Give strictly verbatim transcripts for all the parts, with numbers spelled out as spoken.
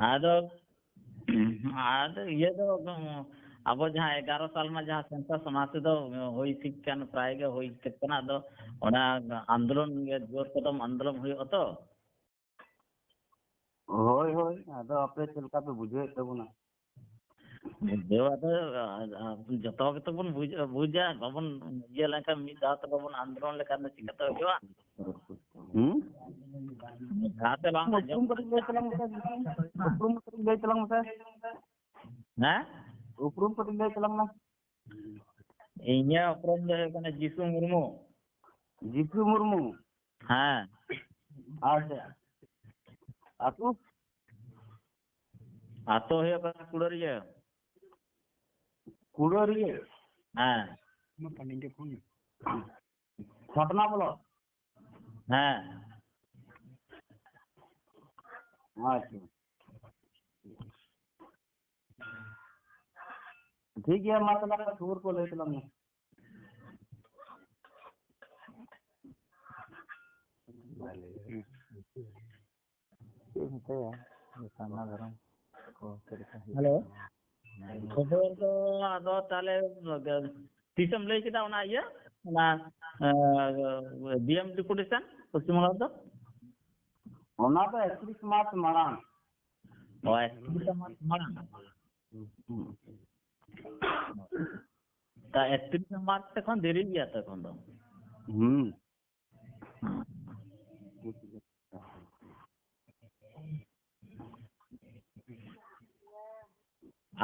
ᱟᱫᱚ ᱟᱫᱚ ᱤᱭᱟᱹ ᱫᱚ, ᱟᱵᱚ ᱡᱟᱦᱟᱸ ᱮᱜᱟᱨᱚ ᱥᱟᱞ ᱢᱟ ᱡᱟᱦᱟᱸ ᱥᱮᱱᱥᱟᱥ, ᱚᱱᱟ ᱛᱮᱫᱚ ᱦᱩᱭ ᱴᱷᱤᱠ ᱠᱟᱱ, ᱯᱨᱟᱭ ᱜᱮ ᱦᱩᱭ ᱴᱷᱤᱠ ᱠᱟᱱᱟ᱾ ᱟᱫᱚ ᱚᱱᱟ ᱟᱱᱫᱳᱞᱚᱱ ᱜᱮ, ᱡᱳᱨ ᱠᱚᱫᱚᱢ ᱟᱱᱫᱳᱞᱚᱱ ᱦᱩᱭᱩᱜᱼᱟ ᱛᱚ᱾ ᱦᱳᱭ, ᱦᱳᱭ, ᱟᱫᱚ ᱟᱯᱮ ᱪᱮᱫ ᱞᱮᱠᱟ ᱯᱮ ᱵᱩᱡᱷᱟᱹᱣᱮᱫ ᱛᱟᱵᱚᱱᱟ? ᱵᱩᱡᱷᱟᱹᱣ ᱟᱫᱚ, ᱟ, ᱟ, ᱡᱚᱛᱚ ᱜᱮᱛᱚ ᱵᱚᱱ ᱵᱩᱡᱽ-, ᱵᱩᱡᱟ, ᱵᱟᱵᱚᱱ ᱤᱭᱟᱹ ᱞᱮᱱᱠᱷᱟᱱ, ᱢᱤᱫ ᱫᱷᱟᱣ ᱛᱮ ᱵᱟᱵᱚᱱ ᱟᱱᱫᱳᱞᱚᱱ ᱞᱮᱠᱷᱟᱱ ᱫᱚ ᱪᱤᱠᱟᱹᱛᱮ ᱦᱩᱭᱩᱜᱼᱟ? ᱦᱩᱸ? ᱢᱤᱫ ᱫᱷᱟᱣ ᱛᱮ ᱵᱟᱝ ᱩᱯᱨᱩᱢ ᱟᱸᱡᱚᱢ ᱠᱟᱹᱴᱤᱡ ᱞᱟᱹᱭ ᱛᱟᱞᱟᱝ ᱢᱮᱥᱮ, ᱩᱯᱨᱩᱢ ᱠᱟᱹᱴᱤᱡ ᱞᱟᱹᱭ ᱛᱟᱞᱟᱝ ᱢᱮᱥᱮ᱾ ᱦᱮᱸ? ᱩᱯᱨᱩᱢ ᱠᱟᱹᱴᱤᱡ ᱞᱟᱹᱭ ᱛᱟᱞᱟᱝ ᱢᱮ᱾ ᱤᱧᱟᱹᱜ ᱩᱯᱨᱩᱢ ᱫᱚ ᱦᱩᱭᱩᱜ ᱠᱟᱱᱟ ᱡᱤᱥᱩ ᱢᱩᱨᱢᱩ᱾ ᱡᱤᱥᱩ ᱢᱩᱨᱢᱩ? ᱦᱮᱸ᱾ ᱟᱪᱪᱷᱟ᱾ ᱟᱹᱛᱩ? ᱟᱹᱛᱩ ᱦᱩᱭᱩᱜ ᱠᱟᱱᱟ ᱠᱩᱲᱟᱹᱨᱤᱭᱟᱹ᱾ ᱠᱩᱲᱟᱹᱨᱤᱭᱟᱹ? ᱦᱮᱸ᱾ ᱥᱟᱛᱱᱟ ᱵᱞᱚᱠ? ᱦᱮᱸ᱾ ᱟᱪᱪᱷᱟ᱾ ᱴᱷᱤᱠ ᱜᱮᱭᱟ, ᱢᱟ ᱛᱟᱦᱚᱞᱮ ᱠᱷᱚᱵᱚᱨ ᱠᱚ ᱞᱟᱹᱭ ᱛᱟᱞᱟᱝ ᱢᱮ᱾ ᱪᱮᱫ ᱤᱧ ᱢᱮᱛᱟᱭᱟ? ᱥᱟᱨᱱᱟ ᱫᱷᱚᱨᱚᱢ ᱠᱚ ᱪᱮᱫ ᱞᱮᱠᱟ ᱦᱩᱭᱩᱜ ᱦᱮᱞᱳ᱾ ᱠᱟᱱᱟ? ᱠᱷᱚᱵᱚᱨ ᱫᱚ ᱟᱫᱚ ᱛᱟᱦᱚᱞᱮ ᱛᱤᱥᱮᱢ ᱞᱟᱹᱭ ᱠᱮᱫᱟ ᱚᱱᱟ ᱤᱭᱟᱹ, ᱚᱱᱟ, ᱮ, ᱰᱤ ᱮᱢ ᱰᱮᱯᱩᱴᱮᱥᱚᱱ ᱯᱚᱥᱪᱤᱢ ᱵᱟᱝᱞᱟ ᱫᱚ? ᱚᱱᱟ ᱫᱚ ᱮᱠᱛᱨᱤᱥ ᱢᱟᱨᱪ ᱢᱟᱲᱟᱝ᱾ ᱚ, ᱮᱠᱛᱨᱤᱥ ᱢᱟᱨᱪ ᱢᱟᱲᱟᱝ᱾ ᱦᱩᱸ᱾ ᱛᱟ ᱮᱠᱛᱨᱤᱥ ᱢᱟᱨᱪ ᱛᱮᱠᱷᱚᱱ ᱫᱮᱨᱤ ᱜᱮᱭᱟ ᱛᱚ ᱮᱠᱷᱚᱱ ᱫᱚ᱾ ᱦᱩᱸ᱾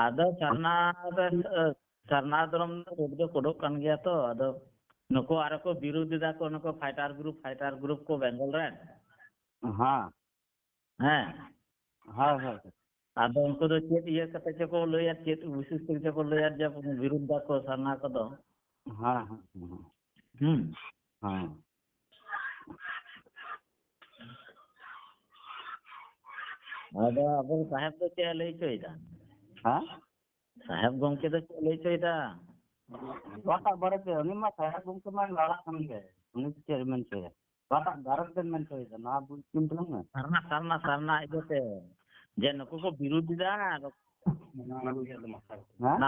ᱟᱫᱚ ᱥᱟᱨᱱᱟ ᱫᱚ, ᱥᱟᱨᱱᱟ ᱫᱷᱚᱨᱚᱢ ᱫᱚ ᱠᱳᱰ ᱫᱚ ᱠᱳᱰᱚᱜ ᱠᱟᱱ ᱜᱮᱭᱟ ᱛᱚ᱾ ᱟᱫᱚ ᱱᱩᱠᱩ ᱟᱨᱚ ᱠᱚ ᱵᱤᱨᱳᱫ ᱮᱫᱟ ᱠᱚ, ᱱᱩᱠᱩ ᱯᱷᱟᱭᱴᱟᱨ ᱜᱨᱩᱯ, ᱯᱷᱟᱭᱴᱟᱨ ᱜᱨᱩᱯ ᱠᱚ ᱵᱮᱝᱜᱚᱞ ᱨᱮᱱ᱾ ᱦᱮᱸ᱾ ᱦᱮᱸ᱾ ᱦᱳᱭ, ᱦᱳᱭ᱾ ᱟᱫᱚ ᱩᱱᱠᱩ ᱫᱚ ᱪᱮᱫ ᱤᱭᱟᱹ ᱠᱟᱛᱮ ᱪᱚᱠᱚ ᱞᱟᱹᱭᱟ, ᱪᱮᱫ ᱵᱤᱥᱮᱥ ᱠᱚᱨᱮ ᱪᱚᱠᱚ ᱞᱟᱹᱭᱟ ᱡᱮ ᱵᱤᱨᱩᱫᱷ ᱫᱟᱠᱚ ᱥᱟᱨᱱᱟ ᱠᱚᱫᱚ᱾ ᱦᱮᱸ, ᱦᱮᱸ, ᱦᱮᱸ᱾ ᱦᱩᱸ᱾ ᱦᱮᱸ᱾ ᱟᱫᱚ ᱟᱵᱚ ᱥᱟᱦᱮᱵ ᱫᱚ ᱪᱮᱫ ᱮ ᱞᱟᱹᱭ ᱦᱚᱪᱚᱭᱮᱫᱟ? ᱦᱮᱸ? ᱥᱟᱦᱮᱵ ᱜᱚᱢᱠᱮ ᱫᱚ ᱪᱮᱫ ᱮ ᱞᱟᱹᱭ ᱦᱚᱪᱚᱭᱮᱫᱟ? ᱚᱠᱟᱴᱟᱜ ᱵᱟᱨᱮᱛᱮ? ᱩᱱᱤ ᱢᱟ ᱥᱟᱦᱮᱵ ᱜᱚᱢᱠᱮ ᱢᱟ ᱞᱟᱲᱟᱜ ᱠᱟᱱ ᱜᱮ᱾ ᱩᱱᱤ ᱫᱚ ᱪᱮᱫ ᱮ ᱢᱮᱱ ᱦᱚᱪᱚᱭᱟ? ᱚᱠᱟᱴᱟᱜ ᱜᱷᱟᱨᱚᱸᱡᱽ ᱵᱮᱱ ᱢᱮᱱ ᱦᱚᱪᱚᱭᱮᱫᱟ? ᱱᱚᱣᱟ ᱵᱩᱡᱽ ᱠᱤᱱ ᱛᱟᱞᱟᱝ ᱢᱮ᱾ ᱥᱟᱨᱱᱟ, ᱥᱟᱨᱱᱟ, ᱥᱟᱨᱱᱟ ᱤᱫᱤ ᱠᱟᱛᱮ᱾ ᱡᱮ ᱱᱩᱠᱩ ᱠᱚ ᱵᱤᱨᱩᱫᱷ ᱮᱫᱟ, ᱟᱨ ᱦᱮᱸ? ᱚᱱᱟ,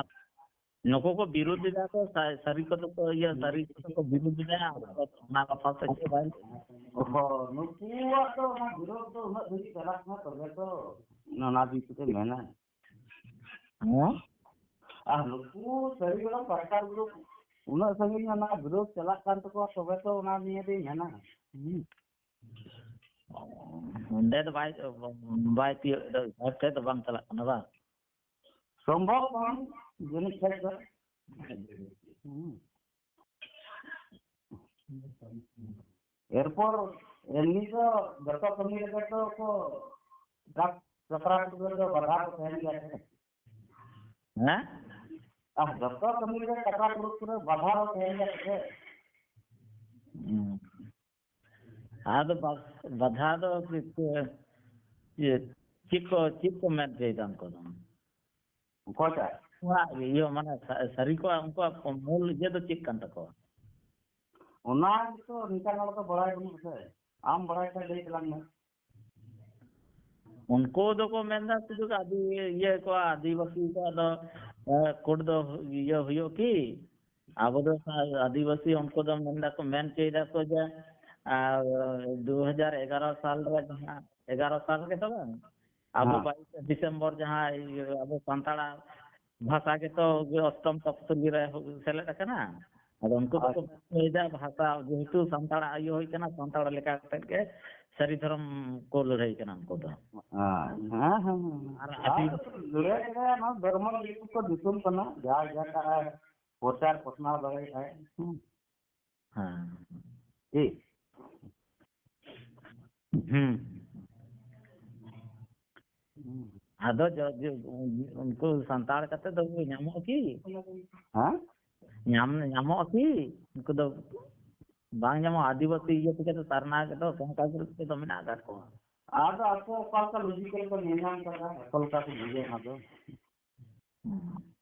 ᱱᱩᱠᱩ ᱠᱚ ᱵᱤᱨᱩᱫᱷ ᱮᱫᱟ ᱠᱚ, ᱥᱟ-, ᱥᱟᱹᱨᱤ ᱠᱚᱫᱚ ᱠᱚ, ᱤᱭᱟᱹ, ᱥᱟᱹᱨᱤ ᱠᱚᱫᱚ ᱠᱚ ᱵᱤᱨᱩᱫᱷ ᱮᱫᱟ, ᱚᱱᱟ ᱠᱟᱛᱷᱟ ᱥᱮ ᱪᱮᱫ ᱵᱟᱭ? ᱚ, ᱱᱩᱠᱩᱣᱟᱜ ᱫᱚ ᱚᱱᱟ ᱵᱤᱨᱳᱫᱷ ᱫᱚ ᱩᱱᱟᱹᱜ ᱫᱷᱟᱹᱵᱤᱡ ᱪᱟᱞᱟᱜ ᱠᱟᱱᱟ, ᱛᱚᱵᱮ ᱛᱚ ᱚᱱᱟ ᱫᱤᱠ ᱛᱮ ᱢᱮᱱᱟ᱾ ᱦᱮᱸ? ᱟᱨ ᱱᱩᱠᱩ ᱥᱟᱹᱨᱤ ᱜᱚᱲᱚ ᱯᱟᱥᱴᱟᱨ ᱜᱨᱩᱯ ᱩᱱᱟᱹᱜ ᱥᱟᱺᱜᱤᱧ ᱚᱱᱟ ᱵᱤᱨᱳᱫᱷ ᱪᱟᱞᱟᱜ ᱠᱟᱱ ᱛᱟᱠᱚᱣᱟ, ᱛᱚᱵᱮ ᱛᱚ ᱚᱱᱟ ᱱᱤᱭᱮ ᱫᱚᱧ ᱢᱮᱱᱟ᱾ ᱦᱩᱸ᱾ ᱚᱸᱰᱮ ᱫᱚ ᱵᱟᱭ, ᱵᱟᱭ ᱛᱤᱭᱳᱜ ᱫᱟ, ᱦᱚᱲ ᱴᱷᱮᱱ ᱫᱚ ᱵᱟᱝ ᱪᱟᱞᱟᱜ ᱠᱟᱱᱟ ᱵᱟᱝ? ᱥᱚᱢᱵᱷᱚᱵ ᱵᱟᱝ, ᱡᱟᱹᱱᱤᱡ ᱠᱷᱟᱡ ᱫᱚ᱾ ᱦᱩᱸ᱾ ᱮᱨᱯᱚᱨ ᱮᱢᱱᱤ ᱫᱚ ᱡᱚᱛᱚ ᱠᱟᱹᱢᱤ ᱨᱮᱜᱮ ᱛᱚ ᱠᱚ ᱡᱟᱛ-, ᱡᱟᱛᱨᱟ ᱠᱚᱨᱮ ᱫᱚ ᱵᱟᱫᱷᱟ ᱠᱚ ᱛᱟᱦᱮᱱ ᱜᱮᱭᱟ ᱥᱮ᱾ ᱦᱮᱸ? ᱟᱨ ᱡᱚᱛᱚ ᱠᱟᱹᱢᱤ ᱨᱮᱜᱮ ᱡᱟᱛᱨᱟ ᱠᱚᱨᱮ ᱵᱟᱫᱷᱟ ᱫᱚ ᱛᱟᱦᱮᱱ ᱜᱮᱭᱟ ᱥᱮ᱾ ᱦᱩᱸ᱾ ᱟᱫᱚ ᱵᱟ-, ᱵᱟᱫᱷᱟ ᱫᱚ ᱪᱮᱫ ᱠᱚ, ᱪᱮᱫ, ᱪᱮᱫ ᱠᱚ, ᱪᱮᱫ ᱠᱚ ᱢᱮᱱ ᱦᱚᱪᱚᱭᱮᱫᱟ ᱩᱱᱠᱩ ᱫᱚ? ᱚᱠᱚᱭᱴᱟᱜ? ᱩᱱᱠᱩᱣᱟᱜ ᱤᱭᱟᱹ, ᱢᱟᱱᱮ ᱥᱟ-, ᱥᱟᱹᱨᱤ ᱠᱚᱣᱟᱜ ᱩᱱᱠᱩᱣᱟᱜ ᱢᱩᱞ ᱤᱭᱟᱹ ᱫᱚ ᱪᱮᱫ ᱠᱟᱱ ᱛᱟᱠᱚᱣᱟ? ᱚᱱᱟ ᱜᱮᱛᱚ ᱱᱤᱝᱠᱟᱱ ᱦᱚᱲ ᱫᱚ ᱵᱟᱲᱟᱭ ᱵᱟᱹᱱᱩᱜ ᱥᱮ᱾ ᱟᱢ ᱵᱟᱲᱟᱭ ᱠᱷᱟᱡ ᱞᱟᱹᱭ ᱛᱟᱞᱟᱝ ᱢᱮ᱾ ᱩᱱᱠᱩ ᱫᱚᱠᱚ ᱢᱮᱱᱫᱟ ᱥᱩᱫᱷᱩ ᱟᱹᱫᱤ-, ᱤᱭᱟᱹ ᱠᱚᱣᱟ, ᱟᱹᱫᱤᱵᱟᱹᱥᱤ ᱠᱚᱣᱟᱜ ᱫᱚ, ᱮ, ᱠᱳᱰ ᱫᱚ ᱤᱭᱟᱹ ᱦᱩᱭᱩᱜ ᱠᱤ? ᱟᱵᱚ ᱫᱚ ᱥᱟ-, ᱟᱹᱫᱤᱵᱟᱹᱥᱤ, ᱩᱱᱠᱩ ᱫᱚ ᱢᱮᱱ ᱫᱟᱠᱚ, ᱢᱮᱱ ᱦᱚᱪᱚᱭ ᱫᱟᱠᱚ ᱡᱮ, ᱟᱨ, ᱫᱩ ᱦᱟᱡᱟᱨ ᱮᱜᱟᱨᱚ ᱥᱟᱞ ᱨᱮ ᱡᱟᱦᱟᱸ, ᱮᱜᱟᱨᱚ ᱥᱟᱞ ᱜᱮᱛᱚ ᱵᱟᱝ? ᱟᱵᱚ ᱦᱮᱸ᱾ ᱵᱟᱭᱤᱥᱮ ᱰᱤᱥᱮᱢᱵᱚᱨ ᱡᱟᱦᱟᱸ ᱤᱭᱟᱹ ᱟᱵᱚ ᱥᱟᱱᱛᱟᱲᱟᱜ ᱵᱷᱟᱥᱟ ᱜᱮᱛᱚ ᱚᱥᱴᱚᱢ ᱛᱚᱯᱥᱩᱞᱤ ᱨᱮ ᱦᱩ-, ᱥᱮᱞᱮᱫ ᱟᱠᱟᱱᱟ᱾ ᱟᱫᱚ ᱩᱱᱠᱩ ᱫᱚᱠᱚ ᱟᱪᱪᱷᱟ᱾ ᱢᱮᱱ ᱦᱚᱪᱚᱭᱮᱫᱟ ᱵᱷᱟᱥᱟ, ᱡᱮᱦᱮᱛᱩ ᱥᱟᱱᱛᱟᱲᱟᱜ ᱤᱭᱟᱹ ᱦᱩᱭ ᱠᱟᱱᱟ, ᱥᱟᱱᱛᱟᱲ ᱞᱮᱠᱟ ᱠᱟᱛᱮᱫ ᱜᱮ ᱥᱟᱹᱨᱤ ᱫᱷᱚᱨᱚᱢ ᱠᱚ ᱞᱟᱹᱲᱦᱟᱹᱭ ᱠᱟᱱᱟ ᱩᱱᱠᱩ ᱫᱚ᱾ ᱦᱮᱸ, ᱦᱮᱸ, ᱦᱮᱸ, ᱦᱮᱸ᱾ ᱟᱨ ᱟᱨ ᱟᱹᱰᱤ ᱞᱟᱹᱲᱦᱟᱹᱭ ᱨᱮ ᱱᱚᱣᱟ ᱫᱷᱚᱨᱢᱚ ᱞᱟᱹᱜᱤᱫ ᱠᱚ ᱫᱤᱥᱚᱢ ᱠᱟᱱᱟ, ᱡᱟᱦᱟᱸ ᱡᱟᱦᱟᱸ ᱠᱟᱜᱼᱟᱭ, ᱯᱨᱚᱪᱟᱨ ᱯᱟᱥᱱᱟᱣ ᱫᱟᱲᱮᱭᱟᱜᱼᱟᱭ᱾ ᱦᱩᱸ᱾ ᱦᱮᱸ᱾ ᱴᱷᱤᱠ᱾ ᱦᱩᱸ᱾ ᱦᱩᱸ᱾ ᱟᱫᱚ ᱡᱚ-, ᱡᱚ-, ᱩᱱᱠᱩ ᱥᱟᱱᱛᱟᱲ ᱠᱟᱛᱮ ᱫᱚ ᱧᱟᱢᱚᱜᱼᱟ ᱠᱤ? ᱦᱮᱸ? ᱧᱟᱢ, ᱧᱟᱢᱚᱜᱼᱟ ᱠᱤ? ᱩᱱᱠᱩ ᱫᱚ ᱵᱟᱝ ᱧᱟᱢᱚᱜᱼᱟ᱾ ᱟᱹᱫᱤᱵᱟᱹᱥᱤ ᱤᱭᱟᱹ ᱛᱮᱜᱮ ᱫᱚ ᱥᱟᱨᱱᱟ ᱨᱮᱫᱚ ᱥᱟᱱᱛᱟᱲ ᱜᱨᱩᱯ ᱛᱮᱫᱚ ᱢᱮᱱᱟᱜ ᱟᱠᱟᱫ ᱠᱚᱣᱟ᱾ ᱟᱫᱚ ᱟᱠᱚ ᱚᱠᱟ ᱞᱮᱠᱟ ᱞᱚᱡᱤᱠᱟᱞ ᱠᱚ ᱧᱮᱞ ᱧᱟᱢ ᱠᱟᱫᱟ, ᱚᱠᱟ ᱞᱮᱠᱟ ᱠᱚ ᱵᱩᱡᱷᱟᱹᱣ ᱚᱱᱟ ᱫᱚ᱾ ᱦᱩᱸ᱾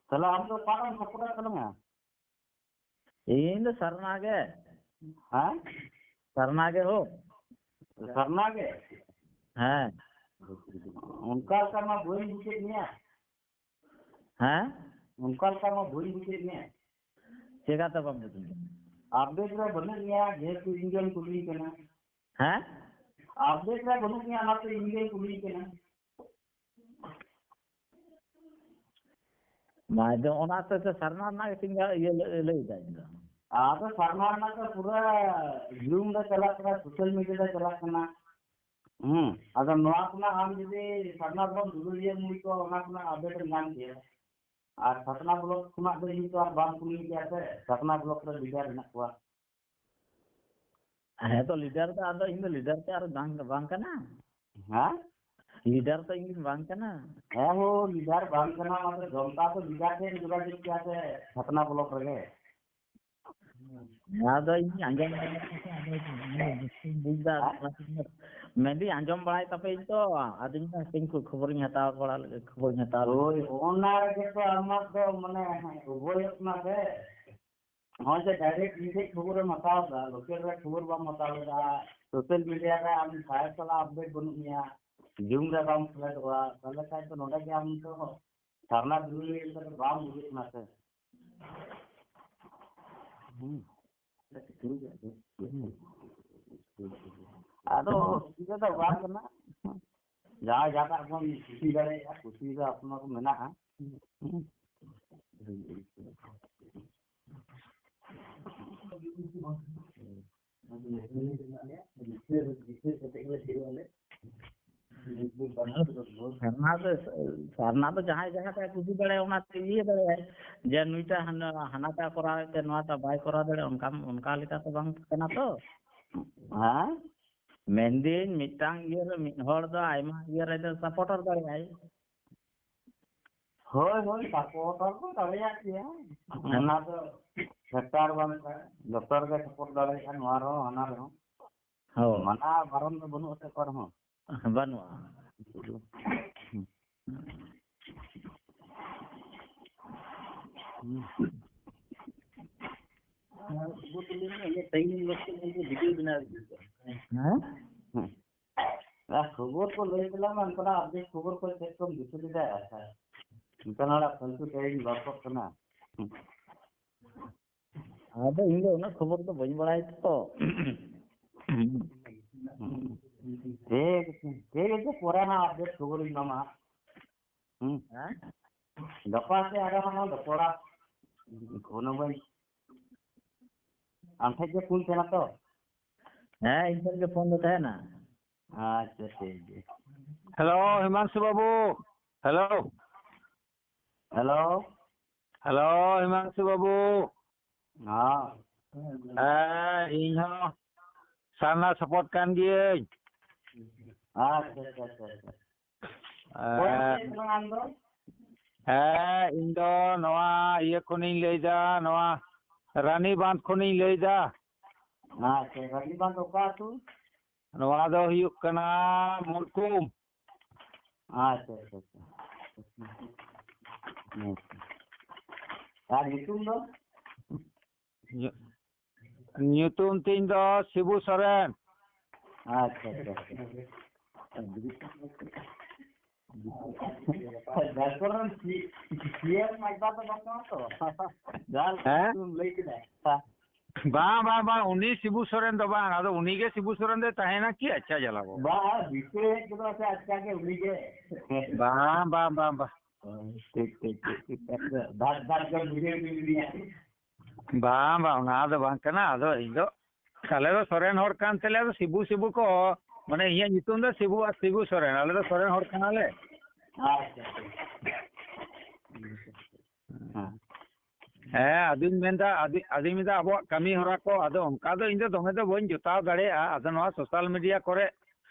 ᱛᱟᱦᱞᱮ ᱟᱢ ᱫᱚ ᱚᱠᱟᱴᱟᱜ ᱮᱢ ᱥᱟᱯᱳᱨᱴ ᱮᱫ ᱛᱟᱞᱟᱝᱟ? ᱤᱧ ᱫᱚ ᱥᱟᱨᱱᱟ ᱜᱮ᱾ ᱦᱮᱸ? ᱥᱟᱨᱱᱟ ᱜᱮ ᱦᱳ᱾ ᱥᱟᱨᱱᱟ ᱜᱮ? ᱦᱮᱸ᱾ ᱚᱱᱠᱟ ᱞᱮᱠᱟ ᱢᱟ ᱵᱟᱹᱧ ᱵᱩᱡᱮᱫ ᱢᱮᱭᱟ᱾ ᱦᱮᱸ? ᱚᱱᱠᱟ ᱞᱮᱠᱟ ᱢᱟ ᱵᱟᱹᱧ ᱵᱩᱡᱮᱫ ᱢᱮᱭᱟ᱾ ᱪᱮᱠᱟᱛᱮ ᱵᱟᱢ ᱵᱩᱡᱷᱟᱹᱣ ᱫᱟ? ᱟᱯᱰᱮᱴ ᱨᱮ ᱵᱟᱹᱱᱩᱜ ᱢᱮᱭᱟ, ᱡᱮᱦᱮᱛᱩ ᱤᱧ ᱜᱮᱢ ᱠᱩᱞᱤᱧ ᱠᱟᱱᱟ᱾ ᱦᱮᱸ? ᱟᱯᱰᱮᱴ ᱨᱮ ᱵᱟᱹᱱᱩᱜ ᱢᱮᱭᱟ, ᱚᱱᱟᱛᱮ ᱤᱧ ᱜᱮᱢ ᱠᱩᱞᱤᱧ ᱠᱟᱱᱟ᱾ ᱢᱟ ᱫᱚ ᱚᱱᱟ ᱛᱮ ᱥᱟᱨᱱᱟ ᱨᱮᱱᱟᱜ ᱜᱮ ᱤᱧ ᱫᱚ ᱤᱭᱟᱹ ᱞᱟᱹᱭ, ᱞᱟᱹᱭ ᱫᱟ ᱤᱧ ᱫᱚ᱾ ᱟᱫᱚ ᱥᱟᱨᱱᱟ ᱨᱮᱱᱟᱜ ᱫᱚ ᱯᱩᱨᱟᱹ Zoom ᱨᱮ ᱪᱟᱞᱟᱜ ᱠᱟᱱᱟ, social media ᱨᱮ ᱪᱟᱞᱟᱜ ᱠᱟᱱᱟ᱾ ᱦᱩᱸ, ᱟᱫᱚ ᱱᱚᱣᱟ ᱠᱷᱚᱱᱟᱜ ᱟᱢ ᱡᱩᱫᱤ ᱥᱟᱨᱱᱟ ᱵᱚᱱ ᱫᱩᱞᱟᱹᱲᱤᱭᱟᱹ ᱢᱩᱭ ᱠᱚ, ᱚᱱᱟ ᱠᱷᱚᱱᱟᱜ ᱟᱯᱰᱮᱴ ᱮᱢ ᱧᱟᱢ ᱠᱮᱭᱟ᱾ ᱟᱨ ᱥᱟᱛᱱᱟ ᱵᱞᱚᱠ ᱠᱷᱚᱱᱟᱜ ᱫᱚ ᱤᱧ ᱛᱚ ᱟᱨ ᱵᱟᱢ ᱠᱩᱞᱤᱧ ᱠᱮᱭᱟ ᱥᱮ, ᱥᱟᱛᱱᱟ ᱵᱞᱚᱠ ᱨᱮ ᱞᱤᱰᱟᱨ ᱦᱮᱱᱟᱜ ᱠᱚᱣᱟ᱾ ᱦᱮᱸ ᱛᱚ, ᱞᱤᱰᱟᱨ ᱫᱚ ᱟᱫᱚ ᱤᱧ ᱫᱚ ᱞᱤᱰᱟᱨ ᱛᱚ ᱟᱨ ᱵᱟᱝ, ᱵᱟᱝ ᱠᱟᱱᱟ᱾ ᱦᱮᱸ? ᱞᱤᱰᱟᱨ ᱛᱚ ᱤᱧ ᱵᱟᱝ ᱠᱟᱱᱟ᱾ ᱦᱮᱸ ᱦᱳ, ᱞᱤᱰᱟᱨ ᱵᱟᱝ ᱠᱟᱱᱟ, ᱢᱟᱛᱚ ᱡᱚᱱᱛᱟ ᱛᱚ ᱞᱤᱰᱟᱨ ᱴᱷᱮᱱ ᱡᱳᱜᱟᱡᱳᱜᱽ ᱠᱮᱭᱟ ᱥᱮ, ᱥᱟᱛᱱᱟ ᱵᱞᱚᱠ ᱨᱮᱜᱮ᱾ ᱟᱫᱚ ᱤᱧ ᱟᱸᱡᱚᱢ ᱵᱟᱲᱟᱭ ᱛᱟᱯᱮ, ᱟᱫᱚ ᱤᱧ ᱵᱩᱡᱽ ᱫᱟ, ᱦᱮᱸ? ᱢᱮᱱᱫᱟᱹᱧ ᱟᱸᱡᱚᱢ ᱵᱟᱲᱟᱭ ᱛᱟᱯᱮ ᱤᱧ ᱛᱚ, ᱟᱫᱚᱧ ᱢᱮᱱᱫᱟ ᱦᱟᱯᱮᱧ ᱠᱷᱚ-, ᱠᱷᱚᱵᱚᱨᱤᱧ ᱦᱟᱛᱟᱣ ᱵᱟᱲᱟ ᱞᱮᱜᱮ, ᱠᱷᱚᱵᱚᱨᱤᱧ ᱦᱟᱛᱟᱣ ᱞᱮᱜᱮ᱾ ᱦᱳᱭ, ᱚᱱᱟ ᱨᱮᱜᱮ ᱛᱚ ᱟᱢᱟᱜ ᱫᱚ ᱢᱟᱱᱮ ᱩᱵᱷᱚᱭᱚᱜ ᱠᱟᱱᱟ ᱥᱮ᱾ ᱱᱚᱜᱼᱚᱭ ᱡᱮ direct ᱤᱧ ᱴᱷᱮᱡ ᱠᱷᱚᱵᱚᱨᱮᱢ ᱦᱟᱛᱟᱣ ᱮᱫᱟ, local ᱨᱮ ᱠᱷᱚᱵᱚᱨ ᱵᱟᱢ ᱦᱟᱛᱟᱣ ᱞᱮᱫᱟ, social media ᱨᱮ ᱟᱢ ᱥᱟᱦᱮᱵ ᱥᱟᱞᱟᱜ update ᱵᱟᱹᱱᱩᱜ ᱢᱮᱭᱟ, Zoom ᱨᱮ ᱵᱟᱢ ᱥᱮᱞᱮᱫᱚᱜᱼᱟ, ᱛᱟᱦᱞᱮ ᱠᱷᱟᱡ ᱫᱚ ᱱᱚᱰᱮ ᱜᱮ ᱟᱢ ᱫᱚ ᱥᱟᱨᱱᱟ ᱫᱩᱞᱟᱹᱲᱤᱭᱟᱹ ᱞᱮᱠᱟ ᱫᱚ ᱵᱟᱢ ᱵᱩᱡᱷᱟᱹᱜ ᱠᱟᱱᱟ ᱥᱮ᱾ ᱦᱩᱸ᱾ ᱟᱫᱚ ᱚᱥᱩᱵᱤᱫᱷᱟ ᱫᱚ ᱵᱟᱝ ᱠᱟᱱᱟ᱾ ᱡᱟᱦᱟᱸᱭ ᱡᱟᱦᱟᱸᱴᱟᱜ ᱵᱚᱱ ᱠᱩᱥᱤ ᱫᱟᱲᱮᱭᱟᱜᱼᱟ, ᱠᱩᱥᱤ ᱫᱚ ᱟᱯᱱᱟᱨ ᱢᱮᱱᱟᱜᱼᱟ᱾ ᱦᱩᱸ᱾ ᱥᱟᱨᱱᱟ ᱫᱚ, ᱥᱟᱨᱱᱟ ᱫᱚ ᱡᱟᱦᱟᱸᱭ ᱡᱟᱦᱟᱸᱴᱟᱜ ᱠᱩᱥᱤ ᱫᱟᱲᱮᱭᱟᱜᱼᱟ, ᱚᱱᱟ ᱛᱮ ᱤᱭᱟᱹ ᱫᱟᱲᱮᱭᱟᱜᱼᱟᱭ᱾ ᱡᱮ ᱱᱩᱭᱴᱟᱜ ᱦᱟᱱᱟ, ᱦᱟᱱᱟᱴᱟᱜ ᱠᱚᱨᱟᱣᱮᱫ ᱛᱮ ᱱᱚᱣᱟᱴᱟᱜ ᱵᱟᱭ ᱠᱚᱨᱟᱣ ᱫᱟᱲᱮᱭᱟᱜᱼᱟ, ᱚᱱᱠᱟ, ᱚᱱᱠᱟ ᱞᱮᱠᱟ ᱛᱚ ᱵᱟᱝ ᱠᱟᱱᱟ ᱛᱚ᱾ ᱦᱮᱸ? ᱢᱮᱱᱫᱟᱹᱧ ᱢᱤᱫᱴᱟᱝ ᱤᱭᱟᱹ ᱨᱮ ᱢᱤᱫ ᱦᱚᱲ ᱫᱚ ᱟᱭᱢᱟ ᱤᱭᱟᱹ ᱨᱮᱫᱚ supporter ᱫᱟᱲᱮᱭᱟᱜᱼᱟᱭ᱾ ᱦᱳᱭ, ᱦᱳᱭ, supporter ᱫᱚ ᱫᱟᱲᱮᱭᱟᱜ ᱜᱮᱭᱟ᱾ ᱦᱮᱸ᱾ ᱚᱱᱟ ᱫᱚ factor ᱵᱟᱝ ᱠᱟᱱᱟ᱾ ᱡᱚᱛᱚ ᱨᱮᱜᱮ support ᱫᱟᱲᱮᱭᱟᱜᱼᱟ, ᱱᱚᱣᱟ ᱨᱮᱦᱚᱸ, ᱦᱟᱱᱟ ᱨᱮᱦᱚᱸ᱾ ᱦᱳᱭ᱾ ᱢᱟᱱᱟ ᱵᱟᱨᱚᱱ ᱫᱚ ᱵᱟᱹᱱᱩᱜ ᱟᱥᱮ ᱚᱠᱟ ᱨᱮᱦᱚᱸ᱾ ᱵᱟᱹᱱᱩᱜᱼᱟ᱾ ᱠᱷᱚᱵᱚᱨ ᱠᱚ ᱞᱟᱹᱭ ᱛᱟᱞᱟᱝ ᱢᱮ, ᱚᱱᱠᱟᱱᱟᱜ ᱟᱯᱰᱮᱴ ᱠᱷᱚᱵᱚᱨ ᱠᱚ ᱪᱮᱫ ᱠᱚᱢ ᱫᱤᱥᱟᱹ ᱞᱮᱫᱟ? ᱟᱪᱪᱷᱟ, ᱚᱱᱠᱟᱱ ᱦᱚᱲᱟᱜ ᱯᱷᱟᱞᱛᱩ ᱴᱟᱭᱤᱢ ᱞᱚᱥᱚᱜ ᱠᱟᱱᱟ᱾ ᱟᱫᱚ ᱤᱧ ᱫᱚ ᱩᱱᱟᱹᱜ ᱠᱷᱚᱵᱚᱨ ᱫᱚ ᱵᱟᱹᱧ ᱵᱟᱲᱟᱭᱟ ᱛᱚ᱾ ᱴᱷᱤᱠ ᱟᱪᱷᱮ, ᱴᱷᱤᱠ ᱟᱪᱷᱮ, ᱯᱚᱨᱮ ᱦᱟᱸᱜ ᱟᱯᱰᱮᱴ ᱠᱷᱚᱵᱚᱨᱤᱧ ᱮᱢᱟᱢᱟ ᱦᱟᱸᱜ᱾ ᱦᱩᱸ᱾ ᱦᱮᱸ? ᱜᱟᱯᱟ ᱥᱮ ᱟᱨᱦᱚᱸ ᱦᱟᱸᱜ ᱨᱚᱯᱚᱲᱟ᱾ ᱯᱷᱳᱱ ᱟᱹᱢᱟᱹᱧ᱾ ᱟᱢ ᱴᱷᱮᱡ ᱜᱮ ᱯᱷᱳᱱ ᱛᱟᱦᱮᱱᱟ ᱛᱚ? ᱦᱮᱸ, ᱤᱧ ᱴᱷᱮᱱ ᱜᱮ ᱯᱷᱳᱱ ᱫᱚ ᱛᱟᱦᱮᱱᱟ᱾ ᱟᱪᱪᱷᱟ, ᱴᱷᱤᱠ ᱜᱮᱭᱟ᱾ ᱦᱮᱞᱳ, ᱦᱤᱢᱟᱝᱥᱩ ᱵᱟᱹᱵᱩ᱾ ᱦᱮᱞᱳ᱾ ᱦᱮᱞᱳ᱾ ᱦᱮᱞᱳ, ᱦᱤᱢᱟᱝᱥᱩ ᱵᱟᱹᱵᱩ᱾ ᱦᱮᱸ᱾ ᱦᱮᱸ, ᱤᱧ ᱦᱚᱸ ᱥᱟᱨᱱᱟ ᱥᱟᱯᱳᱨᱴ ᱠᱟᱱ ᱜᱤᱭᱟᱹᱧ᱾ ᱟᱪᱪᱷᱟ, ᱟᱪᱪᱷᱟ, ᱟᱪᱪᱷᱟ, ᱟᱪᱪᱷᱟ᱾ ᱚᱠᱚᱭᱮᱢ ᱦᱮᱸ᱾ ᱞᱟᱹᱭᱮᱫ ᱛᱟᱞᱟᱝᱟ ᱟᱢ ᱫᱚ? ᱦᱮᱸ, ᱤᱧ ᱫᱚ ᱱᱚᱣᱟ ᱤᱭᱟᱹ ᱠᱷᱚᱱᱤᱧ ᱞᱟᱹᱭᱫᱟ, ᱱᱚᱣᱟ ᱨᱟᱱᱤ ᱵᱟᱸᱫᱷ ᱠᱷᱚᱱᱤᱧ ᱞᱟᱹᱭᱫᱟ᱾ ᱟᱪᱪᱷᱟ, ᱨᱟᱱᱤ ᱵᱟᱸᱫᱷ ᱚᱠᱟ ᱟᱹᱛᱩ? ᱱᱚᱣᱟ ᱫᱚ ᱦᱩᱭᱩᱜ ᱠᱟᱱᱟ ᱢᱩᱨᱠᱩᱢ᱾ ᱟᱪᱪᱷᱟ, ᱟᱪᱪᱷᱟ, ᱟᱪᱪᱷᱟ᱾ ᱟᱪᱪᱷᱟ᱾ ᱟᱨ ᱧᱩᱛᱩᱢ ᱫᱚ? ᱧᱩ-, ᱧᱩᱛᱩᱢ ᱛᱤᱧ ᱫᱚ ᱥᱤᱵᱩ ᱥᱚᱨᱮᱱ᱾ ᱟᱪᱪᱷᱟ, ᱟᱪᱪᱷᱟ, ᱟᱪᱪᱷᱟ᱾ ᱡᱷᱟᱲᱠᱷᱚᱸᱰ ᱨᱮᱱ ᱥᱤ-, ᱥᱤ ᱮᱢ ᱢᱟᱡᱫᱟ ᱫᱚ ᱵᱟᱝ ᱠᱟᱱᱟ ᱛᱚ? ᱡᱟᱦᱟᱸ ᱦᱮᱸ? ᱧᱩᱛᱩᱢ ᱞᱟᱹᱭ ᱠᱮᱫᱟ᱾ ᱵᱟᱝ, ᱵᱟᱝ, ᱵᱟᱝ, ᱩᱱᱤ ᱥᱤᱵᱩ ᱥᱚᱨᱮᱱ ᱫᱚ ᱵᱟᱝ, ᱟᱫᱚ ᱩᱱᱤ ᱜᱮ ᱥᱤᱵᱩ ᱥᱚᱨᱮᱱ ᱫᱚᱭ ᱛᱟᱦᱮᱱᱟ ᱠᱤ? ᱟᱪᱪᱷᱟ, ᱡᱟᱞᱟ ᱵᱚ᱾ ᱵᱟᱝ, ᱫᱤᱥᱟᱹ ᱦᱮᱡ ᱜᱚᱫᱚᱜ ᱥᱮ ᱟᱪᱠᱟ ᱜᱮ ᱩᱱᱤ ᱜᱮ᱾ ᱵᱟᱝ, ᱵᱟᱝ, ᱵᱟᱝ, ᱵᱟᱝ᱾ ᱴᱷᱤᱠ, ᱴᱷᱤᱠ, ᱴᱷᱤᱠ, ᱴᱷᱤᱠ᱾ ᱫᱷᱟᱨ, ᱫᱷᱟᱨ ᱠᱚ ᱵᱩᱡᱷᱟᱹᱣ ᱦᱚᱪᱚ ᱠᱤᱫᱤᱧᱟ᱾ ᱵᱟᱝ, ᱵᱟᱝ, ᱚᱱᱟ ᱫᱚ ᱵᱟᱝ ᱠᱟᱱᱟ᱾ ᱟᱫᱚ ᱤᱧ ᱫᱚ, ᱟᱞᱮ ᱫᱚ ᱥᱚᱨᱮᱱ ᱦᱚᱲ ᱠᱟᱱ ᱛᱮᱞᱮ, ᱟᱫᱚ ᱥᱤᱵᱩ, ᱥᱤᱵᱩ ᱠᱚ, ᱢᱟᱱᱮ ᱤᱧᱟᱹᱜ ᱧᱩᱛᱩᱢ ᱫᱚ ᱥᱤᱵᱩ ᱟᱨ ᱥᱤᱵᱩ ᱥᱚᱨᱮᱱ, ᱟᱞᱮ ᱫᱚ ᱥᱚᱨᱮᱱ ᱦᱚᱲ ᱠᱟᱱᱟᱞᱮ᱾ ᱟᱪᱪᱷᱟ, ᱟᱪᱪᱷᱟ᱾ ᱦᱮᱸ᱾ ᱦᱮᱸ, ᱟᱫᱚᱧ ᱢᱮᱱᱫᱟ, ᱟᱫᱚ, ᱟᱫᱚᱧ ᱢᱮᱱᱫᱟ ᱟᱵᱚᱣᱟᱜ ᱠᱟᱹᱢᱤ ᱦᱚᱨᱟ ᱠᱚ, ᱟᱫᱚ ᱚᱱᱠᱟ ᱫᱚ ᱤᱧ ᱫᱚ ᱫᱚᱢᱮ ᱫᱚ ᱵᱟᱹᱧ ᱡᱚᱴᱟᱣ ᱫᱟᱲᱮᱭᱟᱜᱼᱟ᱾ ᱟᱫᱚ ᱱᱚᱣᱟ ᱥᱳᱥᱟᱞ ᱢᱤᱰᱤᱭᱟ ᱠᱚᱨᱮ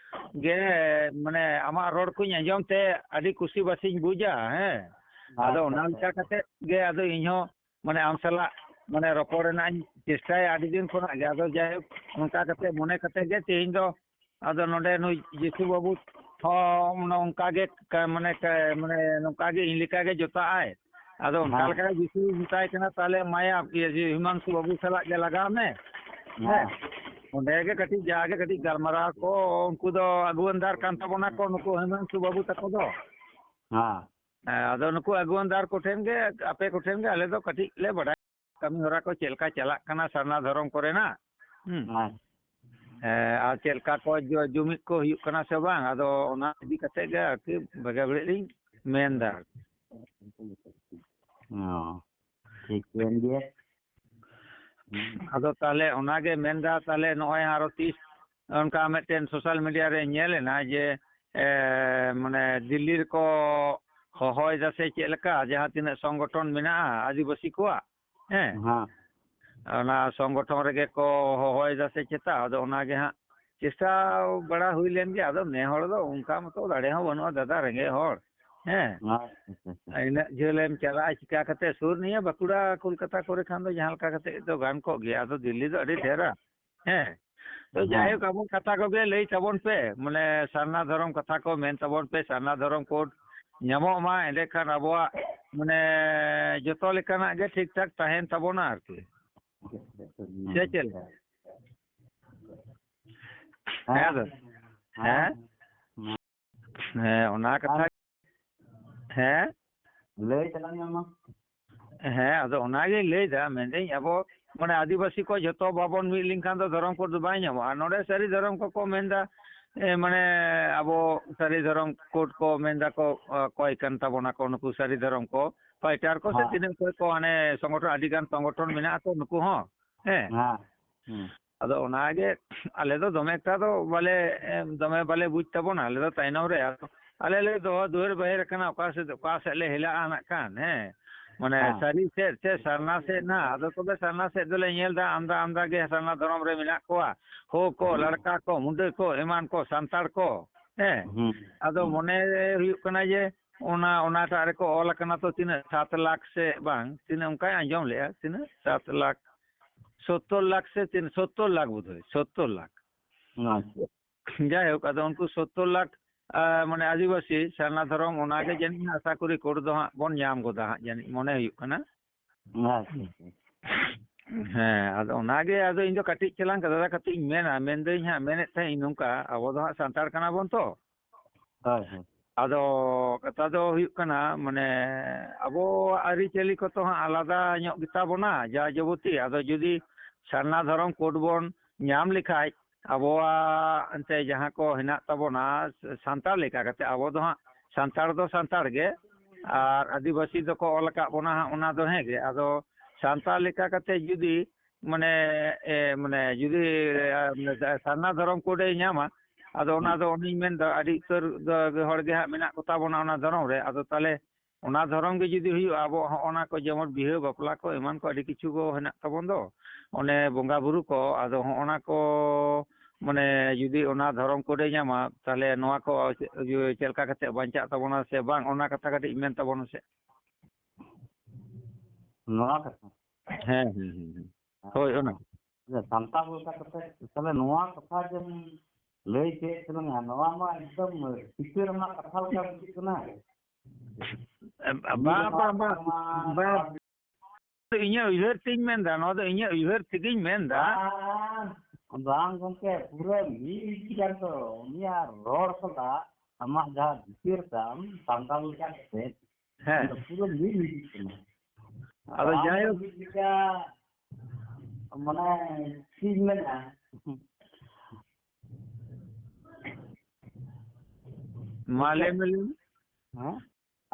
ᱜᱮ, ᱢᱟᱱᱮ, ᱟᱢᱟᱜ ᱨᱚᱲ ᱠᱚᱧ ᱟᱸᱡᱚᱢ ᱛᱮ ᱟᱹᱰᱤ ᱠᱩᱥᱤ ᱵᱟᱥᱤᱧ ᱵᱩᱡᱟ, ᱦᱮᱸ᱾ ᱟᱫᱚ ᱟᱪᱪᱷᱟ, ᱚᱱᱟ ᱟᱪᱪᱷᱟ, ᱞᱮᱠᱟ ᱟᱪᱪᱷᱟ᱾ ᱠᱟᱛᱮ ᱜᱮ ᱟᱫᱚ ᱤᱧ ᱦᱚᱸ, ᱢᱟᱱᱮ, ᱟᱢ ᱥᱟᱞᱟᱜ, ᱢᱟᱱᱮ, ᱨᱚᱯᱚᱲ ᱨᱮᱱᱟᱜ ᱤᱧ ᱪᱮᱥᱴᱟᱭᱟ ᱟᱹᱰᱤ ᱫᱤᱱ ᱠᱷᱚᱱᱟᱜ ᱜᱮ᱾ ᱟᱫᱚ ᱡᱟᱭᱦᱳᱠ, ᱚᱱᱠᱟ ᱠᱟᱛᱮ ᱢᱚᱱᱮ ᱠᱟᱛᱮ ᱜᱮ ᱛᱮᱦᱮᱧ ᱫᱚ ᱟᱫᱚ ᱱᱚᱰᱮ ᱱᱩᱭ ᱡᱤᱥᱩ ᱵᱟᱹᱵᱩ ᱦᱚᱸ ᱱᱚᱝᱠᱟ ᱜᱮ ᱠᱟ-, ᱢᱟᱱᱮ, ᱠᱟ-, ᱢᱟᱱᱮ, ᱱᱚᱝᱠᱟ ᱜᱮ ᱤᱧ ᱞᱮᱠᱟ ᱜᱮ ᱡᱚᱴᱟᱜ ᱟᱭ᱾ ᱟᱫᱚ ᱚᱱᱠᱟ ᱦᱮᱸ᱾ ᱞᱮᱠᱟ ᱡᱩᱫᱤ ᱢᱮᱛᱟᱭ ᱠᱟᱱᱟ, ᱛᱟᱦᱚᱞᱮ ᱢᱟᱭᱟ, ᱤᱭᱟᱹ, ᱡᱮ ᱦᱤᱢᱟᱝᱥᱩ ᱵᱟᱹᱵᱩ ᱥᱟᱞᱟᱜ ᱜᱮ ᱞᱟᱜᱟᱣ ᱢᱮ᱾ ᱦᱮᱸ᱾ ᱦᱮᱸ᱾ ᱚᱸᱰᱮ ᱜᱮ ᱠᱟᱹᱴᱤᱡ, ᱡᱟᱜᱮ ᱠᱟᱹᱴᱤᱡ ᱜᱟᱞᱢᱟᱨᱟᱣ ᱠᱚ, ᱩᱱᱠᱩ ᱫᱚ ᱟᱹᱜᱩᱣᱟᱹᱱᱫᱟᱨ ᱠᱟᱱ ᱛᱟᱵᱚᱱᱟ ᱠᱚ, ᱱᱩᱠᱩ ᱦᱤᱢᱟᱝᱥᱩ ᱵᱟᱹᱵᱩ ᱛᱟᱠᱚ ᱫᱚ᱾ ᱦᱮᱸ᱾ ᱦᱮᱸ, ᱟᱫᱚ ᱱᱩᱠᱩ ᱟᱹᱜᱩᱣᱟᱹᱱᱫᱟᱨ ᱠᱚᱴᱷᱮᱱ ᱜᱮ, ᱟᱯᱮ ᱠᱚᱴᱷᱮᱱ ᱜᱮ ᱟᱞᱮ ᱫᱚ ᱠᱟᱹᱴᱤᱡ ᱞᱮ ᱵᱟᱰᱟᱭ ᱠᱟᱹᱢᱤ ᱦᱚᱨᱟ ᱠᱚ ᱪᱮᱫ ᱞᱮᱠᱟ ᱪᱟᱞᱟᱜ ᱠᱟᱱᱟ ᱥᱟᱨᱱᱟ ᱫᱷᱚᱨᱚᱢ ᱠᱚᱨᱮᱱᱟᱜ᱾ ᱦᱩᱸ᱾ ᱦᱮᱸ᱾ ᱦᱮᱸ, ᱟᱨ ᱪᱮᱫ ᱞᱮᱠᱟ ᱠᱚ ᱡᱚ-, ᱡᱩᱢᱤᱫ ᱠᱚ ᱦᱩᱭᱩᱜ ᱠᱟᱱᱟ ᱥᱮ ᱵᱟᱝ, ᱟᱫᱚ ᱚᱱᱟ ᱤᱫᱤ ᱠᱟᱛᱮ ᱜᱮ ᱟᱨᱠᱤ ᱵᱷᱟᱜᱮ ᱵᱟᱹᱲᱤᱡ ᱞᱤᱧ ᱢᱮᱱ ᱫᱟ᱾ ᱚ, ᱴᱷᱤᱠ ᱠᱟᱱ ᱜᱮᱭᱟ᱾ ᱦᱩᱸ᱾ ᱟᱫᱚ ᱛᱟᱦᱞᱮ ᱚᱱᱟᱜᱮ ᱢᱮᱱᱫᱟ, ᱛᱟᱦᱞᱮ ᱱᱚᱜᱼᱚᱭ ᱟᱨᱚ ᱛᱤᱥ ᱚᱱᱠᱟ ᱢᱤᱫᱴᱮᱱ social media ᱨᱮ ᱧᱮᱞ ᱮᱱᱟ ᱡᱮ, ᱮ, ᱢᱟᱱᱮ ᱫᱤᱞᱞᱤ ᱨᱮᱠᱚ ᱦᱚᱦᱚᱭᱮᱫᱟ ᱥᱮ ᱪᱮᱫ ᱞᱮᱠᱟ, ᱡᱟᱦᱟᱸ ᱛᱤᱱᱟᱹᱜ ᱥᱚᱝᱜᱚᱴᱷᱚᱱ ᱢᱮᱱᱟᱜᱼᱟ ᱟᱹᱫᱤᱵᱟᱹᱥᱤ ᱠᱚᱣᱟᱜ, ᱦᱮᱸ, ᱦᱮᱸ᱾ ᱚᱱᱟ ᱥᱚᱝᱜᱚᱴᱷᱚᱱ ᱨᱮᱜᱮ ᱠᱚ ᱦᱚᱦᱚᱭᱮᱫᱟ ᱥᱮ ᱪᱮᱛᱟ, ᱟᱫᱚ ᱚᱱᱟᱜᱮ ᱦᱟᱸᱜ ᱪᱮᱥᱴᱟ ᱵᱟᱲᱟ ᱦᱩᱭ ᱞᱮᱱ ᱜᱮ, ᱟᱫᱚ ᱱᱮ ᱦᱚᱲ ᱫᱚ ᱚᱱᱠᱟ ᱢᱚᱛᱚ ᱫᱟᱲᱮ ᱦᱚᱸ ᱵᱟᱹᱱᱩᱜᱼᱟ ᱫᱟᱫᱟ, ᱨᱮᱸᱜᱮᱡ ᱦᱚᱲ, ᱦᱮᱸ᱾ ᱟᱪᱪᱷᱟ, ᱟᱪᱪᱷᱟ, ᱟᱪᱪᱷᱟ᱾ ᱤᱱᱟᱹᱜ ᱡᱷᱟᱹᱞ ᱮᱢ ᱪᱟᱞᱟᱜᱼᱟ ᱪᱤᱠᱟ ᱠᱟᱛᱮ? ᱥᱩᱨ ᱱᱤᱭᱟᱹ ᱵᱟᱸᱠᱩᱲᱟ, ᱠᱳᱞᱠᱟᱛᱟ ᱠᱚᱨᱮ ᱠᱷᱟᱱ ᱫᱚ ᱡᱟᱦᱟᱸ ᱞᱮᱠᱟ ᱠᱟᱛᱮ ᱫᱚ ᱜᱟᱱ ᱠᱚᱜ ᱜᱮᱭᱟ, ᱟᱫᱚ ᱫᱤᱞᱞᱤ ᱫᱚ ᱟᱹᱰᱤ ᱰᱷᱮᱨᱟ, ᱦᱮᱸ᱾ ᱛᱚ ᱦᱮᱸ᱾ ᱡᱟᱭᱦᱳᱠ, ᱟᱵᱚ ᱠᱟᱛᱷᱟ ᱠᱚᱜᱮ ᱞᱟᱹᱭ ᱛᱟᱵᱚᱱ ᱯᱮ, ᱢᱟᱱᱮ ᱥᱟᱨᱱᱟ ᱫᱷᱚᱨᱚᱢ ᱠᱟᱛᱷᱟ ᱠᱚ ᱢᱮᱱ ᱛᱟᱵᱚᱱ ᱯᱮ, ᱥᱟᱨᱱᱟ ᱫᱷᱚᱨᱚᱢ code ᱧᱟᱢᱚᱜ ᱢᱟ, ᱮᱸᱰᱮᱠᱷᱟᱱ ᱟᱵᱚᱣᱟᱜ ᱢᱟᱱᱮ ᱡᱚᱛᱚ ᱞᱮᱠᱟᱱᱟᱜ ᱜᱮ ᱴᱷᱤᱠ ᱴᱷᱟᱠ ᱛᱟᱦᱮᱱ ᱛᱟᱵᱚᱱᱟ ᱟᱨᱠᱤ᱾ ᱥᱮ ᱪᱮᱫ ᱞᱮᱠᱟ? ᱦᱮᱸ᱾ ᱦᱮᱸ ᱫᱚ᱾ ᱦᱮᱸ᱾ ᱦᱮᱸ? ᱦᱮᱸ᱾ ᱦᱮᱸ, ᱚᱱᱟ ᱠᱟᱛᱷᱟ᱾ ᱦᱮᱸ? ᱞᱟᱹᱭ ᱛᱟᱞᱟᱝ ᱢᱮ ᱢᱟ᱾ ᱦᱮᱸ, ᱟᱫᱚ ᱚᱱᱟᱜᱤᱧ ᱞᱟᱹᱭᱫᱟ, ᱢᱮᱱᱫᱟᱹᱧ ᱟᱵᱚ ᱢᱟᱱᱮ ᱟᱹᱫᱤᱵᱟᱹᱥᱤ ᱠᱚ ᱡᱷᱚᱛᱚ ᱵᱟᱵᱚᱱ ᱢᱤᱫ ᱞᱮᱱᱠᱷᱟᱱ ᱫᱚ ᱫᱷᱚᱨᱚᱢ code ᱫᱚ ᱵᱟᱭ ᱧᱟᱢᱚᱜᱼᱟ᱾ ᱱᱚᱰᱮ ᱥᱟᱹᱨᱤ ᱫᱷᱚᱨᱚᱢ ᱠᱚᱠᱚ ᱢᱮᱱᱫᱟ, ᱮ, ᱢᱟᱱᱮ ᱟᱵᱚ ᱥᱟᱹᱨᱤ ᱫᱷᱚᱨᱚᱢ code ᱠᱚ ᱢᱮᱱᱫᱟ ᱠᱚ, ᱚ, ᱚᱠᱚᱭ ᱠᱟᱱ ᱛᱟᱵᱚᱱᱟ ᱠᱚ ᱱᱩᱠᱩ ᱥᱟᱹᱨᱤ ᱫᱷᱚᱨᱚᱢ ᱠᱚ fighter ᱠᱚ ᱥᱮ ᱦᱮᱸ᱾ ᱛᱤᱱᱟᱹᱜ ᱚᱠᱚᱭ ᱠᱚ ᱦᱟᱱᱮ ᱥᱚᱝᱜᱚᱴᱷᱚᱱ, ᱟᱹᱰᱤ ᱜᱟᱱ ᱥᱚᱝᱜᱚᱴᱷᱚᱱ ᱢᱮᱱᱟᱜᱼᱟ ᱛᱚ ᱱᱩᱠᱩ ᱦᱚᱸ, ᱦᱮᱸ᱾ ᱦᱮᱸ᱾ ᱦᱩᱸ᱾ ᱟᱫᱚ ᱚᱱᱟᱜᱮ ᱟᱞᱮ ᱫᱚ ᱫᱚᱢᱮ ᱮᱠᱴᱟ ᱫᱚ ᱵᱟᱞᱮ, ᱮ, ᱫᱚᱢᱮ ᱵᱟᱞᱮ ᱵᱩᱡᱽ ᱛᱟᱵᱚᱱᱟ, ᱟᱞᱮ ᱫᱚ ᱛᱟᱭᱱᱚᱢ ᱨᱮ᱾ ᱟᱫᱚ ᱟᱞᱮ ᱞᱮ ᱫᱚᱦᱚ ᱫᱩᱣᱟᱹᱨ ᱵᱟᱦᱮᱨ ᱟᱠᱟᱱᱟ, ᱚᱠᱟ ᱥᱮᱫ, ᱚᱠᱟ ᱥᱮᱫ ᱞᱮ ᱦᱮᱞᱟᱜᱼᱟ ᱱᱟᱜ ᱠᱷᱟᱱ, ᱦᱮᱸ᱾ ᱢᱟᱱᱮ ᱦᱮᱸ᱾ ᱥᱟᱹᱨᱤ ᱥᱮᱫ ᱥᱮ ᱥᱟᱨᱱᱟ ᱥᱮᱫ ᱱᱟᱜ, ᱟᱫᱚ ᱛᱚᱵᱮ ᱥᱟᱨᱱᱟ ᱥᱮᱫ ᱫᱚᱞᱮ ᱧᱮᱞ ᱮᱫᱟ, ᱟᱢᱫᱟ, ᱟᱢᱫᱟ ᱜᱮ ᱥᱟᱨᱱᱟ ᱫᱷᱚᱨᱚᱢ ᱨᱮ ᱢᱮᱱᱟᱜ ᱠᱚᱣᱟ, ᱦᱳ ᱠᱚ, ᱦᱩᱸ᱾ ᱞᱟᱲᱠᱟ ᱠᱚ, ᱢᱩᱰᱟᱹ ᱠᱚ, ᱮᱢᱟᱱ ᱠᱚ, ᱥᱟᱱᱛᱟᱲ ᱠᱚ, ᱦᱮᱸ᱾ ᱦᱩᱸ᱾ ᱟᱫᱚ ᱦᱩᱸ᱾ ᱢᱚᱱᱮ ᱦᱩᱭᱩᱜ ᱠᱟᱱᱟ ᱡᱮ ᱚᱱᱟ, ᱚᱱᱟᱴᱟᱜ ᱨᱮᱠᱚ ᱚᱞ ᱟᱠᱟᱱᱟ ᱛᱚ ᱛᱤᱱᱟᱹᱜ, ᱥᱟᱛ ᱞᱟᱠᱷ ᱥᱮ ᱵᱟᱝ, ᱛᱤᱱᱟᱹᱜ ᱚᱱᱠᱟᱧ ᱟᱸᱡᱚᱢ ᱞᱮᱜᱼᱟ, ᱛᱤᱱᱟᱹᱜ, ᱥᱟᱛ ᱞᱟᱠᱷ, ᱥᱳᱛᱛᱳᱨ ᱞᱟᱠᱷ ᱥᱮ ᱛᱤᱱᱟᱹᱜ, ᱥᱳᱛᱛᱳᱨ ᱞᱟᱠᱷ ᱵᱳᱫᱷᱚᱭ, ᱥᱳᱛᱛᱳᱨ ᱞᱟᱠᱷ᱾ ᱟᱪᱪᱷᱟ᱾ ᱡᱟᱭᱦᱳᱠ, ᱟᱫᱚ ᱩᱱᱠᱩ ᱥᱳᱛᱛᱳᱨ ᱞᱟᱠᱷ ᱟᱨ ᱢᱟᱱᱮ ᱟᱹᱫᱤᱵᱟᱹᱥᱤ ᱥᱟᱨᱱᱟ ᱫᱷᱚᱨᱚᱢ, ᱚᱱᱟᱜᱮ ᱡᱟᱹᱱᱤᱡ ᱟᱥᱟ ᱠᱚᱨᱤ ᱠᱳᱰ ᱫᱚ ᱦᱟᱸᱜ ᱵᱚᱱ ᱧᱟᱢ ᱜᱚᱫᱟ ᱦᱟᱸᱜ, ᱡᱟᱹᱱᱤᱡ ᱢᱚᱱᱮ ᱦᱩᱭᱩᱜ ᱠᱟᱱᱟ᱾ ᱟᱪᱪᱷᱟ, ᱟᱪᱪᱷᱟ᱾ ᱦᱮᱸ, ᱟᱫᱚ ᱚᱱᱟᱜᱮ, ᱟᱫᱚ ᱤᱧ ᱫᱚ ᱠᱟᱹᱴᱤᱡ ᱪᱟᱞᱟᱝ ᱫᱟᱫᱟ ᱠᱟᱹᱴᱤᱡ ᱤᱧ ᱢᱮᱱᱟ, ᱢᱮᱱᱫᱟᱹᱧ ᱦᱟᱸᱜ, ᱢᱮᱱᱮᱫ ᱛᱟᱦᱮᱸᱫ ᱤᱧ ᱱᱚᱝᱠᱟ, ᱟᱵᱚ ᱫᱚ ᱦᱟᱸᱜ ᱥᱟᱱᱛᱟᱲ ᱠᱟᱱᱟ ᱵᱚᱱ ᱛᱚ᱾ ᱦᱳᱭ, ᱦᱳᱭ᱾ ᱟᱫᱚ ᱠᱟᱛᱷᱟ ᱫᱚ ᱦᱩᱭᱩᱜ ᱠᱟᱱᱟ, ᱢᱟᱱᱮ, ᱟᱵᱚ ᱟᱹᱨᱤᱪᱟᱹᱞᱤ ᱠᱚᱛᱚ ᱦᱟᱸᱜ ᱟᱞᱟᱫᱟ ᱧᱚᱜ ᱜᱮᱛᱟ ᱵᱚᱱᱟ, ᱡᱟ ᱡᱟᱵᱚᱛᱤ᱾ ᱟᱫᱚ ᱡᱩᱫᱤ ᱥᱟᱨᱱᱟ ᱫᱷᱚᱨᱚᱢ ᱠᱳᱰ ᱵᱚᱱ ᱧᱟᱢ ᱞᱮᱠᱷᱟᱡ, ᱟᱵᱚᱣᱟᱜ ᱮᱱᱛᱮ ᱡᱟᱦᱟᱸ ᱠᱚ ᱦᱮᱱᱟᱜ ᱛᱟᱵᱚᱱᱟ ᱥᱟᱱᱛᱟᱲ ᱞᱮᱠᱟ ᱠᱟᱛᱮ, ᱟᱵᱚ ᱫᱚ ᱦᱟᱸᱜ ᱥᱟᱱᱛᱟᱲ ᱫᱚ ᱥᱟᱱᱛᱟᱲ ᱜᱮ, ᱟᱨ ᱟᱹᱫᱤᱵᱟᱹᱥᱤ ᱫᱚᱠᱚ ᱚᱞ ᱟᱠᱟᱫ ᱵᱚᱱᱟ ᱦᱟᱸᱜ, ᱚᱱᱟ ᱫᱚ ᱦᱮᱸ ᱜᱮ᱾ ᱟᱫᱚ ᱥᱟᱱᱛᱟᱲ ᱞᱮᱠᱟ ᱠᱟᱛᱮ ᱡᱩᱫᱤ ᱢᱟᱱᱮ, ᱮ, ᱢᱟᱱᱮ ᱡᱩᱫᱤ, ᱮ, ᱥᱟᱨᱱᱟ ᱫᱷᱚᱨᱚᱢ ᱠᱳᱰᱮ ᱧᱟᱢᱟ, ᱟᱫᱚ ᱚᱱᱟ ᱫᱚ ᱩᱱᱤᱧ ᱢᱮᱱᱫᱟ ᱟᱹᱰᱤ ᱩᱛᱟᱹᱨ ᱫᱚ ᱦᱚᱲ ᱜᱮ ᱦᱟᱸᱜ ᱢᱮᱱᱟᱜ ᱠᱚᱛᱟ ᱵᱚᱱᱟ ᱚᱱᱟ ᱫᱷᱚᱨᱚᱢ ᱨᱮ᱾ ᱟᱫᱚ ᱛᱟᱦᱚᱞᱮ ᱚᱱᱟ ᱫᱷᱚᱨᱚᱢ ᱜᱮ ᱡᱩᱫᱤ ᱦᱩᱭᱩᱜᱼᱟ, ᱟᱵᱚ ᱦᱚᱸᱜᱼᱚ ᱱᱟ ᱠᱚ ᱡᱮᱢᱚᱱ ᱵᱤᱦᱟᱹ ᱵᱟᱯᱞᱟ ᱠᱚ ᱮᱢᱟᱱ ᱠᱚ ᱟᱹᱰᱤ ᱠᱤᱪᱷᱩ ᱠᱚ ᱦᱮᱱᱟᱜ ᱛᱟᱵᱚᱱ ᱫᱚ, ᱚᱱᱮ ᱵᱚᱸᱜᱟ ᱵᱩᱨᱩ ᱠᱚ, ᱟᱫᱚ ᱦᱚᱸᱜᱼᱚ ᱱᱟ ᱠᱚ ᱢᱟᱱᱮ ᱡᱩᱫᱤ ᱚᱱᱟ ᱫᱷᱚᱨᱚᱢ ᱠᱳᱰᱮ ᱧᱟᱢᱟ, ᱛᱟᱦᱚᱞᱮ ᱱᱚᱣᱟ ᱠᱚ ᱪᱮᱫ, ᱪᱮᱫ ᱞᱮᱠᱟ ᱠᱟᱛᱮ ᱵᱟᱧᱪᱟᱜ ᱛᱟᱵᱚᱱᱟ ᱥᱮ ᱵᱟᱝ, ᱚᱱᱟ ᱠᱟᱛᱷᱟ ᱠᱟᱹᱴᱤᱡ ᱢᱮᱱ ᱛᱟᱵᱚᱱ ᱢᱮᱥᱮ᱾ ᱱᱚᱣᱟ ᱠᱟᱛᱷᱟ? ᱦᱮᱸ, ᱦᱮᱸ, ᱦᱮᱸ, ᱦᱮᱸ᱾ ᱦᱳᱭ, ᱚᱱᱟ᱾ ᱥᱟᱱᱛᱟᱲ ᱞᱮᱠᱟ ᱠᱟᱛᱮ, ᱛᱟᱦᱚᱞᱮ ᱱᱚᱣᱟ ᱠᱟᱛᱷᱟ ᱡᱮᱢ ᱞᱟᱹᱭ ᱠᱮᱫ ᱛᱟᱞᱟᱝᱟ, ᱱᱚᱣᱟ ᱢᱟ ᱮᱠᱫᱚᱢ ᱥᱤᱠᱟᱹᱨ ᱨᱮᱱᱟᱜ ᱠᱟᱛᱷᱟ ᱞᱮᱠᱟ ᱵᱩᱡᱷᱟᱹᱜ ᱠᱟᱱᱟ᱾ ᱵᱟᱝ, ᱵᱟᱝ, ᱵᱟᱝ, ᱵᱟᱝ᱾ ᱤᱧᱟᱹᱜ ᱩᱭᱦᱟᱹᱨ ᱛᱤᱧ ᱢᱮᱱᱫᱟ, ᱱᱚᱣᱟ ᱫᱚ ᱤᱧᱟᱹᱜ ᱩᱭᱦᱟᱹᱨ ᱛᱮᱜᱮᱧ ᱢᱮᱱᱫᱟ᱾ ᱵᱟᱝ, ᱵᱟᱝ ᱜᱚᱢᱠᱮ, ᱯᱩᱨᱟᱹ ᱢᱤᱫ ᱜᱮᱭᱟ ᱛᱚ, ᱩᱱᱤᱭᱟᱜ ᱨᱚᱲ ᱥᱟᱞᱟᱜ ᱟᱢᱟᱜ ᱡᱟᱦᱟᱸ ᱵᱤᱪᱟᱹᱨ ᱛᱟᱢ ᱥᱟᱱᱛᱟᱲ ᱞᱮᱠᱟ ᱠᱟᱛᱮ, ᱦᱮᱸ᱾ ᱯᱩᱨᱟᱹ ᱢᱤᱫ ᱦᱤᱡᱩᱜ ᱠᱟᱱᱟ᱾ ᱟᱫᱚ ᱟᱢ ᱡᱟᱭᱦᱳᱠ᱾ ᱢᱤᱫ ᱞᱮᱠᱟ, ᱢᱟᱱᱮ, ᱪᱮᱫ ᱤᱧ ᱢᱮᱱᱟ? ᱢᱟ ᱞᱟᱹᱭ ᱢᱮ, ᱞᱟᱹᱭ ᱢᱮ᱾ ᱦᱮᱸ?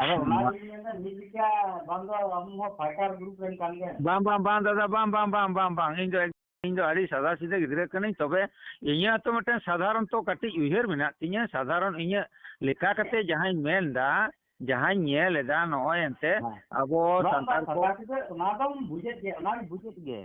ᱟᱫᱚ ᱚᱱᱟ ᱢᱟ- ᱜᱤᱧ ᱢᱮᱱᱫᱟ, ᱢᱤᱫ ᱞᱮᱠᱟ ᱵᱟᱝ ᱫᱚ ᱟᱢ ᱦᱚᱸ fighter group ᱨᱮᱱ ᱠᱟᱱ ᱜᱮᱭᱟᱢ᱾ ᱵᱟᱝ, ᱵᱟᱝ, ᱵᱟᱝ, ᱫᱟᱫᱟ, ᱵᱟᱝ, ᱵᱟᱝ, ᱵᱟᱝ, ᱵᱟᱝ, ᱵᱟᱝ᱾ ᱤᱧ ᱫᱚ, ᱤᱧ ᱫᱚ ᱟᱹᱰᱤ ᱥᱟᱫᱟ ᱥᱤᱫᱟᱹ ᱜᱤᱫᱽᱨᱟᱹ ᱠᱟᱹᱱᱟᱹᱧ᱾ ᱛᱚᱵᱮ ᱤᱧᱟᱹᱜ ᱛᱚ ᱢᱤᱫᱴᱮᱱ ᱥᱟᱫᱷᱟᱨᱚᱱᱛᱚ ᱠᱟᱹᱴᱤᱡ ᱩᱭᱦᱟᱹᱨ ᱢᱮᱱᱟᱜ ᱛᱤᱧᱟᱹ, ᱥᱟᱫᱷᱟᱨᱚᱱ ᱤᱧᱟᱹᱜ ᱞᱮᱠᱟ ᱠᱟᱛᱮ ᱡᱟᱦᱟᱸᱧ ᱢᱮᱱᱫᱟ, ᱡᱟᱦᱟᱸᱧ ᱧᱮᱞ ᱮᱫᱟ, ᱱᱚᱜᱼᱚᱭ ᱮᱱᱛᱮ ᱦᱮᱸ᱾ ᱟᱵᱚ ᱵᱟᱝ, ᱥᱟᱱᱛᱟᱲ ᱵᱟᱝ, ᱠᱚ ᱥᱟᱫᱟ ᱥᱤᱫᱟᱹ ᱚᱱᱟ ᱫᱚᱢ ᱵᱩᱡᱮᱫ ᱜᱮ, ᱚᱱᱟᱧ ᱵᱩᱡᱮᱫ ᱜᱮ᱾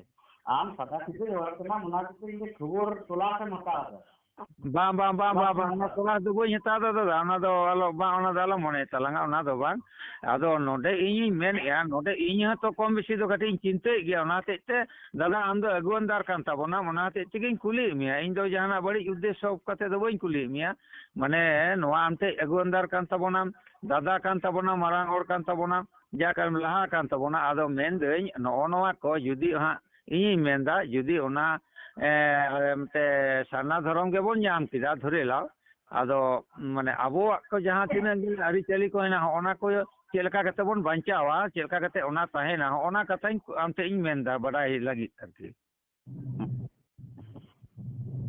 ᱟᱢ ᱥᱟᱫᱟ ᱥᱤᱫᱟᱹ ᱦᱚᱲ ᱠᱟᱱᱟᱢ, ᱚᱱᱟ ᱠᱷᱟᱹᱛᱤᱨ ᱤᱧ ᱫᱚ ᱠᱷᱚᱵᱚᱨ ᱛᱚᱞᱟᱥ ᱮᱢ ᱦᱟᱛᱟᱣ ᱮᱫᱟ᱾ ᱵᱟᱝ, ᱵᱟᱝ, ᱵᱟᱝ, ᱵᱟᱝ, ᱵᱟᱝ, ᱚᱱᱟ ᱛᱚᱞᱟᱥ ᱫᱚ ᱵᱟᱹᱧ ᱦᱟᱛᱟᱣ ᱫᱟ ᱫᱟᱫᱟ, ᱚᱱᱟ ᱫᱚ ᱟᱞᱚ, ᱵᱟᱝ, ᱚᱱᱟ ᱫᱚ ᱟᱞᱚ ᱢᱚᱱᱮ ᱛᱟᱞᱟᱝᱟ, ᱚᱱᱟ ᱫᱚ ᱵᱟᱝ᱾ ᱟᱫᱚ ᱱᱚᱰᱮ ᱤᱧᱤᱧ ᱢᱮᱱᱮᱫᱼᱟ, ᱱᱚᱰᱮ ᱤᱧ ᱦᱚᱸᱛᱚ ᱠᱚᱢ ᱵᱮᱥᱤ ᱫᱚ ᱠᱟᱹᱴᱤᱡ ᱤᱧ ᱪᱤᱱᱛᱟᱹᱭᱮᱫ ᱜᱮᱭᱟ, ᱚᱱᱟ ᱦᱚᱛᱮᱡ ᱛᱮ ᱫᱟᱫᱟ ᱟᱢ ᱫᱚ ᱟᱹᱜᱩᱣᱟᱹᱱᱫᱟᱨ ᱠᱟᱱ ᱛᱟᱵᱚᱱᱟᱢ, ᱚᱱᱟ ᱦᱚᱛᱮᱡ ᱛᱮᱜᱮᱧ ᱠᱩᱞᱤᱭᱮᱫ ᱢᱮᱭᱟ᱾ ᱤᱧ ᱫᱚ ᱡᱟᱦᱟᱱᱟᱜ ᱵᱟᱹᱲᱤᱡ ᱩᱫᱽᱫᱮᱥᱥᱚ ᱠᱟᱛᱮ ᱫᱚ ᱵᱟᱹᱧ ᱠᱩᱞᱤᱭᱮᱫ ᱢᱮᱭᱟ, ᱢᱟᱱᱮ ᱱᱚᱣᱟ ᱟᱢ ᱴᱷᱮᱡ ᱟᱹᱜᱩᱣᱟᱹᱱᱫᱟᱨ ᱠᱟᱱ ᱛᱟᱵᱚᱱᱟᱢ, ᱫᱟᱫᱟ ᱠᱟᱱ ᱛᱟᱵᱚᱱᱟᱢ, ᱢᱟᱨᱟᱝ ᱦᱚᱲ ᱠᱟᱱ ᱛᱟᱵᱚᱱᱟᱢ, ᱡᱟᱠ ᱟᱢ ᱞᱟᱦᱟ ᱠᱟᱱ ᱛᱟᱵᱚᱱᱟ᱾ ᱟᱫᱚ ᱢᱮᱱᱫᱟᱹᱧ ᱱᱚᱜᱼᱚ ᱱᱚᱣᱟ ᱠᱚ ᱡᱩᱫᱤ ᱦᱟᱸᱜ ᱤᱧᱤᱧ ᱢᱮᱱᱫᱟ, ᱡᱩᱫᱤ ᱚᱱᱟ, ᱮ, ᱢᱤᱫᱴᱮᱡ ᱥᱟᱨᱱᱟ ᱫᱷᱚᱨᱚᱢ ᱜᱮᱵᱚᱱ ᱧᱟᱢ ᱠᱮᱫᱟ, ᱫᱷᱚᱨᱮ ᱞᱟᱣ, ᱟᱫᱚ ᱢᱟᱱᱮ ᱟᱵᱚᱣᱟᱜ ᱠᱚ ᱡᱟᱦᱟᱸ ᱛᱤᱱᱟᱹᱜ ᱜᱮ ᱟᱹᱨᱤᱪᱟᱹᱞᱤ ᱠᱚ ᱦᱮᱱᱟᱜᱼᱟ, ᱚᱱᱟ ᱠᱚ ᱪᱮᱫ ᱞᱮᱠᱟ ᱠᱟᱛᱮ ᱵᱚᱱ ᱵᱟᱧᱪᱟᱣᱟ, ᱪᱮᱫ ᱞᱮᱠᱟ ᱠᱟᱛᱮ ᱚᱱᱟ ᱛᱟᱦᱮᱱᱟ, ᱚᱱᱟ ᱠᱟᱛᱷᱟᱧ ᱟᱢ ᱴᱷᱮᱡ ᱤᱧ ᱢᱮᱱᱫᱟ, ᱵᱟᱰᱟᱭ ᱞᱟᱹᱜᱤᱫ ᱟᱨᱠᱤ᱾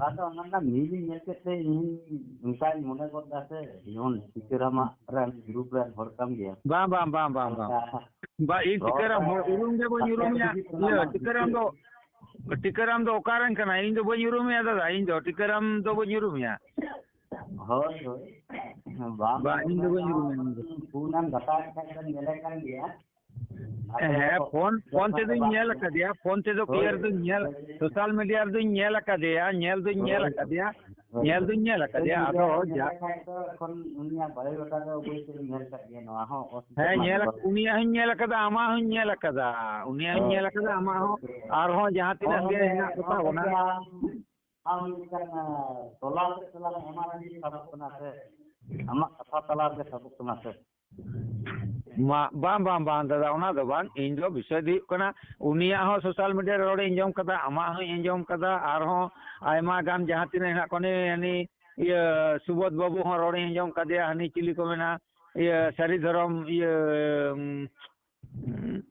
ᱟᱫᱚ ᱚᱱᱟ ᱨᱮᱱᱟᱜ ᱢᱤᱞ ᱤᱧ ᱧᱮᱞ ᱠᱮᱫ ᱛᱮ ᱤᱧ ᱚᱱᱠᱟᱧ ᱢᱚᱱᱮ ᱜᱚᱫ ᱫᱟ ᱥᱮ, ᱡᱮᱢᱚᱱ ᱴᱤᱠᱟᱹᱨᱟᱢᱟᱜ ᱨᱮᱱ ᱜᱨᱩᱯ ᱨᱮᱱ ᱦᱚᱲ ᱠᱟᱱ ᱜᱮᱭᱟ᱾ ᱵᱟᱝ, ᱵᱟᱝ, ᱵᱟᱝ, ᱵᱟᱝ, ᱵᱟᱝ᱾ ᱚᱱᱠᱟ ᱵᱟ, ᱤᱧ ᱨᱚᱲ ᱴᱤᱠᱟᱹᱨᱟᱢ ᱦᱚᱲ ᱩᱨᱩᱢ ᱜᱮ ᱵᱟᱹᱧ ᱩᱨᱩᱢᱮᱭᱟ᱾ ᱤᱭᱟᱹ, ᱴᱤᱠᱟᱹᱨᱟᱢ ᱫᱚ, ᱴᱤᱠᱟᱹᱨᱟᱢ ᱫᱚ ᱚᱠᱟᱨᱮᱱ ᱠᱟᱱᱟᱭ? ᱤᱧ ᱫᱚ ᱵᱟᱹᱧ ᱩᱨᱩᱢᱮᱭᱟ ᱫᱟᱫᱟ, ᱤᱧ ᱫᱚ ᱴᱤᱠᱟᱹᱨᱟᱢ ᱫᱚ ᱵᱟᱹᱧ ᱩᱨᱩᱢᱮᱭᱟ᱾ ᱦᱳᱭ, ᱦᱳᱭ᱾ ᱵᱟᱝ, ᱵᱟᱝ, ᱤᱧ ᱫᱚ ᱵᱟᱹᱧ ᱩᱨᱩᱢᱮᱭᱟ ᱩᱱᱤ ᱫᱚ᱾ ᱯᱷᱳᱱ ᱮᱢ ᱜᱟᱛᱟᱭ ᱠᱷᱟᱡ ᱫᱚᱧ ᱧᱮᱞᱮ ᱠᱟᱱ ᱜᱮᱭᱟ᱾ ᱦᱮᱸ, ᱯᱷᱳᱱ, ᱯᱷᱳᱱ ᱛᱮᱫᱚᱧ ᱧᱮᱞ ᱟᱠᱟᱫᱮᱭᱟ, ᱯᱷᱳᱱ ᱛᱮᱫᱚ ᱦᱳᱭ, ᱠᱞᱤᱭᱟᱨ ᱫᱚᱧ ᱧᱮᱞ, ᱦᱳᱭ᱾ ᱥᱳᱥᱟᱞ ᱢᱤᱰᱤᱭᱟ ᱨᱮᱫᱚᱧ ᱧᱮᱞ ᱟᱠᱟᱫᱮᱭᱟ, ᱧᱮᱞ ᱫᱚᱧ ᱧᱮᱞ ᱦᱳᱭ᱾ ᱟᱠᱟᱫᱮᱭᱟ, ᱦᱳᱭ᱾ ᱧᱮᱞ ᱫᱚᱧ ᱧᱮᱞ ᱟᱠᱟᱫᱮᱭᱟ᱾ ᱟᱫᱚ ᱧᱮᱞ ᱡᱟ ᱞᱮᱠᱷᱟᱡ ᱫᱚ ᱮᱠᱷᱚᱱ ᱩᱱᱤᱭᱟᱜ ᱵᱟᱭᱳᱰᱟᱴᱟ ᱫᱚ ᱚᱵᱚᱥᱥᱳᱭ ᱧᱮᱞ ᱟᱠᱟᱫ ᱜᱮᱭᱟ, ᱱᱚᱣᱟ ᱦᱚᱸ ᱚᱥᱩᱵᱤᱫᱷᱟ ᱦᱮᱸ, ᱵᱟᱹᱱᱩᱜ ᱧᱮᱞ ᱟᱠᱟᱫᱟ᱾ ᱟᱠ-, ᱩᱱᱤᱭᱟᱜ ᱦᱚᱸᱧ ᱧᱮᱞ ᱟᱠᱟᱫᱟ, ᱟᱢᱟᱜ ᱦᱚᱸᱧ ᱧᱮᱞ ᱟᱠᱟᱫᱟ, ᱦᱳᱭ᱾ ᱟᱢᱟᱜ ᱦᱚᱸ᱾ ᱟᱨᱦᱚᱸ ᱡᱟᱦᱟᱸ ᱛᱤᱱᱟᱹᱜ ᱜᱮ ᱦᱮᱱᱟᱜ ᱠᱚᱛᱟ ᱵᱚᱱᱟ᱾ ᱟᱢ, ᱟᱢ ᱢᱤᱫᱴᱟᱝ, ᱟ, ᱛᱚᱞᱟ ᱥᱮᱫ ᱛᱮᱞᱟᱝ ᱮᱢᱟ ᱞᱟᱹᱜᱤᱫ ᱥᱟᱵᱚᱜ ᱠᱟᱱᱟ ᱥᱮ? ᱟᱢᱟᱜ ᱠᱟᱛᱷᱟ ᱛᱟᱞᱟ ᱨᱮᱜᱮ ᱥᱟᱵᱚᱜ ᱠᱟᱱᱟ ᱥᱮ? ᱢᱟ, ᱵᱟᱝ, ᱵᱟᱝ, ᱵᱟᱝ, ᱫᱟᱫᱟ, ᱚᱱᱟ ᱫᱚ ᱵᱟᱝ᱾ ᱤᱧ ᱫᱚ ᱵᱤᱥᱚᱭ ᱫᱚ ᱦᱩᱭᱩᱜ ᱠᱟᱱᱟ, ᱩᱱᱤᱭᱟᱜ ᱦᱚᱸ ᱥᱳᱥᱟᱞ ᱢᱤᱰᱤᱭᱟ ᱨᱮ ᱨᱚᱲᱤᱧ ᱟᱸᱡᱚᱢ ᱠᱟᱫᱟ, ᱟᱢᱟᱜ ᱦᱚᱸᱧ ᱟᱸᱡᱚᱢ ᱠᱟᱫᱟ, ᱟᱨᱦᱚᱸ ᱟᱭᱢᱟ ᱜᱟᱱ ᱡᱟᱦᱟᱸ ᱛᱤᱱᱟᱹᱜ ᱦᱮᱱᱟᱜ ᱠᱚᱣᱟ, ᱩᱱᱤ, ᱦᱟᱹᱱᱤ, ᱤᱭᱟᱹ, ᱥᱩᱵᱳᱫᱷ ᱵᱟᱹᱵᱩ ᱦᱚᱸ ᱨᱚᱲᱤᱧ ᱟᱸᱡᱚᱢ ᱠᱟᱫᱮᱭᱟ, ᱦᱟᱹᱱᱤ ᱪᱤᱞᱤ ᱠᱚ ᱢᱮᱱᱟ, ᱤᱭᱟᱹ, ᱥᱟᱹᱨᱤ ᱫᱷᱚᱨᱚᱢ, ᱤᱭᱟᱹ, ᱩᱸ,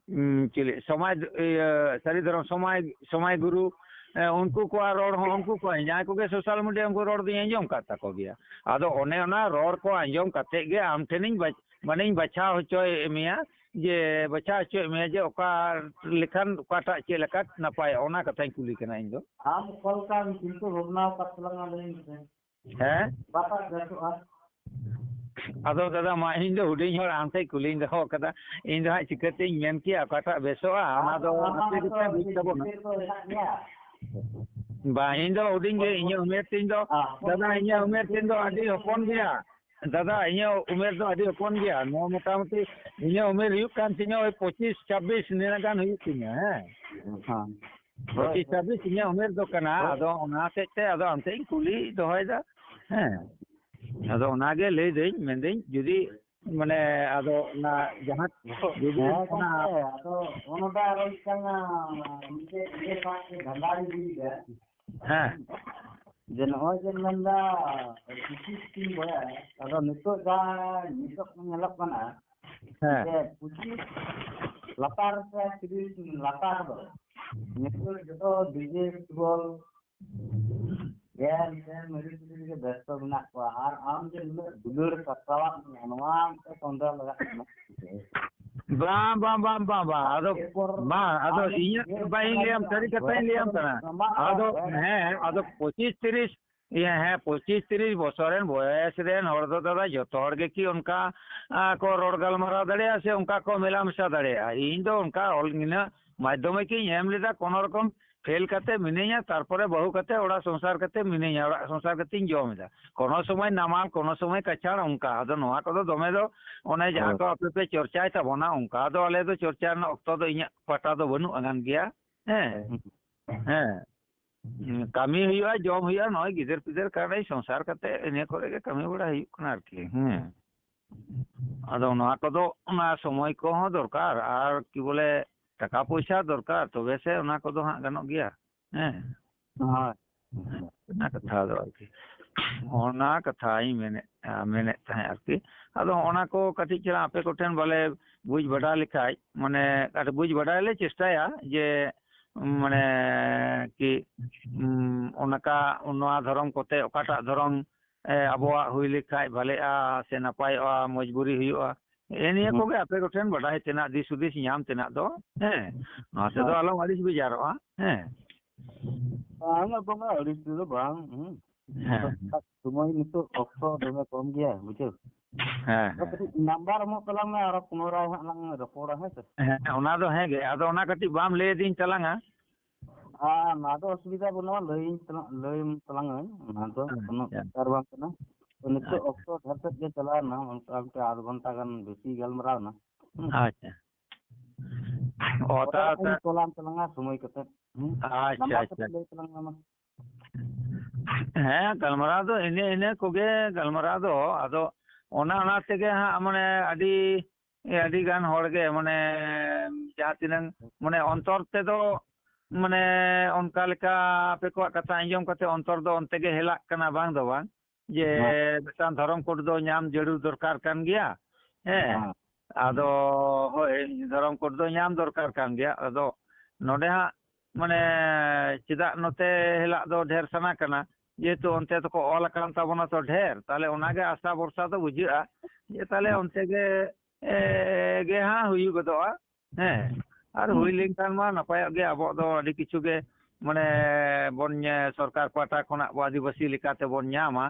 ᱩᱸ, ᱪᱤᱞᱤ, ᱥᱚᱢᱟᱡᱽ, ᱤᱭᱟᱹ, ᱥᱟᱹᱨᱤ ᱫᱷᱚᱨᱚᱢ ᱥᱚᱢᱟᱡᱽ, ᱥᱚᱢᱟᱭ ᱜᱩᱨᱩ, ᱮ, ᱩᱱᱠᱩ ᱠᱚᱣᱟᱜ ᱨᱚᱲ ᱦᱚᱸ, ᱩᱱᱠᱩ ᱠᱚ, ᱡᱟᱦᱟᱸᱭ ᱠᱚᱜᱮ ᱥᱳᱥᱟᱞ ᱢᱤᱰᱤᱭᱟ, ᱩᱱᱠᱩ ᱨᱚᱲ ᱫᱚᱧ ᱟᱸᱡᱚᱢ ᱠᱟᱫ ᱛᱟᱠᱚ ᱜᱮᱭᱟ᱾ ᱟᱫᱚ ᱚᱱᱮ ᱚᱱᱟ ᱨᱚᱲ ᱠᱚ ᱟᱸᱡᱚᱢ ᱠᱟᱛᱮ ᱜᱮ ᱟᱢ ᱴᱷᱮᱱᱤᱧ ᱵᱟᱪ-, ᱢᱟᱱᱮᱧ ᱵᱟᱪᱷᱟᱣ ᱦᱚᱪᱚᱭᱮᱫ ᱢᱮᱭᱟ, ᱡᱮ ᱵᱟᱪᱷᱟᱣ ᱦᱚᱪᱚᱭᱮᱫ ᱢᱮᱭᱟ ᱡᱮ ᱚᱠᱟ ᱞᱮᱠᱷᱟᱱ ᱚᱠᱟᱴᱟᱜ ᱪᱮᱫ ᱞᱮᱠᱟ ᱱᱟᱯᱟᱭᱚᱜᱼᱟ, ᱚᱱᱟ ᱠᱟᱛᱷᱟᱧ ᱠᱩᱞᱤ ᱠᱟᱱᱟ ᱤᱧ ᱫᱚ᱾ ᱟᱢ ᱚᱠᱟ ᱞᱮᱠᱟᱢ ᱪᱤᱱᱛᱟᱹ ᱵᱷᱟᱵᱽᱱᱟ ᱟᱠᱟᱫ ᱛᱟᱞᱟᱝᱟ ᱞᱟᱹᱭ ᱢᱮᱥᱮ᱾ ᱦᱮᱸ? ᱚᱠᱟᱴᱟᱜ ᱵᱮᱥᱚᱜᱼᱟ? ᱟᱫᱚ ᱫᱟᱫᱟ, ᱢᱟ ᱤᱧ ᱫᱚ ᱦᱩᱰᱤᱧ ᱦᱚᱲ, ᱟᱢ ᱴᱷᱮᱡ ᱠᱩᱞᱤᱧ ᱫᱚᱦᱚ ᱠᱟᱫᱟ, ᱤᱧ ᱫᱚ ᱦᱟᱸᱜ ᱪᱤᱠᱟᱹᱛᱤᱧ ᱢᱮᱱ ᱠᱮᱭᱟ ᱚᱠᱟᱴᱟᱜ ᱵᱮᱥᱚᱜᱼᱟ, ᱚᱱᱟ ᱫᱚ ᱟᱢᱟᱜ ᱟᱯᱮ ᱦᱚᱸᱛᱚ ᱜᱮᱯᱮ ᱵᱩᱡᱽ ᱛᱟᱵᱚᱱᱟ᱾ ᱪᱤᱱᱛᱟᱹ ᱫᱚ ᱦᱮᱱᱟᱜ ᱜᱮᱭᱟ᱾ ᱵᱟᱝ, ᱤᱧ ᱫᱚ ᱦᱩᱰᱤᱧ ᱜᱮ, ᱤᱧᱟᱹᱜ ᱩᱢᱮᱨ ᱛᱤᱧ ᱫᱚ, ᱫᱟᱫᱟ, ᱤᱧᱟᱹᱜ ᱩᱢᱮᱨ ᱛᱤᱧ ᱫᱚ ᱟᱹᱰᱤ ᱦᱚᱯᱚᱱ ᱜᱮᱭᱟ᱾ ᱫᱟᱫᱟ, ᱤᱧᱟᱹᱜ ᱩᱢᱮᱨ ᱫᱚ ᱟᱹᱰᱤ ᱦᱚᱯᱚᱱ ᱜᱮᱭᱟ᱾ ᱱᱚᱣᱟ ᱢᱚᱴᱟᱢᱩᱴᱤ ᱤᱧᱟᱹᱜ ᱩᱢᱮᱨ ᱦᱩᱭᱩᱜ ᱠᱟᱱ ᱛᱤᱧᱟᱹ ᱳᱭ ᱯᱚᱸᱪᱤᱥ ᱪᱷᱟᱵᱵᱤᱥ ᱱᱤᱱᱟᱹᱜ ᱜᱟᱱ ᱦᱩᱭᱩᱜ ᱛᱤᱧᱟᱹ, ᱦᱮᱸ᱾ ᱦᱮᱸ᱾ ᱯᱚᱸᱪᱤᱥ ᱪᱷᱟᱵᱵᱤᱥ ᱤᱧᱟᱹᱜ ᱩᱢᱮᱨ ᱫᱚ ᱠᱟᱱᱟ᱾ ᱦᱳᱭ᱾ ᱟᱫᱚ ᱚᱱᱟ ᱦᱚᱛᱮᱡ ᱛᱮ ᱟᱫᱚ ᱟᱢ ᱴᱷᱮᱡ ᱤᱧ ᱠᱩᱞᱤ ᱫᱚᱦᱚᱭᱮᱫᱟ, ᱦᱮᱸ᱾ ᱟᱫᱚ ᱚᱱᱟᱜᱮ ᱞᱟᱹᱭᱫᱟᱹᱧ, ᱢᱮᱱᱫᱟᱹᱧ ᱡᱩᱫᱤ ᱢᱟᱱᱮ ᱟᱫᱚ ᱚᱱᱟ ᱡᱟᱦᱟᱸ ᱡᱩᱫᱤ ᱦᱮᱸ ᱚᱱᱟ ᱜᱚᱢᱠᱮ, ᱟᱫᱚ ᱚᱱᱟᱴᱟᱜ ᱟᱨᱚ ᱢᱤᱫᱴᱟᱝ, ᱢᱤᱫᱴᱮᱡ ᱤᱭᱟᱹ ᱥᱟᱶ ᱛᱮ ᱫᱷᱟᱸᱫᱟ ᱤᱫᱤᱭᱮᱫᱟ᱾ ᱦᱮᱸ᱾ ᱡᱮ ᱱᱚᱜᱼᱚᱭ ᱡᱮ ᱢᱮᱱᱫᱟ ᱯᱚᱸᱪᱤᱥ ᱛᱤᱧ ᱵᱚᱭᱮᱥ, ᱟᱫᱚ ᱱᱤᱛᱚᱜ ᱡᱟ ᱱᱤᱛᱚᱜ ᱧᱮᱞᱚᱜ ᱠᱟᱱᱟ ᱦᱮᱸ᱾ ᱡᱮ ᱯᱚᱸᱪᱤᱥ ᱞᱟᱛᱟᱨ ᱥᱮ ᱛᱤᱨᱤᱥ ᱞᱟᱛᱟᱨ ᱫᱚ ᱱᱤᱛᱚᱜ ᱡᱚᱛᱚ ᱰᱤᱡᱮ ᱯᱷᱩᱴᱵᱚᱞ ᱜᱮᱢ ᱴᱮᱢ ᱢᱟᱹᱨᱤ ᱪᱩᱨᱤ ᱨᱮᱜᱮ ᱵᱮᱥᱛᱚ ᱢᱮᱱᱟᱜ ᱠᱚᱣᱟ᱾ ᱟᱨ ᱟᱢ ᱡᱮ ᱱᱩᱱᱟᱹᱜ ᱫᱩᱞᱟᱹᱲ ᱥᱟᱨᱥᱟᱣᱟᱜ ᱢᱮᱭᱟ, ᱱᱚᱣᱟ ᱢᱤᱫᱴᱮᱱ ᱥᱚᱱᱫᱮᱦᱚ ᱞᱟᱜᱟᱜ ᱠᱟᱱᱟ᱾ ᱵᱟᱝ, ᱵᱟᱝ, ᱵᱟᱝ, ᱵᱟᱝ, ᱵᱟᱝ᱾ ᱟᱫᱚ ᱮᱨᱯᱚᱨ ᱵᱟᱝ, ᱟᱫᱚ ᱟᱢ ᱤᱧᱟᱹᱜ ᱤᱭᱟᱹ ᱵᱟᱹᱧ ᱞᱟᱹᱭᱟᱢ, ᱥᱟᱹᱨᱤ ᱠᱟᱛᱷᱟᱧ ᱞᱟᱹᱭᱟᱢ ᱠᱟᱱᱟ᱾ ᱟᱢᱟᱜ ᱟᱫᱚ ᱦᱮᱸ, ᱟᱫᱚ ᱯᱚᱸᱪᱤᱥ ᱛᱤᱨᱤᱥ, ᱤᱭᱟᱹ, ᱦᱮᱸ, ᱯᱚᱸᱪᱤᱥ ᱛᱤᱨᱤᱥ ᱵᱚᱪᱷᱚᱨ ᱨᱮᱱ ᱵᱚᱭᱮᱥ ᱨᱮᱱ ᱦᱚᱲ ᱫᱚ ᱫᱟᱫᱟ ᱡᱚᱛᱚ ᱦᱚᱲ ᱜᱮ ᱠᱤ ᱚᱱᱠᱟ, ᱟ, ᱠᱚ ᱨᱚᱲ ᱜᱟᱞᱢᱟᱨᱟᱣ ᱫᱟᱲᱮᱭᱟᱜᱼᱟ ᱥᱮ ᱚᱱᱠᱟ ᱠᱚ ᱢᱮᱞᱟ ᱢᱮᱥᱟ ᱫᱟᱲᱮᱭᱟᱜᱼᱟ? ᱤᱧ ᱫᱚ ᱚᱱᱠᱟ ᱚᱞ ᱱᱤᱱᱟᱹᱜ ᱢᱟᱫᱽᱫᱷᱚᱢᱤᱠ ᱤᱧ ᱮᱢ ᱞᱮᱫᱟ, ᱠᱳᱱᱳ ᱨᱚᱠᱚᱢ ᱯᱷᱮᱞ ᱠᱟᱛᱮ ᱢᱤᱱᱟᱹᱧᱟ, ᱛᱟᱨᱯᱚᱨᱮ ᱵᱟᱹᱦᱩ ᱠᱟᱛᱮ ᱚᱲᱟᱜ ᱥᱚᱝᱥᱟᱨ ᱠᱟᱛᱮ ᱢᱤᱱᱟᱹᱧᱟ, ᱚᱲᱟᱜ ᱥᱚᱝᱥᱟᱨ ᱠᱟᱛᱮᱧ ᱡᱚᱢ ᱮᱫᱟ᱾ ᱠᱳᱱᱳ ᱥᱚᱢᱚᱭ ᱱᱟᱢᱟᱞ, ᱠᱳᱱᱳ ᱥᱚᱢᱚᱭ ᱠᱟᱪᱷᱟᱲ, ᱚᱱᱠᱟ᱾ ᱟᱫᱚ ᱱᱚᱣᱟ ᱠᱚᱫᱚ ᱫᱚᱢᱮ ᱫᱚ ᱚᱱᱮ ᱡᱟᱦᱟᱸ ᱦᱳᱭ᱾ ᱠᱚ ᱟᱯᱮ ᱯᱮ ᱪᱚᱨᱪᱟᱭ ᱛᱟᱵᱚᱱᱟ, ᱚᱱᱠᱟ ᱫᱚ ᱟᱞᱮ ᱫᱚ ᱪᱚᱨᱪᱟ ᱨᱮᱱᱟᱜ ᱚᱠᱛᱚ ᱫᱚ ᱤᱧᱟᱹᱜ ᱯᱟᱦᱴᱟ ᱫᱚ ᱵᱟᱹᱱᱩᱜ ᱟᱱᱟᱱ ᱜᱮᱭᱟ᱾ ᱦᱮᱸ, ᱦᱩᱸ᱾ ᱦᱮᱸ, ᱠᱟᱹᱢᱤ ᱦᱩᱭᱩᱜᱼᱟ, ᱡᱚᱢ ᱦᱩᱭᱩᱜᱼᱟ, ᱱᱚᱜᱼᱚᱭ ᱜᱤᱫᱟᱹᱨ ᱯᱤᱫᱟᱹᱨ ᱠᱟᱨᱚᱱ ᱥᱚᱝᱥᱟᱨ ᱠᱟᱛᱮ ᱤᱱᱟᱹ ᱠᱚᱨᱮ ᱜᱮ ᱠᱟᱹᱢᱤ ᱵᱟᱲᱟ ᱦᱩᱭᱩᱜ ᱠᱟᱱᱟ ᱟᱨᱠᱤ᱾ ᱦᱮᱸ, ᱟᱫᱚ ᱱᱚᱣᱟ ᱠᱚᱫᱚ ᱚᱱᱟ ᱥᱚᱢᱚᱭ ᱠᱚᱦᱚᱸ ᱫᱚᱨᱠᱟᱨ, ᱟᱨ ᱠᱤ ᱵᱚᱞᱮ ᱴᱟᱠᱟ ᱯᱚᱭᱥᱟ ᱫᱚᱨᱠᱟᱨ, ᱛᱚᱵᱮ ᱥᱮ ᱚᱱᱟ ᱠᱚᱫᱚ ᱦᱟᱸᱜ ᱜᱟᱱᱚᱜ ᱜᱮᱭᱟ᱾ ᱦᱮᱸ᱾ ᱦᱳᱭ᱾ ᱚᱱᱟ ᱠᱟᱛᱷᱟ ᱫᱚ ᱟᱨᱠᱤ, ᱚᱱᱟ ᱠᱟᱛᱷᱟᱧ ᱢᱮᱱᱮᱫ, ᱢᱮᱱᱮᱫ ᱛᱟᱦᱮᱸᱫ ᱟᱨᱠᱤ᱾ ᱟᱫᱚ ᱚᱱᱟ ᱠᱚ ᱠᱟᱹᱴᱤᱡ ᱪᱮᱞᱟᱝ ᱟᱯᱮ ᱠᱚᱴᱷᱮᱱ ᱵᱟᱞᱮ ᱵᱩᱡᱽ ᱵᱟᱰᱟᱭ ᱞᱮᱠᱷᱟᱡ, ᱢᱟᱱᱮ, ᱟᱨ ᱵᱩᱡᱽ ᱵᱟᱰᱟᱭ ᱞᱮ ᱪᱮᱥᱴᱟᱭᱟ ᱡᱮ, ᱢᱟᱱᱮ, ᱠᱤ, ᱩᱢ, ᱚᱱᱠᱟ, ᱱᱚᱣᱟ ᱫᱷᱚᱨᱚᱢ ᱠᱚᱛᱮ ᱚᱠᱟᱴᱟᱜ ᱫᱷᱚᱨᱚᱢ, ᱮ, ᱟᱵᱚᱣᱟᱜ ᱦᱩᱭ ᱞᱮᱠᱷᱟᱡ ᱵᱷᱟᱞᱮᱜᱼᱟ ᱥᱮ ᱱᱟᱯᱟᱭᱚᱜᱼᱟ, ᱢᱚᱡᱽᱵᱩᱨᱤ ᱦᱩᱭᱩᱜᱼᱟ? ᱦᱮᱸ, ᱱᱤᱭᱟᱹ ᱦᱩᱸ᱾ ᱠᱚᱜᱮ ᱟᱯᱮ ᱠᱚᱴᱷᱮᱱ ᱵᱟᱰᱟᱭ ᱛᱮᱱᱟᱜ, ᱫᱤᱥ ᱦᱩᱫᱤᱥ ᱧᱟᱢ ᱛᱮᱱᱟᱜ ᱫᱚ, ᱦᱮᱸ, ᱱᱚᱣᱟ ᱛᱮᱫᱚ ᱦᱮᱸ᱾ ᱟᱞᱚᱢ ᱟᱹᱲᱤᱥ ᱵᱮᱡᱟᱨᱚᱜᱼᱟ, ᱦᱮᱸ᱾ ᱵᱟᱝᱟ, ᱵᱟᱝᱟ, ᱟᱹᱲᱤᱥ ᱛᱮᱫᱚ ᱵᱟᱝ, ᱦᱩᱸ᱾ ᱦᱮᱸ᱾ ᱥᱚᱢᱚᱭ ᱱᱤᱛᱚᱜ ᱚᱠᱛᱚ ᱫᱚᱢᱮ ᱠᱚᱢ ᱜᱮᱭᱟ, ᱵᱩᱡᱷᱟᱹᱣ᱾ ᱦᱮᱸ, ᱟᱫᱚ ᱦᱮᱸ᱾ ᱠᱟᱹᱴᱤᱡ ᱱᱟᱢᱵᱟᱨ ᱮᱢᱚᱜ ᱛᱟᱞᱟᱝ ᱢᱮ, ᱟᱨᱚ ᱯᱩᱱᱚᱨᱟᱭ ᱦᱟᱸᱜ ᱞᱟᱝ ᱨᱚᱯᱚᱲᱟ, ᱦᱮᱸ ᱥᱮ? ᱦᱮᱸ, ᱚᱱᱟ ᱫᱚ ᱦᱮᱸ ᱜᱮ᱾ ᱟᱫᱚ ᱚᱱᱟ ᱠᱟᱹᱴᱤᱡ ᱵᱟᱢ ᱞᱟᱹᱭ ᱟᱹᱫᱤᱧ ᱛᱟᱞᱟᱝᱟ? ᱦᱮᱸ, ᱚᱱᱟ ᱫᱚ ᱚᱥᱩᱵᱤᱫᱷᱟ ᱵᱟᱹᱱᱩᱜᱼᱟ, ᱞᱟᱹᱭᱟᱹᱧ ᱛᱟᱞᱟᱝ, ᱞᱟᱹᱭᱟᱢ ᱛᱟᱞᱟᱝ ᱟᱹᱧ, ᱚᱱᱟ ᱫᱚ ᱠᱳᱱᱳ ᱟᱪᱪᱷᱟ᱾ ᱵᱮᱯᱟᱨ ᱵᱟᱝ ᱠᱟᱱᱟ᱾ ᱛᱚ ᱱᱤᱛᱚᱜ ᱟᱪᱪᱷᱟ᱾ ᱚᱠᱛᱚ ᱰᱷᱮᱨ ᱥᱮᱫ ᱜᱮ ᱪᱟᱞᱟᱣ ᱮᱱᱟ, ᱢᱚᱴᱟᱢᱩᱴᱤ ᱟᱫᱷ ᱜᱷᱚᱱᱴᱟ ᱜᱟᱱ ᱵᱮᱥᱤ ᱜᱟᱞᱢᱟᱨᱟᱣ ᱮᱱᱟ᱾ ᱦᱩᱸ᱾ ᱟᱪᱪᱷᱟ᱾ ᱚ, ᱯᱚᱨᱮ ᱛᱟ-, ᱛᱟ-, ᱤᱧ ᱠᱚᱞᱟᱢ ᱛᱟᱞᱟᱝᱟ ᱥᱚᱢᱚᱭ ᱠᱟᱛᱮ᱾ ᱦᱩᱸ? ᱟᱪᱪᱷᱟ, ᱱᱟᱢᱵᱟᱨ ᱟᱪᱪᱷᱟ᱾ ᱠᱟᱹᱴᱤᱡ ᱞᱟᱹᱭ ᱛᱟᱞᱟᱝ ᱢᱮ ᱢᱟ᱾ ᱦᱮᱸ, ᱜᱟᱞᱢᱟᱨᱟᱣ ᱫᱚ ᱤᱱᱟᱹ, ᱤᱱᱟᱹ ᱠᱚᱜᱮ ᱜᱟᱞᱢᱟᱨᱟᱣ ᱫᱚ᱾ ᱟᱫᱚ ᱚᱱᱟ, ᱚᱱᱟ ᱛᱮᱜᱮ ᱦᱟᱸᱜ, ᱢᱟᱱᱮ, ᱟᱹᱰᱤ, ᱟᱹᱰᱤ ᱜᱟᱱ ᱦᱚᱲ ᱜᱮ, ᱢᱟᱱᱮ, ᱡᱟᱦᱟᱸ ᱛᱤᱱᱟᱹᱝ, ᱢᱟᱱᱮ, ᱚᱱᱛᱚᱨ ᱛᱮᱫᱚ, ᱢᱟᱱᱮ, ᱚᱱᱠᱟ ᱞᱮᱠᱟ ᱟᱯᱮ ᱠᱚᱣᱟᱜ ᱠᱟᱛᱷᱟ ᱟᱸᱡᱚᱢ ᱠᱟᱛᱮ ᱚᱱᱛᱚᱨ ᱫᱚ ᱚᱱᱛᱮ ᱜᱮ ᱦᱮᱞᱟᱜ ᱠᱟᱱᱟ, ᱵᱟᱝ ᱫᱚ ᱵᱟᱝ, ᱡᱮ ᱦᱮᱸ᱾ ᱢᱤᱫᱴᱟᱝ ᱫᱷᱚᱨᱚᱢ ᱠᱳᱰ ᱫᱚ ᱧᱟᱢ ᱡᱟᱹᱨᱩᱲ ᱫᱚᱨᱠᱟᱨ ᱠᱟᱱ ᱜᱮᱭᱟ᱾ ᱦᱮᱸ᱾ ᱦᱮᱸ᱾ ᱟᱫᱚ, ᱦᱳᱭ, ᱫᱷᱚᱨᱚᱢ ᱠᱳᱰ ᱫᱚ ᱧᱟᱢ ᱫᱚᱨᱠᱟᱨ ᱠᱟᱱ ᱜᱮᱭᱟ᱾ ᱟᱫᱚ ᱱᱚᱰᱮ ᱦᱟᱸᱜ, ᱢᱟᱱᱮ, ᱪᱮᱫᱟᱜ ᱱᱚᱛᱮ ᱦᱮᱞᱟᱜ ᱫᱚ ᱰᱷᱮᱨ ᱥᱟᱱᱟ ᱠᱟᱱᱟ? ᱡᱮᱦᱮᱛᱩ ᱚᱱᱛᱮ ᱫᱚᱠᱚ ᱚᱞ ᱟᱠᱟᱱ ᱛᱟᱵᱚᱱᱟ ᱛᱚ ᱰᱷᱮᱨ, ᱛᱟᱦᱞᱮ ᱚᱱᱟᱜᱮ ᱟᱥᱟ ᱵᱷᱚᱨᱥᱟ ᱫᱚ ᱵᱩᱡᱷᱟᱹᱜᱼᱟ ᱡᱮ ᱛᱟᱦᱞᱮ ᱦᱮᱸ᱾ ᱚᱱᱛᱮ ᱜᱮ, ᱮ, ᱜᱮ ᱦᱟᱸᱜ ᱦᱩᱭ ᱜᱚᱫᱚᱜᱼᱟ᱾ ᱦᱮᱸ, ᱟᱨ ᱦᱩᱸ᱾ ᱦᱩᱭ ᱞᱮᱱᱠᱷᱟᱱ ᱢᱟ ᱱᱟᱯᱟᱭᱚᱜ ᱜᱮ᱾ ᱟᱵᱚᱣᱟᱜ ᱫᱚ ᱟᱹᱰᱤ ᱠᱤᱪᱷᱩ ᱜᱮ, ᱢᱟᱱᱮ, ᱵᱚᱱ ᱧᱮ-, ᱥᱚᱨᱠᱟᱨ ᱯᱟᱦᱴᱟ ᱠᱷᱚᱱᱟᱜ ᱵᱚ ᱟᱹᱫᱤᱵᱟᱹᱥᱤ ᱞᱮᱠᱟᱛᱮ ᱵᱚᱱ ᱧᱟᱢᱟ᱾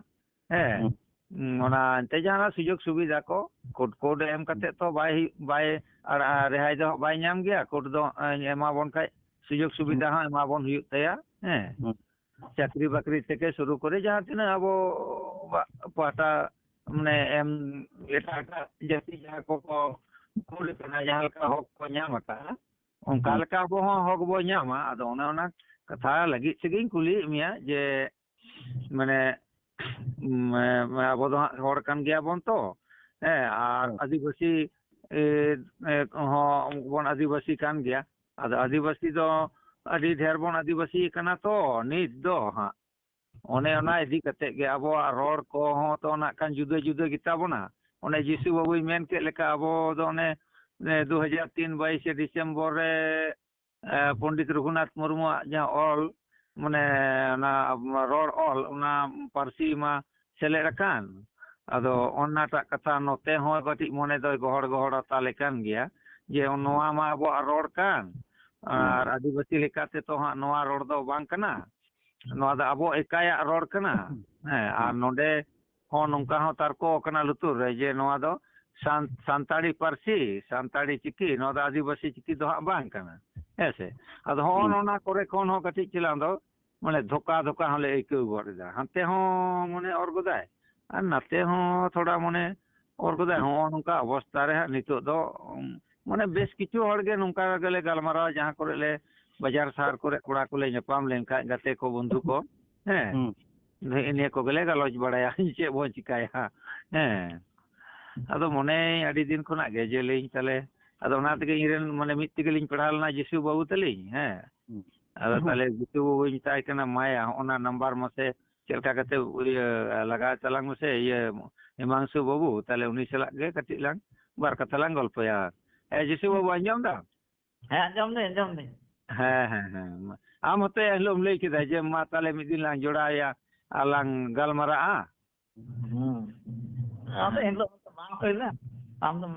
ᱦᱮᱸ, ᱦᱩᱸ᱾ ᱩᱸ, ᱚᱱᱟ ᱮᱱᱛᱮ ᱡᱟᱦᱟᱱᱟᱜ ᱥᱩᱡᱳᱜᱽ ᱥᱩᱵᱤᱫᱷᱟ ᱠᱚ, ᱠᱳᱰ, ᱠᱳᱰ ᱮᱢ ᱦᱩᱸ᱾ ᱠᱟᱛᱮ ᱛᱚ ᱵᱟᱭ ᱦᱩᱭᱩᱜ, ᱵᱟᱭ ᱟᱲ-, ᱟᱨ ᱨᱮᱦᱟᱭ ᱫᱚ ᱦᱟᱸᱜ ᱵᱟᱭ ᱧᱟᱢ ᱜᱮᱭᱟ᱾ ᱠᱳᱰ ᱫᱚ, ᱮ, ᱮᱢᱟ ᱵᱚᱱ ᱠᱷᱟᱡ ᱥᱩᱡᱳᱜᱽ ᱦᱩᱸ᱾ ᱥᱩᱵᱤᱫᱷᱟ ᱦᱚᱸ ᱮᱢᱟ ᱵᱚᱱ ᱦᱩᱭᱩᱜ ᱛᱟᱭᱟ᱾ ᱦᱮᱸ, ᱦᱩᱸ᱾ ᱪᱟᱹᱠᱨᱤ ᱵᱟᱹᱠᱨᱤ ᱛᱷᱮᱠᱮ ᱥᱩᱨᱩ ᱠᱚᱨᱮ ᱡᱟᱦᱟᱸ ᱛᱤᱱᱟᱹᱜ ᱟᱵᱚ ᱯᱟᱦᱴᱟ, ᱢᱟᱱᱮ, ᱮᱢ, ᱮᱴᱟᱜ ᱮᱴᱟᱜ ᱡᱟᱹᱛᱤ ᱡᱟᱦᱟᱸ ᱠᱚᱠᱚ ᱠᱳᱰ ᱠᱟᱱᱟ, ᱡᱟᱦᱟᱸ ᱞᱮᱠᱟ ᱦᱚᱠ ᱠᱚ ᱧᱟᱢ ᱟᱠᱟᱫᱼᱟ, ᱚᱱᱠᱟ ᱦᱩᱸ᱾ ᱞᱮᱠᱟ ᱟᱵᱚ ᱦᱚᱸ ᱦᱚᱠ ᱵᱚ ᱧᱟᱢᱟ᱾ ᱟᱫᱚ ᱚᱱᱮ ᱚᱱᱟ ᱠᱟᱛᱷᱟ ᱞᱟᱹᱜᱤᱫ ᱛᱮᱜᱮᱧ ᱠᱩᱞᱤᱭᱮᱫ ᱢᱮᱭᱟ ᱡᱮ, ᱢᱟᱱᱮ, ᱩᱢ, ᱮ, ᱟᱵᱚ ᱫᱚ ᱦᱟᱸᱜ ᱦᱚᱲ ᱠᱟᱱ ᱜᱮᱭᱟ ᱵᱚᱱ ᱛᱚ, ᱦᱮᱸ, ᱟᱨ ᱦᱩᱸ᱾ ᱟᱹᱫᱤᱵᱟᱹᱥᱤ, ᱮ, ᱮ, ᱦᱚᱸ ᱵᱚᱱ ᱟᱹᱫᱤᱵᱟᱹᱥᱤ ᱠᱟᱱ ᱜᱮᱭᱟ᱾ ᱟᱫᱚ ᱟᱹᱫᱤᱵᱟᱹᱥᱤ ᱫᱚ ᱟᱹᱰᱤ ᱰᱷᱮᱨ ᱵᱚᱱ ᱟᱹᱫᱤᱵᱟᱹᱥᱤ ᱠᱟᱱᱟ ᱛᱚ ᱱᱤᱛ ᱫᱚ ᱦᱟᱸᱜ᱾ ᱚᱱᱮ ᱚᱱᱟ ᱤᱫᱤ ᱠᱟᱛᱮ ᱜᱮ ᱟᱵᱚᱣᱟᱜ ᱨᱚᱲ ᱠᱚᱦᱚᱸ ᱛᱚ ᱱᱟᱜ ᱠᱷᱟᱱ ᱡᱩᱫᱟᱹ ᱡᱩᱫᱟᱹ ᱜᱮᱛᱟ ᱵᱚᱱᱟ᱾ ᱚᱱᱮ ᱡᱤᱥᱩ ᱵᱟᱵᱩᱭ ᱢᱮᱱ ᱠᱮᱫ ᱞᱮᱠᱟ, ᱟᱵᱚ ᱫᱚ ᱚᱱᱮ, ᱮ, ᱫᱩ ᱦᱟᱡᱟᱨ ᱛᱤᱱ ᱵᱟᱭᱤᱥᱮ ᱰᱤᱥᱮᱢᱵᱚᱨ ᱨᱮ ᱮ, ᱯᱚᱱᱰᱤᱛ ᱨᱚᱜᱷᱩᱱᱟᱛᱷ ᱢᱩᱨᱢᱩᱣᱟᱜ ᱡᱟᱦᱟᱸ ᱚᱞ, ᱢᱟᱱᱮ ᱚᱱᱟ ᱨᱚᱲ ᱚᱞ, ᱚᱱᱟ ᱯᱟᱹᱨᱥᱤ ᱢᱟ ᱥᱮᱞᱮᱫ ᱟᱠᱟᱱ᱾ ᱟᱫᱚ ᱚᱱᱟᱴᱟᱜ ᱠᱟᱛᱷᱟ ᱱᱚᱛᱮ ᱦᱚᱸ ᱠᱟᱹᱴᱤᱡ ᱢᱚᱱᱮ ᱫᱚᱭ ᱜᱚᱦᱚᱲ ᱜᱚᱦᱚᱲ ᱟᱛᱟ ᱞᱮᱠᱟᱱ ᱜᱮᱭᱟ, ᱡᱮ ᱱᱚᱣᱟ ᱢᱟ ᱟᱵᱚᱣᱟᱜ ᱨᱚᱲ ᱠᱟᱱ, ᱟᱨ ᱟᱹᱫᱤᱵᱟᱹᱥᱤ ᱞᱮᱠᱟ ᱛᱮᱫᱚ ᱦᱟᱸᱜ ᱱᱚᱣᱟ ᱨᱚᱲ ᱫᱚ ᱵᱟᱝ ᱠᱟᱱᱟ, ᱱᱚᱣᱟ ᱫᱚ ᱟᱵᱚ ᱮᱠᱟᱭᱟᱜ ᱨᱚᱲ ᱠᱟᱱᱟ᱾ ᱦᱮᱸ, ᱟᱨ ᱱᱚᱰᱮ ᱦᱚᱸ ᱱᱚᱝᱠᱟ ᱦᱚᱸ ᱛᱟᱨᱠᱚ ᱟᱠᱟᱱᱟ ᱞᱩᱛᱩᱨ ᱨᱮ ᱡᱮ ᱱᱚᱣᱟ ᱫᱚ ᱥᱟᱱ-, ᱥᱟᱱᱛᱟᱲᱤ ᱯᱟᱹᱨᱥᱤ, ᱥᱟᱱᱛᱟᱲᱤ ᱪᱤᱠᱤ, ᱱᱚᱣᱟ ᱫᱚ ᱟᱹᱫᱤᱵᱟᱹᱥᱤ ᱪᱤᱠᱤ ᱫᱚ ᱦᱟᱸᱜ ᱵᱟᱝ ᱠᱟᱱᱟ᱾ ᱦᱮᱸ ᱥᱮ? ᱟᱫᱚ ᱦᱚᱸᱜᱼᱚ ᱦᱩᱸ᱾ ᱱᱚᱣᱟ ᱠᱚᱨᱮ ᱠᱷᱚᱱ ᱦᱚᱸ ᱠᱟᱹᱴᱤᱡ ᱪᱮᱞᱟᱝ ᱫᱚ ᱢᱟᱱᱮ ᱫᱷᱚᱠᱟ ᱫᱷᱚᱠᱟ ᱦᱚᱸᱞᱮ ᱟᱹᱭᱠᱟᱹᱣ ᱜᱚᱫ ᱮᱫᱟ᱾ ᱦᱟᱱᱛᱮ ᱦᱚᱸ ᱢᱚᱱᱮ ᱚᱨ ᱜᱚᱫᱟᱭ ᱟᱨ ᱱᱟᱛᱮ ᱦᱚᱸ ᱛᱷᱚᱲᱟ ᱢᱚᱱᱮ ᱚᱨ ᱜᱚᱫᱟᱭ᱾ ᱦᱩᱸ᱾ ᱦᱚᱸᱜᱼᱚ ᱱᱚᱝᱠᱟ ᱚᱵᱚᱥᱛᱟ ᱨᱮ ᱦᱟᱸᱜ ᱱᱤᱛᱚᱜ ᱫᱚ, ᱩᱢ, ᱢᱟᱱᱮ ᱵᱮᱥ ᱠᱤᱪᱷᱩ ᱦᱚᱲ ᱜᱮ ᱱᱚᱝᱠᱟ ᱜᱮᱞᱮ ᱜᱟᱞᱢᱟᱨᱟᱣᱟ, ᱡᱟᱦᱟᱸ ᱠᱚᱨᱮ ᱞᱮ ᱵᱟᱡᱟᱨ ᱥᱟᱦᱟᱨ ᱠᱚᱨᱮ ᱠᱚᱲᱟ ᱠᱚᱞᱮ ᱧᱟᱯᱟᱢ ᱞᱮᱱᱠᱷᱟᱡ, ᱜᱟᱛᱮ ᱠᱚ, ᱵᱚᱱᱫᱷᱩ ᱠᱚ, ᱦᱮᱸ, ᱦᱩᱸ᱾ ᱱᱮᱜᱼᱮ ᱱᱤᱭᱟᱹ ᱠᱚᱜᱮᱞᱮ ᱜᱟᱞᱚᱪ ᱵᱟᱲᱟᱭᱟ, ᱪᱮᱫ ᱵᱚᱱ ᱪᱤᱠᱟᱭᱟ, ᱦᱮᱸ᱾ ᱟᱫᱚ ᱢᱚᱱᱮᱭᱟᱹᱧ ᱟᱹᱰᱤ ᱫᱤᱱ ᱠᱷᱚᱱᱟᱜ ᱜᱮ ᱡᱮ ᱞᱟᱹᱭᱟᱹᱧ ᱛᱟᱞᱮ, ᱟᱫᱚ ᱚᱱᱟ ᱛᱮᱜᱮ ᱤᱧ ᱨᱮᱱ ᱢᱟᱱᱮ ᱢᱤᱫ ᱛᱮᱜᱮ ᱞᱤᱧ ᱯᱟᱲᱦᱟᱣ ᱞᱮᱱᱟ ᱡᱤᱥᱩ ᱵᱟᱹᱵᱩ ᱛᱟᱹᱞᱤᱧ, ᱦᱮᱸ᱾ ᱦᱩᱸ᱾ ᱟᱫᱚ ᱦᱩᱸ᱾ ᱛᱟᱦᱞᱮ ᱡᱤᱥᱩ ᱵᱟᱹᱵᱩᱧ ᱢᱮᱛᱟᱭ ᱠᱟᱱᱟ, ᱢᱟᱭᱟ, ᱦᱚᱸᱜᱼᱚ ᱱᱟ ᱱᱟᱢᱵᱟᱨ ᱢᱟᱥᱮ ᱪᱮᱫ ᱞᱮᱠᱟ ᱠᱟᱛᱮ ᱤᱭᱟᱹ ᱞᱟᱜᱟᱣ ᱛᱟᱞᱟᱝ ᱢᱮᱥᱮ, ᱤᱭᱟᱹ ᱦᱤᱢᱟᱝᱥᱩ ᱵᱟᱹᱵᱩ, ᱛᱟᱦᱞᱮ ᱩᱱᱤ ᱥᱟᱞᱟᱜ ᱜᱮ ᱠᱟᱹᱴᱤᱡ ᱞᱟᱝ ᱵᱟᱨ ᱠᱟᱛᱷᱟ ᱞᱟᱝ ᱜᱚᱞᱯᱚᱭᱟ᱾ ᱮ, ᱡᱤᱥᱩ ᱵᱟᱹᱵᱩ, ᱟᱸᱡᱚᱢ ᱫᱟᱢ? ᱦᱮᱸ, ᱟᱸᱡᱚᱢ ᱫᱟᱹᱧ, ᱟᱸᱡᱚᱢ ᱫᱟᱹᱧ᱾ ᱦᱮᱸ, ᱦᱮᱸ, ᱦᱮᱸ᱾ ᱟᱢ ᱦᱚᱸᱛᱚ ᱮᱱ ᱦᱤᱞᱳᱜ ᱮᱢ ᱞᱟᱹᱭ ᱠᱮᱫᱟ ᱡᱮ, "ᱢᱟ ᱛᱟᱦᱞᱮ ᱢᱤᱫ ᱫᱤᱱ ᱞᱟᱝ ᱡᱚᱲᱟᱣᱮᱭᱟ ᱟᱨ ᱞᱟᱝ ᱜᱟᱞᱢᱟᱨᱟᱜᱼᱟ᱾" ᱦᱩᱸ᱾ ᱟᱫᱚ ᱮᱱ ᱦᱤᱞᱳᱜ ᱫᱚ ᱵᱟᱝ ᱦᱩᱭ ᱞᱮᱱᱟ᱾ ᱟᱢ ᱫᱚ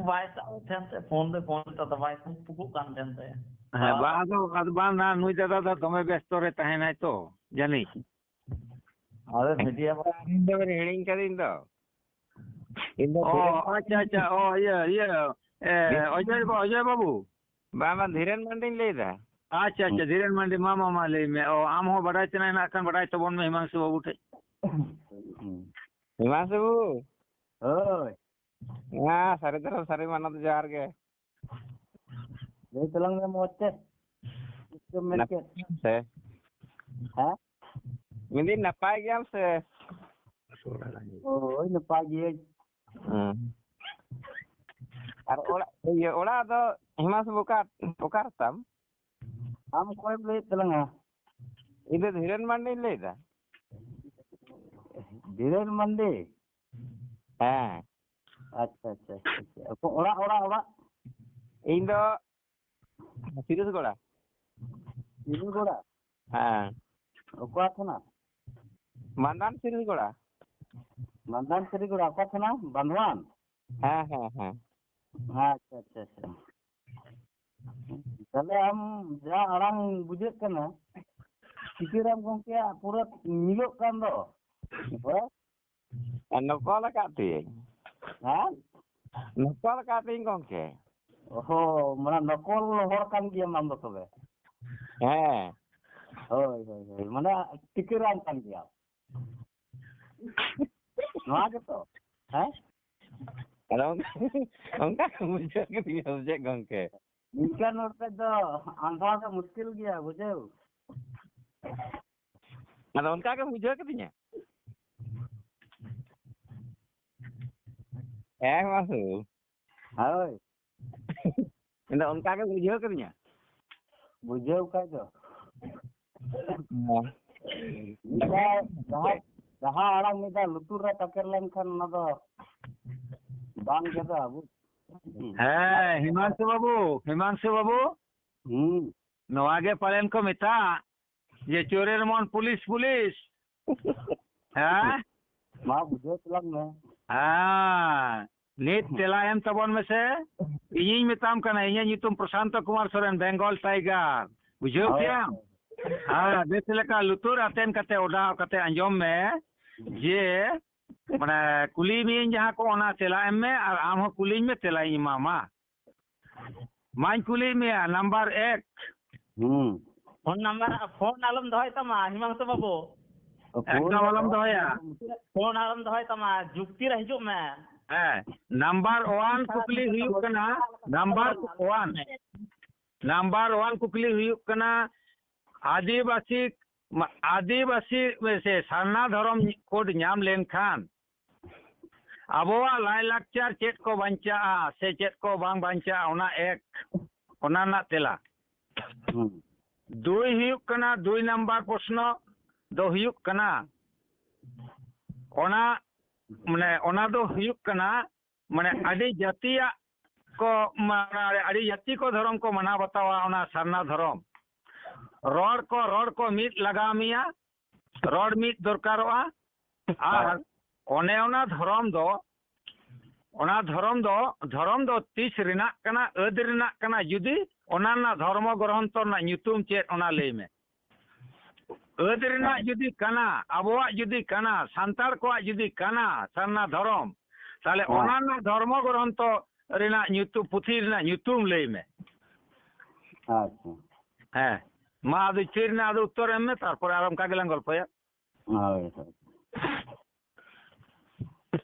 ᱵᱟᱭ ᱥᱟᱵ ᱮᱫ ᱛᱟᱦᱮᱸᱱ ᱛᱮ, ᱯᱷᱳᱱ ᱫᱚ ᱯᱷᱳᱱ ᱮᱫ ᱛᱟᱦᱮᱸ, ᱵᱟᱭ ᱯᱷᱳᱱ ᱯᱷᱩᱠᱩᱜ ᱠᱟᱱ ᱛᱟᱦᱮᱸᱱ ᱛᱟᱭᱟ᱾ ᱦᱮᱸ, ᱵᱟᱝ, ᱟᱫᱚ, ᱟᱫᱚ ᱵᱟᱝ, ᱱᱟ, ᱱᱩᱭ ᱫᱟᱫᱟ ᱫᱚ ᱫᱚᱢᱮ ᱵᱮᱥᱛᱚ ᱨᱮ ᱛᱟᱦᱮᱸᱱᱟᱭ ᱛᱚ, ᱡᱟᱹᱱᱤᱡ᱾ ᱟᱫᱚ ᱢᱤᱰᱤᱭᱟ ᱤᱧ ᱫᱚ ᱦᱤᱲᱤᱧ ᱠᱟᱫᱤᱧ ᱫᱚ᱾ ᱤᱧ ᱫᱚ ᱚ, ᱫᱷᱤᱨᱮᱱ ᱟᱪᱪᱷᱟ, ᱟᱪᱪᱷᱟ, ᱚ, ᱤᱭᱟᱹ, ᱤᱭᱟᱹ, ᱮ, ᱫᱷᱤ- ᱚᱡᱚᱭ ᱵᱟ-, ᱚᱡᱚᱭ ᱵᱟᱹᱵᱩ᱾ ᱵᱟᱝ, ᱵᱟᱝ, ᱫᱷᱤᱨᱮᱱ ᱢᱟᱱᱰᱤᱧ ᱞᱟᱹᱭᱫᱟ᱾ ᱟᱪᱪᱷᱟ, ᱟᱪᱪᱷᱟ, ᱫᱷᱤᱨᱮᱱ ᱢᱟᱱᱰᱤ, ᱢᱟ, ᱢᱟ, ᱢᱟ, ᱞᱟᱹᱭ ᱢᱮ᱾ ᱚ, ᱟᱢ ᱦᱚᱸ ᱵᱟᱰᱟᱭ ᱥᱟᱱᱟᱭᱮᱫ ᱢᱮ ᱠᱷᱟᱱ ᱵᱟᱰᱟᱭ ᱛᱟᱵᱚᱱ ᱢᱮ ᱦᱤᱢᱟᱝᱥᱩ ᱵᱟᱹᱵᱩ ᱴᱷᱮᱡ᱾ ᱦᱤᱢᱟᱝᱥᱩ ᱵᱟᱹᱵᱩ᱾ ᱦᱳᱭ᱾ ᱦᱮᱸ, ᱥᱟᱹᱨᱤ ᱫᱷᱚᱨᱚᱢ ᱥᱟᱹᱨᱤ ᱢᱟᱱᱚᱛ ᱡᱚᱦᱟᱨ ᱜᱮ᱾ ᱞᱟᱹᱭ ᱛᱟᱞᱟᱝ ᱢᱮ ᱢᱚᱡᱽ ᱛᱮ᱾ ᱪᱮᱫ ᱪᱚᱢ ᱢᱮᱱ ᱠᱮᱫ? ᱱᱟᱯᱟᱭ ᱥᱮ? ᱦᱮᱸ? ᱢᱮᱱᱫᱟᱹᱧ ᱱᱟᱯᱟᱭ ᱜᱮᱭᱟᱢ ᱥᱮ? ᱦᱳᱭ, ᱱᱟᱯᱟᱭ ᱜᱤᱭᱟᱹᱧ᱾ ᱦᱮᱸ᱾ ᱟᱨ ᱚᱲᱟᱜ, ᱤᱭᱟᱹ, ᱚᱲᱟᱜ ᱫᱚ ᱦᱤᱢᱟᱝᱥᱩ ᱚᱠᱟ, ᱚᱠᱟ ᱨᱮᱛᱟᱢ? ᱟᱢ ᱚᱠᱚᱭᱮᱢ ᱞᱟᱹᱭᱮᱫ ᱛᱟᱞᱟᱝᱟ? ᱤᱧ ᱫᱚ ᱫᱷᱤᱨᱮᱱ ᱢᱟᱱᱰᱤᱧ ᱞᱟᱹᱭᱫᱟ᱾ ᱫᱷᱤᱨᱮᱱ ᱢᱟᱱᱰᱤ? ᱦᱮᱸ᱾ ᱟᱪᱪᱷᱟ, ᱟᱪᱪᱷᱟ, ᱟᱪᱪᱷᱟ, ᱟᱪᱪᱷᱟ᱾ ᱚᱠᱚ-, ᱚᱲᱟᱜ, ᱚᱲᱟᱜ, ᱚᱲᱟᱜ? ᱤᱧ ᱫᱚ ᱥᱤᱨᱤᱥᱜᱚᱲᱟ᱾ ᱥᱤᱨᱤᱥᱜᱚᱲᱟ? ᱦᱮᱸ᱾ ᱚᱠᱟ ᱛᱷᱟᱱᱟ? ᱢᱟᱱᱫᱟᱱ ᱥᱤᱨᱤᱥᱜᱚᱲᱟ᱾ ᱢᱟᱱᱫᱟᱱ ᱥᱤᱨᱤᱥᱜᱚᱲᱟ, ᱚᱠᱟ ᱛᱷᱟᱱᱟ? ᱵᱟᱱᱫᱷᱣᱟᱱ? ᱦᱮᱸ, ᱦᱮᱸ, ᱦᱮᱸ᱾ ᱟᱪᱪᱷᱟ, ᱟᱪᱪᱷᱟ, ᱟᱪᱪᱷᱟ᱾ ᱛᱟᱦᱞᱮ ᱟᱢ ᱡᱟ ᱟᱲᱟᱝ ᱵᱩᱡᱷᱟᱹᱜ ᱠᱟᱱᱟ, ᱴᱤᱠᱟᱹᱨᱟᱢ ᱜᱚᱢᱠᱮᱭᱟᱜ ᱯᱩᱨᱟᱹ ᱢᱤᱞᱚᱜ ᱠᱟᱱ ᱫᱚ᱾ ᱦᱮᱸ? ᱟᱨ ᱱᱚᱠᱚᱞ ᱟᱠᱟᱫ ᱛᱤᱧ᱾ ᱦᱮᱸ? ᱱᱚᱠᱚᱞ ᱟᱠᱟᱫ ᱛᱤᱧ ᱜᱚᱢᱠᱮ᱾ ᱚᱦᱚ, ᱢᱟᱱᱮ ᱱᱚᱠᱚᱞ ᱦᱚᱲ ᱠᱟᱱ ᱜᱮᱭᱟᱢ ᱟᱢ ᱫᱚ ᱛᱚᱵᱮ? ᱦᱮᱸ᱾ ᱦᱳᱭ, ᱦᱳᱭ, ᱦᱳᱭ, ᱢᱟᱱᱮ ᱴᱤᱠᱟᱹᱨᱟᱢ ᱠᱟᱱ ᱜᱮᱭᱟᱢ᱾ ᱱᱚᱣᱟ ᱜᱮᱛᱚ? ᱦᱮᱸ? ᱟᱫᱚ ᱚᱱᱠᱟ, ᱚᱱᱠᱟ ᱜᱮ ᱵᱩᱡᱷᱟᱹᱣ ᱠᱮᱫᱤᱧᱟ ᱥᱮ ᱪᱮᱫ ᱜᱚᱝᱠᱮ? ᱱᱤᱝᱠᱟᱹᱱ ᱦᱚᱲ ᱴᱷᱮᱡ ᱫᱚ ᱟᱸᱫᱷᱟ ᱫᱚ ᱢᱩᱥᱠᱤᱞ ᱜᱮᱭᱟ, ᱵᱩᱡᱷᱟᱹᱣ᱾ ᱟᱫᱚ ᱚᱱᱠᱟ ᱜᱮᱢ ᱵᱩᱡᱷᱟᱹᱣ ᱠᱮᱫᱤᱧᱟ? ᱦᱮᱸ, ᱢᱟᱥᱩ᱾ ᱦᱳᱭ᱾ ᱤᱧ ᱫᱚ ᱚᱱᱠᱟ ᱜᱮ ᱵᱩᱡᱷᱟᱹᱣ ᱠᱤᱫᱤᱧᱟ᱾ ᱵᱩᱡᱷᱟᱹᱣ ᱠᱷᱟᱡ ᱫᱚ᱾ ᱦᱮᱸ᱾ ᱢᱤᱫ ᱫᱷᱟᱣ ᱡᱟᱦᱟᱸ, ᱡᱟᱦᱟᱸ ᱟᱲᱟᱝ ᱢᱤᱫ ᱫᱷᱟᱣ ᱞᱩᱛᱩᱨ ᱨᱮ ᱛᱟᱠᱮᱨ ᱞᱮᱱᱠᱷᱟᱱ ᱚᱱᱟ ᱫᱚ ᱵᱟᱝ ᱜᱮᱫᱚᱜᱼᱟ, ᱵᱩᱡᱽ? ᱦᱮᱸ, ᱦᱤᱢᱟᱝᱥᱩ ᱵᱟᱹᱵᱩ, ᱦᱤᱢᱟᱝᱥᱩ ᱵᱟᱹᱵᱩ, ᱦᱩᱸ᱾ ᱱᱚᱣᱟ ᱜᱮ ᱯᱟᱞᱮᱱ ᱠᱚ ᱢᱮᱛᱟᱜ ᱡᱮ ᱪᱳᱨᱮᱨ ᱢᱚᱱ ᱯᱩᱞᱤᱥ, ᱯᱩᱞᱤᱥ᱾ ᱦᱮᱸ? ᱢᱟ ᱵᱩᱡᱷᱟᱹᱣ ᱛᱟᱞᱟᱝ ᱢᱮ᱾ ᱦᱮᱸ, ᱱᱤᱛ ᱛᱮᱞᱟ ᱮᱢ ᱛᱟᱵᱚᱱ ᱢᱮᱥᱮ᱾ ᱤᱧᱤᱧ ᱢᱮᱛᱟᱢ ᱠᱟᱱᱟ, ᱤᱧᱟᱹᱜ ᱧᱩᱛᱩᱢ ᱯᱨᱚᱥᱟᱱᱛᱚ ᱠᱩᱢᱟᱨ ᱥᱚᱨᱮᱱ, ᱵᱮᱝᱜᱚᱞ ᱴᱟᱭᱜᱟᱨ᱾ ᱵᱩᱡᱷᱟᱹᱣ ᱦᱳᱭ᱾ ᱠᱮᱭᱟᱢ? ᱦᱮᱸ, ᱵᱮᱥ ᱞᱮᱠᱟ ᱞᱩᱛᱩᱨ ᱟᱛᱮᱱ ᱠᱟᱛᱮ ᱚᱰᱟᱣ ᱠᱟᱛᱮ ᱟᱸᱡᱚᱢ ᱢᱮ ᱡᱮ, ᱢᱟᱱᱮ, ᱠᱩᱞᱤ ᱢᱤᱭᱟᱹᱧ ᱡᱟᱦᱟᱸ ᱠᱚ, ᱚᱱᱟ ᱛᱮᱞᱟ ᱮᱢ ᱢᱮ ᱟᱨ ᱟᱢ ᱦᱚᱸ ᱠᱩᱞᱤᱧ ᱢᱮ, ᱛᱮᱞᱟᱧ ᱮᱢᱟᱢᱟ᱾ ᱢᱟᱧ ᱠᱩᱞᱤᱭᱮᱫ ᱢᱮᱭᱟ, ᱱᱟᱢᱵᱟᱨ ᱮᱠ᱾ ᱦᱩᱸ᱾ ᱯᱷᱳᱱ ᱱᱟᱢᱵᱟᱨ, ᱯᱷᱳᱱ ᱟᱞᱚᱢ ᱫᱚᱦᱚᱭ ᱛᱟᱢᱟ, ᱦᱤᱢᱟᱝᱥᱩ ᱵᱟᱹᱵᱩ᱾ ᱯᱷᱳᱱ ᱮᱠᱫᱚᱢ ᱟᱞᱚᱢ ᱫᱚᱦᱚᱭᱟ᱾ ᱯᱷᱳᱱ ᱟᱞᱚᱢ ᱫᱚᱦᱚᱭ ᱛᱟᱢᱟ, ᱡᱩᱠᱛᱤ ᱨᱮ ᱦᱤᱡᱩᱜ ᱢᱮ᱾ ᱦᱮᱸ, ᱱᱟᱢᱵᱟᱨ ᱚᱣᱟᱱ ᱠᱩᱠᱞᱤ ᱦᱩᱭᱩᱜ ᱠᱟᱱᱟ, ᱱᱟᱢᱵᱟᱨ ᱚᱣᱟᱱ, ᱱᱟᱢᱵᱟᱨ ᱚᱣᱟᱱ ᱠᱩᱠᱞᱤ ᱦᱩᱭᱩᱜ ᱠᱟᱱᱟ, ᱟᱹᱫᱤᱵᱟᱹᱥᱤ, ᱢᱟ-, ᱟᱹᱫᱤᱵᱟᱹᱥᱤ ᱥᱮ ᱥᱟᱨᱱᱟ ᱫᱷᱚᱨᱚᱢ ᱠᱳᱰ ᱧᱟᱢ ᱞᱮᱱᱠᱷᱟᱱ ᱟᱵᱚᱣᱟᱜ ᱞᱟᱭᱼᱞᱟᱠᱪᱟᱨ ᱪᱮᱫ ᱠᱚ ᱵᱟᱧᱪᱟᱜᱼᱟ ᱥᱮ ᱪᱮᱫ ᱠᱚ ᱵᱟᱝ ᱵᱟᱧᱪᱟᱜᱼᱟ, ᱚᱱᱟ ᱮᱠ, ᱚᱱᱟ ᱨᱮᱱᱟᱜ ᱛᱮᱞᱟ᱾ ᱦᱩᱸ᱾ ᱫᱩᱭ ᱦᱩᱭᱩᱜ ᱠᱟᱱᱟ, ᱫᱩᱭ ᱱᱟᱢᱵᱟᱨ ᱯᱨᱚᱥᱱᱚ ᱫᱚ ᱦᱩᱭᱩᱜ ᱠᱟᱱᱟ, ᱚᱱᱟ, ᱢᱟᱱᱮ, ᱚᱱᱟ ᱫᱚ ᱦᱩᱭᱩᱜ ᱠᱟᱱᱟ, ᱢᱟᱱᱮ, ᱟᱹᱰᱤ ᱡᱟᱹᱛᱤᱭᱟᱜ ᱠᱚ, ᱢᱟᱱᱮ, ᱟᱹᱰᱤ ᱡᱟᱹᱛᱤ ᱠᱚ ᱫᱷᱚᱨᱚᱢ ᱠᱚ ᱢᱟᱱᱟᱣ ᱵᱟᱛᱟᱣᱟ ᱚᱱᱟ ᱥᱟᱨᱱᱟ ᱫᱷᱚᱨᱚᱢ᱾ ᱨᱚᱲ ᱠᱚ, ᱨᱚᱲ ᱠᱚ ᱢᱤᱫ ᱞᱟᱜᱟᱣ ᱢᱮᱭᱟ, ᱨᱚᱲ ᱢᱤᱫ ᱫᱚᱨᱠᱟᱨᱚᱜᱼᱟ᱾ ᱟᱨ ᱦᱮᱸ᱾ ᱚᱱᱮ ᱚᱱᱟ ᱫᱷᱚᱨᱚᱢ ᱫᱚ, ᱚᱱᱟ ᱫᱷᱚᱨᱚᱢ ᱫᱚ, ᱫᱷᱚᱨᱚᱢ ᱫᱚ ᱛᱤᱥ ᱨᱮᱱᱟᱜ ᱠᱟᱱᱟ, ᱟᱹᱫ ᱨᱮᱱᱟᱜ ᱠᱟᱱᱟ, ᱡᱩᱫᱤ ᱚᱱᱟ ᱨᱮᱱᱟᱜ ᱫᱷᱚᱨᱢᱚ ᱜᱨᱚᱱᱛᱷᱚ ᱨᱮᱱᱟᱜ ᱧᱩᱛᱩᱢ ᱪᱮᱫ, ᱚᱱᱟ ᱞᱟᱹᱭ ᱢᱮ᱾ ᱟᱹᱫ ᱨᱮᱱᱟᱜ ᱦᱮᱸ᱾ ᱡᱩᱫᱤ ᱠᱟᱱᱟ, ᱟᱵᱚᱣᱟᱜ ᱡᱩᱫᱤ ᱠᱟᱱᱟ, ᱥᱟᱱᱛᱟᱲ ᱠᱚᱣᱟᱜ ᱡᱩᱫᱤ ᱠᱟᱱᱟ ᱥᱟᱨᱱᱟ ᱫᱷᱚᱨᱚᱢ, ᱛᱟᱦᱞᱮ ᱦᱮᱸ᱾ ᱚᱱᱟ ᱨᱮᱱᱟᱜ ᱫᱷᱚᱨᱢᱚ ᱜᱨᱚᱱᱛᱷᱚ ᱨᱮᱱᱟᱜ ᱧᱩᱛᱩᱢ, ᱯᱩᱛᱷᱤ ᱨᱮᱱᱟᱜ ᱧᱩᱛᱩᱢ ᱞᱟᱹᱭ ᱢᱮ᱾ ᱟᱪᱪᱷᱟ᱾ ᱦᱮᱸ, ᱢᱟ ᱟᱫᱚ ᱪᱮᱫ ᱨᱮᱱᱟᱜ ᱟᱫᱚ ᱩᱛᱛᱚᱨ ᱮᱢ ᱢᱮ, ᱛᱟᱨᱯᱚᱨᱮ ᱟᱨ ᱚᱱᱠᱟ ᱜᱮᱞᱟᱝ ᱜᱚᱞᱯᱚᱭᱟ᱾ ᱦᱳᱭ, ᱦᱳᱭ᱾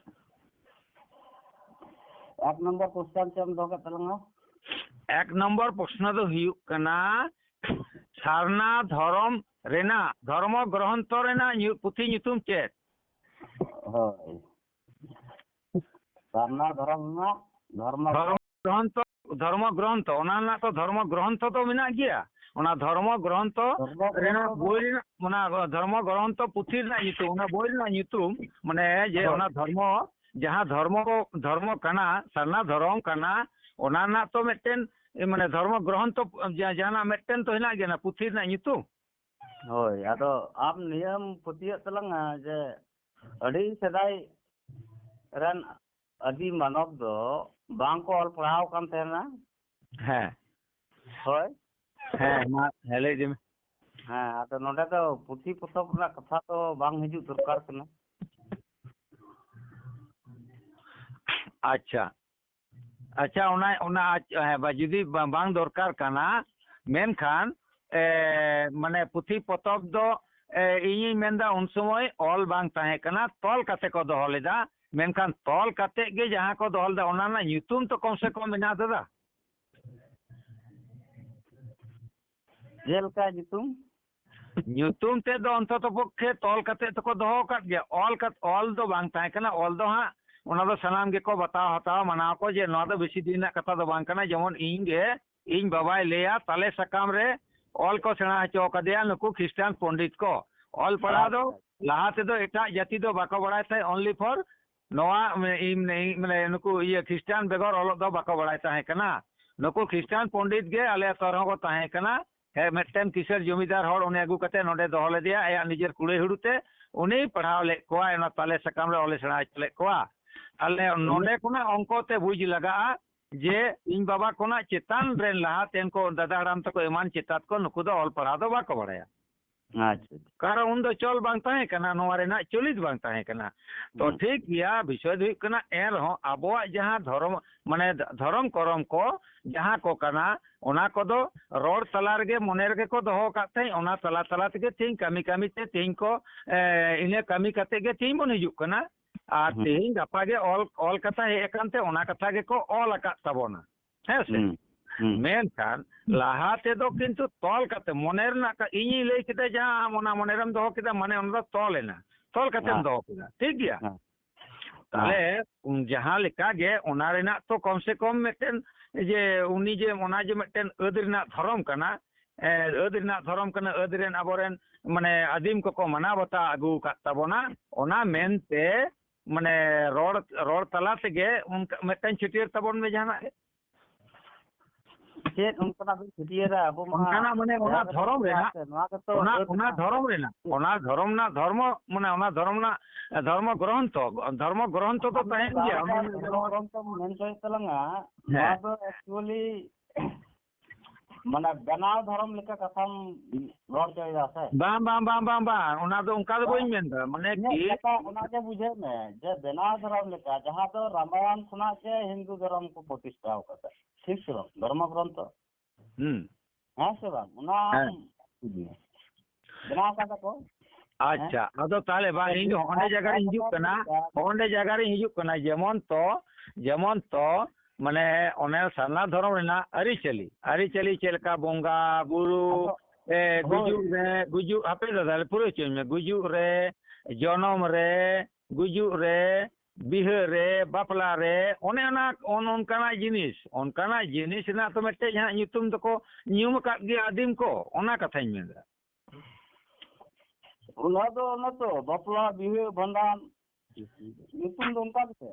ᱮᱠ ᱱᱚᱢᱵᱚᱨ ᱠᱚᱥᱪᱟᱱ ᱪᱮᱫ ᱮᱢ ᱫᱚᱦᱚ ᱠᱮᱫ ᱛᱟᱞᱟᱝᱟ? ᱮᱠ ᱱᱚᱢᱵᱚᱨ ᱯᱨᱚᱥᱱᱚ ᱫᱚ ᱦᱩᱭᱩᱜ ᱠᱟᱱᱟ, ᱥᱟᱨᱱᱟ ᱫᱷᱚᱨᱚᱢ ᱨᱮᱱᱟᱜ ᱫᱷᱚᱨᱢᱚ ᱜᱨᱚᱦᱚᱱᱛᱚ ᱨᱮᱱᱟᱜ ᱧᱩ-, ᱯᱩᱛᱷᱤ ᱧᱩᱛᱩᱢ ᱪᱮᱫ? ᱦᱳᱭ, ᱥᱟᱨᱱᱟ ᱫᱷᱚᱨᱚᱢ ᱨᱮᱱᱟᱜ ᱫᱷᱚᱨᱢᱚ ᱫᱷᱚᱨᱢᱚ ᱜᱨᱚᱦᱚᱱᱛᱚ, ᱫᱷᱚᱨᱢᱚ ᱜᱨᱚᱦᱚᱱᱛᱚ, ᱚᱱᱟ ᱨᱮᱱᱟᱜ ᱛᱚ ᱫᱷᱚᱨᱢᱚ ᱜᱨᱚᱦᱚᱱᱛᱚ ᱫᱚ ᱢᱮᱱᱟᱜ ᱜᱮᱭᱟ᱾ ᱚᱱᱟ ᱫᱷᱚᱨᱢᱚ ᱜᱨᱚᱦᱚᱱᱛᱚ ᱫᱷᱚᱨᱢᱚ ᱨᱮᱱᱟᱜ ᱜᱨᱚᱦᱚᱱᱛᱚ ᱫᱚ ᱵᱳᱭ ᱨᱮᱱᱟᱜ, ᱚᱱᱟ ᱫᱷᱚᱨᱢᱚ ᱜᱨᱚᱦᱚᱱᱛᱚ ᱯᱩᱛᱷᱤ ᱨᱮᱱᱟᱜ ᱧᱩᱛᱩᱢ, ᱚᱱᱟ ᱵᱳᱭ ᱨᱮᱱᱟᱜ ᱧᱩᱛᱩᱢ, ᱢᱟᱱᱮ ᱡᱮ ᱦᱳᱭ᱾ ᱚᱱᱟ ᱫᱷᱚᱨᱢᱚ, ᱡᱟᱦᱟᱸ ᱫᱷᱚᱨᱢᱚ ᱠᱚ, ᱫᱷᱚᱨᱢᱚ ᱠᱟᱱᱟ, ᱥᱟᱨᱱᱟ ᱫᱷᱚᱨᱚᱢ ᱠᱟᱱᱟ, ᱚᱱᱟ ᱨᱮᱱᱟᱜ ᱛᱚ ᱢᱤᱫᱴᱮᱱ, ᱢᱟᱱᱮ ᱫᱷᱚᱨᱢᱚ ᱜᱨᱚᱦᱚᱱᱛᱚ ᱡᱟ-, ᱡᱟᱦᱟᱱᱟᱜ ᱢᱤᱫᱴᱮᱱ ᱛᱚ ᱦᱮᱱᱟᱜ ᱜᱮᱭᱟ ᱚᱱᱟ ᱯᱩᱛᱷᱤ ᱨᱮᱱᱟᱜ ᱧᱩᱛᱩᱢ᱾ ᱦᱳᱭ, ᱟᱫᱚ ᱟᱢ ᱱᱤᱭᱟᱹᱢ ᱯᱟᱹᱛᱭᱟᱹᱜ ᱛᱟᱞᱟᱝᱟ ᱡᱮ ᱟᱹᱰᱤ ᱥᱮᱫᱟᱭ ᱨᱮᱱ ᱟᱹᱫᱤ ᱢᱟᱱᱚᱵ ᱫᱚ ᱵᱟᱝ ᱠᱚ ᱚᱞ ᱯᱟᱲᱦᱟᱣ ᱟᱠᱟᱱ ᱛᱟᱦᱮᱱᱟ? ᱦᱮᱸ, ᱦᱳᱭ᱾ ᱦᱮᱸ, ᱢᱟ, ᱦᱮᱸ, ᱞᱟᱹᱭ ᱤᱫᱤ ᱢᱮ᱾ ᱦᱮᱸ, ᱟᱫᱚ ᱱᱚᱰᱮ ᱫᱚ ᱯᱩᱛᱷᱤ ᱯᱚᱛᱚᱵ ᱨᱮᱱᱟᱜ ᱠᱟᱛᱷᱟ ᱫᱚ ᱵᱟᱝ ᱦᱤᱡᱩᱜ ᱫᱚᱨᱠᱟᱨ ᱠᱟᱱᱟ᱾ ᱟᱪᱪᱷᱟ, ᱟᱪᱪᱷᱟ, ᱚᱱᱟ, ᱚᱱᱟ, ᱟᱪ-, ᱦᱮᱸ, ᱵᱟ-, ᱡᱩᱫᱤ ᱵᱟ-, ᱵᱟᱝ ᱫᱚᱨᱠᱟᱨ ᱠᱟᱱᱟ, ᱢᱮᱱᱠᱷᱟᱱ, ᱮ, ᱢᱟᱱᱮ ᱯᱩᱛᱷᱤ ᱯᱚᱛᱚᱵ ᱫᱚ, ᱮ, ᱤᱧᱤᱧ ᱢᱮᱱᱫᱟ ᱩᱱ ᱥᱚᱢᱚᱭ ᱚᱞ ᱵᱟᱝ ᱛᱟᱦᱮᱸ ᱠᱟᱱᱟ, ᱛᱚᱞ ᱠᱟᱛᱮ ᱠᱚ ᱫᱚᱦᱚ ᱞᱮᱫᱟ᱾ ᱢᱮᱱᱠᱷᱟᱱ ᱛᱚᱞ ᱠᱟᱛᱮ ᱜᱮ ᱡᱟᱦᱟᱸ ᱠᱚ ᱫᱚᱦᱚ ᱞᱮᱫᱟ, ᱚᱱᱟ ᱨᱮᱱᱟᱜ ᱧᱩᱛᱩᱢ ᱛᱚ ᱠᱚᱢ ᱥᱮ ᱠᱚᱢ ᱢᱮᱱᱟᱜᱼᱟ, ᱫᱟᱫᱟ᱾ ᱡᱮᱞᱮᱠᱟ ᱧᱩᱛᱩᱢ? ᱧᱩᱛᱩᱢ ᱛᱮᱫ ᱫᱚ ᱚᱱᱛᱚᱛᱚ ᱯᱚᱠᱠᱷᱮ ᱛᱚᱞ ᱠᱟᱛᱮ ᱛᱚᱠᱚ ᱫᱚᱦᱚ ᱟᱠᱟᱫ ᱜᱮᱭᱟ᱾ ᱚᱞ ᱠᱟᱛ-, ᱚᱞ ᱫᱚ ᱵᱟᱝ ᱛᱟᱦᱮᱸ ᱠᱟᱱᱟ᱾ ᱚᱞ ᱫᱚ ᱦᱟᱸᱜ ᱚᱱᱟ ᱫᱚ ᱥᱟᱱᱟᱢ ᱜᱮᱠᱚ ᱵᱟᱛᱟᱣ ᱦᱟᱛᱟᱣᱟ, ᱢᱟᱱᱟᱣ ᱠᱚ, ᱡᱮ ᱱᱚᱣᱟ ᱫᱚ ᱵᱮᱥᱤ ᱫᱤᱱ ᱨᱮᱱᱟᱜ ᱠᱟᱛᱷᱟ ᱫᱚ ᱵᱟᱝ ᱠᱟᱱᱟ᱾ ᱡᱮᱢᱚᱱ ᱤᱧ ᱜᱮ, ᱤᱧ ᱵᱟᱵᱟᱭ ᱞᱟᱹᱭᱟ, ᱛᱟᱞᱮ ᱥᱟᱠᱟᱢ ᱨᱮ ᱚᱞ ᱠᱚ ᱥᱮᱬᱟ ᱦᱚᱪᱚ ᱠᱟᱫᱮᱭᱟ ᱱᱩᱠᱩ ᱠᱷᱨᱤᱥᱴᱟᱱ ᱯᱚᱱᱰᱤᱛ ᱠᱚ᱾ ᱚᱞ ᱯᱟᱲᱦᱟᱣ ᱫᱚ ᱟᱪᱪᱷᱟ᱾ ᱞᱟᱦᱟ ᱛᱮᱫᱚ ᱮᱴᱟᱜ ᱡᱟᱹᱛᱤ ᱫᱚ ᱵᱟᱠᱚ ᱵᱟᱲᱟᱭ ᱛᱟᱦᱮᱸᱫ, only for ᱱᱚᱣᱟ, ᱢᱟᱱᱮ, ᱤᱧ, ᱢᱟᱱᱮ, ᱤᱧ, ᱢᱟᱱᱮ, ᱱᱩᱠᱩ ᱤᱭᱟᱹ ᱠᱷᱨᱤᱥᱴᱟᱱ ᱵᱮᱜᱚᱨ ᱚᱞᱚᱜ ᱫᱚ ᱵᱟᱠᱚ ᱵᱟᱲᱟᱭ ᱛᱟᱦᱮᱸ ᱠᱟᱱᱟ᱾ ᱱᱩᱠᱩ ᱠᱷᱨᱤᱥᱴᱟᱱ ᱯᱚᱱᱰᱤᱛ ᱜᱮ ᱟᱞᱮ ᱟᱛᱳ ᱨᱮᱦᱚᱸ ᱠᱚ ᱛᱟᱦᱮᱸ ᱠᱟᱱᱟ᱾ ᱦᱮᱸ, ᱢᱤᱫᱴᱮᱱ ᱠᱤᱥᱟᱹᱬ ᱡᱚᱢᱤᱫᱟᱨ ᱦᱚᱲ ᱩᱱᱤ ᱟᱹᱜᱩ ᱠᱟᱛᱮ ᱱᱚᱰᱮ ᱫᱚᱦᱚ ᱞᱮᱫᱮᱭᱟ, ᱟᱭᱟᱜ ᱱᱤᱡᱮᱨ ᱠᱩᱲᱟᱹᱭ ᱦᱩᱲᱩ ᱛᱮ ᱩᱱᱤᱭ ᱯᱟᱲᱦᱟᱣ ᱞᱮᱫ ᱠᱚᱣᱟ, ᱚᱱᱟ ᱛᱟᱞᱮ ᱥᱟᱠᱟᱢ ᱨᱮ ᱚᱞᱮ ᱥᱮᱬᱟ ᱦᱚᱪᱚ ᱞᱮᱫ ᱠᱚᱣᱟ᱾ ᱟᱞᱮ ᱱᱚᱰᱮ ᱠᱷᱚᱱᱟᱜ ᱚᱝᱠᱚ ᱛᱮ ᱵᱩᱡᱽ ᱞᱟᱜᱟᱜᱼᱟ ᱡᱮ ᱤᱧ ᱵᱟᱵᱟ ᱠᱷᱚᱱᱟᱜ ᱪᱮᱛᱟᱱ ᱨᱮᱱ ᱞᱟᱦᱟ ᱛᱮᱱ ᱠᱚ ᱫᱟᱫᱟ ᱦᱟᱲᱟᱢ ᱛᱟᱠᱚ ᱮᱢᱟᱱ ᱪᱮᱛᱟᱛ ᱠᱚ ᱱᱩᱠᱩ ᱫᱚ ᱚᱞ ᱯᱟᱲᱦᱟᱣ ᱫᱚ ᱵᱟᱠᱚ ᱵᱟᱲᱟᱭᱟ᱾ ᱟᱪᱪᱷᱟ᱾ ᱠᱟᱨᱚᱱ ᱩᱱᱫᱚ ᱪᱚᱞ ᱵᱟᱝ ᱛᱟᱦᱮᱸ ᱠᱟᱱᱟ, ᱱᱚᱣᱟ ᱨᱮᱱᱟᱜ ᱪᱚᱞᱤᱛ ᱵᱟᱝ ᱛᱟᱦᱮᱸ ᱠᱟᱱᱟ᱾ ᱛᱚ ᱦᱩᱸ᱾ ᱴᱷᱤᱠ ᱜᱮᱭᱟ, ᱵᱤᱥᱚᱭ ᱫᱚ ᱦᱩᱭᱩᱜ ᱠᱟᱱᱟ, ᱮᱱ ᱨᱮᱦᱚᱸ ᱟᱵᱚᱣᱟᱜ ᱡᱟᱦᱟᱸ ᱫᱷᱚᱨᱚᱢ, ᱢᱟᱱᱮ ᱫᱷᱚᱨᱚᱢ ᱠᱚᱨᱚᱢ ᱠᱚ ᱡᱟᱦᱟᱸ ᱠᱚ ᱠᱟᱱᱟ, ᱚᱱᱟ ᱠᱚᱫᱚ ᱨᱚᱲ ᱛᱟᱞᱟ ᱨᱮᱜᱮ ᱢᱚᱱᱮ ᱨᱮᱜᱮ ᱠᱚ ᱫᱚᱦᱚ ᱟᱠᱟᱫ ᱛᱟᱦᱮᱸᱫ, ᱚᱱᱟ ᱛᱟᱞᱟ ᱛᱟᱞᱟ ᱛᱮᱜᱮ ᱛᱮᱦᱮᱧ ᱠᱟᱹᱢᱤ ᱠᱟᱹᱢᱤ ᱛᱮ ᱛᱮᱦᱮᱧ ᱠᱚ, ᱮ, ᱤᱱᱟᱹ ᱠᱟᱹᱢᱤ ᱠᱟᱛᱮ ᱜᱮ ᱛᱮᱦᱮᱧ ᱵᱚᱱ ᱦᱤᱡᱩᱜ ᱠᱟᱱᱟ᱾ ᱟᱨ ᱦᱩᱸ᱾ ᱛᱮᱦᱮᱧ ᱜᱟᱯᱟ ᱜᱮ ᱚᱞ, ᱚᱞ ᱠᱟᱛᱷᱟ ᱦᱮᱡ ᱟᱠᱟᱱ ᱛᱮ ᱚᱱᱟ ᱠᱟᱛᱷᱟ ᱜᱮᱠᱚ ᱚᱞ ᱟᱠᱟᱫ ᱛᱟᱵᱚᱱᱟ᱾ ᱦᱮᱸ ᱥᱮ? ᱦᱩᱸ, ᱦᱩᱸ᱾ ᱢᱮᱱᱠᱷᱟᱱ ᱞᱟᱦᱟ ᱛᱮᱫᱚ ᱠᱤᱱᱛᱩ ᱛᱚᱞ ᱠᱟᱛᱮ ᱢᱚᱱᱮ ᱨᱮᱱᱟᱜ ᱠᱟ-, ᱤᱧᱤᱧ ᱞᱟᱹᱭ ᱠᱮᱫᱟ ᱡᱟᱦᱟᱸ ᱟᱢ ᱚᱱᱟ ᱢᱚᱱᱮ ᱨᱮᱢ ᱫᱚᱦᱚ ᱠᱮᱫᱟ, ᱢᱟᱱᱮ ᱚᱱᱟ ᱫᱚ ᱛᱚᱞ ᱮᱱᱟ, ᱛᱚᱞ ᱠᱟᱛᱮᱢ ᱦᱮᱸ᱾ ᱫᱚᱦᱚ ᱠᱮᱫᱟ, ᱴᱷᱤᱠ ᱜᱮᱭᱟ? ᱦᱮᱸ᱾ ᱛᱟᱦᱞᱮ ᱦᱮᱸ᱾ ᱩᱱ ᱡᱟᱦᱟᱸ ᱞᱮᱠᱟ ᱜᱮ ᱚᱱᱟ ᱨᱮᱱᱟᱜ ᱛᱚ ᱠᱚᱢ ᱥᱮ ᱠᱚᱢ ᱢᱤᱫᱴᱮᱱ ᱡᱮ ᱩᱱᱤ ᱡᱮ ᱚᱱᱟ ᱡᱮ ᱢᱤᱫᱴᱮᱱ ᱟᱹᱫ ᱨᱮᱱᱟᱜ ᱫᱷᱚᱨᱚᱢ ᱠᱟᱱᱟ, ᱮ, ᱟᱹᱫ ᱨᱮᱱᱟᱜ ᱫᱷᱚᱨᱚᱢ ᱠᱟᱱᱟ, ᱟᱹᱫ ᱨᱮᱱ ᱟᱵᱚᱨᱮᱱ ᱢᱟᱱᱮ ᱟᱹᱫᱤᱢ ᱠᱚᱠᱚ ᱢᱟᱱᱟᱣ ᱵᱟᱛᱟᱣ ᱟᱹᱜᱩ ᱟᱠᱟᱫ ᱛᱟᱵᱚᱱᱟ, ᱚᱱᱟ ᱢᱮᱱᱛᱮ ᱢᱟᱱᱮ ᱨᱚᱲ, ᱨᱚᱲ ᱛᱟᱞᱟ ᱛᱮᱜᱮ ᱚᱱᱠᱟ ᱢᱤᱫᱴᱟᱝ ᱪᱷᱟᱹᱴᱭᱟᱹᱨ ᱛᱟᱵᱚᱱ ᱢᱮ ᱡᱟᱦᱟᱱᱟᱜ ᱜᱮ᱾ ᱪᱮᱫ ᱚᱱᱠᱟᱱᱟᱜ ᱵᱤᱱ ᱪᱷᱟᱹᱴᱭᱟᱹᱨᱟ? ᱟᱵᱚ ᱢᱟ ᱚᱱᱠᱟᱱᱟᱜ ᱢᱟᱱᱮ ᱚᱱᱟ ᱡᱟᱦᱟᱸ ᱠᱟᱛᱷᱟ ᱫᱷᱚᱨᱚᱢ ᱠᱚ ᱨᱮᱱᱟᱜ, ᱥᱮ ᱱᱚᱣᱟ ᱜᱮᱛᱚ ᱚᱱᱟ, ᱟᱹᱫ ᱚᱱᱟ ᱨᱮᱱᱟᱜ ᱫᱷᱚᱨᱚᱢ ᱨᱮᱱᱟᱜ, ᱪᱮᱫ? ᱚᱱᱟ ᱫᱷᱚᱨᱚᱢ ᱨᱮᱱᱟᱜ ᱫᱷᱚᱨᱢᱚ, ᱢᱟᱱᱮ ᱚᱱᱟ ᱫᱷᱚᱨᱚᱢ ᱨᱮᱱᱟᱜ ᱫᱷᱚᱨᱢᱚ ᱜᱨᱚᱱᱛᱷᱚ, ᱫᱷᱚᱨᱢᱚ ᱜᱨᱚᱱᱛᱷᱚ ᱫᱚ ᱟᱵᱚ ᱛᱟᱦᱮᱱ ᱡᱟᱦᱟᱸ ᱜᱮᱭᱟ᱾ ᱞᱮᱠᱟ ᱚᱱᱟ ᱫᱷᱚᱨᱚᱢ ᱜᱨᱚᱱᱛᱷᱚ ᱢᱮᱱ ᱦᱚᱪᱚᱭᱮᱫ ᱛᱟᱞᱟᱝᱟ, ᱱᱚᱣᱟ ᱦᱮᱸ᱾ ᱫᱚ actually ᱢᱟᱱᱮ ᱵᱮᱱᱟᱣ ᱫᱷᱚᱨᱚᱢ ᱞᱮᱠᱟ ᱠᱟᱛᱷᱟᱢ ᱨᱚᱲ ᱦᱚᱪᱚᱭᱮᱫᱟ ᱥᱮ? ᱵᱟᱝ, ᱵᱟᱝ, ᱵᱟᱝ, ᱵᱟᱝ, ᱵᱟᱝ, ᱚᱱᱟ ᱫᱚ ᱚᱱᱠᱟ ᱫᱚ ᱵᱟᱝ, ᱵᱟᱹᱧ ᱢᱮᱱᱫᱟ, ᱢᱟᱱᱮ ᱤᱧᱟᱹᱜ ᱠᱤ ᱠᱟᱛᱷᱟ ᱚᱱᱟᱜᱮ ᱵᱩᱡᱷᱟᱹᱣ ᱢᱮ ᱡᱮ ᱵᱮᱱᱟᱣ ᱫᱷᱚᱨᱚᱢ ᱞᱮᱠᱟ, ᱡᱟᱦᱟᱸ ᱫᱚ ᱨᱟᱢᱟᱭᱚᱱ ᱠᱷᱚᱱᱟᱜ ᱜᱮ ᱦᱤᱱᱫᱩ ᱫᱷᱚᱨᱚᱢ ᱠᱚ ᱯᱨᱚᱛᱤᱥᱴᱷᱟ ᱟᱠᱟᱫᱟ, ᱴᱷᱤᱠ ᱥᱮ ᱵᱟᱝ? ᱫᱷᱚᱨᱢᱚ ᱜᱨᱚᱱᱛᱷᱚ, ᱦᱩᱸ᱾ ᱦᱮᱸ ᱥᱮ ᱵᱟᱝ? ᱚᱱᱟ ᱦᱮᱸ᱾ ᱵᱮᱱᱟᱣ ᱟᱠᱟᱫᱟ ᱠᱚ᱾ ᱟᱪᱪᱷᱟ, ᱦᱮᱸ? ᱟᱫᱚ ᱛᱟᱦᱞᱮ ᱵᱟᱝ, ᱤᱧ ᱫᱚ ᱦᱚᱸᱰᱮ ᱡᱟᱭᱜᱟ ᱨᱤᱧ ᱦᱤᱡᱩᱜ ᱠᱟᱱᱟ, ᱦᱚᱸᱰᱮ ᱡᱟᱭᱜᱟ ᱨᱤᱧ ᱦᱤᱡᱩᱜ ᱠᱟᱱᱟ, ᱡᱮᱢᱚᱱ ᱛᱚ, ᱡᱮᱢᱚᱱ ᱛᱚ, ᱢᱟᱱᱮ ᱚᱱᱮ ᱥᱟᱨᱱᱟ ᱫᱷᱚᱨᱚᱢ ᱨᱮᱱᱟᱜ ᱟᱹᱨᱤᱪᱟᱹᱞᱤ, ᱟᱹᱨᱤᱪᱟᱹᱞᱤ ᱪᱮᱫ ᱞᱮᱠᱟ ᱵᱚᱸᱜᱟ ᱵᱩᱨᱩ, ᱟᱫᱚ, ᱮ, ᱦᱳᱭ᱾ ᱜᱩᱡᱩᱜ ᱨᱮ, ᱜᱩᱡᱩᱜ, ᱦᱟᱯᱮ ᱫᱟᱫᱟ, ᱯᱩᱨᱟᱹ ᱦᱚᱪᱚᱧ ᱢᱮ, ᱜᱩᱡᱩᱜ ᱨᱮ, ᱡᱚᱱᱚᱢ ᱨᱮ, ᱜᱩᱡᱩᱜ ᱨᱮ, ᱵᱤᱦᱟᱹ ᱨᱮ, ᱵᱟᱯᱞᱟ ᱨᱮ, ᱚᱱᱮ ᱚᱱᱟ, ᱚᱱ-, ᱚᱱᱠᱟᱱᱟᱜ ᱡᱤᱱᱤᱥ, ᱚᱱᱠᱟᱱᱟᱜ ᱡᱤᱱᱤᱥ ᱨᱮᱱᱟᱜ ᱛᱚ ᱢᱤᱫᱴᱮᱡ ᱡᱟᱦᱟᱸ ᱧᱩᱛᱩᱢ ᱫᱚᱠᱚ ᱧᱩᱢ ᱟᱠᱟᱫ ᱜᱮᱭᱟ ᱟᱹᱫᱤᱢ ᱠᱚ, ᱚᱱᱟ ᱠᱟᱛᱷᱟᱧ ᱢᱮᱱᱫᱟ᱾ ᱚᱱᱟ ᱫᱚ ᱚᱱᱟ ᱛᱚ ᱵᱟᱯᱞᱟ, ᱵᱤᱦᱟᱹ, ᱵᱷᱟᱸᱰᱟᱱ, ᱧᱩᱛᱩᱢ ᱫᱚ ᱚᱱᱠᱟ ᱜᱮᱥᱮ?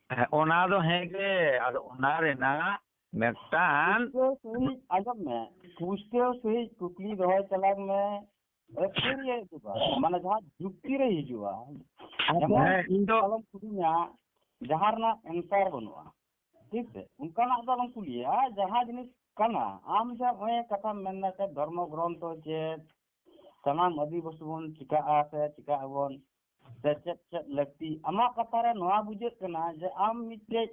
ᱦᱮᱸ, ᱚᱱᱟ ᱫᱚ ᱦᱮᱸ ᱜᱮ, ᱟᱫᱚ ᱚᱱᱟ ᱨᱮᱱᱟᱜ ᱢᱤᱫᱴᱟᱝ ᱯᱩᱥᱴᱟᱹᱣ ᱥᱟᱺᱦᱤᱡ ᱟᱸᱡᱚᱢ ᱢᱮ, ᱯᱩᱥᱴᱟᱹᱣ ᱥᱟᱺᱦᱤᱡ ᱠᱩᱠᱞᱤ ᱫᱚᱦᱚᱭ ᱛᱟᱞᱟᱝ ᱢᱮ᱾ ᱟᱹᱛᱷᱟᱹᱲᱤᱭᱟᱹ ᱫᱚ ᱵᱟᱝ, ᱢᱟᱱᱮ ᱡᱟᱦᱟᱸ ᱡᱩᱠᱛᱤ ᱨᱮ ᱦᱤᱡᱩᱜᱼᱟ᱾ ᱟᱪᱪᱷᱟ, ᱡᱮᱢᱚᱱ ᱦᱮᱸ, ᱤᱧ ᱫᱚ ᱟᱞᱚᱢ ᱠᱩᱞᱤᱧᱟ, ᱡᱟᱦᱟᱸ ᱨᱮᱱᱟᱜ answer ᱵᱟᱹᱱᱩᱜᱼᱟ, ᱴᱷᱤᱠ ᱥᱮ? ᱚᱱᱠᱟᱱᱟᱜ ᱫᱚ ᱟᱞᱚᱢ ᱠᱩᱞᱤᱭᱟ, ᱡᱟᱦᱟᱸ ᱡᱤᱱᱤᱥ ᱠᱟᱱᱟ, ᱟᱢ ᱡᱟᱦᱟᱸ ᱱᱚᱜᱼᱚᱭ ᱠᱟᱛᱷᱟᱢ ᱢᱮᱱ ᱫᱟ ᱥᱮ, ᱫᱷᱚᱨᱢᱚ ᱜᱨᱚᱱᱛᱷᱚ ᱪᱮᱫ, ᱥᱟᱱᱟᱢ ᱟᱹᱫᱤᱵᱟᱹᱥᱤ ᱵᱚᱱ ᱪᱤᱠᱟᱹᱜᱼᱟ ᱥᱮ ᱪᱤᱠᱟᱹᱜ ᱟᱵᱚᱱ, ᱥᱮ ᱪᱮᱫ ᱪᱮᱫ ᱞᱟᱹᱠᱛᱤ? ᱟᱢᱟᱜ ᱠᱟᱛᱷᱟ ᱨᱮ ᱱᱚᱣᱟ ᱵᱩᱡᱷᱟᱹᱜ ᱠᱟᱱᱟ ᱡᱮ ᱟᱢ ᱢᱤᱫᱴᱮᱡ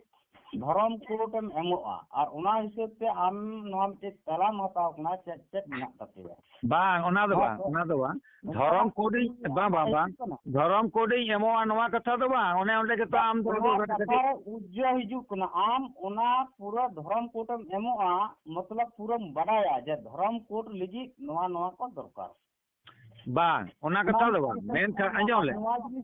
ᱫᱷᱚᱨᱚᱢ ᱠᱳᱰ ᱮᱢ ᱮᱢᱚᱜᱼᱟ ᱟᱨ ᱚᱱᱟ ᱦᱤᱥᱟᱹᱵ ᱛᱮ ᱟᱢ ᱱᱚᱣᱟ ᱢᱤᱫᱴᱮᱡ ᱛᱟᱞᱟᱢ ᱦᱟᱛᱟᱣ ᱠᱟᱱᱟ, ᱪᱮᱫ ᱪᱮᱫ ᱢᱮᱱᱟᱜ ᱛᱟᱯᱮᱭᱟ? ᱵᱟᱝ, ᱚᱱᱟ ᱫᱚ ᱵᱟᱝ, ᱚᱱᱟ ᱫᱚ ᱵᱟᱝ᱾ ᱫᱷᱚᱨᱚᱢ ᱠᱳᱰᱤᱧ, ᱵᱟᱝ, ᱵᱟᱝ, ᱵᱟᱝ᱾ ᱫᱷᱚᱨᱚᱢ ᱠᱳᱰᱤᱧ ᱮᱢᱚᱜᱼᱟ, ᱱᱚᱣᱟ ᱠᱟᱛᱷᱟ ᱫᱚ ᱵᱟᱝ᱾ ᱚᱱᱮ ᱚᱸᱰᱮ ᱜᱮᱛᱚ ᱟᱢ ᱫᱚ ᱱᱚᱣᱟ ᱠᱟᱛᱷᱟ ᱨᱮ ᱩᱡᱡᱟ ᱦᱤᱡᱩᱜ ᱠᱟᱱᱟ, ᱟᱢ ᱚᱱᱟ ᱯᱩᱨᱟᱹ ᱫᱷᱚᱨᱚᱢ ᱠᱳᱰ ᱮᱢ ᱮᱢᱚᱜᱼᱟ, ᱢᱚᱛᱞᱚᱵ ᱯᱩᱨᱟᱹᱢ ᱵᱟᱰᱟᱭᱟ ᱡᱮ ᱫᱷᱚᱨᱚᱢ ᱠᱳᱰ ᱞᱟᱹᱜᱤᱫ ᱱᱚᱣᱟ ᱱᱚᱣᱟ ᱠᱚ ᱫᱚᱨᱠᱟᱨ᱾ ᱵᱟᱝ, ᱚᱱᱟ ᱠᱟᱛᱷᱟ ᱫᱚ ᱵᱟᱝ᱾ ᱢᱮᱱᱠᱷᱟᱱ ᱟᱸᱡᱚᱢ ᱞᱮ,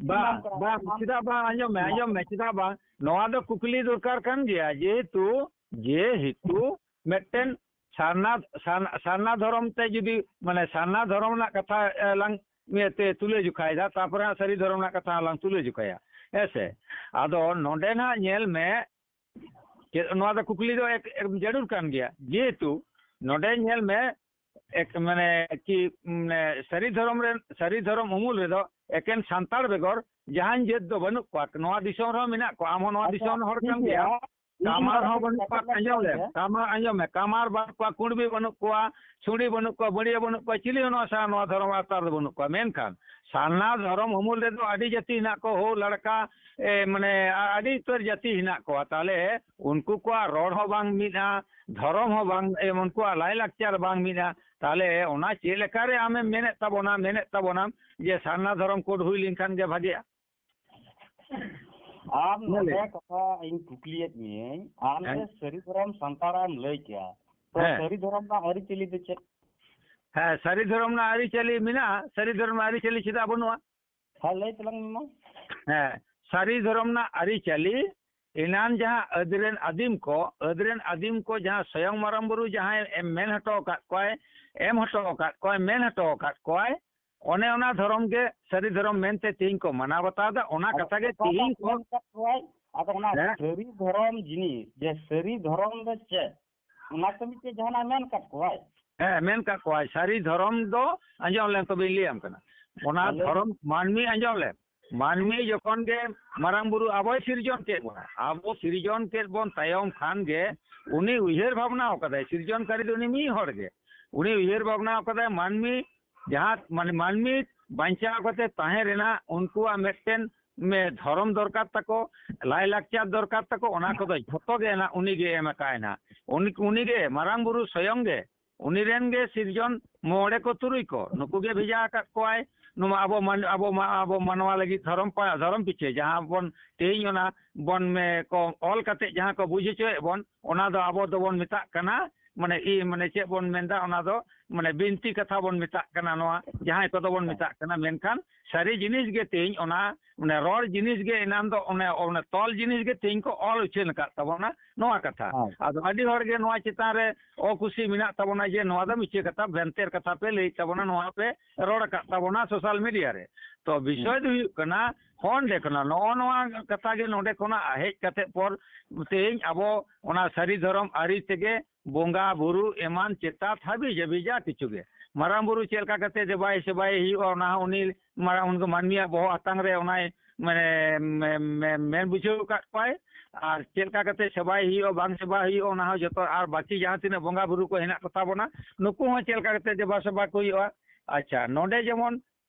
ᱵᱟᱝ, ᱵᱟᱝ, ᱪᱮᱫᱟᱜ ᱵᱟᱝ? ᱟᱸᱡᱚᱢ ᱢᱮ, ᱟᱸᱡᱚᱢ ᱢᱮ, ᱪᱮᱫᱟᱜ ᱵᱟᱝ? ᱱᱚᱣᱟ ᱫᱚ ᱠᱩᱠᱞᱤ ᱫᱚᱨᱠᱟᱨ ᱠᱟᱱ ᱜᱮᱭᱟ, ᱡᱮᱦᱮᱛᱩ, ᱡᱮᱦᱮᱛᱩ ᱢᱤᱫᱴᱮᱱ ᱥᱟᱨᱱᱟ, ᱥᱟᱨᱱᱟ, ᱥᱟᱨᱱᱟ ᱫᱷᱚᱨᱚᱢ ᱛᱮ ᱡᱩᱫᱤ, ᱢᱟᱱᱮ, ᱥᱟᱨᱱᱟ ᱫᱷᱚᱨᱚᱢ ᱨᱮᱱᱟᱜ ᱠᱟᱛᱷᱟ, ᱮ, ᱞᱟᱝ ᱤᱭᱟᱹᱛᱮ ᱛᱩᱞᱟᱹ ᱡᱚᱠᱷᱟᱭᱮᱫᱟ, ᱛᱟᱨᱯᱚᱨᱮ ᱦᱟᱸᱜ ᱥᱟᱹᱨᱤ ᱫᱷᱚᱨᱚᱢ ᱨᱮᱱᱟᱜ ᱠᱟᱛᱷᱟ ᱞᱟᱝ ᱛᱩᱞᱟᱹ ᱡᱚᱠᱷᱟᱭᱟ, ᱦᱮᱸ ᱥᱮ? ᱟᱫᱚ ᱱᱚᱰᱮ ᱱᱟᱜ ᱧᱮᱞ ᱢᱮ, ᱪᱮᱫ, ᱱᱚᱣᱟ ᱫᱚ ᱠᱩᱠᱞᱤ ᱫᱚ ᱮᱠ-, ᱮᱠ-, ᱡᱟᱹᱨᱩᱲ ᱠᱟᱱ ᱜᱮᱭᱟ, ᱡᱮᱦᱮᱛᱩ ᱱᱚᱰᱮ ᱧᱮᱞ ᱢᱮ, ᱮᱠ-, ᱢᱟᱱᱮ ᱠᱤ, ᱢᱟᱱᱮ ᱥᱟᱹᱨᱤ ᱫᱷᱚᱨᱚᱢ ᱨᱮᱱ, ᱥᱟᱹᱨᱤ ᱫᱷᱚᱨᱚᱢ ᱩᱢᱩᱞ ᱨᱮᱫᱚ ᱮᱠᱮᱱ ᱥᱟᱱᱛᱟᱲ ᱵᱮᱜᱚᱨ ᱡᱟᱦᱟᱱ ᱡᱟᱹᱛ ᱫᱚ ᱵᱟᱹᱱᱩᱜ ᱠᱚᱣᱟ᱾ ᱱᱚᱣᱟ ᱫᱤᱥᱚᱢ ᱨᱮᱦᱚᱸ ᱢᱮᱱᱟᱜ ᱠᱚᱣᱟ, ᱟᱢ ᱦᱚᱸ ᱱᱚᱣᱟ ᱟᱪᱪᱷᱟ, ᱫᱤᱥᱚᱢ ᱨᱮᱱ ᱦᱚᱲ ᱴᱷᱤᱠ ᱠᱟᱱ ᱜᱮᱭᱟ᱾ ᱜᱮᱭᱟᱢ᱾ ᱤᱧ ᱠᱟᱢᱟᱨ ᱦᱚᱸ ᱵᱟᱹᱱᱩᱜ ᱠᱚᱣᱟ, ᱠᱟᱛᱷᱟ ᱟᱸᱡᱚᱢ ᱞᱮᱢ, ᱜᱮᱭᱟ᱾ ᱠᱟᱢᱟᱨ, ᱟᱸᱡᱚᱢ ᱢᱮ, ᱠᱟᱢᱟᱨ ᱵᱟᱹᱱᱩᱜ ᱠᱚᱣᱟ, ᱠᱩᱬᱵᱤ ᱵᱟᱹᱱᱩᱜ ᱠᱚᱣᱟ, ᱥᱩᱲᱤ ᱵᱟᱹᱱᱩᱜ ᱠᱚᱣᱟ, ᱵᱟᱹᱲᱤᱭᱟᱹ ᱵᱟᱹᱱᱩᱜ ᱠᱚᱣᱟ, ᱪᱤᱞᱤ ᱦᱚᱸ ᱱᱚᱣᱟ ᱥᱟ-, ᱱᱚᱣᱟ ᱫᱷᱚᱨᱚᱢ ᱟᱣᱛᱟ ᱨᱮᱫᱚ ᱵᱟᱹᱱᱩᱜ ᱠᱚᱣᱟ᱾ ᱢᱮᱱᱠᱷᱟᱱ ᱥᱟᱨᱱᱟ ᱫᱷᱚᱨᱚᱢ ᱩᱢᱩᱞ ᱨᱮᱫᱚ ᱟᱹᱰᱤ ᱡᱟᱹᱛᱤ ᱦᱮᱱᱟᱜ ᱠᱚ, ᱦᱳ, ᱞᱟᱲᱠᱟ, ᱮ, ᱢᱟᱱᱮ, ᱟ-, ᱟᱹᱰᱤ ᱩᱛᱟᱹᱨ ᱡᱟᱹᱛᱤ ᱦᱮᱱᱟᱜ ᱠᱚᱣᱟ᱾ ᱛᱟᱦᱞᱮ ᱩᱱᱠᱩ ᱠᱚᱣᱟᱜ ᱨᱚᱲ ᱦᱚᱸ ᱵᱟᱝ ᱢᱤᱫᱼᱟ, ᱫᱷᱚᱨᱚᱢ ᱦᱚᱸ ᱵᱟᱝ, ᱮ, ᱩᱱᱠᱩᱣᱟᱜ ᱞᱟᱭᱼᱞᱟᱠᱪᱟᱨ ᱵᱟᱝ ᱢᱤᱫᱼᱟ᱾ ᱛᱟᱦᱞᱮ ᱚᱱᱟ ᱪᱮᱫ ᱞᱮᱠᱟᱨᱮ ᱟᱢᱮᱢ ᱢᱮᱱᱮᱫ ᱛᱟᱵᱚᱱᱟ, ᱢᱮᱱᱮᱫ ᱛᱟᱵᱚᱱᱟᱢ ᱡᱮ ᱥᱟᱨᱱᱟ ᱫᱷᱚᱨᱚᱢ ᱠᱳᱰ ᱦᱩᱭ ᱞᱮᱱᱠᱷᱟᱱ ᱜᱮ ᱵᱷᱟᱜᱮᱜᱼᱟ? ᱟᱢ ᱢᱟ ᱞᱟᱹᱭ ᱱᱚᱰᱮ ᱢᱮ᱾ ᱠᱟᱛᱷᱟ ᱤᱧ ᱠᱩᱠᱞᱤᱭᱮᱫ ᱢᱤᱭᱟᱹᱧ, ᱟᱢ ᱦᱮᱸ᱾ ᱡᱮ ᱥᱟᱹᱨᱤ ᱫᱷᱚᱨᱚᱢ ᱥᱟᱱᱛᱟᱲ ᱮᱢ ᱞᱟᱹᱭ ᱠᱮᱜᱼᱟ, ᱛᱚ ᱦᱮᱸ᱾ ᱥᱟᱹᱨᱤ ᱫᱷᱚᱨᱚᱢ ᱨᱮᱱᱟᱜ ᱟᱹᱨᱤᱪᱟᱹᱞᱤ ᱫᱚ ᱪᱮᱫ? ᱦᱮᱸ, ᱥᱟᱹᱨᱤ ᱫᱷᱚᱨᱚᱢ ᱨᱮᱱᱟᱜ ᱟᱹᱨᱤᱪᱟᱹᱞᱤ ᱢᱮᱱᱟᱜᱼᱟ, ᱥᱟᱹᱨᱤ ᱫᱷᱚᱨᱚᱢ ᱨᱮᱱᱟᱜ ᱟᱹᱨᱤᱪᱟᱹᱞᱤ ᱪᱮᱫᱟᱜ ᱵᱟᱹᱱᱩᱜᱼᱟ? ᱦᱮᱸ, ᱞᱟᱹᱭ ᱛᱟᱞᱟᱝ ᱢᱮ ᱢᱟ᱾ ᱦᱮᱸ, ᱥᱟᱹᱨᱤ ᱫᱷᱚᱨᱚᱢ ᱨᱮᱱᱟᱜ ᱟᱹᱨᱤᱪᱟᱹᱞᱤ, ᱮᱱᱟᱱ ᱡᱟᱦᱟᱸ ᱟᱹᱫ ᱨᱮᱱ ᱟᱹᱫᱤᱢ ᱠᱚ, ᱟᱹᱫ ᱨᱮᱱ ᱟᱹᱫᱤᱢ ᱠᱚ ᱡᱟᱦᱟᱸ ᱥᱚᱭᱚᱝ ᱢᱟᱨᱟᱝ ᱵᱩᱨᱩ ᱡᱟᱦᱟᱸᱭ ᱮᱢ ᱢᱮᱱ ᱦᱚᱴᱚ ᱟᱠᱟᱫ ᱠᱚᱣᱟᱭ, ᱮᱢ ᱦᱚᱴᱚ ᱟᱠᱟᱫ ᱠᱚᱣᱟᱭ, ᱢᱮᱱ ᱦᱚᱴᱚ ᱟᱠᱟᱫ ᱠᱚᱣᱟᱭ, ᱚᱱᱮ ᱚᱱᱟ ᱫᱷᱚᱨᱚᱢ ᱜᱮ ᱥᱟᱹᱨᱤ ᱫᱷᱚᱨᱚᱢ ᱢᱮᱱᱛᱮ ᱛᱮᱦᱮᱧ ᱠᱚ ᱢᱟᱱᱟᱣ ᱵᱟᱛᱟᱣ ᱮᱫᱟ᱾ ᱚᱱᱟ ᱟᱫᱚ ᱠᱟᱛᱷᱟ ᱜᱮ ᱚᱠᱟᱴᱟᱜ ᱛᱮᱦᱮᱧ ᱠᱚ ᱢᱮᱱ ᱟᱠᱟᱫ ᱠᱚᱣᱟᱭ? ᱟᱫᱚ ᱚᱱᱟ ᱦᱮᱸ? ᱥᱟᱹᱨᱤ ᱫᱷᱚᱨᱚᱢ ᱡᱤᱱᱤᱥ, ᱡᱮ ᱥᱟᱹᱨᱤ ᱫᱷᱚᱨᱚᱢ ᱫᱚ ᱪᱮᱫ? ᱚᱱᱟ ᱛᱚ ᱢᱤᱫᱴᱮᱡ ᱡᱟᱦᱟᱱᱟᱜ ᱢᱮᱱ ᱟᱠᱟᱫ ᱠᱚᱣᱟᱭ᱾ ᱦᱮᱸ, ᱢᱮᱱ ᱟᱠᱟᱫ ᱠᱚᱣᱟᱭ᱾ ᱥᱟᱹᱨᱤ ᱫᱷᱚᱨᱚᱢ ᱫᱚ, ᱟᱸᱡᱚᱢ ᱞᱮᱢ ᱛᱚᱵᱮᱧ ᱞᱟᱹᱭᱟᱢ ᱠᱟᱱᱟ᱾ ᱚᱱᱟ ᱛᱟᱦᱞᱮ? ᱫᱷᱚᱨᱚᱢ, ᱢᱟᱹᱱᱢᱤ, ᱟᱸᱡᱚᱢ ᱞᱮᱢ, ᱢᱟᱹᱱᱢᱤ ᱡᱚᱠᱷᱚᱱ ᱜᱮ ᱢᱟᱨᱟᱝ ᱵᱩᱨᱩ ᱟᱵᱚᱭ ᱥᱤᱨᱡᱚᱱ ᱠᱮᱫ ᱵᱚᱱᱟ, ᱟᱵᱚ ᱥᱤᱨᱡᱚᱱ ᱠᱮᱫ ᱵᱚᱱ ᱛᱟᱭᱚᱢ ᱠᱷᱟᱱ ᱜᱮ ᱩᱱᱤ ᱩᱭᱦᱟᱹᱨ ᱵᱷᱟᱵᱽᱱᱟ ᱟᱠᱟᱫᱟᱭ, ᱥᱤᱨᱡᱚᱱᱠᱟᱨᱤ ᱫᱚ ᱩᱱᱤ ᱢᱤᱫ ᱦᱚᱲ ᱜᱮ᱾ ᱩᱱᱤ ᱩᱭᱦᱟᱹᱨ ᱵᱷᱟᱵᱽᱱᱟ ᱟᱠᱟᱫᱟᱭ ᱢᱟᱹᱱᱢᱤ ᱡᱟᱦᱟᱸ ᱢᱟᱱᱮ ᱢᱟᱹᱱᱢᱤ ᱵᱟᱧᱪᱟᱣ ᱠᱟᱛᱮ ᱛᱟᱦᱮᱸ ᱨᱮᱱᱟᱜ ᱩᱱᱠᱩᱣᱟᱜ ᱢᱤᱫᱴᱮᱱ ᱢᱮ-, ᱫᱷᱚᱨᱚᱢ ᱫᱚᱨᱠᱟᱨ ᱛᱟᱠᱚ, ᱞᱟᱭᱼᱞᱟᱠᱪᱟᱨ ᱫᱚᱨᱠᱟᱨ ᱛᱟᱠᱚ, ᱚᱱᱟ ᱠᱚᱫᱚ ᱡᱷᱚᱛᱚ ᱜᱮ ᱱᱟᱜ ᱩᱱᱤ ᱜᱮ ᱮᱢ ᱟᱠᱟᱫ ᱱᱟᱜ᱾ ᱩᱱᱤ, ᱩᱱᱤ ᱜᱮ ᱢᱟᱨᱟᱝ ᱵᱩᱨᱩ ᱥᱚᱭᱚᱝ ᱜᱮ, ᱩᱱᱤ ᱨᱮᱱ ᱜᱮ ᱥᱤᱨᱡᱚᱱ ᱢᱚᱬᱮ ᱠᱚ ᱛᱩᱨᱩᱭ ᱠᱚ, ᱱᱩᱠᱩ ᱜᱮ ᱵᱷᱮᱡᱟ ᱟᱠᱟᱫ ᱠᱚᱣᱟᱭ᱾ ᱱᱚᱣᱟ ᱟᱵᱚ ᱢᱟᱱ-, ᱟᱵᱚ ᱢᱟ-, ᱟᱵᱚ ᱢᱟᱱᱣᱟ ᱞᱟᱹᱜᱤᱫ ᱫᱷᱚᱨᱚᱢ ᱯᱟ-, ᱫᱷᱚᱨᱚᱢ ᱯᱤᱪᱷᱟᱹ ᱡᱟᱦᱟᱸ ᱵᱚᱱ ᱛᱮᱦᱮᱧ ᱚᱱᱟ ᱵᱚᱱ ᱢᱮ-, ᱠᱚ ᱚᱞ ᱠᱟᱛᱮ ᱡᱟᱦᱟᱸ ᱠᱚ ᱵᱩᱡᱽ ᱦᱚᱪᱚᱭᱮᱫ ᱵᱚᱱ, ᱚᱱᱟ ᱫᱚ ᱟᱵᱚ ᱫᱚᱵᱚᱱ ᱢᱮᱛᱟᱜ ᱠᱟᱱᱟ, ᱢᱟᱱᱮ ᱤ-, ᱢᱟᱱᱮ ᱪᱮᱫ ᱵᱚᱱ ᱢᱮᱱᱫᱟ, ᱚᱱᱟ ᱫᱚ ᱢᱟᱱᱮ ᱵᱤᱱᱛᱤ ᱠᱟᱛᱷᱟ ᱵᱚᱱ ᱢᱮᱛᱟᱜ ᱠᱟᱱᱟ, ᱱᱚᱣᱟ ᱡᱟᱦᱟᱸᱭ ᱠᱚᱫᱚ ᱵᱚᱱ ᱦᱮᱸ᱾ ᱢᱮᱛᱟᱜ ᱠᱟᱱᱟ᱾ ᱢᱮᱱᱠᱷᱟᱱ ᱥᱟᱹᱨᱤ ᱡᱤᱱᱤᱥ ᱜᱮ ᱛᱮᱦᱮᱧ ᱚᱱᱟ, ᱢᱟᱱᱮ ᱨᱚᱲ ᱡᱤᱱᱤᱥ ᱜᱮ ᱮᱱᱟᱱ ᱫᱚ ᱚᱱᱮ, ᱚᱱᱮ ᱛᱚᱞ ᱡᱤᱱᱤᱥ ᱜᱮ ᱛᱮᱦᱮᱧ ᱠᱚ ᱚᱞ ᱩᱪᱷᱟᱹᱱ ᱟᱠᱟᱫ ᱛᱟᱵᱚᱱᱟ, ᱱᱚᱣᱟ ᱠᱟᱛᱷᱟ᱾ ᱦᱮᱸ᱾ ᱟᱫᱚ ᱟᱹᱰᱤ ᱦᱚᱲ ᱜᱮ ᱱᱚᱣᱟ ᱪᱮᱛᱟᱱ ᱨᱮ ᱚᱠᱩᱥᱤ ᱢᱮᱱᱟᱜ ᱛᱟᱵᱚᱱᱟ ᱡᱮ ᱱᱚᱣᱟ ᱫᱚ ᱢᱤᱪᱷᱟᱹ ᱠᱟᱛᱷᱟ, ᱵᱷᱮᱱᱛᱮᱨ ᱠᱟᱛᱷᱟ ᱯᱮ ᱞᱟᱹᱭᱮᱫ ᱛᱟᱵᱚᱱᱟ, ᱱᱚᱣᱟ ᱯᱮ ᱨᱚᱲ ᱟᱠᱟᱫ ᱛᱟᱵᱚᱱᱟ ᱥᱳᱥᱟᱞ ᱢᱤᱰᱤᱭᱟ ᱨᱮ᱾ ᱛᱚ ᱵᱤᱥᱚᱭ ᱦᱩᱸ᱾ ᱫᱚ ᱦᱩᱭᱩᱜ ᱠᱟᱱᱟ, ᱦᱚᱸ, ᱚᱸᱰᱮ ᱠᱷᱚᱱᱟᱜ ᱱᱚᱜᱼᱚ ᱱᱚᱣᱟ ᱠᱟᱛᱷᱟ ᱜᱮ ᱱᱚᱰᱮ ᱠᱷᱚᱱᱟᱜ ᱦᱮᱡ ᱠᱟᱛᱮ ᱯᱚᱨ ᱛᱮᱦᱮᱧ ᱟᱵᱚ ᱚᱱᱟ ᱥᱟᱹᱨᱤ ᱫᱷᱚᱨᱚᱢ ᱟᱹᱨᱤ ᱛᱮᱜᱮ ᱵᱚᱸᱜᱟ ᱵᱩᱨᱩ ᱮᱢᱟᱱ ᱪᱮᱛᱟᱛ ᱦᱟᱹᱵᱤ ᱡᱟᱹᱵᱤ ᱡᱟ ᱠᱤᱪᱷᱩ ᱜᱮ᱾ ᱢᱟᱨᱟᱝ ᱵᱩᱨᱩ ᱪᱮᱫ ᱞᱮᱠᱟ ᱠᱟᱛᱮ ᱫᱮᱵᱟᱭ ᱥᱮᱵᱟᱭ ᱦᱩᱭᱩᱜᱼᱟ, ᱚᱱᱟ ᱦᱚᱸ ᱩᱱᱤ ᱢᱟᱨᱟᱝ, ᱩᱱᱠᱩ ᱢᱟᱹᱱᱢᱤᱭᱟᱜ ᱵᱚᱦᱚᱜ ᱦᱟᱛᱟᱝ ᱨᱮ ᱚᱱᱟᱭ ᱢᱟᱱᱮ ᱢᱮ-, ᱢᱮ-, ᱢᱮᱱ ᱵᱩᱡᱷᱟᱹᱣ ᱟᱠᱟᱫ ᱠᱚᱣᱟᱭ᱾ ᱟᱨ ᱪᱮᱫ ᱞᱮᱠᱟ ᱠᱟᱛᱮ ᱥᱮᱵᱟᱭ ᱦᱩᱭᱩᱜᱼᱟ, ᱵᱟᱝ ᱥᱮᱵᱟ ᱦᱩᱭᱩᱜᱼᱟ, ᱚᱱᱟ ᱦᱚᱸ ᱡᱚᱛᱚ, ᱟᱨ ᱵᱟᱹᱠᱤ ᱡᱟᱦᱟᱸ ᱛᱤᱱᱟᱹᱜ ᱵᱚᱸᱜᱟ ᱵᱩᱨᱩ ᱠᱚ ᱦᱮᱱᱟᱜ ᱠᱚᱛᱟ ᱵᱚᱱᱟ, ᱱᱩᱠᱩ ᱦᱚᱸ ᱪᱮᱫ ᱞᱮᱠᱟ ᱠᱟᱛᱮ ᱫᱮᱵᱟ ᱥᱮᱵᱟ ᱠᱚ ᱦᱩᱭᱩᱜᱼᱟ᱾ ᱟᱪᱪᱷᱟ, ᱱᱚᱰᱮ ᱡᱮᱢᱚᱱ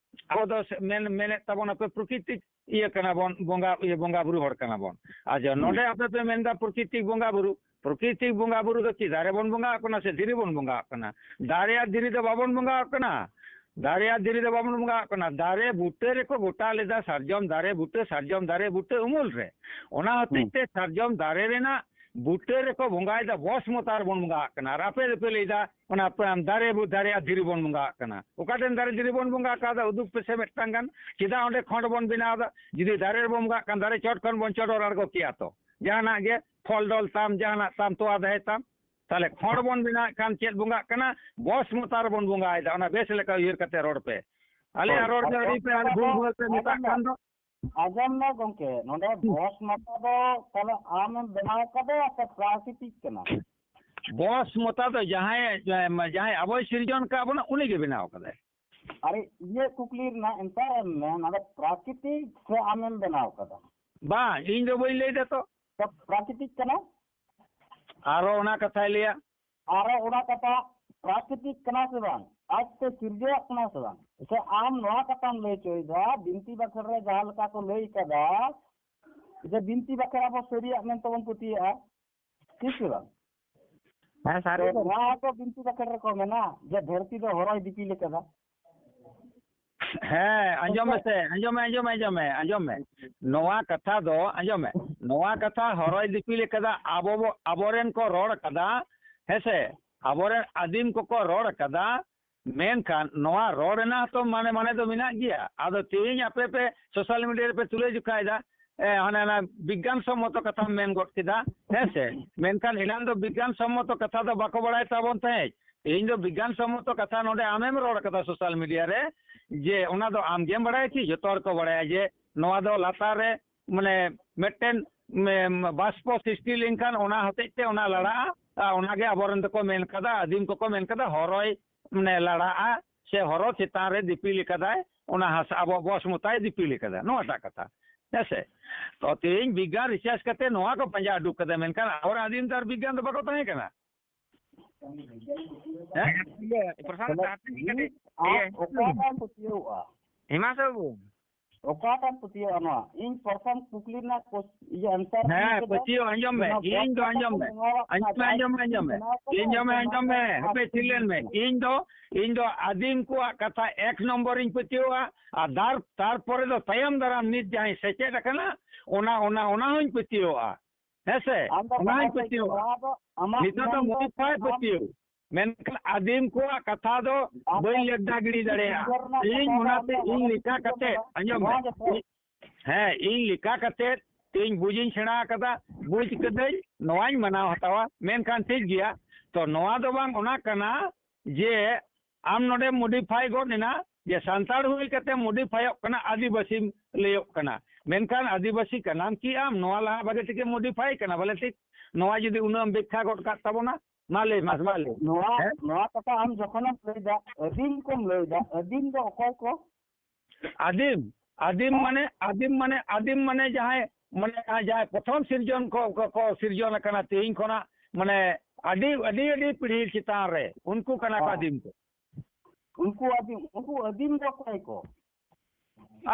ᱟᱵᱚ ᱫᱚ ᱥᱮ-, ᱢᱮᱱ, ᱢᱮᱱᱮᱫ ᱛᱟᱵᱚᱱᱟᱯᱮ ᱯᱨᱚᱠᱤᱛᱤᱠ ᱤᱭᱟᱹ ᱠᱟᱱᱟ ᱵᱚᱱ, ᱵᱚᱸᱜᱟ, ᱤᱭᱟᱹ, ᱵᱚᱸᱜᱟ ᱵᱩᱨᱩ ᱦᱚᱲ ᱠᱟᱱᱟ ᱵᱚᱱ᱾ ᱟᱪᱪᱷᱟ, ᱦᱩᱸ᱾ ᱱᱚᱰᱮ ᱟᱯᱮ ᱯᱮ ᱢᱮᱱᱫᱟ ᱯᱨᱚᱠᱤᱛᱤᱠ ᱵᱚᱸᱜᱟ ᱵᱩᱨᱩ᱾ ᱯᱨᱚᱠᱤᱛᱤᱠ ᱵᱚᱸᱜᱟ ᱵᱩᱨᱩ ᱫᱚ ᱪᱮᱫ ᱫᱟᱨᱮ ᱵᱚᱱ ᱵᱚᱸᱜᱟ ᱟᱜ ᱠᱟᱱᱟ ᱥᱮ ᱫᱷᱤᱨᱤ ᱵᱚᱱ ᱵᱚᱸᱜᱟ ᱟᱜ ᱠᱟᱱᱟ? ᱫᱟᱨᱮ ᱟᱨ ᱫᱷᱤᱨᱤ ᱫᱚ ᱵᱟᱵᱚᱱ ᱵᱚᱸᱜᱟ ᱟᱜ ᱠᱟᱱᱟ᱾ ᱫᱟᱨᱮ ᱟᱨ ᱫᱷᱤᱨᱤ ᱫᱚ ᱵᱟᱵᱚᱱ ᱵᱚᱸᱜᱟ ᱟᱜ ᱠᱟᱱᱟ᱾ ᱫᱟᱨᱮ ᱵᱩᱴᱟᱹ ᱨᱮᱠᱚ ᱜᱚᱴᱟ ᱞᱮᱫᱟ, ᱥᱟᱨᱡᱚᱢ ᱫᱟᱨᱮ ᱵᱩᱴᱟᱹ, ᱥᱟᱨᱡᱚᱢ ᱫᱟᱨᱮ ᱵᱩᱴᱟᱹ ᱩᱢᱩᱞ ᱨᱮ᱾ ᱚᱱᱟ ᱦᱚᱛᱮᱡ ᱦᱩᱸ᱾ ᱛᱮ ᱥᱟᱨᱡᱚᱢ ᱫᱟᱨᱮ ᱨᱮᱱᱟᱜ ᱵᱩᱴᱟᱹ ᱨᱮᱠᱚ ᱵᱚᱸᱜᱟᱭᱮᱫᱟ, ᱵᱚᱥ ᱢᱚᱛᱟ ᱨᱮᱵᱚᱱ ᱵᱚᱸᱜᱟ ᱟᱜ ᱠᱟᱱᱟ᱾ ᱟᱨ ᱟᱯᱮ ᱫᱚᱯᱮ ᱞᱟᱹᱭᱫᱟ ᱚᱱᱟ ᱯ-, ᱫᱟᱨᱮ ᱵᱩ-, ᱫᱟᱨᱮ ᱟᱨ ᱫᱷᱤᱨᱤ ᱵᱚᱱ ᱵᱚᱸᱜᱟ ᱟᱜ ᱠᱟᱱᱟ᱾ ᱚᱠᱟᱴᱷᱮᱱ ᱫᱟᱨᱮ ᱫᱷᱤᱨᱤ ᱵᱚᱱ ᱵᱚᱸᱜᱟ ᱟᱠᱟᱫᱟ? ᱩᱫᱩᱜ ᱯᱮᱥᱮ ᱢᱤᱫᱴᱟᱝ ᱜᱟᱱ᱾ ᱪᱮᱫᱟᱜ ᱚᱸᱰᱮ ᱠᱷᱚᱸᱰ ᱵᱚᱱ ᱵᱮᱱᱟᱣ ᱮᱫᱟ? ᱡᱩᱫᱤ ᱫᱟᱨᱮ ᱨᱮᱵᱚᱱ ᱵᱚᱸᱜᱟ ᱟᱜ ᱠᱷᱟᱱ ᱫᱟᱨᱮ ᱪᱚᱴ ᱠᱷᱚᱱ ᱵᱚᱱ ᱪᱚᱰᱚᱨ ᱟᱬᱜᱚ ᱠᱮᱭᱟ ᱛᱚ᱾ ᱡᱟᱦᱟᱱᱟᱜ ᱜᱮ ᱯᱷᱚᱞ ᱰᱚᱞ ᱛᱟᱢ, ᱡᱟᱦᱟᱱᱟᱜ ᱛᱟᱢ, ᱛᱚᱣᱟ ᱫᱟᱦᱮ ᱛᱟᱢ᱾ ᱛᱟᱦᱞᱮ ᱠᱷᱚᱸᱰ ᱵᱚᱱ ᱵᱮᱱᱟᱣᱮᱫ ᱠᱷᱟᱱ ᱪᱮᱫ ᱵᱚᱸᱜᱟᱜ ᱠᱟᱱᱟ? ᱵᱚᱥ ᱢᱚᱛᱟ ᱨᱮᱵᱚᱱ ᱵᱚᱸᱜᱟᱭᱮᱫᱟ᱾ ᱚᱱᱟ ᱵᱮᱥ ᱞᱮᱠᱟ ᱩᱭᱦᱟᱹᱨ ᱠᱟᱛᱮ ᱨᱚᱲ ᱯᱮ᱾ ᱟᱞᱮᱭᱟᱜ ᱦᱳᱭ᱾ ᱨᱚᱲ ᱜᱮ ᱟᱨ ᱟᱹᱰᱤ ᱯᱮ ᱟᱹᱰᱤ ᱵᱷᱩᱞ ᱵᱷᱩᱞ ᱯᱮ ᱢᱮᱛᱟᱜ ᱟᱸᱡᱚᱢ ᱢᱮ, ᱠᱷᱟᱱ ᱫᱚ᱾ ᱟᱸᱡᱚᱢ ᱢᱮ ᱜᱚᱝᱠᱮ, ᱱᱚᱰᱮ ᱦᱩᱸ᱾ ᱵᱚᱥ ᱢᱚᱛᱟ ᱫᱚ ᱛᱟᱦᱞᱮ ᱟᱢᱮᱢ ᱵᱮᱱᱟᱣ ᱠᱟᱫᱟ ᱥᱮ ᱯᱨᱟᱠᱨᱤᱛᱤᱠ ᱠᱟᱱᱟ? ᱵᱚᱥ ᱢᱚᱛᱟ ᱫᱚ ᱡᱟᱦᱟᱸᱭ, ᱡᱟᱦᱟᱸᱭ ᱟᱵᱚᱭ ᱥᱤᱨᱡᱚᱱ ᱠᱟᱜ ᱵᱚᱱᱟ, ᱩᱱᱤ ᱜᱮ ᱵᱮᱱᱟᱣ ᱠᱟᱫᱟᱭ᱾ ᱟᱨᱮ, ᱤᱧᱟᱹᱜ ᱠᱩᱠᱞᱤ ᱨᱮᱱᱟᱜ answer ᱮᱢ ᱢᱮ, ᱱᱚᱰᱮ ᱯᱨᱟᱠᱨᱤᱛᱤᱠ ᱥᱮ ᱟᱢᱮᱢ ᱵᱮᱱᱟᱣ ᱠᱟᱫᱟ? ᱵᱟᱝ, ᱤᱧ ᱫᱚ ᱵᱟᱹᱧ ᱞᱟᱹᱭ ᱫᱟ ᱛᱚ᱾ ᱛᱚ ᱯᱨᱟᱠᱨᱤᱛᱤᱠ ᱠᱟᱱᱟ? ᱟᱨᱚ ᱚᱱᱟ ᱠᱟᱛᱷᱟᱭ ᱞᱟᱹᱭᱟ᱾ ᱟᱨᱚ ᱚᱱᱟ ᱠᱟᱛᱷᱟ, ᱯᱨᱟᱠᱨᱤᱛᱤᱠ ᱠᱟᱱᱟ ᱥᱮ ᱵᱟᱝ? ᱟᱡᱛᱮ ᱥᱤᱨᱡᱟᱹᱣᱟᱜ ᱠᱟᱱᱟ ᱥᱮ ᱵᱟᱝ? ᱥᱮ ᱟᱢ ᱱᱚᱣᱟ ᱠᱟᱛᱷᱟᱢ ᱞᱟᱹᱭ ᱦᱚᱪᱚᱭᱮᱫᱟ, ᱵᱤᱱᱛᱤ ᱵᱟᱠᱷᱮᱲ ᱨᱮ ᱡᱟᱦᱟᱸ ᱞᱮᱠᱟ ᱠᱚ ᱞᱟᱹᱭ ᱠᱟᱫᱟ, ᱡᱮ ᱵᱤᱱᱛᱤ ᱵᱟᱠᱷᱮᱲ ᱟᱵᱚ ᱥᱟᱹᱨᱤᱭᱟᱜ ᱢᱮᱱᱛᱮ ᱵᱚᱱ ᱯᱟᱹᱛᱭᱟᱹᱜᱼᱟ, ᱴᱷᱤᱠ ᱥᱮ ᱵᱟᱝ? ᱦᱮᱸ, ᱥᱟᱹᱨᱤ ᱛᱚ ᱜᱮ᱾ ᱱᱚᱣᱟ ᱦᱚᱸᱛᱚ ᱵᱤᱱᱛᱤ ᱵᱟᱠᱷᱮᱲ ᱨᱮᱠᱚ ᱢᱮᱱᱟ ᱡᱮ ᱫᱷᱟᱹᱨᱛᱤ ᱫᱚ ᱦᱚᱨᱚᱭ ᱫᱤᱯᱤᱞ ᱠᱟᱫᱟ᱾ ᱦᱮᱸ, ᱟᱸᱡᱚᱢ ᱢᱮᱥᱮ, ᱟᱸᱡᱚᱢ ᱢᱮ, ᱟᱸᱡᱚᱢ ᱢᱮ, ᱟᱸᱡᱚᱢ ᱢᱮ, ᱟᱸᱡᱚᱢ ᱢᱮ᱾ ᱱᱚᱣᱟ ᱠᱟᱛᱷᱟ ᱫᱚ, ᱟᱸᱡᱚᱢ ᱢᱮ, ᱱᱚᱣᱟ ᱠᱟᱛᱷᱟ ᱦᱚᱨᱚᱭ ᱫᱤᱯᱤᱞ ᱠᱟᱫᱟ, ᱟᱵᱚ ᱵᱚ-, ᱟᱵᱚᱨᱮᱱ ᱠᱚ ᱨᱚᱲ ᱠᱟᱫᱟ, ᱦᱮᱸᱥᱮ, ᱟᱵᱚᱨᱮᱱ ᱟᱹᱫᱤᱢ ᱠᱚᱠᱚ ᱨᱚᱲ ᱠᱟᱫᱟ, ᱢᱮᱱᱠᱷᱟᱱ ᱱᱚᱣᱟ ᱨᱚᱲ ᱨᱮᱱᱟᱜ ᱦᱚᱸᱛᱚ ᱢᱟᱱᱮ, ᱢᱟᱱᱮ ᱫᱚ ᱢᱮᱱᱟᱜ ᱜᱮᱭᱟ᱾ ᱟᱫᱚ ᱛᱮᱦᱮᱧ ᱟᱯᱮ ᱯᱮ social media ᱨᱮᱯᱮ ᱛᱩᱞᱟᱹ ᱡᱚᱠᱷᱟᱭᱮᱫᱟ, ᱮ, ᱦᱟᱱᱮ ᱚᱱᱟ ᱵᱤᱜᱽᱜᱟᱱ ᱥᱚᱢᱢᱚᱛᱚ ᱠᱟᱛᱷᱟᱢ ᱢᱮᱱ ᱜᱚᱫ ᱠᱮᱫᱟ, ᱦᱮᱸ ᱥᱮ? ᱢᱮᱱᱠᱷᱟᱱ ᱮᱱᱟᱝ ᱫᱚ ᱵᱤᱜᱽᱜᱟᱱ ᱥᱚᱢᱢᱚᱛᱚ ᱠᱟᱛᱷᱟ ᱫᱚ ᱵᱟᱠᱚ ᱵᱟᱲᱟᱭ ᱛᱟᱵᱚᱱ ᱛᱟᱦᱮᱸᱫ᱾ ᱛᱮᱦᱮᱧ ᱫᱚ ᱵᱤᱜᱽᱜᱟᱱ ᱥᱚᱢᱢᱚᱛᱚ ᱠᱟᱛᱷᱟ ᱱᱚᱰᱮ ᱟᱢᱮᱢ ᱨᱚᱲ ᱠᱟᱫᱟ social media ᱨᱮ, ᱡᱮ ᱚᱱᱟ ᱫᱚ ᱟᱢ ᱜᱮᱢ ᱵᱟᱲᱟᱭᱟ ᱠᱤ? ᱡᱚᱛᱚ ᱦᱚᱲ ᱠᱚ ᱵᱟᱲᱟᱭᱟ ᱡᱮ ᱱᱚᱣᱟ ᱫᱚ ᱞᱟᱛᱟᱨ ᱨᱮ, ᱢᱟᱱᱮ, ᱢᱤᱫᱴᱮᱱ, ᱢᱮ-, ᱵᱟᱥᱯᱚ ᱥᱨᱤᱥᱴᱤ ᱞᱮᱱᱠᱷᱟᱱ ᱚᱱᱟ ᱦᱚᱛᱮᱡ ᱛᱮ ᱚᱱᱟ ᱞᱟᱲᱟᱜᱼᱟ᱾ ᱟᱨ ᱚᱱᱟᱜᱮ ᱟᱵᱚᱨᱮᱱ ᱫᱚᱠᱚ ᱢᱮᱱ ᱠᱟᱫᱟ, ᱟᱹᱫᱤᱢ ᱠᱚᱠᱚ ᱢᱮᱱ ᱠᱟᱫᱟ, ᱦᱚᱨᱚᱭ, ᱢᱟᱱᱮ, ᱞᱟᱲᱟᱜᱼᱟ, ᱥᱮ ᱦᱚᱨᱚ ᱪᱮᱛᱟᱱ ᱨᱮ ᱫᱤᱯᱤᱞ ᱠᱟᱫᱟᱭ, ᱚᱱᱟ ᱦᱟᱥᱟ ᱟᱵᱚ ᱵᱚᱥᱢᱚᱛᱟᱭ ᱫᱤᱯᱤᱞ ᱠᱟᱫᱟ, ᱱᱚᱣᱟᱴᱟᱜ ᱠᱟᱛᱷᱟ, ᱦᱮᱸ ᱥᱮ? ᱛᱚ ᱛᱮᱦᱮᱧ ᱵᱤᱜᱽᱜᱟᱱ research ᱠᱟᱛᱮ ᱱᱚᱣᱟ ᱠᱚ ᱯᱟᱸᱡᱟ ᱩᱰᱩᱠ ᱠᱟᱫᱟ, ᱢᱮᱱᱠᱷᱟᱱ ᱟᱵᱚᱨᱮᱱ ᱟᱹᱫᱤᱢ ᱫᱚ ᱟᱨ ᱵᱤᱜᱽᱜᱟᱱ ᱫᱚ ᱵᱟᱠᱚ ᱛᱟᱦᱮᱸ ᱠᱟᱱᱟ᱾ ᱦᱮᱸ? ᱤᱭᱟᱹ, ᱯᱨᱚᱥᱟᱱᱛ, ᱛᱟᱦᱞᱮ ᱛᱟᱦᱞᱮ ᱤᱧ ᱠᱟᱹᱴᱤᱡ, ᱟᱢ ᱤᱭᱟᱹ, ᱚᱠᱟᱴᱟᱜ ᱮᱢ ᱯᱟᱹᱛᱭᱟᱹᱣᱟᱜᱼᱟ? ᱦᱮᱢᱟᱝᱥᱩ ᱵᱟᱹᱵᱩ᱾ ᱚᱠᱟᱴᱟᱜ ᱮᱢ ᱯᱟᱹᱛᱭᱟᱹᱣᱟᱜᱼᱟ ᱱᱚᱣᱟ? ᱤᱧ ᱯᱨᱚᱥᱟᱱᱛ ᱠᱩᱠᱞᱤ ᱨᱮᱱᱟᱜ ᱠᱚᱥ-, ᱤᱭᱟᱹ, answer ᱦᱮᱸ, ᱤᱧ ᱠᱟᱫᱟ᱾ ᱯᱟᱹᱛᱭᱟᱹᱣ, ᱟᱸᱡᱚᱢ ᱢᱮ, ᱚᱱᱟ ᱤᱧ ᱫᱚ, ᱵᱚᱫ ᱟᱸᱡᱚᱢ ᱠᱟᱛᱮ ᱢᱮ, ᱱᱚᱣᱟ ᱟᱸᱡᱚᱢ ᱢᱮ, ᱵᱮᱱᱟᱣ ᱟᱸᱡᱚᱢ ᱢᱮ, ᱠᱟᱛᱮ ᱟᱸᱡᱚᱢ ᱢᱮ, ᱟᱨ ᱦᱟᱯᱮ, ᱛᱤᱨᱞᱟᱹᱱ ᱢᱮ᱾ ᱤᱧ ᱫᱚ, ᱤᱧ ᱫᱚ ᱟᱹᱫᱤᱢ ᱠᱚᱣᱟᱜ ᱠᱟᱛᱷᱟ ᱮᱠ ᱱᱚᱢᱵᱚᱨ ᱤᱧ ᱯᱟᱹᱛᱭᱟᱹᱣᱟᱜᱼᱟ, ᱟᱨ ᱫᱟᱨ-, ᱛᱟᱨᱯᱚᱨᱮ ᱫᱚ ᱛᱟᱭᱚᱢ ᱫᱟᱨᱟᱢ ᱱᱤᱛ ᱡᱟᱦᱟᱸᱭ ᱥᱮᱪᱮᱫ ᱟᱠᱟᱱᱟ, ᱚᱱᱟ, ᱚᱱᱟ, ᱚᱱᱟ ᱦᱚᱸᱧ ᱯᱟᱹᱛᱭᱟᱹᱣᱟᱜᱼᱟ᱾ ᱦᱮᱸ ᱥᱮ? ᱟᱢ ᱫᱚ ᱚᱱᱟᱧ ᱵᱟᱲᱟᱭ ᱯᱟᱹᱛᱭᱟᱹᱣᱟ᱾ ᱱᱚᱣᱟ ᱫᱚ ᱟᱢᱟᱜ ᱱᱤᱛᱚᱜ ᱫᱚ ᱢᱮᱱ ᱫᱚ modify ᱟᱢ ᱯᱟᱹᱛᱭᱟᱹᱣ᱾ ᱢᱮᱱᱠᱷᱟᱱ ᱟᱹᱫᱤᱢ ᱠᱚᱣᱟᱜ ᱠᱟᱛᱷᱟ ᱫᱚ ᱟᱢ ᱵᱟᱹᱧ ᱫᱚ ᱞᱮᱵᱫᱟ ᱜᱤᱰᱤ ᱫᱟᱲᱮᱭᱟᱜᱼᱟ᱾ ᱩᱭᱦᱟᱹᱨ ᱨᱮᱱᱟᱜ ᱤᱧ ᱠᱟᱛᱷᱟ ᱚᱱᱟᱛᱮ ᱟᱢ ᱫᱚ ᱤᱧ ᱚᱱᱟᱧ ᱞᱮᱠᱟ ᱠᱟᱛᱮ, ᱯᱟᱹᱛᱭᱟᱹᱣᱟ᱾ ᱟᱸᱡᱚᱢ ᱢᱮ᱾ ᱱᱚᱣᱟ ᱜᱮᱛᱚ᱾ ᱦᱮᱸ, ᱤᱧ ᱞᱮᱠᱟ ᱠᱟᱛᱮ ᱤᱧ ᱵᱩᱡᱽ ᱤᱧ ᱥᱮᱬᱟ ᱟᱠᱟᱫᱟ, ᱵᱩᱡᱽ ᱠᱟᱹᱫᱟᱹᱧ, ᱱᱚᱣᱟᱧ ᱢᱟᱱᱟᱣ ᱦᱟᱛᱟᱣᱟ᱾ ᱢᱮᱱᱠᱷᱟᱱ ᱴᱷᱤᱠ ᱜᱮᱭᱟ, ᱛᱚ ᱱᱚᱣᱟ ᱫᱚ ᱵᱟᱝ ᱚᱱᱟ ᱠᱟᱱᱟ ᱡᱮ ᱟᱢ ᱱᱚᱰᱮ modify ᱜᱚᱫ ᱮᱱᱟ, ᱡᱮ ᱥᱟᱱᱛᱟᱲ ᱦᱩᱭ ᱠᱟᱛᱮ modifyᱚᱜ ᱠᱟᱱᱟ, ᱟᱹᱫᱤᱵᱟᱹᱥᱤᱢ ᱞᱟᱹᱭᱚᱜ ᱠᱟᱱᱟ᱾ ᱢᱮᱱᱠᱷᱟᱱ ᱟᱹᱫᱤᱵᱟᱹᱥᱤ ᱠᱟᱱᱟᱢ ᱠᱤ ᱟᱢ? ᱱᱚᱣᱟ ᱞᱟᱦᱟ ᱵᱷᱟᱜᱮ ᱴᱷᱤᱠᱮ modify ᱠᱟᱱᱟ, ᱵᱚᱞᱮ ᱴᱷᱤᱠ ᱱᱚᱣᱟ ᱡᱩᱫᱤ ᱩᱱᱟᱹᱜ ᱮᱢ ᱵᱮᱠᱠᱷᱟ ᱜᱚᱫ ᱠᱟᱜ ᱛᱟᱵᱚᱱᱟ, ᱢᱟ ᱞᱟᱹᱭ ᱢᱮ, ᱢᱟ ᱞᱟᱹᱭ᱾ ᱱᱚᱣᱟ, ᱦᱮᱸ? ᱱᱚᱣᱟ ᱠᱟᱛᱷᱟ ᱟᱢ ᱡᱚᱠᱷᱚᱱᱮᱢ ᱞᱟᱹᱭᱫᱟ, ᱟᱹᱫᱤᱢ ᱠᱚᱢ ᱞᱟᱹᱭᱫᱟ, ᱟᱹᱫᱤᱢ ᱫᱚ ᱚᱠᱚᱭ ᱠᱚ? ᱟᱹᱫᱤᱢ, ᱟᱹᱫᱤᱢ ᱢᱟᱱᱮ, ᱟᱹᱫᱤᱢ ᱢᱟᱱᱮ ᱡᱟᱦᱟᱸᱭ, ᱢᱟᱱᱮ ᱡᱟᱦᱟᱸᱭ ᱯᱨᱚᱛᱷᱚᱢ ᱥᱤᱨᱡᱚᱱ ᱠᱚ, ᱠᱚ, ᱠᱚ ᱥᱤᱨᱡᱚᱱ ᱟᱠᱟᱱᱟ ᱛᱮᱦᱮᱧ ᱠᱷᱚᱱᱟᱜ, ᱢᱟᱱᱮ ᱟᱹᱰᱤ, ᱟᱹᱰᱤ, ᱟᱹᱰᱤ ᱯᱤᱲᱦᱤ ᱪᱮᱛᱟᱱ ᱨᱮ ᱩᱱᱠᱩ ᱠᱟᱱᱟ ᱠᱚ ᱦᱮᱸ᱾ ᱟᱹᱫᱤᱢ ᱠᱚ᱾ ᱩᱱᱠᱩ ᱟᱹᱫᱤᱢ, ᱩᱱᱠᱩ ᱟᱹᱫᱤᱢ ᱫᱚ ᱚᱠᱚᱭ ᱠᱚ?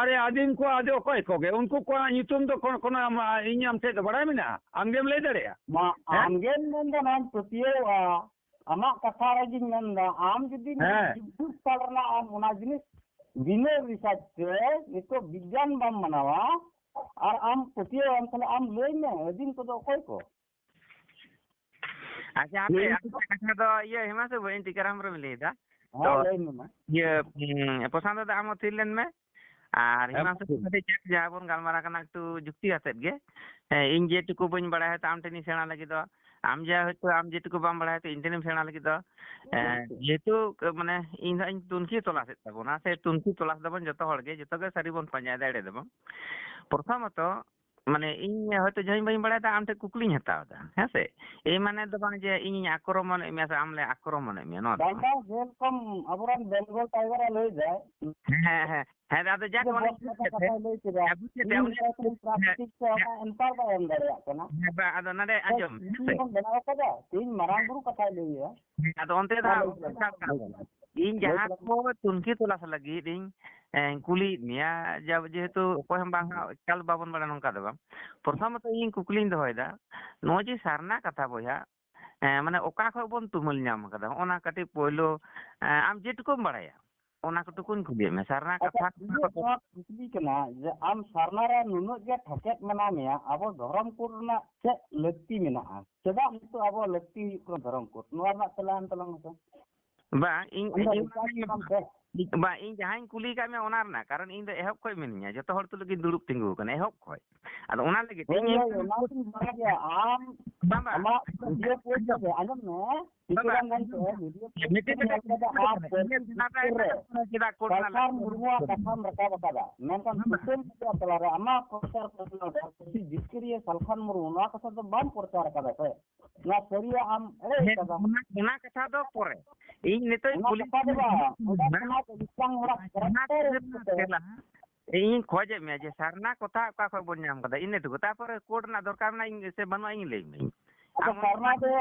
ᱟᱨᱮ, ᱟᱹᱫᱤᱢ ᱠᱚ, ᱟᱫᱚ ᱚᱠᱚᱭ ᱠᱚᱜᱮ? ᱩᱱᱠᱩ ᱠᱚᱣᱟᱜ ᱧᱩᱛᱩᱢ ᱫᱚ ᱠᱚᱱ-, ᱠᱳᱱᱳ ᱟᱢ, ᱤᱧ ᱟᱢ ᱴᱷᱮᱱ ᱫᱚ ᱵᱟᱲᱟᱭ ᱢᱮᱱᱟᱜᱼᱟ? ᱟᱢ ᱜᱮᱢ ᱞᱟᱹᱭ ᱫᱟᱲᱮᱭᱟᱜᱼᱟ? ᱢᱟ, ᱦᱮᱸ? ᱟᱢ ᱜᱮᱢ ᱢᱮᱱᱫᱟ ᱱᱚᱣᱟᱧ ᱯᱟᱹᱛᱭᱟᱹᱣᱟ᱾ ᱟᱢᱟᱜ ᱠᱟᱛᱷᱟ ᱨᱮᱜᱤᱧ ᱢᱮᱱᱫᱟ, ᱟᱢ ᱡᱩᱫᱤ ᱦᱮᱸ᱾ ᱪᱚᱵᱵᱤᱥ ᱥᱟᱞ ᱨᱮᱱᱟᱜ ᱟᱢ ᱚᱱᱟ ᱡᱤᱱᱤᱥ ᱵᱤᱱᱟᱹ research ᱛᱮ ᱱᱤᱛᱚᱜ ᱵᱤᱜᱽᱜᱟᱱ ᱵᱟᱢ ᱢᱟᱱᱟᱣᱟ ᱟᱨ ᱟᱢ ᱯᱟᱹᱛᱭᱟᱹᱣ ᱟᱢ, ᱛᱟᱦᱞᱮ ᱟᱢ ᱞᱟᱹᱭ ᱢᱮ, ᱟᱹᱫᱤᱢ ᱠᱚᱫᱚ ᱚᱠᱚᱭ ᱠᱚ? ᱟᱪᱪᱷᱟ, ᱦᱟᱯᱮ, ᱞᱟᱹᱭ ᱟᱯᱮ ᱠᱟᱛᱷᱟ ᱫᱚ ᱤᱭᱟᱹ, ᱦᱮᱢᱟᱥᱩ ᱵᱟᱹᱵᱩ, ᱤᱧ ᱴᱤᱠᱟᱨᱟᱢ ᱦᱮᱢᱵᱨᱚᱢ ᱞᱟᱹᱭ ᱮᱫᱟ᱾ ᱦᱮᱸ, ᱛᱚ, ᱞᱟᱹᱭ ᱢᱮ ᱢᱟ᱾ ᱤᱭᱟᱹ, ᱩᱸ, ᱯᱨᱚᱥᱟᱱᱛ ᱫᱟᱫᱟ, ᱟᱢ ᱦᱚᱸ ᱛᱷᱤᱨ ᱞᱮᱱ ᱢᱮ᱾ ᱟᱨ ᱦᱮᱸ, ᱦᱮᱢᱟᱥᱩ ᱴᱷᱤᱠ᱾ ᱠᱟᱹᱴᱤᱡ ᱪᱮᱫ ᱡᱟᱦᱟᱸ ᱵᱚᱱ ᱜᱟᱞᱢᱟᱨᱟᱣ ᱠᱟᱱᱟ, ᱮᱠᱴᱩ ᱡᱩᱠᱛᱤ ᱟᱛᱮᱫ ᱜᱮ᱾ ᱦᱮᱸ, ᱤᱧ ᱡᱮᱴᱩᱠᱩ ᱵᱟᱹᱧ ᱵᱟᱲᱟᱭᱟ, ᱦᱚᱭᱛᱳ ᱟᱢ ᱴᱷᱮᱱᱤᱧ ᱥᱮᱬᱟ ᱞᱟᱹᱜᱤᱫᱚᱜ᱾ ᱟᱢ ᱡᱟ ᱦᱚᱭᱛᱳ, ᱟᱢ ᱡᱮᱴᱩᱠᱩ ᱵᱟᱢ ᱵᱟᱲᱟᱭᱟ, ᱦᱚᱭᱛᱳ ᱤᱧ ᱴᱷᱮᱱᱮᱢ ᱥᱮᱬᱟ ᱞᱟᱹᱜᱤᱫᱚᱜ᱾ ᱦᱮᱸ, ᱦᱮᱸ᱾ ᱡᱮᱦᱮᱛᱩ, ᱢᱟᱱᱮ, ᱤᱧ ᱫᱚ ᱤᱧ ᱛᱩᱱᱠᱷᱤ ᱛᱚᱞᱟᱥᱮᱫ ᱛᱟᱵᱚᱱᱟ, ᱥᱮ ᱛᱩᱱᱠᱷᱤ ᱛᱚᱞᱟᱥ ᱫᱟᱵᱚᱱ ᱡᱚᱛᱚ ᱦᱚᱲ ᱜᱮ, ᱡᱚᱛᱚ ᱜᱮ ᱥᱟᱹᱨᱤ ᱵᱚᱱ ᱯᱟᱸᱡᱟᱭᱮᱫᱟ, ᱮᱲᱮ ᱫᱚ ᱵᱟᱝ᱾ ᱯᱨᱚᱛᱷᱚᱢᱚᱛᱚ, ᱢᱟᱱᱮ, ᱤᱧ ᱦᱚᱭᱛᱳ ᱡᱟᱦᱟᱸᱧ ᱵᱟᱹᱧ ᱵᱟᱲᱟᱭᱮᱫᱟ, ᱟᱢ ᱴᱷᱮᱱ ᱠᱩᱠᱞᱤᱧ ᱦᱟᱛᱟᱣ ᱮᱫᱟ, ᱦᱮᱸ ᱥᱮ? ᱮᱭ ᱢᱟᱱᱮ ᱫᱚ ᱵᱟᱝ ᱡᱮ ᱤᱧᱤᱧ ᱟᱠᱨᱚᱢᱚᱱᱮᱫ ᱢᱮᱭᱟ ᱥᱮ ᱟᱢ ᱞᱮ ᱟᱠᱨᱚᱢᱚᱱᱮᱫ ᱢᱮᱭᱟ, ᱱᱚᱣᱟ ᱫᱚ ᱵᱟᱝ, ᱵᱟᱝ᱾ ᱵᱟᱝ, ᱡᱮᱨᱚᱠᱚᱢ ᱟᱵᱚᱨᱮᱱ ᱵᱮᱝᱜᱚᱞ ᱴᱟᱭᱜᱟᱨ ᱮ ᱞᱟᱹᱭ ᱫᱟᱭ, ᱦᱮᱸ, ᱦᱮᱸ, ᱦᱮᱸ, ᱟᱫᱚ ᱡᱟᱠ, ᱡᱮ ᱚᱱᱟ ᱵᱚᱥ ᱞᱮᱠᱟ ᱠᱟᱛᱷᱟᱭ ᱞᱟᱹᱭ ᱠᱮᱫᱟ, ᱦᱮᱸ, ᱵᱩᱡᱽ ᱠᱮᱫ ᱤᱧ ᱛᱟᱭᱟ, ᱩᱱᱤ ᱡᱮᱨᱚᱠᱚᱢ ᱦᱮᱸ, ᱯᱨᱟᱠᱨᱤᱛᱤᱠ ᱥᱮ ᱦᱮᱸ, ᱚᱱᱟ ᱟᱱᱥᱟᱨ ᱵᱟᱭ ᱮᱢ ᱫᱟᱲᱮᱭᱟᱜ ᱠᱟᱱᱟ᱾ ᱦᱮᱸ, ᱵᱟᱝ, ᱟᱫᱚ ᱱᱚᱰᱮ ᱥᱮ ᱟᱸᱡᱚᱢ, ᱦᱮᱸ ᱥᱮ? ᱤᱧ ᱵᱚᱱ ᱵᱮᱱᱟᱣ ᱠᱟᱫᱟ, ᱛᱤᱦᱤᱧ ᱢᱟᱨᱟᱝ ᱵᱩᱨᱩ ᱠᱟᱛᱷᱟᱭ ᱞᱟᱹᱭᱮᱜᱼᱟ᱾ ᱦᱮᱸ, ᱟᱫᱚ ᱚᱱᱛᱮ ᱫᱚ ᱢᱟ ᱦᱟᱸᱜ ᱞᱟᱹᱭ ᱛᱟᱞᱟᱝ ᱚᱠᱟ ᱢᱮ᱾ ᱞᱮᱠᱟ ᱠᱟᱱᱟ ᱵᱚᱱ? ᱤᱧ ᱞᱟᱹᱭ ᱡᱟᱦᱟᱸ ᱛᱟᱞᱟᱝ ᱠᱚ ᱢᱮ᱾ ᱛᱩᱱᱠᱷᱤ ᱛᱚᱞᱟᱥ ᱞᱟᱹᱜᱤᱫ ᱤᱧ, ᱮᱸ, ᱠᱩᱞᱤᱭᱮᱫ ᱢᱮᱭᱟ, ᱡᱟ-, ᱡᱮᱦᱮᱛᱩ ᱚᱠᱚᱭ ᱦᱚᱸ ᱵᱟᱝ ᱦᱟᱸᱜ ᱮᱠᱟᱞ ᱵᱟᱵᱚᱱ ᱵᱟᱲᱟᱭᱟ, ᱱᱚᱝᱠᱟ ᱫᱚ ᱵᱟᱝ᱾ ᱯᱨᱚᱛᱷᱚᱢᱚᱛᱚ ᱤᱧ ᱠᱩᱠᱞᱤᱧ ᱫᱚᱦᱚᱭᱮᱫᱟ, ᱱᱚᱜᱼᱚᱭ ᱡᱮ ᱥᱟᱨᱱᱟ ᱠᱟᱛᱷᱟ ᱵᱚᱭᱦᱟ, ᱮᱸ, ᱢᱟᱱᱮ ᱚᱠᱟ ᱠᱷᱚᱡ ᱵᱚᱱ ᱛᱩᱢᱟᱹᱞ ᱧᱟᱢ ᱠᱟᱫᱟ? ᱦᱚᱸᱜᱼᱚ ᱱᱟ ᱠᱟᱹᱴᱤᱡ ᱯᱳᱭᱞᱳ, ᱮᱸ, ᱟᱢ ᱡᱮᱴᱩᱠᱩᱢ ᱵᱟᱲᱟᱭᱟ, ᱚᱱᱟ ᱠᱚᱴᱩᱠᱩᱧ ᱠᱩᱞᱤᱭᱮᱫ ᱢᱮᱭᱟ, ᱥᱟᱨᱱᱟ ᱟᱪᱪᱷᱟ, ᱠᱟᱛᱷᱟ ᱤᱧᱟᱹᱜ ᱱᱚᱣᱟ ᱠᱩᱠᱞᱤ ᱠᱟᱱᱟ ᱡᱮ ᱟᱢ ᱥᱟᱨᱱᱟ ᱨᱮ ᱱᱩᱱᱟᱹᱜ ᱜᱮ ᱴᱷᱟᱠᱮᱫ ᱢᱮᱱᱟᱜ ᱢᱮᱭᱟ, ᱟᱵᱚ ᱫᱷᱚᱨᱚᱢ ᱠᱳᱰ ᱨᱮᱱᱟᱜ ᱪᱮᱫ ᱞᱟᱹᱠᱛᱤ ᱢᱮᱱᱟᱜᱼᱟ? ᱪᱮᱫᱟᱜ ᱱᱤᱛᱚᱜ ᱟᱵᱚ ᱞᱟᱹᱠᱛᱤ ᱦᱩᱭᱩᱜ ᱠᱟᱱᱟ ᱫᱷᱚᱨᱚᱢ ᱠᱳᱰ? ᱱᱚᱣᱟ ᱨᱮᱱᱟᱜ ᱛᱮᱞᱟ ᱮᱢ ᱛᱟᱞᱟᱝ ᱢᱮᱥᱮ᱾ ᱵᱟᱝ, ᱤᱧ, ᱟᱢ ᱫᱚ ᱤᱧ, research ᱛᱟᱢ ᱥᱮ? ᱵᱟᱝ, ᱤᱧ ᱡᱟᱦᱟᱸᱧ ᱠᱩᱞᱤ ᱠᱟᱜ ᱢᱮᱭᱟ ᱚᱱᱟ ᱨᱮᱱᱟᱜ, ᱠᱟᱨᱚᱱ ᱤᱧ ᱫᱚ ᱮᱦᱚᱵ ᱠᱷᱚᱡ ᱢᱤᱱᱟᱹᱧᱟ, ᱡᱚᱛᱚ ᱦᱚᱲ ᱛᱩᱞᱩᱡ ᱜᱤᱧ ᱫᱩᱲᱩᱵ ᱛᱤᱸᱜᱩ ᱟᱠᱟᱱᱟ, ᱮᱦᱚᱵ ᱠᱷᱚᱡ᱾ ᱟᱫᱚ ᱚᱱᱟ ᱞᱟᱹᱜᱤᱫ ᱦᱳᱭ, ᱤᱧ, ᱦᱳᱭ, ᱚᱱᱟ ᱫᱚᱧ ᱵᱟᱲᱟᱭ ᱜᱮᱭᱟ᱾ ᱟᱢ ᱵᱟᱝ, ᱵᱟᱝ, ᱟᱢᱟᱜ ᱟᱸᱡᱚᱢ, video ᱯᱳᱥᱴ ᱟᱸᱡᱚᱢ᱾ ᱠᱟᱛᱮ, ᱟᱸᱡᱚᱢ ᱢᱮ, ᱵᱟᱵᱟ, ᱠᱤᱪᱷᱩᱜᱟᱱ ᱜᱟᱱ ᱛᱮ video ᱯᱳᱥᱴ ᱢᱤᱫᱴᱮᱡ ᱠᱟᱛᱮ ᱠᱟᱛᱷᱟ ᱧᱮᱞ ᱠᱟᱛᱮ ᱟᱨ ᱤᱧ ᱫᱚ ᱱᱟᱯᱟᱭ ᱯᱩᱨᱟᱹ ᱠᱟᱛᱷᱟ ᱪᱮᱫᱟᱜ ᱠᱳᱰ ᱨᱮᱱᱟᱜ ᱥᱟᱞᱠᱷᱟᱱ ᱞᱟᱹᱠᱛᱤ ᱢᱩᱨᱢᱩᱣᱟᱜ ᱢᱮᱱᱟᱜ ᱛᱟᱵᱚᱱᱟ? ᱠᱟᱛᱷᱟᱢ ᱨᱟᱠᱟᱵ ᱟᱠᱟᱫᱟ, ᱢᱮᱱᱠᱷᱟᱱ ᱵᱟᱵᱟ᱾ Social media ᱛᱟᱞᱟᱨᱮ ᱟᱢᱟᱜ ᱯᱨᱚᱪᱟᱨ ᱯᱨᱚᱪᱟᱨ ᱡᱤᱛᱠᱟᱹᱨᱤᱭᱟᱹ ᱥᱟᱞᱠᱷᱟᱱ ᱢᱩᱨᱢᱩ ᱱᱚᱣᱟ ᱠᱟᱛᱷᱟ ᱫᱚ ᱵᱟᱢ ᱯᱨᱚᱪᱟᱨ ᱟᱠᱟᱫᱟ ᱥᱮ? ᱱᱚᱣᱟ ᱥᱟᱹᱨᱤᱭᱟᱜ ᱟᱢ ᱮᱲᱮ ᱦᱮᱸ, ᱠᱟᱫᱟ᱾ ᱚᱱᱟ, ᱚᱱᱟ ᱠᱟᱛᱷᱟ ᱫᱚ ᱯᱚᱨᱮ᱾ ᱤᱧ ᱱᱤᱛᱚᱜ ᱤᱧ ᱚᱱᱟ ᱠᱩᱞᱤ ᱠᱟᱛᱷᱟ ᱫᱚ ᱵᱟᱝ, ᱚᱸᱰᱮ ᱦᱮᱸ? ᱠᱷᱚᱱᱟᱜ ᱢᱤᱫᱴᱟᱝ ᱦᱚᱲᱟᱜ ᱚᱱᱟ character ᱠᱟᱛᱷᱟ ᱤᱫᱤ ᱠᱟᱛᱮ ᱛᱮᱞᱟ ᱤᱧᱤᱧ ᱠᱷᱚᱡᱮᱫ ᱢᱮᱭᱟ ᱡᱮ ᱥᱟᱨᱱᱟ ᱠᱚᱛᱷᱟ ᱚᱠᱟ ᱠᱷᱚᱡ ᱵᱚᱱ ᱧᱟᱢ ᱠᱟᱫᱟ, ᱤᱱᱟᱹ ᱴᱩᱠᱩ᱾ ᱛᱟᱨᱯᱚᱨᱮ ᱠᱳᱰ ᱨᱮᱱᱟᱜ ᱫᱚᱨᱠᱟᱨ ᱢᱮᱱᱟᱜᱼᱟ ᱤᱧ ᱥᱮ ᱵᱟᱹᱱᱩᱜᱼᱟ, ᱤᱧ ᱞᱟᱹᱭ ᱢᱮ᱾ ᱟᱫᱚ ᱟᱢ ᱚᱱᱟ ᱥᱟᱨᱱᱟ ᱫᱚ,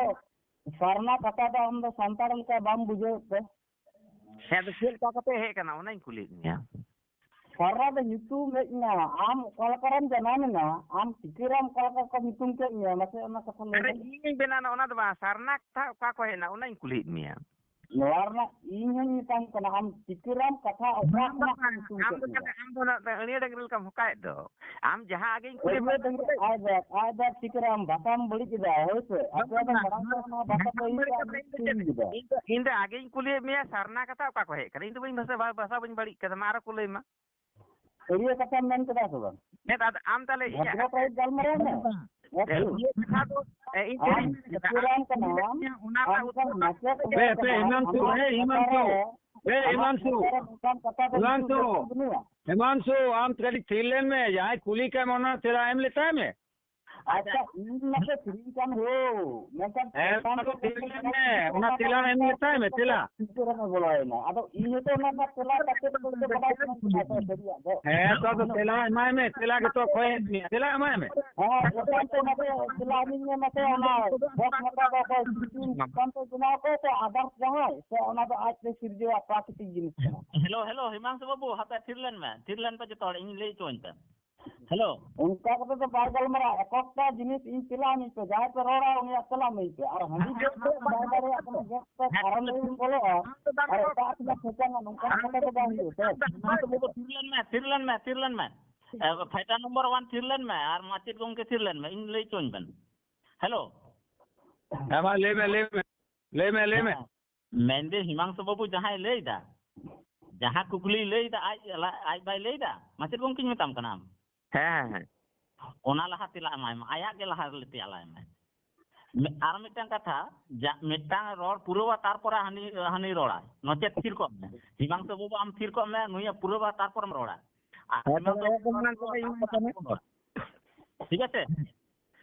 ᱥᱟᱨᱱᱟ ᱠᱟᱛᱷᱟ ᱫᱚ ᱟᱢ ᱫᱚ ᱥᱟᱱᱛᱟᱲ ᱞᱮᱠᱟ ᱵᱟᱢ ᱵᱩᱡᱷᱟᱹᱣᱮᱫ ᱛᱮ? ᱦᱮᱸ, ᱟᱫᱚ ᱪᱮᱫ ᱞᱮᱠᱟ ᱠᱟᱛᱮ ᱦᱮᱡ ᱟᱠᱟᱱᱟ, ᱚᱱᱟᱧ ᱠᱩᱞᱤᱭᱮᱫ ᱢᱮᱭᱟ᱾ ᱥᱟᱨᱱᱟ ᱫᱚ ᱧᱩᱛᱩᱢ ᱦᱮᱡ ᱮᱱᱟ, ᱟᱢ ᱚᱠᱟ ᱞᱮᱠᱟ ᱨᱮᱢ ᱡᱟᱱᱟᱢ ᱮᱱᱟ, ᱟᱢ ᱴᱤᱠᱟᱹᱨᱟᱢ ᱚᱠᱟ ᱞᱮᱠᱟ ᱠᱚ ᱧᱩᱛᱩᱢ ᱠᱮᱫ ᱢᱮᱭᱟ, ᱢᱟᱥᱮ ᱚᱱᱟ ᱠᱟᱛᱷᱟ ᱞᱟᱹᱭ ᱟᱨᱮ, ᱢᱮ᱾ ᱤᱧᱤᱧ ᱢᱮᱱᱟ, ᱚᱱᱟ ᱫᱚ ᱵᱟᱝ, ᱥᱟᱨᱱᱟ ᱠᱟᱛᱷᱟ ᱚᱠᱟ ᱠᱷᱚᱱ ᱦᱮᱡ ᱮᱱᱟ, ᱚᱱᱟᱧ ᱠᱩᱞᱤᱭᱮᱫ ᱢᱮᱭᱟ᱾ ᱱᱚᱣᱟ ᱨᱮᱱᱟᱜ ᱤᱧ ᱦᱚᱧ ᱢᱮᱛᱟᱢ ᱠᱟᱱᱟ, ᱟᱢ ᱴᱤᱠᱟᱹᱨᱟᱢ ᱠᱟᱛᱷᱟ ᱚᱠᱟ ᱟᱢ ᱫᱚ ᱠᱷᱚᱱᱟᱜ ᱠᱚ ᱵᱟᱝ, ᱧᱩᱛᱩᱢ ᱟᱢ ᱠᱮᱫ ᱫᱚ ᱢᱮᱭᱟ? ᱛᱟᱦᱞᱮ, ᱟᱢ ᱫᱚ ᱚᱱᱟ ᱟᱹᱲᱤᱭᱟᱹ ᱰᱟᱹᱝᱨᱤ ᱞᱮᱠᱟᱢ ᱦᱚᱠᱟᱭᱮᱫ ᱫᱚ᱾ ᱟᱢ ᱡᱟᱦᱟᱸ ᱟᱜᱮᱧ ᱠᱩᱞᱤ ᱟᱹᱲᱤᱭᱟᱹ ᱢᱮᱭᱟ, ᱰᱟᱹᱝᱨᱤ, ᱟᱭ ᱵᱟᱯ, ᱟᱭ ᱵᱟᱯ, ᱴᱤᱠᱟᱹᱨᱟᱢ ᱵᱷᱟᱥᱟᱢ ᱵᱟᱹᱲᱤᱡ ᱮᱫᱟ, ᱦᱳᱭ ᱥᱮ? ᱟᱯᱮ ᱫᱚ ᱢᱟᱲᱟᱝ ᱠᱷᱚᱱ ᱱᱚᱣᱟ ᱵᱷᱟᱥᱟ ᱯᱮ ᱤᱭᱟᱹ ᱠᱟᱜᱼᱟ, ᱤᱧ ᱫᱚ, ᱤᱧ ᱫᱚ ᱟᱜᱮᱧ ᱠᱩᱞᱤᱭᱮᱫ ᱢᱮᱭᱟ, ᱥᱟᱨᱱᱟ ᱠᱟᱛᱷᱟ ᱚᱠᱟ ᱠᱷᱚᱱ ᱦᱮᱡ ᱟᱠᱟᱱᱟ? ᱤᱧ ᱫᱚ ᱵᱟᱹᱧ ᱵᱷᱟᱥᱟ, ᱵᱷᱟᱥᱟ ᱵᱟᱹᱧ ᱵᱟᱹᱲᱤᱡ ᱠᱟᱫᱟ, ᱢᱟ ᱟᱨᱚ ᱠᱚ ᱞᱟᱹᱭ ᱢᱟ᱾ ᱟᱹᱲᱤᱭᱟᱹ ᱠᱟᱛᱷᱟᱢ ᱢᱮᱱ ᱠᱮᱫᱟ ᱥᱮ ᱵᱟᱝ? ᱦᱮᱸ, ᱟᱫᱚ ᱟᱢ ᱛᱟᱦᱞᱮ ᱤᱧᱟᱹᱜ ᱵᱷᱚᱫᱨᱚ ᱴᱟᱭᱤᱯ ᱜᱟᱞᱢᱟᱨᱟᱣ ᱢᱮ᱾ ᱦᱮᱸ, ᱤᱭᱟᱹ ᱠᱟᱛᱷᱟ ᱫᱚ, ᱮ, ᱤᱧ ᱪᱮᱫ ᱟᱢ ᱤᱧ ᱢᱮᱱ ᱠᱮᱫᱟ? ᱴᱤᱪᱟᱨᱟᱢ ᱠᱟᱱᱟᱢ, ᱤᱧ ᱞᱟᱹᱭ ᱠᱮᱫᱟ, ᱚᱱᱟ ᱟᱢ ᱨᱮᱱᱟᱜ ᱩᱛᱛᱚᱨ ᱠᱷᱚᱱ ᱢᱟᱪᱮᱫ ᱮᱢ ᱦᱩᱭ ᱯᱮ, ᱯᱮ, ᱠᱟᱱᱟ, ᱦᱤᱢᱟᱝᱥᱩ, ᱟᱢᱟᱜ ᱦᱮ, ᱵᱷᱟᱥᱟ ᱦᱤᱢᱟᱝᱥᱩ᱾ ᱨᱮ, ᱦᱮ, ᱟᱢᱟᱜ ᱦᱤᱢᱟᱝᱥᱩ᱾ ᱵᱷᱟᱥᱟ ᱨᱮ ᱱᱚᱝᱠᱟᱱ ᱠᱟᱛᱷᱟ ᱫᱚ ᱦᱤᱢᱟᱝᱥᱩ᱾ ᱵᱟᱹᱱᱩᱜᱼᱟ᱾ ᱦᱤᱢᱟᱝᱥᱩ, ᱟᱢ ᱠᱟᱹᱴᱤᱡ ᱛᱷᱤᱨ ᱞᱮᱱ ᱢᱮ᱾ ᱡᱟᱦᱟᱸᱭ ᱠᱩᱞᱤ ᱠᱟᱢ, ᱚᱱᱟ ᱛᱮᱞᱟ ᱮᱢ ᱞᱮᱛᱟᱭ ᱢᱮ᱾ ᱟᱪᱪᱷᱟ, ᱤᱧ ᱢᱟᱛᱚ ᱯᱷᱤᱨᱤᱧ ᱠᱟᱱ ᱦᱳ, ᱢᱮᱱᱠᱷᱟᱱ ᱦᱮᱸ, ᱪᱮᱛᱟᱱ ᱚᱱᱟ ᱫᱚ ᱨᱮ ᱯᱷᱤᱨᱤ ᱞᱮᱱ ᱢᱮ, ᱚᱱᱟ ᱛᱮᱞᱟ ᱮᱢ ᱢᱮᱛᱟᱭ ᱢᱮ, ᱛᱮᱞᱟ᱾ ᱪᱤᱱᱛᱟᱹ ᱨᱮᱢ ᱵᱚᱞᱚᱭᱮᱱᱟ᱾ ᱟᱫᱚ ᱤᱧ ᱦᱚᱸᱛᱚ ᱚᱱᱟ ᱨᱮᱱᱟᱜ ᱛᱮᱞᱟ ᱠᱟᱛᱮ ᱫᱚ ᱵᱟᱰᱟᱭ ᱥᱟᱱᱟᱧ ᱠᱟᱱᱟ ᱛᱚ, ᱥᱟᱹᱨᱤᱭᱟᱜ ᱫᱚ᱾ ᱦᱮᱸ, ᱛᱚ, ᱟᱫᱚ ᱛᱮᱞᱟ ᱮᱢᱟᱭ ᱢᱮ, ᱛᱮᱞᱟ ᱜᱮᱛᱚ ᱠᱷᱚᱭᱮᱫ ᱢᱮᱭᱟ, ᱛᱮᱞᱟ ᱮᱢᱟᱭ ᱢᱮ᱾ ᱦᱮᱸ, ᱪᱮᱛᱟᱱ ᱛᱮ ᱢᱟᱥᱮ ᱛᱮᱞᱟ ᱤᱢᱟᱹᱧ ᱢᱮ ᱢᱟᱥᱮ, ᱚᱱᱟ ᱵᱚᱠᱥ ᱢᱟᱛᱟ ᱫᱚ ᱚᱠᱚᱭ ᱥᱤᱨᱡᱚᱱ ᱪᱮᱛᱟᱱ ᱛᱮ ᱵᱮᱱᱟᱣ ᱠᱚ ᱥᱮ others ᱡᱟᱦᱟᱸᱭ, ᱥᱮ ᱚᱱᱟ ᱫᱚ ᱟᱡ ᱛᱮ ᱥᱤᱨᱡᱟᱹᱣᱟᱜ ᱯᱨᱟᱠᱨᱤᱛᱤᱠ ᱡᱤᱱᱤᱥ ᱠᱟᱱᱟ? ᱦᱮᱞᱳ, ᱦᱮᱞᱳ, ᱦᱤᱢᱟᱝᱥᱩ ᱵᱟᱹᱵᱩ, ᱦᱟᱯᱮ ᱛᱷᱤᱨ ᱞᱮᱱ ᱢᱮ, ᱛᱷᱤᱨ ᱞᱮᱱ ᱯᱮ ᱡᱚᱛᱚ ᱦᱚᱲ, ᱤᱧ ᱞᱟᱹᱭ ᱦᱚᱪᱚᱣᱟᱹᱧ ᱯᱮ᱾ ᱦᱮᱞᱳ᱾ ᱚᱱᱠᱟ ᱠᱟᱛᱮ ᱫᱚ ᱵᱟᱭ ᱜᱟᱞᱢᱟᱨᱟᱜᱼᱟ᱾ ᱮᱠᱚᱠᱴᱟ ᱡᱤᱱᱤᱥ ᱤᱧ ᱛᱮᱞᱟ ᱤᱢᱟᱹᱧ ᱯᱮ, ᱡᱟᱦᱟᱸᱭ ᱯᱮ ᱨᱚᱲᱟ ᱩᱱᱤᱭᱟᱜ ᱛᱮᱞᱟ ᱤᱢᱟᱹᱧ ᱯᱮ᱾ ᱟᱨ ᱦᱟᱺᱰᱤ ᱡᱚᱢ ᱛᱮ ᱵᱟᱭ ᱫᱟᱲᱮᱭᱟᱜ ᱠᱟᱱᱟ, ᱜᱮᱥ ᱛᱮ ᱯᱷᱟᱨᱟᱢ ᱨᱮᱢ ᱵᱚᱞᱚᱜᱼᱟ, ᱟᱨ ᱮᱴᱟᱜ ᱥᱮᱫ ᱮᱢ ᱥᱮᱪᱟᱝᱟ, ᱱᱚᱝᱠᱟ ᱠᱟᱛᱮ ᱫᱚ ᱵᱟᱝ ᱦᱩᱭᱩᱜᱼᱟ ᱥᱮ᱾ ᱢᱟ ᱛᱚᱵᱮ ᱛᱷᱤᱨ ᱞᱮᱱ ᱢᱮ, ᱛᱷᱤᱨ ᱞᱮᱱ ᱢᱮ, ᱛᱷᱤᱨ ᱞᱮᱱ ᱢᱮ᱾ ᱮ, ᱯᱷᱟᱭᱴᱟᱨ ᱱᱚᱢᱵᱚᱨ ᱚᱣᱟᱱ ᱛᱷᱤᱨ ᱞᱮᱱ ᱢᱮ, ᱟᱨ ᱢᱟᱪᱮᱫ ᱜᱚᱢᱠᱮ ᱛᱷᱤᱨ ᱞᱮᱱ ᱢᱮ, ᱤᱧ ᱞᱟᱹᱭ ᱦᱚᱪᱚᱧ ᱵᱮᱱ᱾ ᱦᱮᱞᱳ᱾ ᱦᱮᱸ, ᱢᱟ ᱞᱟᱹᱭ ᱢᱮ, ᱞᱟᱹᱭ ᱢᱮ, ᱞᱟᱹᱭ ᱢᱮ, ᱞᱟᱹᱭ ᱢᱮ᱾ ᱦᱮᱸ᱾ ᱢᱮᱱᱫᱟᱹᱧ ᱦᱤᱢᱟᱝᱥᱩ ᱵᱟᱹᱵᱩ ᱡᱟᱦᱟᱸᱭ ᱞᱟᱹᱭᱫᱟ, ᱡᱟᱦᱟᱸ ᱠᱩᱠᱞᱤᱭ ᱞᱟᱹᱭᱫᱟ, ᱟᱡ, ᱟᱡ ᱵᱟᱭ ᱞᱟᱹᱭᱫᱟ? ᱢᱟᱪᱮᱫ ᱜᱚᱢᱠᱮᱧ ᱢᱮᱛᱟᱢ ᱠᱟᱱᱟ ᱟᱢ᱾ ᱦᱮᱸ, ᱦᱮᱸ, ᱦᱮᱸ᱾ ᱚᱱᱟ ᱞᱟᱦᱟ ᱛᱮᱞᱟ ᱮᱢᱟᱭ ᱢᱮ, ᱟᱭᱟᱜ ᱜᱮ ᱞᱟᱦᱟ ᱛᱮᱞᱟᱭ ᱢᱮ᱾ ᱢᱤ-, ᱟᱨ ᱢᱤᱫᱴᱟᱝ ᱠᱟᱛᱷᱟ, ᱡᱟ-, ᱢᱤᱫᱴᱟᱝ ᱨᱚᱲ ᱯᱩᱨᱟᱹᱣᱟ, ᱛᱟᱨᱯᱚᱨᱮ ᱦᱟᱹᱱᱤ, ᱦᱟᱹᱱᱤ ᱨᱚᱲᱟᱭ, ᱱᱚᱪᱮᱫ ᱛᱷᱤᱨ ᱠᱚᱜ ᱢᱮ᱾ ᱦᱤᱢᱟᱝᱥᱩ ᱵᱟᱹᱵᱩ ᱟᱢ ᱛᱷᱤᱨ ᱠᱚᱜ ᱢᱮ, ᱱᱩᱭᱮ ᱯᱩᱨᱟᱹᱣᱟ, ᱛᱟᱨᱯᱚᱨᱮᱢ ᱨᱚᱲᱟ᱾ ᱟᱨ ᱦᱮᱸ, ᱦᱤᱢᱟᱝᱥᱩ ᱛᱚᱵᱮ ᱵᱟᱹᱵᱩ ᱮᱠᱫᱚᱢ ᱨᱚᱲ ᱢᱟ ᱯᱩᱨᱟᱹᱣᱟ, ᱛᱚᱵᱮ ᱤᱧ ᱛᱟᱨᱯᱚᱨᱮᱢ ᱢᱟ ᱨᱚᱲᱟ᱾ ᱴᱷᱤᱠ ᱟᱪᱷᱮ?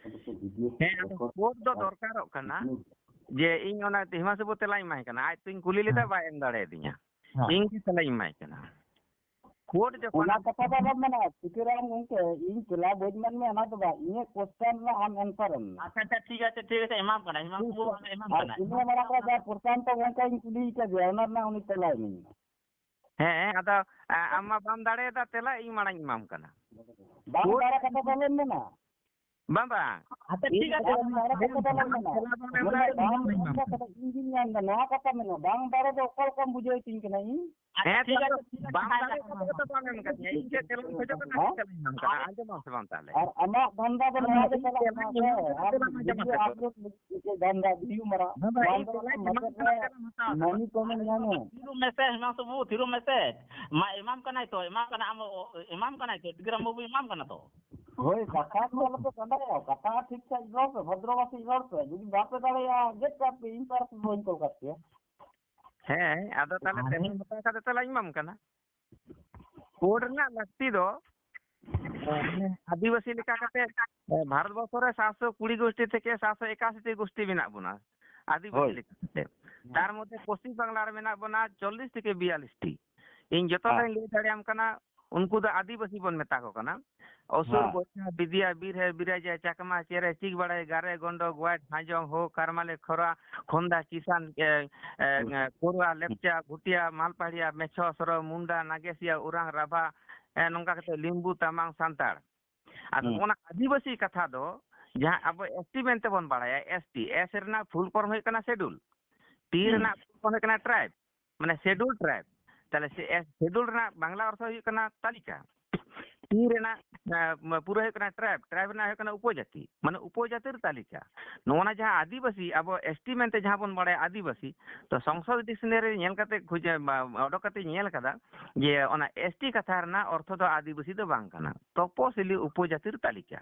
ᱦᱮᱸ, ᱟᱫᱚ ᱠᱳᱰ ᱫᱚ ᱫᱚᱨᱠᱟᱨᱚᱜ ᱠᱟᱱᱟ ᱡᱮ ᱤᱧ ᱚᱱᱟ ᱦᱤᱢᱟᱝᱥᱩ ᱵᱟᱹᱵᱩ ᱛᱮᱞᱟᱧ ᱮᱢᱟᱭ ᱠᱟᱱᱟ, ᱟᱡ ᱛᱩᱧ ᱠᱩᱞᱤ ᱞᱮᱫᱟ, ᱦᱮᱸ᱾ ᱵᱟᱭ ᱮᱢ ᱫᱟᱲᱮᱭᱟᱫᱤᱧᱟ᱾ ᱦᱮᱸ᱾ ᱤᱧ ᱜᱮ ᱛᱮᱞᱟᱧ ᱮᱢᱟᱭ ᱠᱟᱱᱟ᱾ ᱠᱳᱨᱴ ᱡᱚᱠᱷᱚᱱ ᱚᱱᱟ ᱠᱟᱛᱷᱟ ᱫᱚ ᱟᱞᱚᱢ ᱢᱮᱱᱟ, ᱥᱤᱠᱟᱹᱨᱟᱢ ᱜᱚᱢᱠᱮ, ᱤᱧ ᱛᱮᱞᱟ ᱵᱟᱹᱧ ᱢᱮᱱ ᱢᱮᱭᱟ, ᱚᱱᱟ ᱫᱚ ᱵᱟᱝ, ᱤᱧᱟᱹᱜ ᱠᱚᱥᱪᱟᱱ ᱨᱮᱱᱟᱜ ᱟᱢ ᱮᱱᱥᱟᱨ ᱮᱢ ᱢᱮ᱾ ᱟᱪᱪᱷᱟ, ᱟᱪᱪᱷᱟ, ᱴᱷᱤᱠ ᱟᱪᱷᱮ, ᱴᱷᱤᱠ ᱟᱪᱷᱮ, ᱮᱢᱟᱢ ᱠᱟᱱᱟ, ᱮᱢᱟᱢ ᱠᱟᱱᱟ, ᱮᱢᱟᱢ ᱟᱨ ᱠᱟᱱᱟ᱾ ᱤᱱᱟᱹ ᱢᱟᱲᱟᱝ ᱨᱮ ᱡᱟᱦᱟᱸ ᱯᱨᱚᱥᱟᱱᱛᱚ ᱜᱚᱢᱠᱮᱧ ᱠᱩᱞᱤᱭᱮ ᱠᱟᱫᱮᱭᱟ, ᱚᱱᱟ ᱨᱮᱱᱟᱜ ᱩᱱᱤ ᱛᱮᱞᱟᱭ ᱤᱢᱟᱹᱧ ᱢᱮ᱾ ᱦᱮᱸ, ᱟᱫᱚ, ᱟ, ᱟᱢ ᱢᱟ ᱵᱟᱢ ᱫᱟᱲᱮᱭᱟᱫᱟ ᱛᱮᱞᱟ, ᱤᱧ ᱢᱟᱲᱟᱝ ᱤᱧ ᱮᱢᱟᱢ ᱠᱟᱱᱟ᱾ ᱵᱟᱝ ᱠᱳᱨᱴ ᱫᱟᱲᱮ ᱠᱟᱛᱷᱟ ᱫᱚ ᱟᱞᱚᱢ ᱢᱮᱱᱟ᱾ ᱵᱟᱝ, ᱵᱟᱝ᱾ ᱟᱪᱪᱷᱟ, ᱴᱷᱤᱠ ᱤᱧ ᱟᱪᱷᱮ, ᱟᱫᱚ ᱟᱢ ᱵᱟᱲᱮ ᱠᱟᱛᱷᱟ ᱫᱚ ᱟᱞᱚᱢ ᱢᱮᱱᱟ᱾ ᱢᱮᱱᱫᱟ, ᱢᱮᱱᱫᱟ, ᱵᱟᱝ ᱵᱟᱲᱮ ᱫᱚ ᱚᱠᱟ ᱞᱮᱠᱟᱢ ᱵᱩᱡᱷᱟᱹᱣ ᱦᱚᱪᱚᱧ ᱠᱟᱱᱟ ᱤᱧ? ᱟᱪᱪᱷᱟ, ᱦᱮᱸ, ᱴᱷᱤᱠ ᱛᱟᱦᱞᱮ ᱟᱪᱷᱮ, ᱴᱷᱤᱠ ᱟᱪᱷᱮ, ᱵᱟᱝ ᱦᱮᱸ, ᱵᱟᱲᱮ ᱦᱮᱸ, ᱠᱟᱛᱷᱟ ᱫᱚ ᱵᱟᱝ ᱮᱢ ᱠᱟᱫᱤᱧᱟ᱾ ᱤᱧ ᱪᱮᱫ ᱛᱮᱞᱟᱧ ᱠᱷᱚᱡᱚᱜ ᱠᱟᱱᱟ, ᱦᱮᱸ? ᱪᱮᱫ ᱛᱮᱞᱟᱧ ᱮᱢᱟᱢ ᱠᱟᱱᱟ? ᱟᱸᱡᱚᱢ ᱢᱟᱢ ᱥᱮ ᱵᱟᱝ ᱛᱟᱦᱞᱮ? ᱟᱨ ᱟᱢᱟᱜ ᱫᱷᱟᱱᱫᱟ ᱫᱚ ᱟᱢ ᱱᱚᱣᱟ ᱜᱮ ᱤᱧ ᱪᱟᱞᱟᱜ ᱛᱮᱞᱟᱧ ᱠᱟᱱᱟ ᱥᱮ? ᱮᱢᱟᱢ ᱠᱟᱱᱟ, ᱟᱨ ᱪᱮᱫ ᱞᱟᱝ ᱟᱸᱡᱚᱢᱟ ᱵᱷᱤᱰᱤᱭᱳ ᱥᱮ? ᱟᱯᱞᱳᱰ ᱞᱟᱹᱜᱤᱫ ᱪᱮᱫ ᱫᱷᱟᱱᱫᱟ, ᱵᱷᱤᱰᱤᱭᱳ ᱢᱟᱨᱟᱣ? ᱵᱟᱝ, ᱵᱟᱝ, ᱱᱚᱣᱟ ᱤᱧ ᱫᱚ ᱛᱮᱞᱟᱧ ᱮᱢᱟᱢ ᱢᱟᱥᱮ ᱠᱟᱱᱟ, ᱦᱟᱛᱟᱣ ᱢᱟᱹᱱᱤ ᱠᱟᱱᱟ᱾ ᱠᱚᱢᱮᱱ ᱧᱟᱢᱟ᱾ ᱛᱷᱤᱨᱚᱜ ᱢᱮᱥᱮ, ᱦᱤᱢᱟᱝᱥᱩ ᱵᱟᱹᱵᱩ, ᱛᱷᱤᱨᱚᱜ ᱢᱮᱥᱮ᱾ ᱢᱟ, ᱮᱢᱟᱢ ᱠᱟᱱᱟᱭ ᱛᱚ, ᱮᱢᱟᱢ ᱠᱟᱱᱟ, ᱟᱢ ᱮᱢᱟᱢ ᱠᱟᱱᱟᱭ ᱛᱚ, ᱴᱤᱠᱨᱟᱢ ᱵᱟᱹᱵᱩ ᱮᱢᱟᱢ ᱠᱟᱱᱟ ᱛᱚ᱾ ᱦᱳᱭ, ᱠᱟᱛᱷᱟ ᱫᱚ ᱟᱞᱚᱯᱮ ᱜᱟᱸᱰᱟᱭᱟ, ᱠᱟᱛᱷᱟ ᱴᱷᱤᱠ ᱴᱷᱟᱠ ᱨᱚᱲ ᱯᱮ, ᱵᱷᱚᱫᱨᱚ ᱵᱷᱟᱥᱟᱧ ᱨᱚᱲ ᱯᱮ᱾ ᱡᱩᱫᱤ ᱵᱟᱯᱮ ᱫᱟᱲᱮᱭᱟᱜᱼᱟ, ᱜᱮᱫ ᱠᱟᱜ ᱯᱮ, ᱤᱧ ᱯᱟᱨᱥ ᱵᱟᱹᱧ ᱠᱚᱞ ᱠᱟᱜ ᱯᱮᱭᱟ᱾ ᱦᱮᱸ, ᱟᱫᱚ ᱛᱟᱦᱞᱮ ᱟᱨ ᱛᱮᱦᱮᱧ ᱦᱟᱛᱟᱣ ᱠᱟᱛᱮ ᱛᱟᱦᱞᱮ ᱤᱧ ᱮᱢᱟᱢ ᱠᱟᱱᱟ᱾ ᱠᱳᱰ ᱨᱮᱱᱟᱜ ᱞᱟᱹᱠᱛᱤ ᱫᱚ, ᱢᱟᱱᱮ, ᱟᱹᱫᱤᱵᱟᱹᱥᱤ ᱞᱮᱠᱟ ᱠᱟᱛᱮ, ᱵᱷᱟᱨᱚᱛ ᱵᱚᱨᱥᱚ ᱨᱮ ᱥᱟᱛᱥᱚ ᱠᱩᱲᱤ ᱜᱳᱥᱴᱤ ᱛᱷᱮᱠᱮ ᱥᱟᱛᱥᱚ ᱮᱠᱟᱥᱤ ᱴᱤ ᱜᱳᱥᱴᱤ ᱢᱮᱱᱟᱜ ᱵᱚᱱᱟ, ᱟᱹᱫᱤᱵᱟᱹᱥᱤ ᱦᱳᱭ᱾ ᱞᱮᱠᱟ ᱠᱟᱛᱮ᱾ ᱦᱮᱸ᱾ ᱛᱟᱨ ᱢᱚᱫᱽᱫᱷᱮ ᱯᱚᱥᱪᱤᱢ ᱵᱟᱝᱞᱟ ᱨᱮ ᱢᱮᱱᱟᱜ ᱵᱚᱱᱟ ᱪᱚᱞᱞᱤᱥ ᱛᱷᱮᱠᱮ ᱵᱤᱭᱟᱞᱞᱤᱥ ᱴᱤ᱾ ᱤᱧ ᱡᱚᱛᱚ ᱦᱮᱸ᱾ ᱴᱟᱧ ᱞᱟᱹᱭ ᱫᱟᱲᱮᱭᱟᱢ ᱠᱟᱱᱟ, ᱩᱱᱠᱩ ᱫᱚ ᱟᱹᱫᱤᱵᱟᱹᱥᱤ ᱵᱚᱱ ᱢᱮᱛᱟ ᱠᱚ ᱠᱟᱱᱟ᱾ ᱚᱥᱩᱨ, ᱦᱮᱸ᱾ ᱵᱚᱭᱥᱟ, ᱵᱤᱫᱤᱭᱟ, ᱵᱤᱨᱦᱮ, ᱵᱤᱨᱟᱡᱟ, ᱪᱟᱠᱢᱟ, ᱪᱮᱨᱮ, ᱪᱤᱠᱵᱟᱲᱟᱭ, ᱜᱟᱨᱮ, ᱜᱚᱱᱰᱚ, ᱜᱚᱣᱟᱭ, ᱦᱟᱡᱚᱝ, ᱦᱳ, ᱠᱟᱨᱢᱟᱞᱮ, ᱠᱷᱚᱨᱟ, ᱠᱷᱚᱱᱫᱟ, ᱠᱤᱥᱟᱱ, ᱮ, ᱮ, ᱦᱩᱸ᱾ ᱮ, ᱠᱳᱨᱣᱟ, ᱞᱮᱯᱪᱟ, ᱵᱷᱩᱴᱤᱭᱟ, ᱢᱟᱞᱯᱟᱦᱲᱤᱭᱟ, ᱢᱮᱪᱷᱚ, ᱥᱚᱨᱚ, ᱢᱩᱱᱰᱟ, ᱱᱟᱜᱮᱥᱤᱭᱟ, ᱳᱨᱟᱝ, ᱨᱟᱵᱷᱟ, ᱮ, ᱱᱚᱝᱠᱟ ᱠᱟᱛᱮ ᱞᱤᱢᱵᱩ, ᱛᱟᱢᱟᱝ, ᱥᱟᱱᱛᱟᱲ᱾ ᱟᱫᱚ ᱦᱩᱸ᱾ ᱚᱱᱟ ᱟᱹᱫᱤᱵᱟᱹᱥᱤ ᱠᱟᱛᱷᱟ ᱫᱚ ᱡᱟᱦᱟᱸ ᱟᱵᱚ ᱮᱥ ᱴᱤ ᱢᱮᱱᱛᱮ ᱵᱚᱱ ᱵᱟᱲᱟᱭᱟ, ᱮᱥ ᱴᱤ, ᱮᱥ ᱨᱮᱱᱟᱜ ᱯᱷᱩᱞ ᱯᱷᱚᱨᱢ ᱦᱩᱭᱩᱜ ᱠᱟᱱᱟ ᱥᱮᱰᱩᱞ, ᱴᱤ ᱦᱩᱸ᱾ ᱨᱮᱱᱟᱜ ᱯᱷᱩᱞ ᱯᱷᱚᱨᱢ ᱦᱩᱭᱩᱜ ᱠᱟᱱᱟ ᱴᱨᱟᱭᱤᱵᱽ, ᱢᱟᱱᱮ ᱥᱮᱰᱩᱞ ᱴᱨᱟᱭᱤᱵᱽ᱾ ᱛᱟᱦᱞᱮ ᱥᱮ ᱮᱥ, ᱥᱮᱰᱩᱞ ᱨᱮᱱᱟᱜ ᱵᱟᱝᱞᱟ ᱚᱨᱛᱷᱚ ᱦᱩᱭᱩᱜ ᱠᱟᱱᱟ ᱛᱟᱹᱞᱤᱠᱟ, ᱴᱤ ᱨᱮᱱᱟᱜ, ᱮ, ᱯᱩᱨᱟᱹ ᱦᱩᱭᱩᱜ ᱠᱟᱱᱟ ᱴᱨᱟᱭᱤᱵᱽ, ᱴᱨᱟᱭᱤᱵᱽ ᱨᱮᱱᱟᱜ ᱦᱩᱭᱩᱜ ᱠᱟᱱᱟ ᱩᱯᱚᱡᱟᱹᱛᱤ, ᱢᱟᱱᱮ ᱩᱯᱚᱡᱟᱹᱛᱤᱨ ᱛᱟᱹᱞᱤᱠᱟ᱾ ᱱᱚᱜᱼᱚ ᱱᱟ ᱡᱟᱦᱟᱸ ᱟᱹᱫᱤᱵᱟᱹᱥᱤ, ᱟᱵᱚ ᱮᱥ ᱴᱤ ᱢᱮᱱᱛᱮ ᱡᱟᱦᱟᱸ ᱵᱚᱱ ᱵᱟᱲᱟᱭᱟ ᱟᱹᱫᱤᱵᱟᱹᱥᱤ, ᱛᱚ ᱥᱚᱝᱥᱚᱫ ᱰᱤᱠᱥᱱᱟᱨᱤ ᱧᱮᱞ ᱠᱟᱛᱮ ᱠᱷᱚᱡ, ᱮ, ᱚᱰᱚᱠ ᱠᱟᱛᱮ ᱧᱮᱞ ᱠᱟᱫᱟ ᱡᱮ ᱚᱱᱟ ᱮᱥ ᱴᱤ ᱠᱟᱛᱷᱟ ᱨᱮᱱᱟᱜ ᱚᱨᱛᱷᱚ ᱫᱚ ᱟᱹᱫᱤᱵᱟᱹᱥᱤ ᱫᱚ ᱵᱟᱝ ᱠᱟᱱᱟ, ᱛᱚᱯᱚᱥᱤᱞᱤ ᱩᱯᱚᱡᱟᱹᱛᱤᱨ ᱛᱟᱹᱞᱤᱠᱟ᱾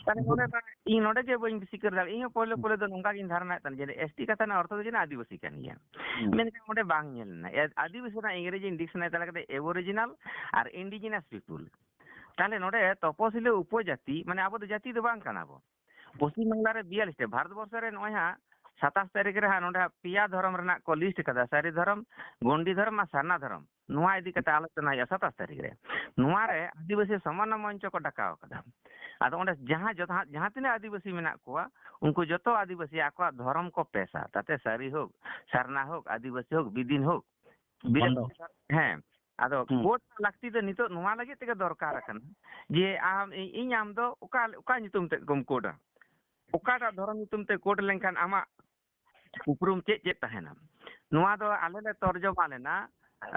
ᱛᱟᱦᱞᱮ ᱱᱚᱰᱮ ᱢᱟ ᱤᱧ ᱱᱚᱰᱮ ᱜᱮ ᱵᱟᱹᱧ ᱥᱤᱠᱟᱹᱨ ᱫᱟᱲᱮᱭᱟᱜᱼᱟ᱾ ᱤᱧ ᱦᱚᱸ ᱯᱳᱭᱞᱳ ᱯᱳᱭᱞᱳ ᱫᱚ ᱱᱚᱝᱠᱟ ᱜᱤᱧ ᱫᱷᱟᱨᱚᱱᱟᱭᱮᱫ ᱛᱟᱦᱮᱱ ᱡᱮ ᱮᱥ ᱴᱤ ᱠᱟᱛᱷᱟ ᱨᱮᱱᱟᱜ ᱚᱨᱛᱷᱚ ᱫᱚ ᱡᱟᱹᱱᱤᱡ ᱟᱹᱫᱤᱵᱟᱹᱥᱤ ᱠᱟᱱ ᱜᱮᱭᱟ᱾ ᱦᱩᱸ᱾ ᱢᱮᱱᱠᱷᱟᱱ ᱚᱸᱰᱮ ᱵᱟᱝ ᱧᱮᱞ ᱞᱮᱱᱟ᱾ ᱮ-, ᱟᱹᱫᱤᱵᱟᱹᱥᱤ ᱨᱮᱱᱟᱜ ᱤᱝᱨᱮᱡᱤ ᱰᱤᱠᱥᱱᱟᱨᱤ ᱛᱟᱞᱟ ᱠᱟᱛᱮ Aboriginal ᱟᱨ Indigenous People᱾ ᱛᱟᱦᱞᱮ ᱱᱚᱰᱮ ᱛᱚᱯᱚᱥᱤᱞᱤ ᱩᱯᱚᱡᱟᱹᱛᱤ, ᱢᱟᱱᱮ ᱟᱵᱚ ᱫᱚ ᱡᱟᱹᱛᱤ ᱫᱚ ᱵᱟᱝ ᱠᱟᱱᱟ ᱵᱚ᱾ ᱯᱚᱥᱪᱤᱢ ᱵᱟᱝᱞᱟ ᱨᱮ ᱵᱤᱭᱟᱞᱞᱤᱥ ᱴᱤ, ᱵᱷᱟᱨᱚᱛ ᱵᱚᱨᱥᱚ ᱨᱮ ᱱᱚᱜᱼᱚᱭ ᱦᱟᱸᱜ ᱥᱟᱛᱟᱥ ᱛᱟᱹᱨᱤᱠᱷ ᱨᱮ ᱦᱟᱸᱜ ᱱᱚᱰᱮ ᱦᱟᱸᱜ ᱯᱮᱭᱟ ᱫᱷᱚᱨᱚᱢ ᱨᱮᱱᱟᱜ ᱠᱚ ᱞᱤᱥᱴ ᱠᱟᱫᱟ, ᱥᱟᱹᱨᱤ ᱫᱷᱚᱨᱚᱢ, ᱜᱚᱱᱰᱤ ᱫᱷᱚᱨᱚᱢ ᱟᱨ ᱥᱟᱨᱱᱟ ᱫᱷᱚᱨᱚᱢ᱾ ᱱᱚᱣᱟ ᱤᱫᱤ ᱠᱟᱛᱮ ᱟᱞᱳᱪᱚᱱᱟ ᱦᱩᱭᱩᱜᱼᱟ ᱥᱟᱛᱟᱥ ᱛᱟᱹᱨᱤᱠᱷ ᱨᱮ᱾ ᱱᱚᱣᱟ ᱨᱮ ᱟᱹᱫᱤᱵᱟᱹᱥᱤ ᱥᱚᱢᱟᱱᱱᱚ ᱢᱚᱧᱪᱚ ᱠᱚ ᱰᱟᱠᱟᱣ ᱟᱠᱟᱫᱟ᱾ ᱟᱫᱚ ᱚᱸᱰᱮ ᱡᱟᱦᱟᱸ ᱡᱚᱛᱚ, ᱡᱟᱦᱟᱸ ᱛᱤᱱᱟᱹᱜ ᱟᱹᱫᱤᱵᱟᱹᱥᱤ ᱢᱮᱱᱟᱜ ᱠᱚᱣᱟ, ᱩᱱᱠᱩ ᱡᱚᱛᱚ ᱟᱹᱫᱤᱵᱟᱹᱥᱤ ᱟᱠᱚᱣᱟᱜ ᱫᱷᱚᱨᱚᱢ ᱠᱚ ᱯᱮᱥᱟ, ᱛᱟᱛᱮ ᱥᱟᱹᱨᱤ ᱦᱳᱠ, ᱥᱟᱨᱱᱟ ᱦᱳᱠ, ᱟᱹᱫᱤᱵᱟᱹᱥᱤ ᱦᱳᱠ, ᱵᱤᱫᱤᱱ ᱦᱳᱠ, ᱵᱤᱨᱟᱹᱫ ᱵᱚᱱᱫᱚ᱾ ᱦᱮᱸ, ᱟᱫᱚ ᱦᱩᱸ᱾ ᱠᱳᱰ ᱨᱮᱱᱟᱜ ᱞᱟᱹᱠᱛᱤ ᱫᱚ ᱱᱤᱛᱚᱜ ᱱᱚᱣᱟ ᱞᱟᱹᱜᱤᱫ ᱛᱮᱜᱮ ᱫᱚᱨᱠᱟᱨ ᱟᱠᱟᱱᱟ ᱡᱮ ᱟᱢ, ᱤ-, ᱤᱧ ᱟᱢ ᱫᱚ ᱚᱠᱟ, ᱚᱠᱟ ᱧᱩᱛᱩᱢ ᱛᱮ ᱠᱚᱢ ᱠᱳᱰᱟ? ᱚᱠᱟᱴᱟᱜ ᱫᱷᱚᱨᱚᱢ ᱧᱩᱛᱩᱢ ᱛᱮ ᱠᱳᱰ ᱞᱮᱱᱠᱷᱟᱱ ᱟᱢᱟᱜ ᱩᱯᱨᱩᱢ ᱪᱮᱫ ᱪᱮᱫ ᱛᱟᱦᱮᱱᱟ? ᱱᱚᱣᱟ ᱫᱚ ᱟᱞᱮ ᱞᱮ ᱛᱚᱨᱡᱚᱢᱟ ᱞᱮᱱᱟ,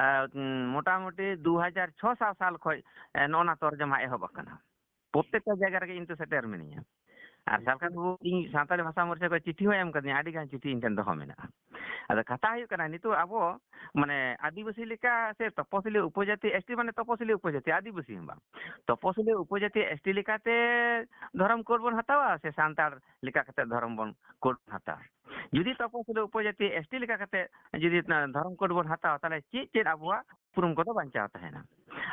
ᱮ, ᱩᱸ, ᱢᱚᱴᱟᱢᱩᱴᱤ ᱫᱩ ᱦᱟᱡᱟᱨ ᱪᱷᱚ ᱥᱟᱞ ᱠᱷᱚᱱ, ᱮ, ᱱᱚᱜᱼᱚ ᱱᱟ ᱛᱚᱨᱡᱚᱢᱟ ᱮᱦᱚᱵ ᱟᱠᱟᱱᱟ᱾ ᱯᱨᱚᱛᱛᱮᱠᱴᱟ ᱡᱟᱭᱜᱟ ᱨᱮᱜᱮ ᱤᱧ ᱫᱚ ᱥᱮᱴᱮᱨ ᱢᱤᱱᱟᱹᱧᱟ᱾ ᱟᱨ ᱥᱟᱞᱠᱷᱟᱱ ᱵᱟᱹᱵᱩ, ᱤᱧ ᱥᱟᱱᱛᱟᱲᱤ ᱵᱷᱟᱥᱟ ᱢᱳᱨᱪᱟ ᱠᱷᱚᱱ ᱪᱤᱴᱷᱤ ᱦᱚᱸ ᱮᱢ ᱠᱟᱹᱫᱤᱧᱟ, ᱟᱹᱰᱤ ᱜᱟᱱ ᱪᱤᱴᱷᱤ ᱤᱧ ᱴᱷᱮᱱ ᱫᱚᱦᱚ ᱢᱮᱱᱟᱜᱼᱟ᱾ ᱟᱫᱚ ᱠᱟᱛᱷᱟ ᱦᱩᱭᱩᱜ ᱠᱟᱱᱟ, ᱱᱤᱛᱚᱜ ᱟᱵᱚ ᱢᱟᱱᱮ ᱟᱹᱫᱤᱵᱟᱹᱥᱤ ᱞᱮᱠᱟ ᱥᱮ ᱛᱚᱯᱚᱥᱤᱞᱤ ᱩᱯᱚᱡᱟᱹᱛᱤ, ᱮᱥ ᱴᱤ ᱢᱟᱱᱮ ᱛᱚᱯᱚᱥᱤᱞᱤ ᱩᱯᱚᱡᱟᱹᱛᱤ, ᱟᱹᱫᱤᱵᱟᱹᱥᱤ ᱦᱚᱸ ᱵᱟᱝ, ᱛᱚᱯᱚᱥᱤᱞᱤ ᱩᱯᱚᱡᱟᱹᱛᱤ ᱮᱥ ᱴᱤ ᱞᱮᱠᱟᱛᱮ ᱫᱷᱚᱨᱚᱢ ᱠᱳᱰ ᱵᱚᱱ ᱦᱟᱛᱟᱣᱟ ᱥᱮ ᱥᱟᱱᱛᱟᱲ ᱞᱮᱠᱟ ᱠᱟᱛᱮ ᱫᱷᱚᱨᱚᱢ ᱵᱚᱱ ᱠᱳᱰ ᱵᱚᱱ ᱦᱟᱛᱟᱣᱟ? ᱡᱩᱫᱤ ᱛᱚᱯᱚᱥᱤᱞᱤ ᱩᱯᱚᱡᱟᱹᱛᱤ ᱮᱥ ᱴᱤ ᱞᱮᱠᱟ ᱠᱟᱛᱮ ᱡᱩᱫᱤ ᱫᱷᱚᱨᱚᱢ ᱠᱳᱰ ᱵᱚᱱ ᱦᱟᱛᱟᱣᱟ, ᱛᱟᱦᱚᱞᱮ ᱪᱮᱫ ᱪᱮᱫ ᱟᱵᱚᱣᱟᱜ ᱩᱯᱨᱩᱢ ᱠᱚᱫᱚ ᱵᱟᱧᱪᱟᱣ ᱛᱟᱦᱮᱱᱟ?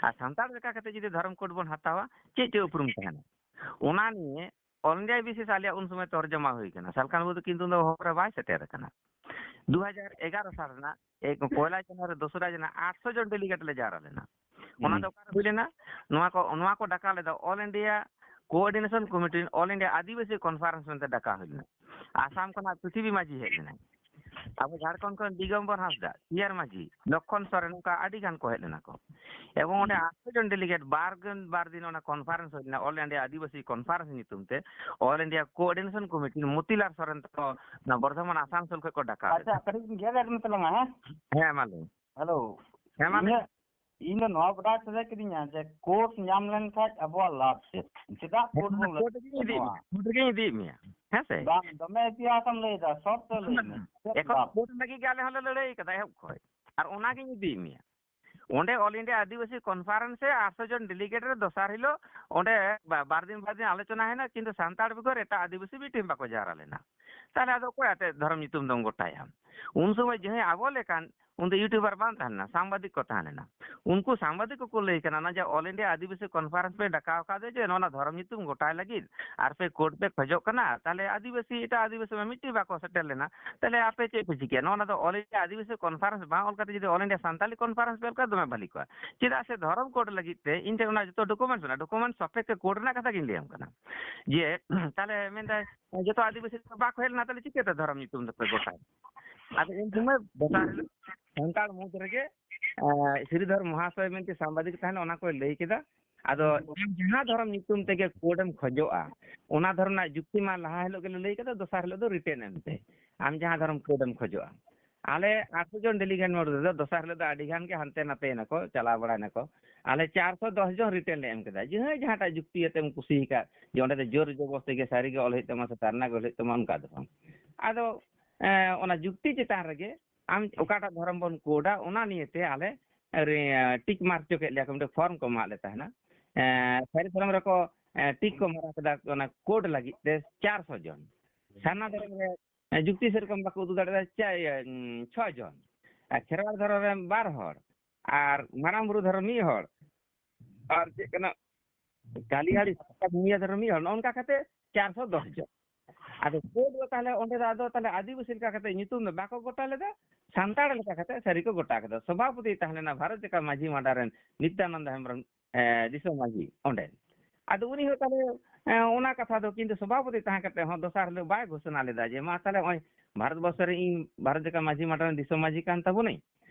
ᱟᱨ ᱥᱟᱱᱛᱟᱲ ᱞᱮᱠᱟ ᱠᱟᱛᱮ ᱡᱩᱫᱤ ᱫᱷᱚᱨᱚᱢ ᱠᱳᱰ ᱵᱚᱱ ᱦᱟᱛᱟᱣᱟ, ᱪᱮᱫ ᱪᱮᱫ ᱩᱯᱨᱩᱢ ᱛᱟᱦᱮᱱᱟ? ᱚᱱᱟ ᱱᱤᱭᱮ ᱚᱞ ᱤᱱᱰᱤᱭᱟ ᱵᱤᱥᱮᱥ ᱟᱞᱮᱭᱟᱜ ᱩᱱ ᱥᱚᱢᱚᱭ ᱛᱚᱨᱡᱚᱢᱟ ᱦᱩᱭ ᱠᱟᱱᱟ᱾ ᱥᱟᱞᱠᱷᱟᱱ ᱵᱟᱹᱵᱩ ᱫᱚ ᱠᱤᱱᱛᱩ ᱩᱱ ᱫᱚ ᱦᱚᱨ ᱨᱮ ᱵᱟᱭ ᱥᱮᱴᱮᱨ ᱟᱠᱟᱱᱟ᱾ ᱫᱩ ᱦᱟᱡᱟᱨ ᱮᱜᱟᱨᱚ ᱥᱟᱞ ᱨᱮᱱᱟᱜ ᱮᱠ, ᱯᱚᱭᱞᱟ ᱡᱟᱱᱩᱣᱟᱨᱤ, ᱫᱚᱥᱨᱟ ᱡᱟᱱᱩᱣᱟᱨᱤ, ᱟᱴᱥᱚ ᱡᱚᱱ ᱰᱮᱞᱤᱜᱮᱴ ᱞᱮ ᱡᱟᱣᱨᱟ ᱞᱮᱱᱟ᱾ ᱚᱱᱟ ᱫᱚ ᱚᱠᱟᱨᱮ ᱦᱩᱭ ᱞᱮᱱᱟ? ᱱᱚᱣᱟ ᱠᱚ, ᱱᱚᱣᱟ ᱠᱚ ᱰᱟᱠᱟ ᱞᱮᱫᱟ all India coordination committee, all India Adivasi conference ᱢᱮᱱᱛᱮ ᱰᱟᱠᱟ ᱦᱩᱭ ᱞᱮᱱᱟ᱾ ᱟᱥᱟᱢ ᱠᱷᱚᱱᱟᱜ ᱯᱨᱤᱛᱷᱤᱵᱤ ᱢᱟᱹᱡᱷᱤ ᱦᱮᱡ ᱞᱮᱱᱟᱭ᱾ ᱟᱵᱚ ᱡᱷᱟᱲᱠᱷᱚᱸᱰ ᱠᱷᱚᱱ ᱫᱤᱜᱚᱢᱵᱚᱨ ᱦᱟᱸᱥᱫᱟ, ᱥᱤᱭᱟᱨ ᱢᱟᱹᱡᱷᱤ, ᱞᱚᱠᱠᱷᱚᱱ ᱥᱚᱨᱮᱱ, ᱱᱚᱝᱠᱟ ᱟᱹᱰᱤ ᱜᱟᱱ ᱠᱚ ᱦᱮᱡ ᱞᱮᱱᱟ ᱠᱚ᱾ ᱮᱵᱚᱝ ᱚᱸᱰᱮ ᱟᱴᱥᱚ ᱡᱚᱱ ᱰᱮᱞᱤᱜᱮᱴ ᱵᱟᱨ ᱫᱤᱱ, ᱵᱟᱨ ᱫᱤᱱ ᱚᱱᱟ ᱠᱚᱱᱯᱷᱟᱨᱮᱱᱥ ᱦᱩᱭ ᱞᱮᱱᱟ, ᱚᱞ ᱤᱱᱰᱤᱭᱟ ᱟᱹᱫᱤᱵᱟᱹᱥᱤ ᱠᱚᱱᱯᱷᱟᱨᱮᱱᱥ ᱧᱩᱛᱩᱢ ᱛᱮ᱾ ᱚᱞ India coordination committee Motilal Soren ᱛᱟᱠᱚ ᱚᱱᱟ ᱵᱚᱨᱫᱷᱚᱢᱟᱱ ᱟᱥᱟᱱᱥᱳᱞ ᱠᱷᱚᱱ ᱠᱚ ᱰᱟᱠᱟᱣ ᱞᱮᱫ ᱟᱪᱪᱷᱟ, ᱠᱚᱣᱟ᱾ ᱠᱟᱹᱴᱤᱡ ᱜᱮᱫ ᱢᱮ ᱛᱟᱞᱟᱝᱟ, ᱦᱮᱸ? ᱦᱮᱸ, ᱢᱟ ᱞᱟᱹᱭ ᱢᱮ᱾ ᱦᱮᱞᱳ᱾ ᱦᱮᱸ, ᱢᱟ ᱞᱟᱹᱭ ᱤᱧᱟᱹᱜ, ᱤᱧ ᱫᱚ ᱱᱚᱣᱟ ᱵᱟᱰᱟᱭ ᱥᱟᱱᱟᱭᱮᱫ ᱠᱤᱫᱤᱧᱟ ᱡᱮ ᱠᱳᱰ ᱧᱟᱢ ᱞᱮᱱᱠᱷᱟᱡ ᱟᱵᱚᱣᱟᱜ ᱞᱟᱵᱷ ᱪᱮᱫ? ᱪᱮᱫᱟᱜ ᱠᱳᱰ ᱵᱚᱱ ᱠᱳᱰ ᱨᱮᱜᱮᱧ ᱤᱫᱤᱭᱮᱫ ᱞᱟᱹᱜᱤᱫᱚᱜᱼᱟ? ᱢᱮᱭᱟ, ᱠᱳᱰ ᱨᱮᱜᱮᱧ ᱤᱫᱤᱭᱮᱫ ᱢᱮᱭᱟ, ᱦᱮᱸ ᱥᱮ? ᱵᱟᱝ, ᱫᱚᱢᱮ ᱤᱛᱤᱦᱟᱥ ᱮᱢ ᱞᱟᱹᱭᱫᱟ, ᱥᱚᱨᱴ ᱛᱮ ᱞᱟᱹᱭ ᱢᱮ᱾ ᱪᱮᱫ ᱮᱠᱷᱚᱱ ᱞᱟᱵᱷ? ᱠᱳᱰ ᱞᱟᱹᱜᱤᱫ ᱜᱮ ᱟᱞᱮ ᱦᱚᱸᱞᱮ ᱞᱟᱹᱲᱦᱟᱹᱭ ᱠᱟᱫᱟ ᱮᱦᱚᱵ ᱠᱷᱚᱱ, ᱟᱨ ᱚᱱᱟᱜᱤᱧ ᱤᱫᱤᱭᱮᱫ ᱢᱮᱭᱟ᱾ ᱚᱸᱰᱮ ᱚᱞ ᱤᱱᱰᱤᱭᱟ ᱟᱹᱫᱤᱵᱟᱹᱥᱤ ᱠᱚᱱᱯᱷᱟᱨᱮᱱᱥ ᱨᱮ ᱟᱴᱥᱚ ᱡᱚᱱ ᱰᱮᱞᱤᱜᱮᱴ ᱨᱮ ᱫᱚᱥᱟᱨ ᱦᱤᱞᱳᱜ ᱚᱸᱰᱮ ᱵᱟ-, ᱵᱟᱨ ᱫᱤᱱ ᱵᱟᱨ ᱫᱤᱱ ᱟᱞᱳᱪᱚᱱᱟ ᱦᱩᱭᱱᱟ, ᱠᱤᱱᱛᱩ ᱥᱟᱱᱛᱟᱲ ᱵᱮᱜᱚᱨ ᱮᱴᱟᱜ ᱟᱹᱫᱤᱵᱟᱹᱥᱤ ᱢᱤᱫᱴᱮᱱ ᱵᱟᱠᱚ ᱡᱟᱣᱨᱟ ᱞᱮᱱᱟ᱾ ᱛᱟᱦᱞᱮ ᱟᱫᱚ ᱚᱠᱚᱭ ᱟᱛᱮ ᱫᱷᱚᱨᱚᱢ ᱧᱩᱛᱩᱢ ᱫᱚᱢ ᱜᱚᱴᱟᱭᱟ? ᱩᱱ ᱥᱚᱢᱚᱭ ᱡᱟᱦᱟᱸᱭ ᱟᱵᱚ ᱞᱮᱠᱟᱱ ᱩᱱᱫᱚ YouTuber ᱵᱟᱝ ᱛᱟᱦᱮᱸ ᱞᱮᱱᱟ, ᱥᱟᱝᱵᱟᱫᱤᱠ ᱠᱚ ᱛᱟᱦᱮᱸ ᱞᱮᱱᱟ᱾ ᱩᱱᱠᱩ ᱥᱟᱝᱵᱟᱫᱤᱠ ᱠᱚᱠᱚ ᱞᱟᱹᱭ ᱠᱟᱱᱟ, ᱚᱱᱟ ᱡᱮ All India ᱟᱹᱫᱤᱵᱟᱹᱥᱤ Conference ᱯᱮ ᱰᱟᱠᱟᱣ ᱟᱠᱟᱫ ᱫᱚ, ᱡᱮ ᱱᱚᱣᱟ ᱫᱷᱚᱨᱚᱢ ᱧᱩᱛᱩᱢ ᱜᱚᱴᱟᱭ ᱞᱟᱹᱜᱤᱫ ᱟᱨ ᱯᱮ code ᱯᱮ ᱠᱷᱚᱡᱚᱜ ᱠᱟᱱᱟ, ᱛᱟᱦᱚᱞᱮ ᱟᱹᱫᱤᱵᱟᱹᱥᱤ, ᱮᱴᱟᱜ ᱟᱹᱫᱤᱵᱟᱹᱥᱤ ᱢᱟ ᱢᱤᱫᱴᱤᱡ ᱵᱟᱠᱚ ᱥᱮᱴᱮᱨ ᱞᱮᱱᱟ, ᱛᱟᱦᱚᱞᱮ ᱟᱯᱮ ᱪᱮᱫ ᱯᱮ ᱪᱤᱠᱟᱹᱭᱟ? ᱱᱚᱣᱟ ᱫᱚ All India ᱟᱹᱫᱤᱵᱟᱹᱥᱤ Conference ᱵᱟᱝ ᱚᱞ ᱠᱟᱛᱮ ᱡᱩᱫᱤ All India ᱥᱟᱱᱛᱟᱞᱤ Conference ᱯᱮ ᱚᱞ ᱠᱟᱜᱼᱟ, ᱫᱚᱢᱮ ᱵᱷᱟᱹᱞᱤ ᱠᱚᱜᱼᱟ᱾ ᱪᱮᱫᱟᱜ ᱥᱮ ᱫᱷᱚᱨᱚᱢ code ᱞᱟᱹᱜᱤᱫ ᱛᱮ ᱤᱧ ᱴᱷᱮᱱ ᱚᱱᱟ ᱡᱚᱛᱚ documents ᱢᱮᱱᱟᱜᱼᱟ, documents ᱥᱟᱯᱮᱠᱷᱮ code ᱨᱮᱱᱟᱜ ᱠᱟᱛᱷᱟ ᱜᱤᱧ ᱞᱟᱹᱭᱟᱢ ᱠᱟᱱᱟ᱾ ᱡᱮ ᱛᱟᱦᱚᱞᱮ ᱢᱮᱱᱫᱟᱭ, ᱡᱚᱛᱚ ᱟᱹᱫᱤᱵᱟᱹᱥᱤ ᱫᱚ ᱵᱟᱠᱚ ᱦᱮᱡ ᱞᱮᱱᱟ, ᱛᱟᱦᱚᱞᱮ ᱪᱤᱠᱟᱹᱛᱮ ᱫᱷᱚᱨᱚᱢ ᱧᱩᱛᱩᱢ ᱫᱚᱯᱮ ᱜᱚᱴᱟᱭᱟ? ᱟᱫᱚ ᱩᱱ ᱥᱚᱢᱚᱭ ᱫᱚᱥᱟᱨ ᱦᱤᱞᱳᱜ ᱥᱟᱱᱛᱟᱲ ᱢᱩᱫᱽ ᱨᱮᱜᱮ, ᱮᱸ, ᱥᱨᱤᱫᱷᱚᱨ ᱢᱚᱦᱟᱥᱚᱭ ᱢᱮᱱᱛᱮ ᱥᱟᱢᱵᱟᱫᱤᱠ ᱛᱟᱦᱮᱱ, ᱚᱱᱟ ᱠᱚᱭ ᱞᱟᱹᱭ ᱠᱮᱫᱟ᱾ ᱟᱫᱚ ᱟᱢ ᱡᱟᱦᱟᱸ ᱫᱷᱚᱨᱚᱢ ᱧᱩᱛᱩᱢ ᱛᱮᱜᱮ code ᱮᱢ ᱠᱷᱚᱡᱚᱜᱼᱟ, ᱚᱱᱟ ᱫᱷᱚᱨᱚᱢ ᱨᱮᱱᱟᱜ ᱡᱩᱠᱛᱤ ᱢᱟ ᱞᱟᱦᱟ ᱦᱤᱞᱳᱜ ᱜᱮᱞᱮ ᱞᱟᱹᱭ ᱠᱮᱫᱟ, ᱫᱚᱥᱟᱨ ᱦᱤᱞᱳᱜ ᱫᱚ written ᱮᱢ ᱯᱮ, ᱟᱢ ᱡᱟᱦᱟᱸ ᱫᱷᱚᱨᱚᱢ code ᱮᱢ ᱠᱷᱚᱡᱚᱜᱼᱟ᱾ ᱟᱞᱮ ᱟᱴᱥᱚ ᱡᱚᱱ delegate ᱢᱚᱫᱽᱫᱷᱮ ᱨᱮᱫᱚ ᱫᱚᱥᱟᱨ ᱦᱤᱞᱳᱜ ᱫᱚ ᱟᱹᱰᱤ ᱜᱟᱱ ᱜᱮ ᱦᱟᱱᱛᱮ ᱱᱟᱛᱮᱭᱮᱱᱟᱠᱚ, ᱪᱟᱞᱟᱣ ᱵᱟᱲᱟᱭᱱᱟᱠᱚ᱾ ᱟᱞᱮ ᱪᱟᱨᱥᱚ ᱫᱚᱥ ᱡᱚᱱ written ᱞᱮ ᱮᱢ ᱠᱮᱫᱟ, ᱡᱟᱦᱟᱸᱭ ᱡᱟᱦᱟᱸᱴᱟᱜ ᱡᱩᱠᱛᱤ ᱟᱛᱮᱢ ᱠᱩᱥᱤ ᱟᱠᱟᱫ, ᱡᱮ ᱚᱸᱰᱮ ᱫᱚ ᱡᱳᱨ ᱡᱚᱵᱚᱥᱛᱤ ᱜᱮ ᱥᱟᱹᱨᱤ ᱜᱮ ᱚᱞ ᱦᱩᱭᱩᱜ ᱛᱟᱢᱟ ᱥᱮ ᱥᱟᱨᱱᱟ ᱜᱮ ᱚᱞ ᱦᱩᱭᱩᱜ ᱛᱟᱢᱟ, ᱚᱱᱠᱟ ᱫᱚ ᱵᱟᱝ᱾ ᱟᱫᱚ, ᱮᱸ, ᱚᱱᱟ ᱡᱩᱠᱛᱤ ᱪᱮᱛᱟᱱ ᱨᱮᱜᱮ ᱟᱢ ᱚᱠᱟᱴᱟᱜ ᱫᱷᱚᱨᱚᱢ ᱵᱚᱱ code ᱟ, ᱚᱱᱟ ᱱᱤᱭᱮᱛᱮ ᱟᱞᱮ ᱨᱮ-, tick mark ᱦᱚᱪᱚ ᱠᱮᱫ ᱞᱮᱭᱟ ᱠᱚ, ᱢᱤᱫᱴᱮᱱ form ᱠᱚ ᱮᱢᱟᱜ ᱞᱮ ᱛᱟᱦᱮᱱᱟ᱾ ᱮᱸ, ᱥᱟᱹᱨᱤ ᱫᱷᱚᱨᱚᱢ ᱨᱮᱠᱚ, ᱮᱸ, tick ᱠᱚ ᱢᱟᱨᱟ ᱠᱮᱫᱟ ᱚᱱᱟ code ᱞᱟᱹᱜᱤᱫ ᱛᱮ ᱪᱟᱨᱥᱚ ᱡᱚᱱ᱾ ᱥᱟᱨᱱᱟ ᱫᱷᱚᱨᱚᱢ ᱨᱮ, ᱮᱸ, ᱡᱩᱠᱛᱤ ᱥᱮᱨᱚᱠᱚᱢ ᱵᱟᱠᱚ ᱩᱫᱩᱜ ᱫᱟᱲᱮᱭᱟᱫᱟ, ᱪᱟ-, ᱤᱭᱟᱹ, ᱩᱸ, ᱪᱷᱚ ᱡᱚᱱ᱾ ᱟᱨ ᱠᱷᱮᱨᱣᱟᱲ ᱫᱷᱚᱨᱚᱢ ᱨᱮ ᱵᱟᱨ ᱦᱚᱲ, ᱟᱨ ᱢᱟᱨᱟᱝ ᱵᱩᱨᱩ ᱫᱷᱚᱨᱚᱢ ᱢᱤᱫ ᱦᱚᱲ, ᱟᱨ ᱪᱮᱫ ᱠᱟᱱᱟ, ᱠᱟᱞᱤᱭᱟᱲᱤ ᱥᱟᱠᱨᱟᱛ ᱱᱤᱭᱟᱹ ᱫᱷᱚᱨᱚᱢ ᱢᱤᱫ ᱦᱚᱲ, ᱱᱚᱜᱼᱚ ᱱᱚᱝᱠᱟ ᱠᱟᱛᱮ ᱪᱟᱨᱥᱚ ᱫᱚᱥ ᱡᱚᱱ᱾ ᱟᱫᱚ code ᱫᱚ ᱛᱟᱦᱞᱮ ᱚᱸᱰᱮ ᱫᱚ ᱟᱫᱚ ᱛᱟᱦᱞᱮ ᱟᱹᱫᱤᱵᱟᱹᱥᱤ ᱞᱮᱠᱟ ᱠᱟᱛᱮ ᱧᱩᱛᱩᱢ ᱫᱚ ᱵᱟᱠᱚ ᱜᱚᱴᱟ ᱞᱮᱫᱟ, ᱥᱟᱱᱛᱟᱲ ᱞᱮᱠᱟ ᱠᱟᱛᱮ ᱥᱟᱹᱨᱤ ᱠᱚ ᱜᱚᱴᱟ ᱠᱮᱫᱟ᱾ ᱥᱚᱵᱷᱟᱯᱚᱛᱤ ᱛᱟᱦᱮᱸ ᱞᱮᱱᱟ ᱵᱷᱟᱨᱚᱛ ᱡᱟᱠᱟᱛ ᱢᱟᱹᱡᱷᱤ ᱢᱟᱰᱟ ᱨᱮᱱ ᱱᱤᱛᱭᱟᱱᱟᱱᱫ ᱦᱮᱢᱵᱨᱚᱢ, ᱮ, ᱫᱤᱥᱚᱢ ᱢᱟᱹᱡᱷᱤ ᱚᱸᱰᱮ᱾ ᱟᱫᱚ ᱩᱱᱤ ᱦᱚᱸ ᱛᱟᱦᱞᱮ, ᱮ, ᱚᱱᱟ ᱠᱟᱛᱷᱟ ᱫᱚ ᱠᱤᱱᱛᱩ ᱥᱚᱵᱷᱟᱯᱚᱛᱤ ᱛᱟᱦᱮᱸ ᱠᱟᱛᱮ ᱦᱚᱸ ᱫᱚᱥᱟᱨ ᱦᱤᱞᱳᱜ ᱵᱟᱭ ᱜᱷᱳᱥᱚᱱᱟ ᱞᱮᱫᱟ ᱡᱮ ᱢᱟ ᱛᱟᱦᱞᱮ ᱱᱚᱜᱼᱚᱭ ᱵᱷᱟᱨᱚᱛ ᱵᱚᱨᱥᱚ ᱨᱮ ᱤᱧ ᱵᱷᱟᱨᱚᱛ ᱡᱟᱠᱟᱛ ᱢᱟᱹᱡᱷᱤ ᱢᱟᱰᱟ ᱨᱮᱱ ᱫᱤᱥᱚᱢ ᱢᱟᱹᱡᱷᱤ ᱠᱟᱱ ᱛᱟᱵᱚᱱᱟᱹᱧ᱾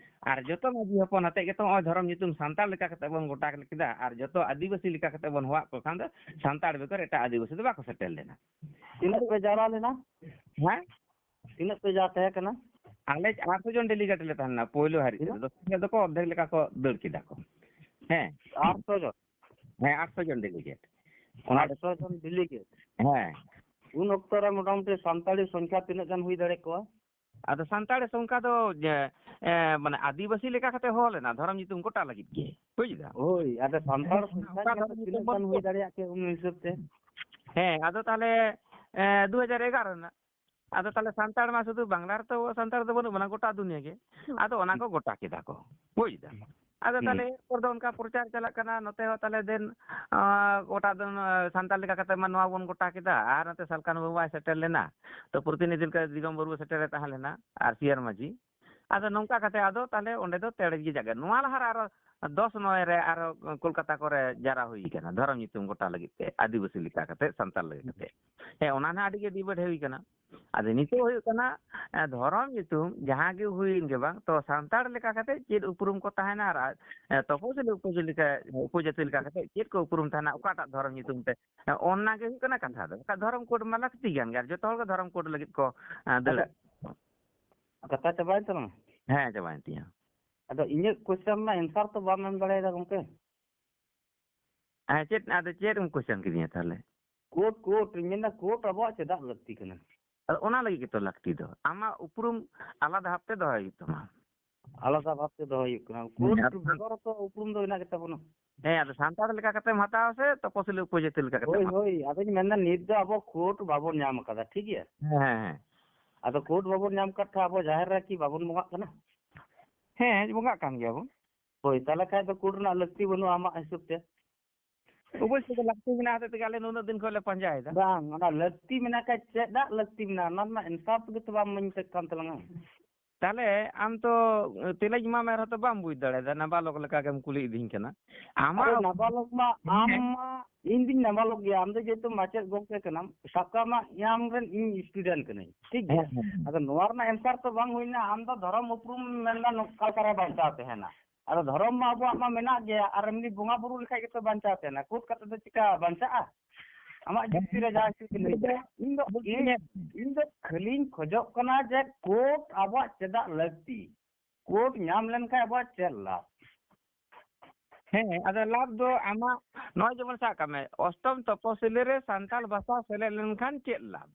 ᱟᱨ ᱡᱚᱛᱚ ᱢᱟᱹᱡᱷᱤ ᱦᱚᱯᱚᱱ ᱟᱛᱮ ᱜᱮᱛᱚ ᱱᱚᱜᱼᱚᱭ ᱫᱷᱚᱨᱚᱢ ᱧᱩᱛᱩᱢ ᱥᱟᱱᱛᱟᱲ ᱞᱮᱠᱟ ᱠᱟᱛᱮ ᱵᱚᱱ ᱜᱚᱴᱟ ᱠᱮᱫᱟ, ᱟᱨ ᱡᱚᱛᱚ ᱟᱹᱫᱤᱵᱟᱹᱥᱤ ᱞᱮᱠᱟ ᱠᱟᱛᱮ ᱵᱚᱱ ᱦᱚᱦᱚᱣᱟᱫ ᱠᱚ ᱠᱷᱟᱱ ᱫᱚ ᱥᱟᱱᱛᱟᱲ ᱵᱮᱜᱚᱨ ᱮᱴᱟᱜ ᱟᱹᱫᱤᱵᱟᱹᱥᱤ ᱫᱚ ᱵᱟᱠᱚ ᱥᱮᱴᱮᱨ ᱞᱮᱱᱟ᱾ ᱛᱤᱱᱟᱹᱜ ᱯᱮ ᱡᱟᱣᱨᱟ ᱞᱮᱱᱟ? ᱦᱮᱸ? ᱛᱤᱱᱟᱹᱜ ᱯᱮ ᱡᱟ ᱛᱟᱦᱮᱸ ᱠᱟᱱᱟ? ᱟᱞᱮ ᱟᱴᱥᱚ ᱡᱚᱱ delegate ᱞᱮ ᱛᱟᱦᱮᱸ ᱞᱮᱱᱟ ᱯᱳᱭᱞᱳ ᱦᱟᱹᱨᱤᱡ ᱛᱮᱫᱚ᱾ ᱛᱤᱱᱟᱹᱜ? ᱫᱚᱥᱟᱨ ᱦᱤᱞᱳᱜ ᱫᱚᱠᱚ ᱚᱨᱫᱷᱮᱠ ᱞᱮᱠᱟ ᱠᱚ ᱫᱟᱹᱲ ᱠᱮᱫᱟ ᱠᱚ᱾ ᱦᱮᱸ᱾ ᱟᱴᱥᱚ ᱡᱚᱱ? ᱦᱮᱸ, ᱟᱴᱥᱚ ᱡᱚᱱ delegate᱾ ᱚᱱᱟ ᱟᱴᱥᱚ ᱡᱚᱱ delegate? ᱦᱮᱸ᱾ ᱩᱱ ᱚᱠᱛᱚ ᱨᱮ ᱢᱚᱴᱟᱢᱩᱴᱤ ᱥᱟᱱᱛᱟᱲᱤ ᱥᱚᱝᱠᱷᱟ ᱛᱤᱱᱟᱹᱜ ᱜᱟᱱ ᱦᱩᱭ ᱫᱟᱲᱮ ᱠᱚᱣᱟ? ᱟᱫᱚ ᱥᱟᱱᱛᱟᱲ ᱥᱚᱝᱠᱷᱟ ᱫᱚ, ᱮ, ᱮ, ᱢᱟᱱᱮ ᱟᱹᱫᱤᱵᱟᱹᱥᱤ ᱞᱮᱠᱟ ᱠᱟᱛᱮ ᱦᱚᱦᱚ ᱞᱮᱱᱟ, ᱫᱷᱚᱨᱚᱢ ᱧᱩᱛᱩᱢ ᱜᱚᱴᱟ ᱞᱟᱹᱜᱤᱫ ᱜᱮ, ᱵᱩᱡ ᱫᱟᱢ? ᱦᱳᱭ, ᱟᱫᱚ ᱥᱟᱱᱛᱟᱲ ᱦᱮᱸ, ᱥᱚᱝᱠᱷᱟ ᱚᱱᱠᱟ ᱧᱮᱞ ᱫᱷᱚᱨᱚᱢ ᱠᱟᱛᱮ ᱧᱩᱛᱩᱢ ᱛᱤᱱᱟᱹᱜ ᱵᱚᱱ ᱜᱟᱱ ᱦᱩᱭ ᱫᱟᱲᱮᱭᱟᱜ ᱠᱮᱭᱟ ᱩᱱ ᱦᱤᱥᱟᱹᱵ ᱛᱮ? ᱦᱮᱸ, ᱟᱫᱚ ᱛᱟᱦᱞᱮ, ᱮ, ᱫᱩ ᱦᱟᱡᱟᱨ ᱮᱜᱟᱨᱚ ᱨᱮᱱᱟᱜ᱾ ᱟᱫᱚ ᱛᱟᱦᱞᱮ ᱥᱟᱱᱛᱟᱲ ᱢᱟ ᱥᱩᱫᱷᱩ ᱵᱟᱝᱞᱟ ᱨᱮᱛᱚ ᱥᱟᱱᱛᱟᱲ ᱫᱚ ᱵᱟᱹᱱᱩᱜ ᱵᱚᱱᱟ, ᱜᱚᱴᱟ ᱫᱩᱱᱤᱭᱟᱹ ᱜᱮ᱾ ᱦᱩᱸ᱾ ᱟᱫᱚ ᱚᱱᱟ ᱠᱚ ᱜᱚᱴᱟ ᱠᱮᱫᱟ ᱠᱚ, ᱵᱩᱡᱽ ᱫᱟ᱾ ᱦᱩᱸ᱾ ᱟᱫᱚ ᱦᱩᱸ᱾ ᱛᱟᱦᱞᱮ ᱮᱨᱯᱚᱨ ᱫᱚ ᱚᱱᱠᱟ ᱯᱨᱚᱪᱟᱨ ᱪᱟᱞᱟᱜ ᱠᱟᱱᱟ, ᱱᱚᱛᱮ ᱦᱚᱸ ᱛᱟᱦᱞᱮ ᱫᱮᱱ, ᱟᱸ, ᱜᱚᱴᱟ ᱫᱚ, ᱟᱸ, ᱥᱟᱱᱛᱟᱲ ᱞᱮᱠᱟ ᱠᱟᱛᱮ ᱢᱟ ᱱᱚᱣᱟ ᱵᱚᱱ ᱜᱚᱴᱟ ᱠᱮᱫᱟ, ᱟᱨ ᱱᱚᱛᱮ ᱥᱟᱞᱠᱷᱟᱱ ᱵᱟᱹᱵᱩ ᱵᱟᱭ ᱥᱮᱴᱮᱨ ᱞᱮᱱᱟ, ᱛᱚ ᱯᱨᱚᱛᱤᱱᱤᱫᱷᱤ ᱞᱮᱠᱟ ᱫᱤᱜᱚᱢᱵᱚᱨ ᱵᱟᱹᱵᱩ ᱥᱮᱴᱮᱨᱮ ᱛᱟᱦᱮᱸ ᱞᱮᱱᱟ, ᱟᱨ ᱥᱤᱭᱟᱨ ᱢᱟᱹᱡᱷᱤ᱾ ᱟᱫᱚ ᱱᱚᱝᱠᱟ ᱠᱟᱛᱮ ᱟᱫᱚ ᱛᱟᱦᱞᱮ ᱚᱸᱰᱮ ᱫᱚ ᱛᱮᱲᱮ ᱜᱮ ᱡᱟᱭᱜᱟ᱾ ᱱᱚᱣᱟ ᱞᱟᱦᱟ ᱨᱮ ᱟᱨᱚ ᱫᱚᱥ ᱱᱚᱭ ᱨᱮ ᱟᱨᱚ ᱠᱳᱞᱠᱟᱛᱟ ᱠᱚᱨᱮ ᱡᱟᱣᱨᱟ ᱦᱩᱭ ᱠᱟᱱᱟ, ᱫᱷᱚᱨᱚᱢ ᱧᱩᱛᱩᱢ ᱜᱚᱴᱟ ᱞᱟᱹᱜᱤᱫ ᱛᱮ, ᱟᱹᱫᱤᱵᱟᱹᱥᱤ ᱞᱮᱠᱟ ᱠᱟᱛᱮ, ᱥᱟᱱᱛᱟᱲ ᱞᱟᱹᱜᱤᱫ ᱠᱟᱛᱮ᱾ ᱦᱮᱸ, ᱚᱱᱟ ᱱᱟᱜ ᱟᱹᱰᱤ ᱜᱮ ᱰᱤᱵᱮᱴ ᱦᱩᱭ ᱠᱟᱱᱟ᱾ ᱟᱫᱚ ᱱᱤᱛᱚᱜ ᱦᱩᱭᱩᱜ ᱠᱟᱱᱟ, ᱮ, ᱫᱷᱚᱨᱚᱢ ᱧᱩᱛᱩᱢ ᱡᱟᱦᱟᱸ ᱜᱮ ᱦᱩᱭᱮᱱ ᱜᱮ ᱵᱟᱝ, ᱛᱚ ᱥᱟᱱᱛᱟᱲ ᱞᱮᱠᱟ ᱠᱟᱛᱮ ᱪᱮᱫ ᱩᱯᱨᱩᱢ ᱠᱚ ᱛᱟᱦᱮᱱᱟ ᱟᱨ, ᱮ, ᱛᱚᱯᱚᱥᱤᱞᱤ ᱩᱯᱚᱡᱟᱹᱛᱤ ᱞᱮᱠᱟ, ᱩᱯᱚᱡᱟᱹᱛᱤ ᱞᱮᱠᱟ ᱠᱟᱛᱮ ᱪᱮᱫ ᱠᱚ ᱩᱯᱨᱩᱢ ᱛᱟᱦᱮᱱᱟ ᱚᱠᱟᱴᱟᱜ ᱫᱷᱚᱨᱚᱢ ᱧᱩᱛᱩᱢ ᱛᱮ? ᱮ, ᱚᱱᱟ ᱜᱮ ᱦᱩᱭᱩᱜ ᱠᱟᱱᱟ ᱠᱟᱛᱷᱟ ᱫᱚ᱾ ᱵᱟᱠᱷᱟᱡ ᱫᱷᱚᱨᱚᱢ ᱠᱳᱰ ᱢᱟ ᱞᱟᱹᱠᱛᱤ ᱠᱟᱱ ᱜᱮᱭᱟ, ᱟᱨ ᱡᱚᱛᱚ ᱦᱚᱲ ᱜᱮ ᱫᱷᱚᱨᱚᱢ ᱠᱳᱰ ᱞᱟᱹᱜᱤᱫ ᱠᱚ, ᱮ, ᱫᱟᱹᱲ᱾ ᱟᱪᱪᱷᱟ, ᱠᱟᱛᱷᱟ ᱪᱟᱵᱟᱭᱮᱱ ᱛᱟᱞᱟᱝᱟ? ᱦᱮᱸ, ᱪᱟᱵᱟᱭᱮᱱ ᱛᱤᱧᱟᱹ᱾ ᱟᱫᱚ ᱤᱧᱟᱹᱜ ᱠᱚᱥᱪᱮᱱ ᱨᱮᱱᱟᱜ ᱮᱱᱥᱟᱨ ᱛᱚ ᱵᱟᱢ ᱮᱢ ᱫᱟᱲᱮᱭᱟᱫᱟ ᱜᱚᱢᱠᱮ᱾ ᱦᱮᱸ, ᱪᱮᱫ, ᱟᱫᱚ ᱪᱮᱫ ᱮᱢ ᱠᱚᱥᱪᱮᱱ ᱠᱤᱫᱤᱧᱟ ᱛᱟᱦᱞᱮ? ᱠᱳᱰ, ᱠᱳᱰ, ᱤᱧ ᱢᱮᱱᱫᱟ ᱠᱳᱰ ᱟᱵᱚᱣᱟᱜ ᱪᱮᱫᱟᱜ ᱞᱟᱹᱠᱛᱤ ᱠᱟᱱᱟ? ᱟᱫᱚ ᱚᱱᱟ ᱞᱟᱹᱜᱤᱫ ᱜᱮᱛᱚ ᱞᱟᱹᱠᱛᱤ ᱫᱚ, ᱟᱢᱟᱜ ᱩᱯᱨᱩᱢ ᱟᱞᱟᱫᱟ ᱵᱷᱟᱵᱛᱮ ᱫᱚᱦᱚᱭ ᱦᱩᱭᱩᱜ ᱛᱟᱢᱟ᱾ ᱟᱞᱟᱫᱟ ᱵᱷᱟᱵᱛᱮ ᱫᱚᱦᱚᱭ ᱦᱩᱭᱩᱜ ᱠᱟᱱᱟ᱾ ᱦᱮᱸ, ᱠᱳᱰ ᱟᱫᱚ ᱵᱮᱜᱚᱨ ᱦᱚᱸᱛᱚ ᱩᱯᱨᱩᱢ ᱫᱚ ᱢᱮᱱᱟᱜ ᱜᱮᱛᱟ ᱵᱚᱱᱟ᱾ ᱦᱮᱸ, ᱟᱫᱚ ᱥᱟᱱᱛᱟᱲ ᱞᱮᱠᱟ ᱠᱟᱛᱮᱢ ᱦᱟᱛᱟᱣᱟ ᱥᱮ ᱛᱚᱯᱚᱥᱤᱞᱤ ᱩᱯᱚᱡᱟᱹᱛᱤ ᱞᱮᱠᱟ ᱠᱟᱛᱮᱢ ᱦᱳᱭ, ᱦᱟᱛᱟᱣᱟ? ᱦᱳᱭ, ᱟᱫᱚᱧ ᱢᱮᱱᱫᱟ ᱱᱤᱛ ᱫᱚ ᱟᱵᱚ ᱠᱳᱰ ᱵᱟᱵᱚᱱ ᱧᱟᱢ ᱟᱠᱟᱫᱟ, ᱴᱷᱤᱠ ᱜᱮᱭᱟ? ᱦᱮᱸ, ᱦᱮᱸ, ᱦᱮᱸ᱾ ᱟᱫᱚ ᱠᱳᱰ ᱵᱟᱵᱚᱱ ᱧᱟᱢ ᱟᱠᱟᱫ ᱠᱷᱟᱱ ᱟᱵᱚ ᱡᱟᱦᱮᱨ ᱨᱮ ᱠᱤ ᱵᱟᱵᱚᱱ ᱵᱚᱸᱜᱟᱜ ᱠᱟᱱᱟ? ᱦᱮᱸ, ᱵᱚᱸᱜᱟᱜ ᱠᱟᱱ ᱜᱮᱭᱟ ᱵᱚᱱ᱾ ᱦᱳᱭ, ᱛᱟᱦᱞᱮ ᱠᱷᱟᱡ ᱫᱚ ᱠᱳᱰ ᱨᱮᱱᱟᱜ ᱞᱟᱹᱠᱛᱤ ᱵᱟᱹᱱᱩᱜᱼᱟ ᱟᱢᱟᱜ ᱦᱤᱥᱟᱹᱵ ᱛᱮ? ᱚᱵᱚᱥᱥᱳᱭ ᱞᱟᱹᱠᱛᱤ ᱢᱮᱱᱟᱜ ᱦᱚᱛᱮᱡ ᱛᱮᱜᱮ ᱟᱞᱮ ᱱᱩᱱᱟᱹᱜ ᱫᱤᱱ ᱠᱷᱚᱱ ᱞᱮ ᱯᱟᱸᱡᱟᱭᱮᱫᱟ᱾ ᱵᱟᱝ, ᱚᱱᱟ ᱞᱟᱹᱠᱛᱤ ᱢᱮᱱᱟᱜ ᱠᱷᱟᱡ ᱪᱮᱫᱟᱜ ᱞᱟᱹᱠᱛᱤ ᱢᱮᱱᱟᱜᱼᱟ, ᱚᱱᱟ ᱨᱮᱱᱟᱜ ᱮᱱᱥᱟᱨ ᱛᱮᱜᱮ ᱛᱚ ᱵᱟᱢ ᱤᱢᱟᱹᱧ ᱠᱟᱱ ᱛᱟᱞᱟᱝᱟ᱾ ᱛᱟᱦᱞᱮ ᱟᱢ ᱛᱚ ᱛᱮᱞᱮᱡ ᱢᱟ ᱢᱮ ᱨᱮᱦᱚᱸ ᱛᱚ ᱵᱟᱢ ᱵᱩᱡᱽ ᱫᱟᱲᱮᱭᱟᱫᱟ, ᱱᱟᱵᱟᱞᱚᱠ ᱞᱮᱠᱟ ᱜᱮᱢ ᱠᱩᱞᱤ ᱤᱫᱤᱧ ᱠᱟᱱᱟ᱾ ᱟᱢᱟᱜ ᱟᱨᱮ ᱱᱟᱵᱟᱞᱚᱠ ᱢᱟ ᱟᱢ ᱦᱮᱸ᱾ ᱢᱟ, ᱤᱧ ᱫᱩᱧ ᱱᱟᱵᱟᱞᱚᱠ ᱜᱮᱭᱟ, ᱟᱢ ᱫᱚ ᱡᱮᱦᱮᱛᱩ ᱢᱟᱪᱮᱫ ᱜᱚᱢᱠᱮ ᱠᱟᱱᱟᱢ, ᱥᱟᱵ ᱠᱟᱜ ᱢᱟ ᱤᱧ ᱟᱢ ᱨᱮᱱ ᱤᱧ ᱥᱴᱩᱰᱮᱱᱴ ᱠᱟᱹᱱᱟᱹᱧ, ᱴᱷᱤᱠ ᱜᱮᱭᱟ? ᱦᱮᱸ, ᱦᱮᱸ᱾ ᱟᱫᱚ ᱱᱚᱣᱟ ᱨᱮᱱᱟᱜ ᱮᱱᱥᱟᱨ ᱛᱚ ᱵᱟᱝ ᱦᱩᱭᱱᱟ, ᱟᱢ ᱫᱚ ᱫᱷᱚᱨᱚᱢ ᱩᱯᱨᱩᱢ ᱢᱮᱱᱫᱟ ᱱᱚᱝᱠᱟ ᱞᱮᱠᱟᱨᱮ ᱵᱟᱧᱪᱟᱣ ᱛᱟᱦᱮᱱᱟ᱾ ᱟᱫᱚ ᱫᱷᱚᱨᱚᱢ ᱢᱟ ᱟᱵᱚᱣᱟᱜ ᱢᱟ ᱢᱮᱱᱟᱜ ᱜᱮᱭᱟ, ᱟᱨ ᱮᱢᱱᱤ ᱵᱚᱸᱜᱟ ᱵᱩᱨᱩ ᱞᱮᱠᱷᱟᱡ ᱜᱮᱛᱚ ᱵᱟᱧᱪᱟᱣ ᱛᱟᱦᱮᱱᱟ᱾ ᱠᱳᱰ ᱠᱟᱛᱮ ᱫᱚ ᱪᱤᱠᱟ ᱵᱟᱧᱪᱟᱜᱼᱟ? ᱟᱢᱟᱜ ᱡᱩᱠᱛᱤ ᱨᱮ ᱡᱟᱦᱟᱸ ᱦᱤᱥᱟᱹᱵ ᱛᱮ ᱞᱟᱹᱭ ᱠᱮᱫᱟ, ᱤᱧ ᱫᱚ ᱤᱧ, ᱤᱧ ᱫᱚ ᱠᱷᱟᱹᱞᱤᱧ ᱠᱷᱚᱡᱚᱜ ᱠᱟᱱᱟ ᱡᱮ ᱠᱳᱰ ᱟᱵᱚᱣᱟᱜ ᱪᱮᱫᱟᱜ ᱞᱟᱹᱠᱛᱤ? ᱠᱳᱰ ᱧᱟᱢ ᱞᱮᱱᱠᱷᱟᱱ ᱟᱵᱚᱣᱟᱜ ᱪᱮᱫ ᱞᱟᱵᱷ? ᱦᱮᱸ, ᱟᱫᱚ ᱞᱟᱵᱷ ᱫᱚ ᱟᱢᱟᱜ ᱱᱚᱜᱼᱚᱭ ᱡᱮᱢᱚᱱ ᱥᱟᱵ ᱠᱟᱜ ᱢᱮ, ᱚᱥᱴᱚᱢ ᱛᱚᱯᱚᱥᱤᱞᱤ ᱨᱮ ᱥᱟᱱᱛᱟᱲ ᱵᱷᱟᱥᱟ ᱥᱮᱞᱮᱫ ᱞᱮᱱᱠᱷᱟᱱ ᱪᱮᱫ ᱞᱟᱵᱷ?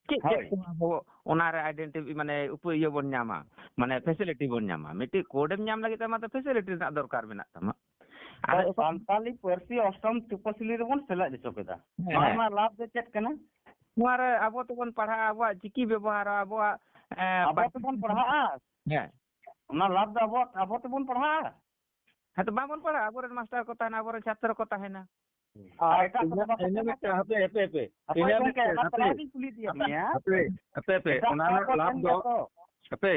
ᱪᱮᱫ, ᱪᱮᱫ ᱦᱳᱭ᱾ ᱠᱚ ᱟᱵᱚ ᱚᱱᱟᱨᱮ ᱟᱭᱰᱮᱱᱴᱤ-, ᱢᱟᱱᱮ ᱩᱯᱟᱹ-, ᱤᱭᱟᱹ ᱵᱚᱱ ᱧᱟᱢᱟ, ᱢᱟᱱᱮ ᱯᱷᱮᱥᱤᱞᱤᱴᱤ ᱵᱚᱱ ᱧᱟᱢᱟ? ᱢᱤᱫᱴᱤᱡ ᱠᱳᱰ ᱮᱢ ᱧᱟᱢ ᱞᱟᱹᱜᱤᱫ ᱛᱮ ᱟᱢᱟᱜ ᱫᱚ ᱯᱷᱮᱥᱤᱞᱤᱴᱤ ᱨᱮᱱᱟᱜ ᱫᱚᱨᱠᱟᱨ ᱢᱮᱱᱟᱜ ᱛᱟᱢᱟ᱾ ᱟᱫᱚ ᱥᱟᱱᱛᱟᱞᱤ ᱯᱟᱹᱨᱥᱤ ᱚᱥᱴᱚᱢ ᱛᱚᱯᱚᱥᱤᱞᱤ ᱨᱮᱵᱚᱱ ᱥᱮᱞᱮᱫ ᱦᱚᱪᱚ ᱠᱮᱫᱟ᱾ ᱦᱮᱸ᱾ ᱱᱚᱣᱟ ᱨᱮᱱᱟᱜ ᱞᱟᱵᱷ ᱫᱚ ᱪᱮᱫ ᱠᱟᱱᱟ? ᱱᱚᱣᱟ ᱨᱮ ᱟᱵᱚ ᱛᱮᱵᱚᱱ ᱯᱟᱲᱦᱟᱜᱼᱟ, ᱟᱵᱚᱣᱟᱜ ᱪᱤᱠᱤ ᱵᱮᱵᱚᱦᱟᱨᱟ, ᱟᱵᱚᱣᱟᱜ, ᱮᱸ, ᱟᱵᱚ ᱯᱟᱹᱨᱥᱤ ᱛᱮᱵᱚᱱ ᱯᱟᱲᱦᱟᱜᱼᱟ᱾ ᱦᱮᱸ᱾ ᱚᱱᱟ ᱞᱟᱵᱷ ᱫᱚ ᱟᱵᱚ, ᱟᱵᱚ ᱛᱮᱵᱚᱱ ᱯᱟᱲᱦᱟᱜᱼᱟ᱾ ᱦᱮᱸ, ᱛᱚ ᱵᱟᱵᱚᱱ ᱯᱟᱲᱦᱟᱜᱼᱟ, ᱟᱵᱚᱨᱮᱱ ᱢᱟᱥᱴᱟᱨ ᱠᱚ ᱛᱟᱦᱮᱱᱟ, ᱟᱵᱚᱨᱮᱱ ᱪᱷᱟᱛᱨᱚ ᱠᱚ ᱛᱟᱦᱮᱱᱟ᱾ ᱟᱨ ᱮᱴᱟᱜ ᱠᱚᱫᱚ ᱤᱱᱟᱹ, ᱵᱟᱠᱚ ᱤᱱᱟᱹ ᱯᱟᱲᱦᱟᱜᱼᱟ᱾ ᱢᱤᱫᱴᱟᱝ, ᱦᱟᱯᱮ, ᱦᱟᱯᱮ, ᱦᱟᱯᱮ᱾ ᱦᱟᱯᱮ ᱤᱱᱟᱹ ᱜᱚᱢᱠᱮ, ᱢᱤᱫᱴᱟᱝ, ᱚᱱᱟ ᱦᱟᱯᱮ᱾ ᱛᱮᱞᱟ ᱜᱤᱧ ᱠᱩᱞᱤᱭᱮᱫ ᱢᱮᱭᱟ᱾ ᱦᱟᱯᱮ, ᱦᱟᱯᱮ, ᱦᱟᱯᱮ᱾ ᱮᱴᱟᱜ ᱚᱱᱟ ᱠᱚ ᱨᱮᱱᱟᱜ ᱠᱚ ᱞᱟᱵᱷ ᱛᱟᱦᱮᱱ ᱫᱚ, ᱜᱮᱭᱟ ᱛᱚ᱾ ᱦᱟᱯᱮ᱾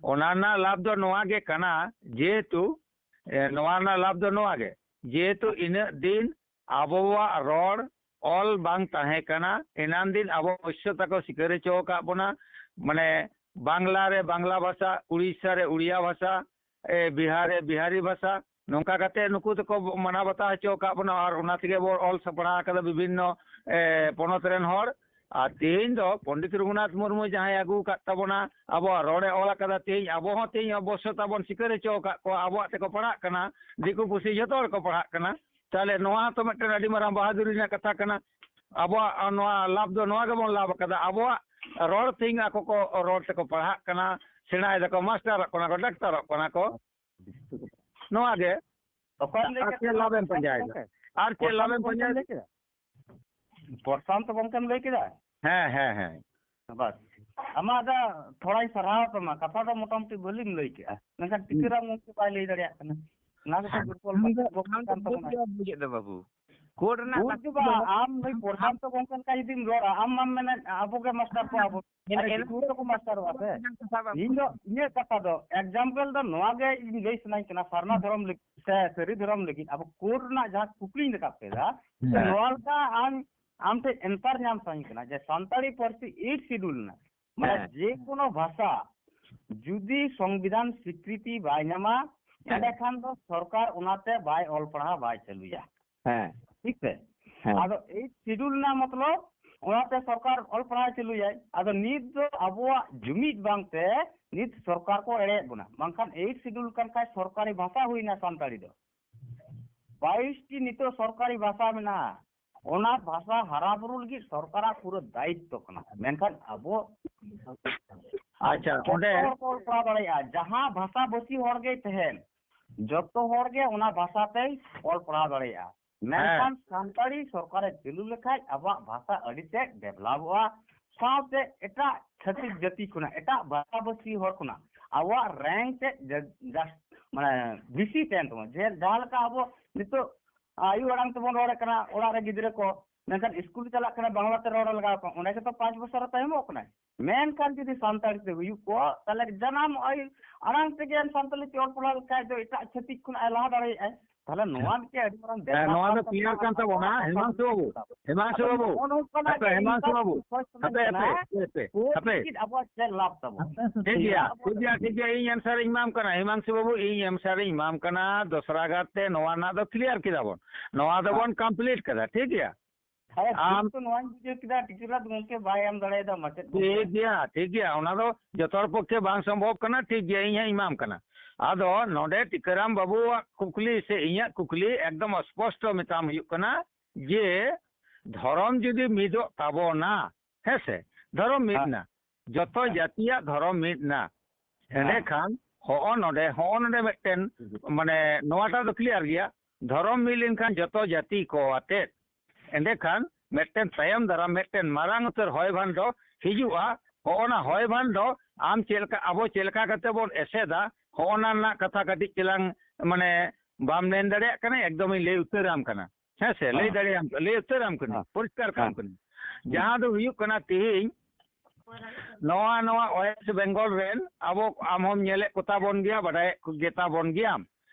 ᱚᱱᱟ ᱨᱮᱱᱟᱜ ᱞᱟᱵᱷ ᱫᱚ ᱱᱚᱣᱟ ᱜᱮ ᱠᱟᱱᱟ, ᱡᱮᱦᱮᱛᱩ, ᱮ, ᱱᱚᱣᱟ ᱨᱮᱱᱟᱜ ᱞᱟᱵᱷ ᱫᱚ ᱱᱚᱣᱟ ᱜᱮ, ᱡᱮᱦᱮᱛᱩ ᱤᱱᱟᱹᱜ ᱫᱤᱱ ᱟᱵᱚᱣᱟᱜ ᱨᱚᱲ ᱚᱞ ᱵᱟᱝ ᱛᱟᱦᱮᱸ ᱠᱟᱱᱟ, ᱮᱱᱟᱱ ᱫᱤᱱ ᱟᱵᱚ ᱯᱚᱥᱪᱚ ᱛᱟᱠᱚ ᱥᱤᱠᱟᱹᱨ ᱦᱚᱪᱚ ᱟᱠᱟᱫ ᱵᱚᱱᱟ, ᱢᱟᱱᱮ, ᱵᱟᱝᱞᱟ ᱨᱮ ᱵᱟᱝᱞᱟ ᱵᱷᱟᱥᱟ, ᱩᱲᱤᱥᱥᱟ ᱨᱮ ᱩᱲᱤᱭᱟ ᱵᱷᱟᱥᱟ, ᱮ, ᱵᱤᱦᱟᱨ ᱨᱮ ᱵᱤᱦᱟᱨᱤ ᱵᱷᱟᱥᱟ, ᱱᱚᱝᱠᱟ ᱠᱟᱛᱮ ᱱᱩᱠᱩ ᱫᱚᱠᱚ ᱢᱟᱱᱟᱣ ᱵᱟᱛᱟᱣ ᱦᱚᱪᱚ ᱟᱠᱟᱫ ᱵᱚᱱᱟ ᱟᱨ ᱚᱱᱟ ᱛᱮᱜᱮ ᱵᱚ ᱚᱞ ᱥᱟᱯᱲᱟᱣ ᱟᱠᱟᱫᱟ ᱵᱤᱵᱷᱤᱱᱱᱚ, ᱮ, ᱯᱚᱱᱚᱛ ᱨᱮᱱ ᱦᱚᱲ᱾ ᱟᱨ ᱛᱮᱦᱮᱧ ᱫᱚ ᱯᱚᱱᱰᱤᱛ ᱨᱚᱜᱷᱩᱱᱟᱛᱷ ᱢᱩᱨᱢᱩᱭ ᱡᱟᱦᱟᱸᱭ ᱟᱹᱜᱩ ᱟᱠᱟᱫ ᱛᱟᱵᱚᱱᱟ, ᱟᱵᱚᱣᱟᱜ ᱨᱚᱲᱮ ᱚᱞ ᱟᱠᱟᱫᱟ, ᱛᱮᱦᱮᱧ ᱟᱵᱚ ᱦᱚᱸ ᱛᱮᱦᱮᱧ ᱚᱵᱚᱥᱥᱚ ᱛᱟᱵᱚᱱ ᱥᱤᱠᱟᱹᱨ ᱦᱚᱪᱚ ᱟᱠᱟᱫ ᱠᱚᱣᱟ, ᱟᱵᱚᱣᱟᱜ ᱛᱮᱠᱚ ᱯᱟᱲᱦᱟᱜ ᱠᱟᱱᱟ, ᱫᱤᱠᱩ ᱯᱩᱥᱤ ᱡᱚᱛᱚ ᱦᱚᱲ ᱠᱚ ᱯᱟᱲᱦᱟᱜ ᱠᱟᱱᱟ᱾ ᱛᱟᱦᱚᱞᱮ ᱱᱚᱣᱟ ᱦᱚᱸᱛᱚ ᱢᱤᱫᱴᱮᱱ ᱟᱹᱰᱤ ᱢᱟᱨᱟᱝ ᱵᱟᱦᱟᱫᱩᱨᱤ ᱨᱮᱱᱟᱜ ᱠᱟᱛᱷᱟ ᱠᱟᱱᱟ᱾ ᱟᱵᱚᱣᱟᱜ ᱱᱚᱣᱟ ᱞᱟᱵᱷ ᱫᱚ ᱱᱚᱣᱟ ᱜᱮᱵᱚᱱ ᱞᱟᱵᱷ ᱟᱠᱟᱫᱟ, ᱟᱵᱚᱣᱟᱜ ᱨᱚᱲ ᱛᱮᱦᱮᱧ ᱟᱠᱚ ᱠᱚ ᱨᱚᱲ ᱛᱮᱠᱚ ᱯᱟᱲᱦᱟᱜ ᱠᱟᱱᱟ, ᱥᱮᱬᱟᱭ ᱫᱟᱠᱚ, ᱢᱟᱥᱴᱟᱨᱚᱜ ᱠᱟᱱᱟ ᱠᱚ, ᱰᱟᱠᱛᱟᱨᱚᱜ ᱠᱟᱱᱟ ᱠᱚ᱾ ᱱᱚᱣᱟ ᱜᱮ᱾ ᱚᱠᱚᱭᱮᱢ ᱞᱟᱹᱭ ᱟᱨ ᱠᱮᱫ ᱪᱮᱫ ᱛᱟᱦᱮᱸᱫ? ᱞᱟᱵᱷ ᱮᱢ ᱯᱟᱸᱡᱟᱭᱮᱫᱟ? ᱜᱚᱢᱠᱮ? ᱟᱨ ᱪᱮᱫ ᱞᱟᱵᱷ ᱮᱢ ᱯᱨᱚᱥᱟᱱᱛᱚ ᱜᱚᱢᱠᱮᱢ ᱯᱟᱸᱡᱟᱭᱮᱫᱟ? ᱞᱟᱹᱭ ᱠᱮᱫᱟ? ᱯᱨᱚᱥᱟᱱᱛᱚ ᱜᱚᱢᱠᱮᱢ ᱞᱟᱹᱭ ᱠᱮᱫᱟ? ᱦᱮᱸ, ᱦᱮᱸ, ᱦᱮᱸ᱾ ᱵᱟᱥ, ᱟᱢᱟᱜ ᱫᱚ ᱛᱷᱚᱲᱟᱧ ᱥᱟᱨᱦᱟᱣ ᱛᱟᱢᱟ, ᱠᱟᱛᱷᱟ ᱫᱚ ᱢᱚᱴᱟᱢᱩᱴᱤ ᱵᱷᱟᱹᱞᱤᱢ ᱞᱟᱹᱭ ᱠᱮᱜᱼᱟ, ᱢᱮᱱᱠᱷᱟᱱ ᱦᱩᱸ᱾ ᱴᱤᱠᱟᱹᱨᱟᱢ ᱜᱚᱢᱠᱮ ᱵᱟᱭ ᱞᱟᱹᱭ ᱫᱟᱲᱮᱭᱟᱜ ᱠᱟᱱᱟ᱾ ᱚᱱᱟ ᱜᱮᱛᱚ ᱫᱩᱨᱵᱚᱞ ᱟᱢ ᱫᱚ, ᱠᱟᱱ ᱟᱢ ᱫᱚ ᱛᱟᱵᱚᱱᱟ᱾ ᱵᱩᱡᱽ ᱫᱚ ᱵᱟᱢ ᱵᱩᱡᱮᱫ ᱫᱚ ᱵᱟᱹᱵᱩ᱾ ᱠᱳᱰ ᱨᱮᱱᱟᱜ ᱵᱩᱡᱽ ᱠᱟᱛᱷᱟ ᱫᱚ ᱵᱟᱝ, ᱫᱚ ᱟᱢ ᱱᱩᱭ ᱯᱨᱚᱥᱟᱱᱛᱚ ᱜᱚᱢᱠᱮ ᱞᱮᱠᱟ ᱡᱩᱫᱤᱢ ᱨᱚᱲᱟ, ᱟᱢ ᱢᱟᱢ ᱢᱮᱱᱮᱫ ᱟᱵᱚ ᱜᱮ ᱢᱟᱥᱴᱟᱨ ᱠᱚ, ᱟᱵᱚ᱾ ᱮᱱ-, ᱟᱨ ᱮᱱ-, ᱫᱤᱠᱩ ᱫᱚᱠᱚ ᱢᱟᱥᱴᱟᱨᱚᱜᱼᱟ ᱥᱮ? ᱠᱟᱛᱷᱟ ᱵᱟᱹᱵᱩ᱾ ᱤᱧ ᱫᱚ, ᱤᱧᱟᱹᱜ ᱠᱟᱛᱷᱟ ᱫᱚ, example ᱫᱚ ᱱᱚᱣᱟ ᱜᱮ ᱤᱧ ᱞᱟᱹᱭ ᱥᱟᱱᱟᱧ ᱠᱟᱱᱟ, ᱥᱟᱨᱱᱟ ᱫᱷᱚᱨᱚᱢ ᱞᱟᱹᱜᱤᱫ ᱥᱮ ᱥᱟᱹᱨᱤ ᱫᱷᱚᱨᱚᱢ ᱞᱟᱹᱜᱤᱫ ᱟᱵᱚ ᱠᱳᱰ ᱨᱮᱱᱟᱜ ᱡᱟᱦᱟᱸ ᱠᱩᱠᱞᱤᱧ ᱨᱟᱠᱟᱵ ᱠᱮᱫᱟ, ᱦᱮᱸ᱾ ᱱᱚᱣᱟ ᱞᱮᱠᱟ ᱟᱢ, ᱟᱢ ᱴᱷᱮᱱ answer ᱧᱟᱢ ᱥᱟᱱᱟᱧ ᱠᱟᱱᱟ ᱡᱮ ᱥᱟᱱᱛᱟᱲᱤ ᱯᱟᱹᱨᱥᱤ eighth schedule ᱨᱮᱱᱟᱜ, ᱢᱟᱱᱮ ᱦᱮᱸ᱾ ᱡᱮ ᱠᱳᱱᱳ ᱵᱷᱟᱥᱟ ᱡᱩᱫᱤ ᱥᱚᱝᱵᱤᱫᱷᱟᱱ ᱥᱤᱠᱨᱤᱛᱤ ᱵᱟᱭ ᱧᱟᱢᱟ, ᱦᱮᱸ᱾ ᱮᱸᱰᱮᱠᱷᱟᱱ ᱫᱚ ᱥᱚᱨᱠᱟᱨ ᱚᱱᱟᱛᱮ ᱵᱟᱭ ᱚᱞ ᱯᱟᱲᱦᱟᱣ ᱵᱟᱭ ᱪᱟᱹᱞᱩᱭᱟ᱾ ᱦᱮᱸ᱾ ᱴᱷᱤᱠ ᱥᱮ? ᱦᱮᱸ᱾ ᱟᱫᱚ eighth schedule ᱨᱮᱱᱟᱜ ᱢᱚᱛᱞᱚᱵ ᱚᱱᱟᱛᱮ ᱥᱚᱨᱠᱟᱨ ᱚᱞ ᱯᱟᱲᱦᱟᱣ ᱪᱟᱹᱞᱩᱭᱟᱭ᱾ ᱟᱫᱚ ᱱᱤᱛ ᱫᱚ ᱟᱵᱚᱣᱟᱜ ᱡᱩᱢᱤᱫ ᱵᱟᱝᱛᱮ ᱱᱤᱛ ᱥᱚᱨᱠᱟᱨ ᱠᱚ ᱮᱲᱮᱭᱮᱫ ᱵᱚᱱᱟ᱾ ᱵᱟᱝᱠᱷᱟᱱ eighth schedule ᱠᱟᱱ ᱠᱷᱟᱡ ᱥᱚᱨᱠᱟᱨᱤ ᱵᱷᱟᱥᱟ ᱦᱩᱭᱱᱟ ᱥᱟᱱᱛᱟᱲᱤ ᱫᱚ᱾ ᱵᱟᱭᱤᱥ ᱴᱤ ᱱᱤᱛᱚᱜ ᱥᱚᱨᱠᱟᱨᱤ ᱵᱷᱟᱥᱟ ᱢᱮᱱᱟᱜᱼᱟ᱾ ᱚᱱᱟ ᱵᱷᱟᱥᱟ ᱦᱟᱨᱟ ᱵᱩᱨᱩ ᱞᱟᱹᱜᱤᱫ ᱥᱚᱨᱠᱟᱨᱟᱜ ᱯᱩᱨᱟᱹ ᱫᱟᱭᱤᱛᱛᱚ ᱠᱟᱱᱟ᱾ ᱢᱮᱱᱠᱷᱟᱱ ᱟᱵᱚ ᱟᱪᱪᱷᱟ, ᱡᱚᱛᱚ ᱚᱸᱰᱮ ᱦᱚᱲ ᱠᱚ ᱚᱞ ᱯᱟᱲᱦᱟᱣ ᱫᱟᱲᱮᱭᱟᱜᱼᱟ, ᱡᱟᱦᱟᱸ ᱵᱷᱟᱥᱟ ᱵᱷᱟᱹᱥᱤ ᱦᱚᱲ ᱜᱮᱭ ᱛᱟᱦᱮᱱ, ᱡᱚᱛᱚ ᱦᱚᱲ ᱜᱮ ᱚᱱᱟ ᱵᱷᱟᱥᱟ ᱛᱮᱭ ᱚᱞ ᱯᱟᱲᱦᱟᱣ ᱫᱟᱲᱮᱭᱟᱜᱼᱟ᱾ ᱢᱮᱱᱠᱷᱟᱱ ᱥᱟᱱᱛᱟᱲᱤ ᱥᱚᱨᱠᱟᱨᱮ ᱪᱟᱹᱞᱩ ᱞᱮᱠᱷᱟᱡ ᱟᱵᱚᱣᱟᱜ ᱵᱷᱟᱥᱟ ᱟᱹᱰᱤ ᱛᱮᱫ ᱰᱮᱵᱷᱞᱚᱯᱚᱜᱼᱟ, ᱥᱟᱶᱛᱮ ᱮᱴᱟᱜ ᱪᱷᱟᱹᱛᱤᱠ ᱡᱟᱹᱛᱤ ᱠᱷᱚᱱᱟᱜ, ᱮᱴᱟᱜ ᱵᱷᱟᱥᱟᱼᱵᱷᱟᱹᱥᱤ ᱦᱚᱲ ᱠᱷᱚᱱᱟᱜ ᱟᱵᱚᱣᱟᱜ ᱨᱮᱝᱠ ᱛᱮᱫ ᱡᱟ-, ᱡᱟᱥ-, ᱢᱟᱱᱮ ᱵᱮᱥᱤ ᱛᱟᱦᱮᱱ ᱛᱟᱵᱚᱱᱟ᱾ ᱡᱮ ᱡᱟᱦᱟᱸ ᱞᱮᱠᱟ ᱟᱵᱚ ᱱᱤᱛᱚᱜ ᱟᱭᱳ ᱟᱲᱟᱝ ᱛᱮᱵᱚᱱ ᱨᱚᱲᱮᱫ ᱠᱟᱱᱟ ᱚᱲᱟᱜ ᱨᱮ ᱜᱤᱫᱽᱨᱟᱹ ᱠᱚ, ᱢᱮᱱᱠᱷᱟᱱ ᱤᱥᱠᱩᱞ ᱪᱟᱞᱟᱜ ᱠᱟᱱᱟ ᱵᱟᱝᱞᱟ ᱛᱮ ᱨᱚᱲ ᱞᱟᱜᱟᱣ ᱠᱚᱣᱟ, ᱚᱸᱰᱮ ᱜᱮᱛᱚ ᱯᱟᱸᱪ ᱵᱚᱪᱷᱚᱨ ᱮ ᱛᱟᱭᱚᱢᱚᱜ ᱠᱟᱱᱟᱭ᱾ ᱢᱮᱱᱠᱷᱟᱱ ᱡᱩᱫᱤ ᱥᱟᱱᱛᱟᱲᱤ ᱛᱮ ᱦᱩᱭᱩᱜ ᱠᱚ, ᱛᱟᱦᱚᱞᱮ ᱡᱟᱱᱟᱢ ᱟᱭᱳ ᱟᱲᱟᱝ ᱛᱮᱜᱮ ᱥᱟᱱᱛᱟᱲᱤ ᱛᱮ ᱚᱞ ᱯᱟᱲᱦᱟᱣ ᱞᱮᱠᱷᱟᱡ ᱫᱚ ᱮᱴᱟᱜ ᱪᱷᱟᱹᱛᱤᱠ ᱠᱷᱚᱱᱟᱜ ᱮ ᱞᱟᱦᱟ ᱫᱟᱲᱮᱭᱟᱜᱼᱟᱭ᱾ ᱛᱟᱦᱚᱞᱮ ᱱᱚᱣᱟ ᱢᱤᱫᱴᱮᱡ ᱟᱹᱰᱤ ᱢᱟᱨᱟᱝ ᱦᱮᱸ, ᱱᱚᱣᱟ ᱫᱚ ᱵᱮᱯᱟᱨ ᱠᱟᱱ ᱠᱞᱤᱭᱟᱨ ᱠᱟᱱ ᱛᱟᱵᱚᱱᱟ᱾ ᱛᱟᱵᱚᱱᱟ᱾ ᱦᱮᱢᱟᱝᱥᱩ ᱵᱟᱹᱵᱩ, ᱟᱫᱚ ᱦᱮᱢᱟᱝᱥᱩ ᱱᱚᱜᱼᱚ ᱵᱟᱹᱵᱩ, ᱱᱚᱝᱠᱟᱱᱟᱜ ᱦᱟᱯᱮ, ᱜᱮ ᱦᱮᱢᱟᱝᱥᱩ ᱤᱱᱥᱟᱯ ᱵᱟᱹᱵᱩ, ᱠᱚ ᱠᱷᱚᱡ ᱠᱟᱱᱟ ᱦᱟᱯᱮ, ᱡᱮ ᱦᱟᱯᱮ, ᱦᱟᱯᱮ, ᱠᱳᱨᱴ ᱦᱟᱯᱮ, ᱞᱟᱹᱜᱤᱫ ᱟᱵᱚᱣᱟᱜ ᱪᱮᱫ ᱞᱟᱵᱷ ᱛᱟᱵᱚᱱ? ᱴᱷᱤᱠ ᱜᱮᱭᱟ, ᱴᱷᱤᱠ ᱜᱮᱭᱟ, ᱴᱷᱤᱠ ᱜᱮᱭᱟ, ᱤᱧ ᱟᱱᱥᱟᱨ ᱤᱧ ᱮᱢᱟᱢ ᱠᱟᱱᱟ, ᱦᱮᱢᱟᱝᱥᱩ ᱵᱟᱹᱵᱩ, ᱤᱧ ᱟᱱᱥᱟᱨ ᱤᱧ ᱮᱢᱟᱢ ᱠᱟᱱᱟ᱾ ᱫᱚᱥᱨᱟ ᱜᱟᱨ ᱛᱮ ᱱᱚᱣᱟ ᱨᱮᱱᱟᱜ ᱫᱚ ᱠᱞᱤᱭᱟᱨ ᱠᱮᱫᱟ ᱵᱚᱱ, ᱱᱚᱣᱟ ᱫᱚᱵᱚᱱ ᱠᱚᱢᱯᱞᱤᱴ ᱠᱮᱫᱟ, ᱴᱷᱤᱠ ᱜᱮᱭᱟ? ᱟᱨ ᱟᱢ ᱫᱩᱠ ᱛᱚ ᱱᱚᱣᱟᱧ ᱵᱩᱡᱷᱟᱹᱣ ᱠᱮᱫᱟ, ᱴᱤᱠᱟᱹᱨᱟᱢ ᱜᱚᱢᱠᱮ ᱵᱟᱭ ᱮᱢ ᱫᱟᱲᱮᱭᱟᱫᱟ ᱢᱟᱪᱮᱫ ᱜᱚᱢᱠᱮ᱾ ᱴᱷᱤᱠ ᱜᱮᱭᱟ, ᱴᱷᱤᱠ ᱜᱮᱭᱟ, ᱚᱱᱟ ᱫᱚ ᱡᱚᱛᱚ ᱦᱚᱲ ᱯᱚᱠᱠᱷᱮ ᱵᱟᱝ ᱥᱚᱢᱵᱷᱚᱵ ᱠᱟᱱᱟ, ᱴᱷᱤᱠ ᱜᱮᱭᱟ, ᱤᱧ ᱦᱚᱸᱧ ᱮᱢᱟᱢ ᱠᱟᱱᱟ᱾ ᱟᱫᱚ ᱱᱚᱰᱮ ᱴᱤᱠᱟᱹᱨᱟᱢ ᱵᱟᱹᱵᱩᱣᱟᱜ ᱠᱩᱠᱞᱤ ᱥᱮ ᱤᱧᱟᱹᱜ ᱠᱩᱠᱞᱤ ᱮᱠᱫᱚᱢ ᱥᱯᱚᱥᱴᱚ ᱢᱮᱛᱟᱢ ᱦᱩᱭᱩᱜ ᱠᱟᱱᱟ ᱡᱮ ᱫᱷᱚᱨᱚᱢ ᱡᱩᱫᱤ ᱢᱤᱫᱚᱜ ᱛᱟᱵᱚᱱᱟ, ᱦᱮᱸ ᱥᱮ, ᱫᱷᱚᱨᱚᱢ ᱢᱤᱫ ᱦᱮᱸ᱾ ᱮᱱᱟ, ᱡᱚᱛᱚ ᱦᱮᱸ᱾ ᱡᱟᱹᱛᱤᱭᱟᱜ ᱫᱷᱚᱨᱚᱢ ᱢᱤᱫ ᱮᱱᱟ, ᱦᱮᱸ᱾ ᱮᱸᱰᱮᱠᱷᱟᱱ ᱦᱚᱸᱜᱼᱚ ᱱᱚᱰᱮ, ᱦᱚᱸᱜᱼᱚ ᱱᱚᱰᱮ ᱢᱤᱫᱴᱮᱱ, ᱦᱩᱸ᱾ ᱢᱟᱱᱮ ᱱᱚᱣᱟᱴᱟᱜ ᱫᱚ ᱠᱞᱤᱭᱟᱨ ᱜᱮᱭᱟ, ᱫᱷᱚᱨᱚᱢ ᱢᱤᱫ ᱞᱮᱱᱠᱷᱟᱱ ᱡᱚᱛᱚ ᱡᱟᱹᱛᱤ ᱠᱚ ᱟᱛᱮᱫ, ᱮᱸᱰᱮᱠᱷᱟᱱ ᱢᱤᱫᱴᱮᱱ ᱛᱟᱭᱚᱢ ᱫᱟᱨᱟᱢ ᱢᱤᱫᱴᱮᱱ ᱢᱟᱨᱟᱝ ᱩᱛᱟᱹᱨ ᱦᱚᱭ ᱵᱷᱟᱱᱰᱚ ᱦᱤᱡᱩᱜᱼᱟ᱾ ᱦᱚᱸᱜᱼᱚ ᱱᱟ ᱦᱚᱭ ᱵᱷᱟᱱᱰᱚ ᱟᱢ ᱪᱮᱫ ᱞᱮᱠᱟ, ᱟᱵᱚ ᱪᱮᱫ ᱞᱮᱠᱟ ᱠᱟᱛᱮ ᱵᱚᱱ ᱮᱥᱮᱫᱟ, ᱦᱚᱸᱜᱼᱚ ᱱᱟ ᱨᱮᱱᱟᱜ ᱠᱟᱛᱷᱟ ᱠᱟᱹᱴᱤᱡ ᱪᱮᱞᱟᱝ, ᱢᱟᱱᱮ, ᱵᱟᱢ ᱢᱮᱱ ᱫᱟᱲᱮᱭᱟᱜ ᱠᱟᱱᱟ, ᱮᱠᱫᱚᱢ ᱤᱧ ᱞᱟᱹᱭ ᱩᱛᱟᱹᱨᱟᱢ ᱠᱟᱱᱟ᱾ ᱦᱮᱸ ᱥᱮ? ᱞᱟᱹᱭ ᱦᱮᱸ᱾ ᱫᱟᱲᱮᱭᱟᱢ, ᱞᱟᱹᱭ ᱩᱛᱟᱹᱨᱟᱢ ᱠᱟᱹᱱᱟᱹᱧ, ᱦᱮᱸ᱾ ᱯᱚᱨᱤᱥᱠᱟᱨ ᱠᱟᱢ ᱦᱮᱸ᱾ ᱠᱟᱹᱱᱟᱹᱧ᱾ ᱦᱩᱸ᱾ ᱡᱟᱦᱟᱸ ᱫᱚ ᱦᱩᱭᱩᱜ ᱠᱟᱱᱟ, ᱛᱤᱦᱤᱧ ᱱᱚᱣᱟ, ᱱᱚᱣᱟ ᱳᱭᱮᱥᱴ ᱵᱮᱝᱜᱚᱞ ᱨᱮᱱ ᱟᱵᱚ, ᱟᱢ ᱦᱚᱸᱢ ᱧᱮᱞᱮᱫ ᱠᱚᱛᱟ ᱵᱚᱱ ᱜᱮᱭᱟ, ᱵᱟᱰᱟᱭᱮᱫ ᱠᱚ ᱜᱮᱛᱟ ᱵᱚᱱ ᱜᱮᱭᱟᱢ,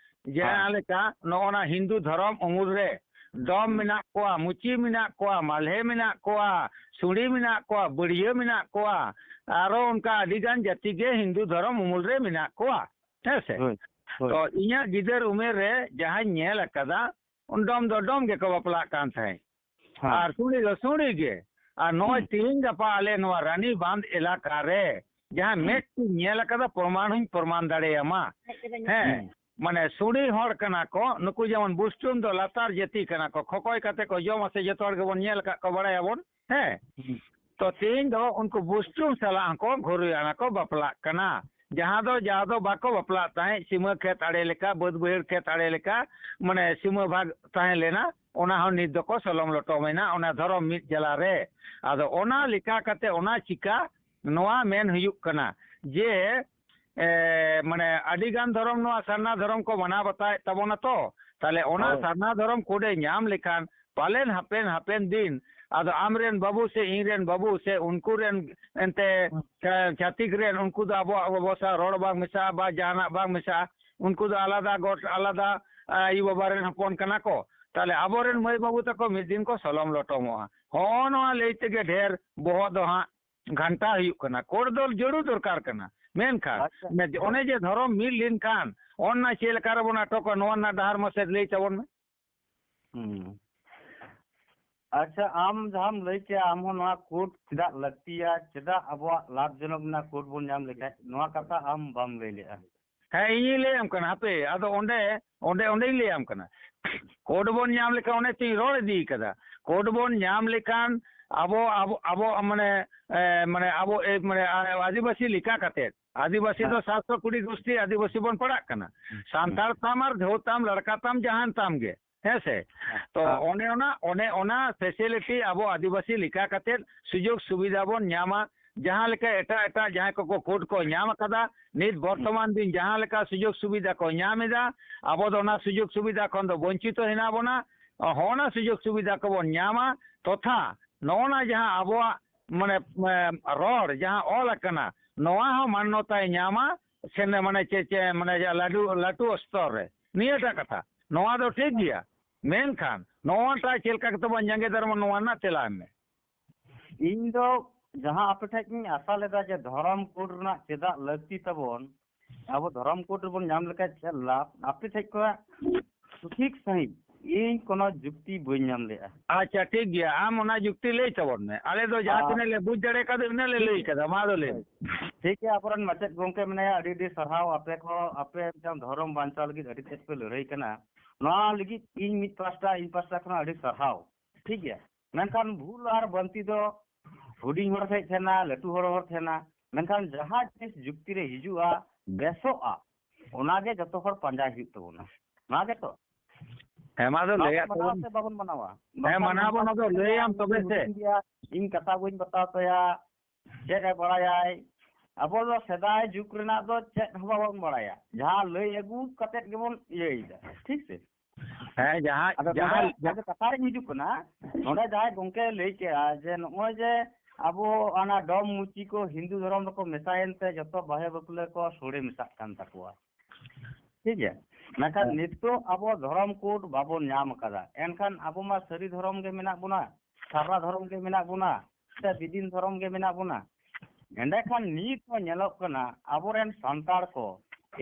ᱡᱟᱦᱟᱸ ᱦᱮᱸ᱾ ᱞᱮᱠᱟ ᱱᱚᱜᱼᱚ ᱱᱟ ᱦᱤᱱᱫᱩ ᱫᱷᱚᱨᱚᱢ ᱩᱢᱩᱞ ᱨᱮ ᱰᱚᱢ ᱦᱩᱸ᱾ ᱢᱮᱱᱟᱜ ᱠᱚᱣᱟ, ᱢᱩᱪᱤ ᱢᱮᱱᱟᱜ ᱠᱚᱣᱟ, ᱢᱟᱞᱦᱮ ᱢᱮᱱᱟᱜ ᱠᱚᱣᱟ, ᱥᱩᱲᱤ ᱢᱮᱱᱟᱜ ᱠᱚᱣᱟ, ᱵᱟᱹᱲᱭᱟᱹ ᱢᱮᱱᱟᱜ ᱠᱚᱣᱟ, ᱟᱨᱚ ᱚᱱᱠᱟ ᱟᱹᱰᱤ ᱜᱟᱱ ᱡᱟᱹᱛᱤ ᱜᱮ ᱦᱤᱱᱫᱩ ᱫᱷᱚᱨᱚᱢ ᱩᱢᱩᱞ ᱨᱮ ᱢᱮᱱᱟᱜ ᱠᱚᱣᱟ᱾ ᱦᱮᱸ ᱥᱮ? ᱦᱳᱭ, ᱦᱳᱭ᱾ ᱛᱚ ᱤᱧᱟᱹᱜ ᱜᱤᱫᱟᱹᱨ ᱩᱢᱮᱨ ᱨᱮ ᱡᱟᱦᱟᱸᱧ ᱧᱮᱞ ᱟᱠᱟᱫᱟ, ᱰᱚᱢ ᱫᱚ ᱰᱚᱢ ᱜᱮᱠᱚ ᱵᱟᱯᱞᱟᱜ ᱠᱟᱱ ᱛᱟᱦᱮᱸᱫ᱾ ᱦᱮᱸ᱾ ᱟᱨ ᱥᱩᱲᱤ ᱫᱚ ᱥᱩᱲᱤ ᱜᱮ᱾ ᱟᱨ ᱱᱚᱜᱼᱚᱭ ᱦᱩᱸ᱾ ᱛᱤᱦᱤᱧ ᱜᱟᱯᱟ ᱟᱞᱮ ᱱᱚᱣᱟ ᱨᱟᱱᱤ ᱵᱟᱸᱫᱷ ᱮᱞᱟᱠᱟ ᱨᱮ ᱡᱟᱦᱟᱸ ᱦᱩᱸ᱾ ᱢᱮᱫ ᱛᱤᱧ ᱧᱮᱞ ᱟᱠᱟᱫᱟ, ᱯᱨᱚᱢᱟᱱ ᱦᱚᱧ ᱯᱨᱚᱢᱟᱱ ᱫᱟᱲᱮᱭᱟᱢᱟ᱾ ᱦᱮᱸ᱾ ᱦᱩᱸ᱾ ᱢᱟᱱᱮ ᱥᱩᱲᱤ ᱦᱚᱲ ᱠᱟᱱᱟ ᱠᱚ, ᱱᱩᱠᱩ ᱡᱮᱢᱚᱱ ᱵᱩᱥᱴᱩᱢ ᱫᱚ ᱞᱟᱛᱟᱨ ᱡᱟᱹᱛᱤ ᱠᱟᱱᱟ ᱠᱚ, ᱠᱷᱚᱠᱚᱭ ᱠᱟᱛᱮ ᱠᱚ ᱡᱚᱢᱟ ᱥᱮ ᱡᱚᱛᱚ ᱦᱚᱲ ᱜᱮᱵᱚᱱ ᱧᱮᱞ ᱟᱠᱟᱫ ᱠᱚ, ᱵᱟᱲᱟᱭᱟᱵᱚᱱ᱾ ᱦᱮᱸ᱾ ᱦᱩᱸ᱾ ᱛᱚ ᱛᱤᱦᱤᱧ ᱫᱚ ᱩᱱᱠᱩ ᱵᱩᱥᱴᱩᱢ ᱥᱟᱞᱟᱜ ᱦᱚᱸᱠᱚ ᱜᱷᱩᱨᱤᱭᱟᱱᱟ ᱠᱚ ᱵᱟᱯᱞᱟᱜ ᱠᱟᱱᱟ᱾ ᱡᱟᱦᱟᱸ ᱫᱚ, ᱡᱟᱦᱟᱸ ᱫᱚ ᱵᱟᱠᱚ ᱵᱟᱯᱞᱟᱜ ᱛᱟᱦᱮᱸᱫ, ᱥᱤᱢᱟᱹ ᱠᱷᱮᱛ ᱟᱲᱮ ᱞᱮᱠᱟ, ᱵᱟᱹᱫᱽ ᱵᱟᱹᱭᱦᱟᱹᱲ ᱠᱷᱮᱛ ᱟᱲᱮ ᱞᱮᱠᱟ, ᱢᱟᱱᱮ ᱥᱤᱢᱟᱹ ᱵᱷᱟᱜᱽ ᱛᱟᱦᱮᱸ ᱞᱮᱱᱟ, ᱚᱱᱟ ᱦᱚᱸ ᱱᱤᱛ ᱫᱚᱠᱚ ᱥᱚᱞᱚᱢ ᱞᱚᱴᱚᱢ ᱮᱱᱟ, ᱚᱱᱟ ᱫᱷᱚᱨᱚᱢ ᱢᱤᱫ ᱡᱟᱞᱟ ᱨᱮ᱾ ᱟᱫᱚ ᱚᱱᱟ ᱞᱮᱠᱟ ᱠᱟᱛᱮ ᱚᱱᱟ ᱪᱤᱠᱟ ᱱᱚᱣᱟ ᱢᱮᱱ ᱦᱩᱭᱩᱜ ᱠᱟᱱᱟ ᱡᱮ, ᱮ, ᱢᱟᱱᱮ ᱟᱹᱰᱤ ᱜᱟᱱ ᱫᱷᱚᱨᱚᱢ ᱱᱚᱣᱟ ᱥᱟᱨᱱᱟ ᱫᱷᱚᱨᱚᱢ ᱠᱚ ᱢᱟᱱᱟᱣ ᱵᱟᱛᱟᱣᱮᱫ ᱛᱟᱵᱚᱱᱟ ᱛᱚ, ᱛᱟᱦᱞᱮ ᱚᱱᱟ ᱦᱳᱭ᱾ ᱥᱟᱨᱱᱟ ᱫᱷᱚᱨᱚᱢ ᱠᱳᱰᱮ ᱧᱟᱢ ᱞᱮᱠᱷᱟᱱ ᱯᱟᱞᱮᱱ ᱦᱟᱯᱮᱱ, ᱦᱟᱯᱮᱱ ᱫᱤᱱ ᱟᱫᱚ ᱟᱢᱨᱮᱱ ᱵᱟᱹᱵᱩ ᱥᱮ ᱤᱧᱨᱮᱱ ᱵᱟᱹᱵᱩ ᱥᱮ ᱩᱱᱠᱩ ᱨᱮᱱ ᱮᱱᱛᱮ ᱦᱩᱸ᱾ ᱪᱷᱟ-, ᱪᱷᱟᱹᱛᱤᱠ ᱨᱮᱱ ᱩᱱᱠᱩ ᱫᱚ ᱟᱵᱚᱣᱟᱜ ᱵᱟᱵᱚ ᱥᱟᱶ ᱨᱚᱲ ᱵᱟᱝ ᱢᱮᱥᱟᱜᱼᱟ ᱵᱟ ᱡᱟᱦᱟᱱᱟᱜ ᱵᱟᱝ ᱢᱮᱥᱟᱜᱼᱟ, ᱩᱱᱠᱩ ᱫᱚ ᱟᱞᱟᱫᱟ ᱜᱚᱴ, ᱟᱞᱟᱫᱟ, ᱟ, ᱟᱭᱳ ᱵᱟᱵᱟ ᱨᱮᱱ ᱦᱚᱯᱚᱱ ᱠᱟᱱᱟ ᱠᱚ᱾ ᱛᱟᱦᱞᱮ ᱟᱵᱚᱨᱮᱱ ᱢᱟᱹᱭ ᱵᱟᱹᱵᱩ ᱛᱟᱠᱚ ᱢᱤᱫ ᱫᱤᱱ ᱠᱚ ᱥᱚᱞᱚᱢ ᱞᱚᱴᱚᱢᱚᱜᱼᱟ᱾ ᱦᱚᱸᱜᱼᱚ ᱱᱚᱣᱟ ᱞᱟᱹᱭ ᱛᱮᱜᱮ ᱰᱷᱮᱨ ᱵᱚᱦᱚᱜ ᱫᱚ ᱦᱟᱸᱜ ᱜᱷᱟᱱᱴᱟ ᱦᱩᱭᱩᱜ ᱠᱟᱱᱟ᱾ ᱠᱳᱰ ᱫᱚ ᱡᱟᱹᱨᱩᱲ ᱫᱚᱨᱠᱟᱨ ᱠᱟᱱᱟ᱾ ᱢᱮᱱᱠᱷᱟᱱ ᱟᱪᱪᱷᱟ᱾ ᱚᱱᱮ ᱡᱮ ᱫᱷᱚᱨᱚᱢ ᱢᱤᱫ ᱞᱮᱱᱠᱷᱟᱱ ᱚᱱᱟ ᱪᱮᱫ ᱞᱮᱠᱟ ᱨᱮᱵᱚᱱ ᱟᱴᱚᱠᱟ, ᱱᱚᱣᱟ ᱨᱮᱱᱟᱜ ᱰᱟᱦᱟᱨ ᱢᱟᱥᱮ ᱞᱟᱹᱭ ᱛᱟᱵᱚᱱ ᱢᱮ᱾ ᱦᱩᱸ᱾ ᱟᱪᱪᱷᱟ, ᱟᱢ ᱡᱟᱦᱟᱸᱢ ᱞᱟᱹᱭ ᱠᱮᱜᱼᱟ, ᱟᱢ ᱦᱚᱸ ᱱᱚᱣᱟ ᱠᱳᱰ ᱪᱮᱫᱟᱜ ᱞᱟᱹᱠᱛᱤᱭᱟ, ᱪᱮᱫᱟᱜ ᱟᱵᱚᱣᱟᱜ ᱞᱟᱵᱷ ᱡᱚᱱᱚᱠ ᱨᱮᱱᱟᱜ ᱠᱳᱰ ᱵᱚᱱ ᱧᱟᱢ ᱞᱮᱠᱷᱟᱡ, ᱱᱚᱣᱟ ᱠᱟᱛᱷᱟ ᱟᱢ ᱵᱟᱢ ᱞᱟᱹᱭ ᱞᱮᱜᱼᱟ᱾ ᱦᱮᱸ, ᱤᱧᱤᱧ ᱞᱟᱹᱭᱟᱢ ᱠᱟᱱᱟ, ᱦᱟᱯᱮ, ᱟᱫᱚ ᱚᱸᱰᱮ, ᱚᱸᱰᱮ, ᱚᱸᱰᱮᱧ ᱞᱟᱹᱭᱟᱢ ᱠᱟᱱᱟ᱾ ᱠᱳᱰ ᱵᱚᱱ ᱧᱟᱢ ᱞᱮᱠᱷᱟᱱ, ᱚᱱᱮ ᱛᱚᱧ ᱨᱚᱲ ᱤᱫᱤ ᱠᱟᱫᱟ, ᱠᱳᱰ ᱵᱚᱱ ᱧᱟᱢ ᱞᱮᱠᱷᱟᱱ ᱟᱵᱚ, ᱟᱵᱚ, ᱟᱵᱚ, ᱢᱟᱱᱮ, ᱮ, ᱢᱟᱱᱮ, ᱟᱵᱚ, ᱮ, ᱢᱟᱱᱮ, ᱟ-, ᱟᱹᱫᱤᱵᱟᱹᱥᱤ ᱞᱮᱠᱟ ᱠᱟᱛᱮ, ᱟᱹᱫᱤᱵᱟᱹᱥᱤ ᱫᱚ ᱦᱮᱸ᱾ ᱥᱟᱛᱥᱚ ᱠᱩᱲᱤ ᱜᱩᱥᱴᱤ ᱟᱹᱫᱤᱵᱟᱹᱥᱤ ᱵᱚᱱ ᱯᱟᱲᱟᱜ ᱠᱟᱱᱟ᱾ ᱦᱩᱸ᱾ ᱥᱟᱱᱛᱟᱲ ᱛᱟᱢ ᱟᱨ ᱫᱷᱟᱹᱣ ᱛᱟᱢ, ᱞᱟᱲᱠᱟ ᱛᱟᱢ, ᱡᱟᱦᱟᱱ ᱛᱟᱢ ᱜᱮ, ᱦᱮᱸ ᱥᱮ? ᱦᱮᱸ᱾ ᱛᱚ, ᱦᱮᱸ᱾ ᱚᱱᱮ ᱚᱱᱟ, ᱚᱱᱮ ᱚᱱᱟ ᱯᱷᱮᱥᱤᱞᱤᱴᱤ ᱟᱵᱚ ᱟᱹᱫᱤᱵᱟᱹᱥᱤ ᱞᱮᱠᱟ ᱠᱟᱛᱮ ᱥᱩᱡᱳᱜᱽ ᱥᱩᱵᱤᱫᱷᱟ ᱵᱚᱱ ᱧᱟᱢᱟ᱾ ᱡᱟᱦᱟᱸ ᱞᱮᱠᱟ ᱮᱴᱟᱜ ᱮᱴᱟᱜ ᱡᱟᱦᱟᱸᱭ ᱠᱚᱠᱚ ᱠᱳᱰ ᱠᱚ ᱧᱟᱢ ᱟᱠᱟᱫᱟ, ᱱᱤᱛ ᱵᱚᱨᱛᱚᱢᱟᱱ ᱫᱤᱱ ᱡᱟᱦᱟᱸ ᱞᱮᱠᱟ ᱥᱩᱡᱳᱜᱽ ᱥᱩᱵᱤᱫᱷᱟ ᱠᱚ ᱧᱟᱢ ᱮᱫᱟ, ᱟᱵᱚ ᱫᱚ ᱚᱱᱟ ᱥᱩᱡᱳᱜᱽ ᱥᱩᱵᱤᱫᱷᱟ ᱠᱷᱚᱱ ᱫᱚ ᱵᱚᱧᱪᱤᱛᱚ ᱦᱮᱱᱟᱜ ᱵᱚᱱᱟ᱾ ᱦᱚᱸ, ᱚᱱᱟ ᱥᱩᱡᱳᱜᱽ ᱥᱩᱵᱤᱫᱷᱟ ᱠᱚᱵᱚᱱ ᱧᱟᱢᱟ, ᱛᱚᱛᱷᱟ ᱱᱚᱜᱼᱚ ᱱᱟ ᱡᱟᱦᱟᱸ ᱟᱵᱚᱣᱟᱜ ᱢᱟᱱᱮ, ᱮ, ᱨᱚᱲ ᱡᱟᱦᱟᱸ ᱚᱞ ᱟᱠᱟᱱᱟ, ᱱᱚᱣᱟ ᱦᱚᱸ ᱢᱟᱱᱱᱚᱛᱟᱭ ᱧᱟᱢᱟ, ᱥᱮ ᱢᱟᱱᱮ ᱪᱮᱫ, ᱪᱮᱫ, ᱢᱟᱱᱮ ᱡᱟᱦᱟᱸ ᱞᱟᱹᱴᱩ, ᱞᱟᱹᱴᱩ ᱥᱛᱚᱨ ᱨᱮ᱾ ᱱᱤᱭᱟᱹᱴᱟᱜ ᱠᱟᱛᱷᱟ, ᱱᱚᱣᱟ ᱫᱚ ᱴᱷᱤᱠ ᱜᱮᱭᱟ, ᱢᱮᱱᱠᱷᱟᱱ ᱱᱚᱣᱟᱴᱟᱜ ᱪᱮᱫ ᱞᱮᱠᱟ ᱠᱟᱛᱮ ᱵᱚᱱ ᱡᱟᱸᱜᱮ ᱫᱟᱨᱟᱢᱟ, ᱱᱚᱣᱟ ᱨᱮᱱᱟᱜ ᱛᱮᱞᱟ ᱮᱢ ᱢᱮ᱾ ᱤᱧ ᱫᱚ ᱡᱟᱦᱟᱸ ᱟᱯᱮ ᱴᱷᱮᱡ ᱤᱧ ᱟᱥᱟ ᱞᱮᱫᱟ ᱡᱮ ᱫᱷᱚᱨᱚᱢ ᱠᱳᱰ ᱨᱮᱱᱟᱜ ᱪᱮᱫᱟᱜ ᱞᱟᱹᱠᱛᱤ ᱛᱟᱵᱚᱱ, ᱟᱵᱚ ᱫᱷᱚᱨᱚᱢ ᱠᱳᱰ ᱨᱮᱵᱚᱱ ᱧᱟᱢ ᱞᱮᱠᱷᱟᱡ ᱪᱮᱫ ᱞᱟᱵᱷ, ᱟᱯᱮ ᱴᱷᱮᱡ ᱠᱷᱚᱱᱟᱜ ᱥᱚᱴᱷᱤᱠ ᱥᱟᱺᱦᱤᱡ ᱤᱧ ᱠᱳᱱᱳ ᱡᱩᱠᱛᱤ ᱵᱟᱹᱧ ᱧᱟᱢ ᱞᱮᱜᱼᱟ᱾ ᱟᱪᱪᱷᱟ, ᱴᱷᱤᱠ ᱜᱮᱭᱟ, ᱟᱢ ᱚᱱᱟ ᱡᱩᱠᱛᱤ ᱞᱟᱹᱭ ᱛᱟᱵᱚᱱ ᱢᱮ᱾ ᱟᱞᱮ ᱫᱚ ᱡᱟᱦᱟᱸ ᱟᱨ ᱛᱤᱱᱟᱹᱜ ᱞᱮ ᱵᱩᱡᱽ ᱫᱟᱲᱮ ᱠᱟᱣᱫᱟ, ᱤᱱᱟᱹᱜ ᱞᱮ ᱞᱟᱹᱭ ᱠᱟᱫᱟ᱾ ᱢᱟ ᱟᱫᱚ ᱞᱟᱹᱭ ᱢᱮ᱾ ᱴᱷᱤᱠ ᱜᱮᱭᱟ, ᱟᱵᱚᱨᱮᱱ ᱢᱟᱪᱮᱫ ᱜᱚᱢᱠᱮ ᱢᱮᱱᱟᱭᱟ, ᱟᱹᱰᱤ ᱟᱹᱰᱤ ᱥᱟᱨᱦᱟᱣ᱾ ᱟᱯᱮ ᱠᱚ, ᱟᱯᱮ ᱢᱤᱫᱴᱟᱝ ᱫᱷᱚᱨᱚᱢ ᱵᱟᱧᱪᱟᱣ ᱞᱟᱹᱜᱤᱫ ᱟᱹᱰᱤ ᱛᱮᱫ ᱯᱮ ᱞᱟᱹᱲᱦᱟᱹᱭ ᱠᱟᱱᱟ᱾ ᱱᱚᱣᱟ ᱞᱟᱹᱜᱤᱫ ᱤᱧ ᱢᱤᱫ ᱯᱟᱥᱴᱟ, ᱤᱧ ᱯᱟᱥᱴᱟ ᱠᱷᱚᱱᱟᱜ ᱟᱹᱰᱤ ᱥᱟᱨᱦᱟᱣ᱾ ᱴᱷᱤᱠ ᱜᱮᱭᱟ, ᱢᱮᱱᱠᱷᱟᱱ ᱵᱷᱩᱞ ᱟᱨ ᱵᱟᱹᱱᱛᱤ ᱫᱚ ᱦᱩᱰᱤᱧ ᱦᱚᱲ ᱴᱷᱮᱡ ᱛᱟᱦᱮᱱᱟ, ᱞᱟᱹᱴᱩ ᱦᱚᱲ ᱦᱚᱲ ᱛᱟᱦᱮᱱᱟ᱾ ᱢᱮᱱᱠᱷᱟᱱ ᱡᱟᱦᱟᱸ ᱡᱤᱱᱤᱥ ᱡᱩᱠᱛᱤ ᱨᱮ ᱦᱤᱡᱩᱜᱼᱟ, ᱵᱮᱥᱚᱜᱼᱟ, ᱚᱱᱟᱜᱮ ᱡᱚᱛᱚ ᱦᱚᱲ ᱯᱟᱸᱡᱟᱭ ᱦᱩᱭᱩᱜ ᱛᱟᱵᱚᱱᱟ᱾ ᱱᱚᱣᱟ ᱜᱮᱛᱚ? ᱦᱮᱸ, ᱢᱟ ᱟᱫᱚ ᱱᱚᱣᱟ ᱞᱟᱹᱭᱟᱜ ᱵᱚᱱ ᱢᱟᱱᱟᱣᱟ ᱛᱟᱵᱚᱱ᱾ ᱥᱮ ᱵᱟᱵᱚᱱ ᱢᱟᱱᱟᱣᱟ? ᱦᱮᱸ, ᱵᱟᱠᱷᱟᱱ ᱢᱟᱱᱟᱣ ᱵᱚᱱ, ᱟᱫᱚ ᱞᱟᱹᱭᱟᱢ ᱤᱧ ᱛᱚᱵᱮ ᱥᱮ᱾ ᱦᱩᱰᱤᱧ ᱜᱮᱭᱟ, ᱤᱧ ᱠᱟᱛᱷᱟ ᱵᱟᱹᱧ ᱵᱟᱛᱟᱣ ᱛᱟᱭᱟ, ᱪᱮᱫ ᱮ ᱵᱟᱲᱟᱭᱟᱭ? ᱟᱵᱚ ᱫᱚ ᱥᱮᱫᱟᱭ ᱡᱩᱜᱽ ᱨᱮᱱᱟᱜ ᱫᱚ ᱪᱮᱫ ᱦᱚᱸ ᱵᱟᱵᱚᱱ ᱵᱟᱲᱟᱭᱟ, ᱡᱟᱦᱟᱸ ᱞᱟᱹᱭ ᱟᱹᱜᱩ ᱠᱟᱛᱮᱫ ᱜᱮᱵᱚᱱ ᱤᱭᱟᱹᱭᱮᱫᱟ, ᱴᱷᱤᱠ ᱥᱮ? ᱦᱮᱸ, ᱡᱟᱦᱟᱸ, ᱟᱫᱚ ᱡᱟᱦᱟᱸ, ᱱᱚᱰᱮ, ᱡᱟᱦᱟᱸ ᱟᱫᱚ ᱠᱟᱛᱷᱟ ᱨᱤᱧ ᱦᱤᱡᱩᱜ ᱠᱟᱱᱟ, ᱱᱚᱰᱮ ᱡᱟᱦᱟᱸᱭ ᱜᱚᱝᱠᱮ ᱞᱟᱹᱭ ᱠᱮᱜᱼᱟ ᱡᱮ ᱱᱚᱜᱼᱚᱭ ᱡᱮ ᱟᱵᱚ ᱚᱱᱟ ᱰᱚᱢ ᱢᱩᱪᱤ ᱠᱚ ᱦᱤᱱᱫᱩ ᱫᱷᱚᱨᱚᱢ ᱨᱮᱠᱚ ᱢᱮᱥᱟᱭᱮᱱ ᱛᱮ ᱡᱚᱛᱚ ᱵᱟᱹᱦᱩ ᱵᱟᱹᱯᱞᱟᱹ ᱠᱚ ᱥᱚᱲᱮ ᱢᱮᱥᱟᱜ ᱠᱟᱱ ᱛᱟᱠᱚᱣᱟ, ᱴᱷᱤᱠ ᱜᱮᱭᱟ? ᱢᱮᱱᱠᱷᱟᱱ ᱦᱮᱸ᱾ ᱱᱤᱛᱚᱜ ᱟᱵᱚ ᱫᱷᱚᱨᱚᱢ ᱠᱳᱰ ᱵᱟᱵᱚᱱ ᱧᱟᱢ ᱟᱠᱟᱫᱟ, ᱮᱱᱠᱷᱟᱱ ᱟᱵᱚ ᱢᱟ ᱥᱟᱹᱨᱤ ᱫᱷᱚᱨᱚᱢ ᱜᱮ ᱢᱮᱱᱟᱜ ᱵᱚᱱᱟ, ᱥᱟᱨᱱᱟ ᱫᱷᱚᱨᱚᱢ ᱜᱮ ᱢᱮᱱᱟᱜ ᱵᱚᱱᱟ, ᱥᱮ ᱵᱤᱫᱤᱱ ᱫᱷᱚᱨᱚᱢ ᱜᱮ ᱢᱮᱱᱟᱜ ᱵᱚᱱᱟ᱾ ᱮᱸᱰᱮᱠᱷᱟᱱ ᱱᱤᱛ ᱦᱚᱸ ᱧᱮᱞᱚᱜ ᱠᱟᱱᱟ ᱟᱵᱚᱨᱮᱱ ᱥᱟᱱᱛᱟᱲ ᱠᱚ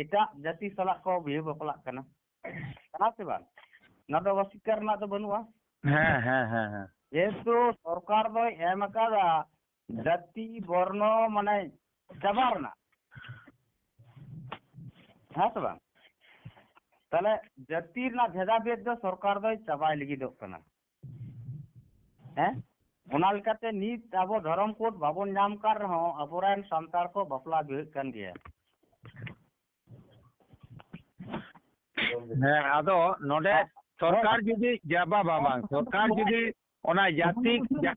ᱮᱴᱟᱜ ᱡᱟᱹᱛᱤ ᱥᱟᱞᱟᱜ ᱠᱚ ᱵᱤᱦᱟᱹ ᱵᱟᱯᱞᱟᱜ ᱠᱟᱱᱟ᱾ ᱠᱟᱱᱟ ᱥᱮ ᱵᱟᱝ? ᱚᱱᱟ ᱫᱚ ᱚᱥᱤᱠᱟᱨ ᱨᱮᱱᱟᱜ ᱫᱚ ᱵᱟᱹᱱᱩᱜᱼᱟ᱾ ᱦᱮᱸ, ᱦᱮᱸ, ᱦᱮᱸ, ᱦᱮᱸ᱾ ᱡᱮᱦᱮᱛᱩ ᱥᱚᱨᱠᱟᱨ ᱫᱚᱭ ᱮᱢ ᱟᱠᱟᱫᱟ ᱡᱟᱹᱛᱤ ᱵᱚᱨᱱᱚ ᱢᱟᱱᱮ ᱪᱟᱵᱟ ᱨᱮᱱᱟᱜ, ᱦᱮᱸ ᱥᱮ ᱵᱟᱝ? ᱛᱟᱦᱞᱮ ᱡᱟᱹᱛᱤ ᱨᱮᱱᱟᱜ ᱵᱷᱮᱫᱟᱵᱷᱮᱫ ᱫᱚ ᱥᱚᱨᱠᱟᱨ ᱫᱚᱭ ᱪᱟᱵᱟᱭ ᱞᱟᱹᱜᱤᱫᱚᱜ ᱠᱟᱱᱟ᱾ ᱦᱮᱸ, ᱚᱱᱟ ᱞᱮᱠᱟᱛᱮ ᱱᱤᱛ ᱟᱵᱚ ᱫᱷᱚᱨᱚᱢ ᱠᱳᱰ ᱵᱟᱵᱚᱱ ᱧᱟᱢ ᱠᱟᱱ ᱨᱮᱦᱚᱸ ᱟᱵᱚᱨᱮᱱ ᱥᱟᱱᱛᱟᱲ ᱠᱚ ᱵᱟᱯᱞᱟ ᱵᱤᱦᱟᱹᱜ ᱠᱟᱱ ᱜᱮᱭᱟ᱾ ᱦᱮᱸ, ᱟᱫᱚ ᱱᱚᱰᱮ ᱦᱮᱸ᱾ ᱥᱚᱨᱠᱟᱨ ᱡᱩᱫᱤ, ᱡᱟ, ᱵᱟᱝ, ᱵᱟᱝ, ᱵᱟᱝ, ᱥᱚᱨᱠᱟᱨ ᱡᱩᱫᱤ ᱚᱱᱟ ᱡᱟᱹᱛᱤ, ᱡᱟ-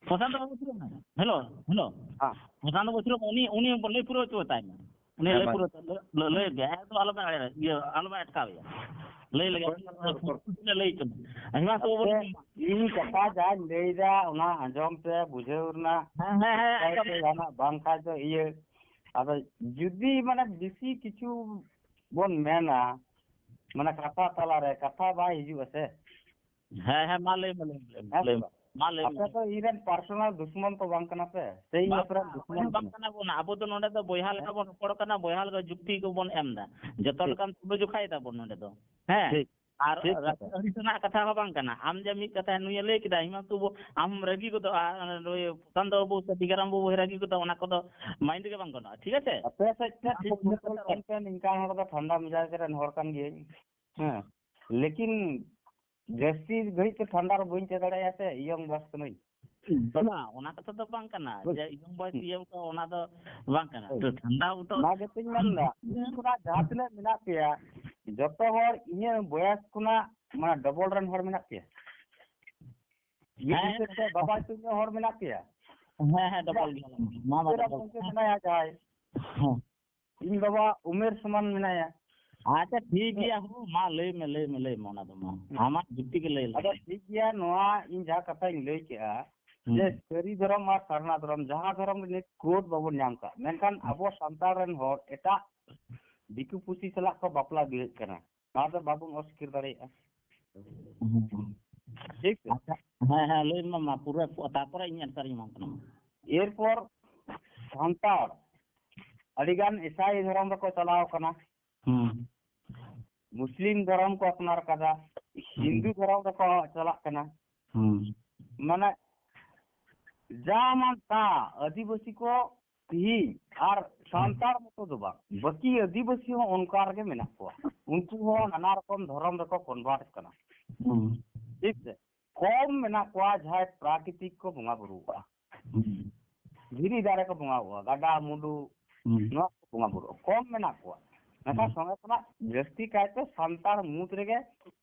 ᱯᱨᱚᱥᱟᱱᱛ ᱵᱟᱵᱩ ᱛᱷᱤᱨᱚᱜ ᱢᱮ᱾ Hello, hello. ᱦᱮᱸ᱾ ᱯᱨᱚᱥᱟᱱᱛ ᱵᱟᱵᱩ ᱛᱷᱤᱨᱚᱜ ᱢᱮ, ᱩᱱᱤ, ᱩᱱᱤ ᱞᱟᱹᱭ ᱯᱩᱨᱟᱹᱣ ᱦᱚᱪᱚ ᱛᱟᱭ ᱢᱮ᱾ ᱩᱱᱤ ᱦᱮᱸ, ᱞᱟᱹᱭ ᱢᱟ᱾ ᱯᱩᱨᱟᱹᱣ ᱛᱟᱭ, ᱞᱟᱹᱭ, ᱞᱟᱹᱭ, ᱞᱟᱹᱭ ᱜᱮ, ᱮᱠᱫᱚᱢ ᱟᱞᱚ ᱵᱮᱱ ᱮᱲᱮ-, ᱤᱭᱟᱹ, ᱟᱞᱚ ᱵᱮᱱ ᱟᱴᱠᱟᱣᱮᱭᱟ᱾ ᱞᱟᱹᱭ ᱞᱮᱜᱮ᱾ ᱨᱚᱯᱚᱲ, ᱨᱚᱯᱚᱲ᱾ ᱞᱟᱹᱭ ᱦᱚᱪᱚ ᱢᱮ᱾ ᱦᱮᱸ, ᱢᱟ ᱛᱚ, ᱟᱪᱪᱷᱟ, ᱤᱧ ᱠᱟᱛᱷᱟ ᱡᱟᱧ ᱞᱟᱹᱭᱫᱟ, ᱚᱱᱟ ᱟᱸᱡᱚᱢ ᱛᱮ ᱵᱩᱡᱷᱟᱹᱣ ᱨᱮᱱᱟᱜ ᱦᱮᱸ, ᱦᱮᱸ, ᱦᱮᱸ, ᱪᱮᱥᱴᱟᱭ ᱟᱸᱡᱚᱢ ᱯᱮ, ᱡᱟᱦᱟᱱᱟᱜ ᱵᱟᱝ ᱠᱷᱟᱡ ᱫᱚ ᱤᱭᱟᱹ᱾ ᱟᱫᱚ ᱡᱩᱫᱤ ᱢᱟᱱᱮ ᱵᱮᱥᱤ ᱠᱤᱪᱷᱩ ᱵᱚᱱ ᱢᱮᱱᱟ, ᱢᱟᱱᱮ ᱠᱟᱛᱷᱟ ᱛᱟᱞᱟᱨᱮ ᱠᱟᱛᱷᱟ ᱵᱟᱭ ᱦᱤᱡᱩᱜᱼᱟ ᱥᱮ᱾ ᱦᱮᱸ, ᱦᱮᱸ, ᱢᱟ ᱞᱟᱹᱭ ᱢᱮ, ᱞᱟᱹᱭ ᱢᱮ, ᱞᱟᱹᱭ ᱢᱮ, ᱦᱮᱸ ᱞᱟᱹᱭ ᱥᱮ ᱢᱮ, ᱵᱟᱝ? ᱢᱟ ᱞᱟᱹᱭ ᱟᱯᱮ ᱢᱮ᱾ ᱫᱚ ᱤᱧ ᱨᱮᱱ personal ᱫᱩᱥᱢᱚᱱ ᱛᱚ ᱵᱟᱝ ᱠᱟᱱᱟ ᱯᱮ, ᱥᱮ ᱤᱧ ᱵᱟᱝ, ᱟᱯᱮ ᱨᱮᱱ ᱵᱟᱝ, ᱫᱩᱥᱢᱚᱱ ᱵᱟᱝ ᱠᱟᱱᱟ? ᱠᱟᱱᱟ ᱵᱚᱱ, ᱟᱵᱚ ᱫᱚ ᱱᱚᱰᱮ ᱫᱚ ᱵᱚᱭᱦᱟ ᱞᱮᱠᱟ ᱦᱮᱸ? ᱵᱚᱱ ᱨᱚᱯᱚᱲ ᱠᱟᱱᱟ, ᱵᱚᱭᱦᱟ ᱞᱮᱠᱟ ᱡᱩᱠᱛᱤ ᱠᱚᱵᱚᱱ ᱮᱢ ᱮᱫᱟ, ᱡᱚᱛᱚ ᱴᱷᱤᱠ᱾ ᱞᱮᱠᱟᱱ ᱛᱩᱞᱟᱹ ᱡᱚᱠᱷᱟᱭ ᱫᱟᱵᱚᱱ ᱱᱚᱰᱮ ᱫᱚ᱾ ᱦᱮᱸ, ᱴᱷᱤᱠ, ᱟᱨ ᱴᱷᱤᱠ ᱨᱟᱹᱜᱤ ᱠᱟᱛᱷᱟ᱾ ᱟᱹᱲᱤᱥ ᱨᱮᱱᱟᱜ ᱠᱟᱛᱷᱟ ᱦᱚᱸ ᱵᱟᱝ ᱠᱟᱱᱟ᱾ ᱟᱢ ᱡᱮ ᱢᱤᱫ ᱠᱟᱛᱷᱟ ᱱᱩᱭᱮ ᱞᱟᱹᱭ ᱠᱮᱫᱟ, ᱦᱤᱢᱟᱱᱥᱩ ᱵᱟᱹᱵᱩ, ᱟᱢ ᱨᱟᱹᱜᱤ ᱜᱚᱫᱚᱜᱼᱟ, ᱱᱩᱭ ᱯᱨᱚᱥᱟᱱᱛ ᱵᱟᱹᱵᱩ ᱥᱮ ᱴᱤᱠᱟᱨᱟᱢ ᱵᱟᱹᱵᱩ ᱦᱚᱸᱭ ᱨᱟᱹᱜᱤ ᱜᱚᱫᱚᱜᱼᱟ, ᱚᱱᱟ ᱠᱚᱫᱚ mind ᱨᱮᱜᱮ ᱵᱟᱝ ᱜᱟᱱᱚᱜᱼᱟ, ᱴᱷᱤᱠ ᱟᱪᱷᱮ? ᱟᱯᱮ ᱥᱮᱫ ᱛᱮ ᱚᱱᱟ ᱴᱷᱤᱠ ᱠᱚ ᱢᱚᱛᱚ ᱵᱩᱡᱷᱟᱹᱣ ᱠᱟᱛᱮ ᱨᱚᱲ ᱯᱮ, ᱱᱤᱝᱠᱟᱱ ᱦᱚᱲ ᱫᱚ ᱴᱷᱟᱱᱰᱟ ᱢᱮᱡᱟᱡᱽ ᱨᱮᱱ ᱦᱚᱲ ᱠᱟᱱ ᱜᱤᱭᱟᱹᱧ᱾ ᱦᱮᱸ, ᱞᱮᱠᱤᱱ ᱡᱟᱹᱥᱛᱤ ᱜᱷᱟᱹᱲᱤᱡ ᱛᱮ ᱴᱷᱟᱱᱰᱟ ᱨᱮ ᱵᱟᱹᱧ ᱛᱟᱦᱮᱸ ᱫᱟᱲᱮᱭᱟᱜᱼᱟ ᱥᱮ, ᱤᱭᱚᱝ ᱵᱚᱭᱚᱥ ᱠᱟᱹᱱᱟᱹᱧ᱾ ᱵᱟᱝ, ᱚᱱᱟ ᱠᱟᱛᱷᱟ ᱫᱚ ᱵᱟᱝ ᱠᱟᱱᱟ ᱦᱳᱭ᱾ ᱡᱮ young boy ᱦᱩᱸ᱾ ᱤᱭᱟᱹ ᱠᱚ, ᱚᱱᱟ ᱫᱚ ᱵᱟᱝ ᱠᱟᱱᱟ᱾ ᱦᱳᱭ᱾ ᱛᱚ, ᱴᱷᱟᱱᱰᱟ ᱩᱛᱟᱹᱨ ᱚᱱᱟ ᱜᱮᱛᱚᱧ ᱢᱮᱱᱫᱟ, ᱤᱧ ᱠᱷᱚᱱᱟᱜ ᱡᱟᱦᱟᱸ ᱛᱤᱱᱟᱹᱜ ᱢᱮᱱᱟᱜ ᱯᱮᱭᱟ, ᱡᱚᱛᱚ ᱦᱚᱲ ᱤᱧᱟᱹᱜ ᱵᱚᱭᱮᱥ ᱠᱷᱚᱱᱟᱜ, ᱢᱟᱱᱮ, ᱰᱚᱵᱚᱞ ᱨᱮᱱ ᱦᱚᱲ ᱢᱮᱱᱟᱜ ᱯᱮᱭᱟ᱾ ᱤᱧ ᱦᱮᱸ, ᱦᱤᱥᱟᱹᱵ ᱛᱮ ᱵᱟᱵᱟ ᱧᱩᱛᱩᱢ ᱨᱮᱱ ᱦᱚᱲ ᱢᱮᱱᱟᱜ ᱯᱮᱭᱟ᱾ ᱦᱮᱸ, ᱦᱮᱸ, ᱰᱚᱵᱚᱞ ᱜᱮᱭᱟ᱾ ᱢᱟ, ᱢᱟ, ᱩᱢᱮᱨ ᱰᱚᱵᱚᱞ᱾ ᱜᱚᱢᱠᱮ ᱢᱮᱱᱟᱭᱟ ᱡᱟᱦᱟᱸᱭ᱾ ᱦᱮᱸ᱾ ᱤᱧ ᱵᱟᱵᱟ ᱩᱢᱮᱨ ᱥᱚᱢᱟᱱ ᱢᱮᱱᱟᱭᱟ᱾ ᱟᱪᱪᱷᱟ, ᱴᱷᱤᱠ ᱜᱮᱭᱟ, ᱦᱳ, ᱢᱟ ᱞᱟᱹᱭ ᱢᱮ, ᱞᱟᱹᱭ ᱢᱮ, ᱞᱟᱹᱭ ᱢᱮ, ᱚᱱᱟ ᱫᱚ ᱢᱟ᱾ ᱦᱩᱸ᱾ ᱟᱢᱟᱜ ᱡᱩᱠᱛᱤ ᱜᱮ ᱞᱟᱹᱭ ᱟᱫᱚ ᱞᱮᱠᱷᱟᱱ᱾ ᱴᱷᱤᱠ ᱜᱮᱭᱟ, ᱱᱚᱣᱟ ᱤᱧ ᱡᱟᱦᱟᱸ ᱠᱟᱛᱷᱟᱧ ᱞᱟᱹᱭ ᱠᱮᱜᱼᱟ, ᱦᱩᱸ᱾ ᱡᱮ ᱥᱟᱹᱨᱤ ᱫᱷᱚᱨᱚᱢ ᱟᱨ ᱥᱟᱨᱱᱟ ᱫᱷᱚᱨᱚᱢ, ᱡᱟᱦᱟᱸ ᱫᱷᱚᱨᱚᱢ ᱨᱮ ᱱᱤᱛ code ᱵᱟᱵᱚᱱ ᱧᱟᱢ ᱠᱟᱜ, ᱢᱮᱱᱠᱷᱟᱱ ᱦᱩᱸ᱾ ᱟᱵᱚ ᱥᱟᱱᱛᱟᱲ ᱨᱮᱱ ᱦᱚᱲ ᱮᱴᱟᱜ ᱫᱤᱠᱩ ᱯᱩᱥᱤ ᱥᱟᱞᱟᱜ ᱠᱚ ᱵᱟᱯᱞᱟ ᱵᱤᱦᱟᱹᱜ ᱠᱟᱱᱟ, ᱱᱚᱣᱟ ᱫᱚ ᱵᱟᱵᱚᱱ ᱚᱥᱠᱤᱨ ᱫᱟᱲᱮᱭᱟᱜᱼᱟ᱾ ᱦᱩᱸ᱾ ᱴᱷᱤᱠ ᱥᱮ? ᱟᱪᱪᱷᱟ, ᱦᱮᱸ, ᱦᱮᱸ, ᱞᱟᱹᱭ ᱢᱮ ᱢᱟ, ᱯᱩᱨᱟᱹ, ᱛᱟᱨᱯᱚᱨᱮ ᱤᱧ answer ᱤᱧ ᱮᱢᱟᱢ ᱠᱟᱱᱟ ᱢᱟ᱾ ᱮᱨᱯᱚᱨ ᱥᱟᱱᱛᱟᱲ ᱟᱹᱰᱤᱜᱟᱱ ᱤᱥᱟᱭ ᱫᱷᱚᱨᱚᱢ ᱨᱮᱠᱚ ᱪᱟᱞᱟᱣ ᱠᱟᱱᱟ, ᱦᱩᱸ᱾ ᱢᱩᱥᱞᱤᱢ ᱫᱷᱚᱨᱚᱢ ᱠᱚ ᱟᱯᱱᱟᱨ ᱠᱟᱫᱟ, ᱦᱩᱸ᱾ ᱦᱤᱱᱫᱩ ᱫᱷᱚᱨᱚᱢ ᱨᱮᱠᱚ ᱪᱟᱞᱟᱜ ᱠᱟᱱᱟ᱾ ᱦᱩᱸ᱾ ᱢᱟᱱᱮ, ᱡᱟ ᱢᱟᱱ ᱛᱟ ᱟᱹᱫᱤᱵᱟᱹᱥᱤ ᱠᱚ ᱛᱤᱦᱤᱧ ᱟᱨ ᱥᱟᱱᱛᱟᱲ ᱢᱚᱛᱚ ᱫᱚ ᱵᱟᱝ, ᱵᱟᱹᱠᱤ ᱟᱹᱫᱤᱵᱟᱹᱥᱤ ᱦᱚᱸ ᱚᱱᱠᱟ ᱨᱮᱜᱮ ᱢᱮᱱᱟᱜ ᱠᱚᱣᱟ᱾ ᱩᱱᱠᱩ ᱦᱚᱸ ᱱᱟᱱᱟ ᱨᱚᱠᱚᱢ ᱫᱷᱚᱨᱚᱢ ᱨᱮᱠᱚ convert ᱠᱟᱱᱟ᱾ ᱦᱩᱸ᱾ ᱴᱷᱤᱠ ᱥᱮ? ᱠᱚᱢ ᱢᱮᱱᱟᱜ ᱠᱚᱣᱟ ᱡᱟᱦᱟᱸᱭ ᱯᱨᱟᱠᱨᱤᱛᱤᱠ ᱠᱚ ᱵᱚᱸᱜᱟ ᱵᱩᱨᱩᱣᱟᱜᱼᱟ᱾ ᱦᱩᱸ᱾ ᱫᱷᱤᱨᱤ ᱫᱟᱨᱮ ᱠᱚ ᱵᱚᱸᱜᱟᱣᱟᱜᱼᱟ, ᱜᱟᱰᱟ, ᱢᱩᱰᱩ, ᱦᱩᱸ᱾ ᱱᱚᱣᱟ ᱠᱚ ᱵᱚᱸᱜᱟ ᱵᱩᱨᱩ ᱠᱚᱢ ᱢᱮᱱᱟᱜ ᱠᱚᱣᱟ᱾ ᱢᱮᱱᱠᱷᱟᱱ ᱦᱩᱸ᱾ ᱥᱚᱸᱜᱮ ᱠᱷᱚᱱᱟᱜ ᱡᱟᱹᱥᱛᱤ ᱠᱟᱭᱛᱮ ᱥᱟᱱᱛᱟᱲ ᱢᱩᱫᱽ ᱨᱮᱜᱮ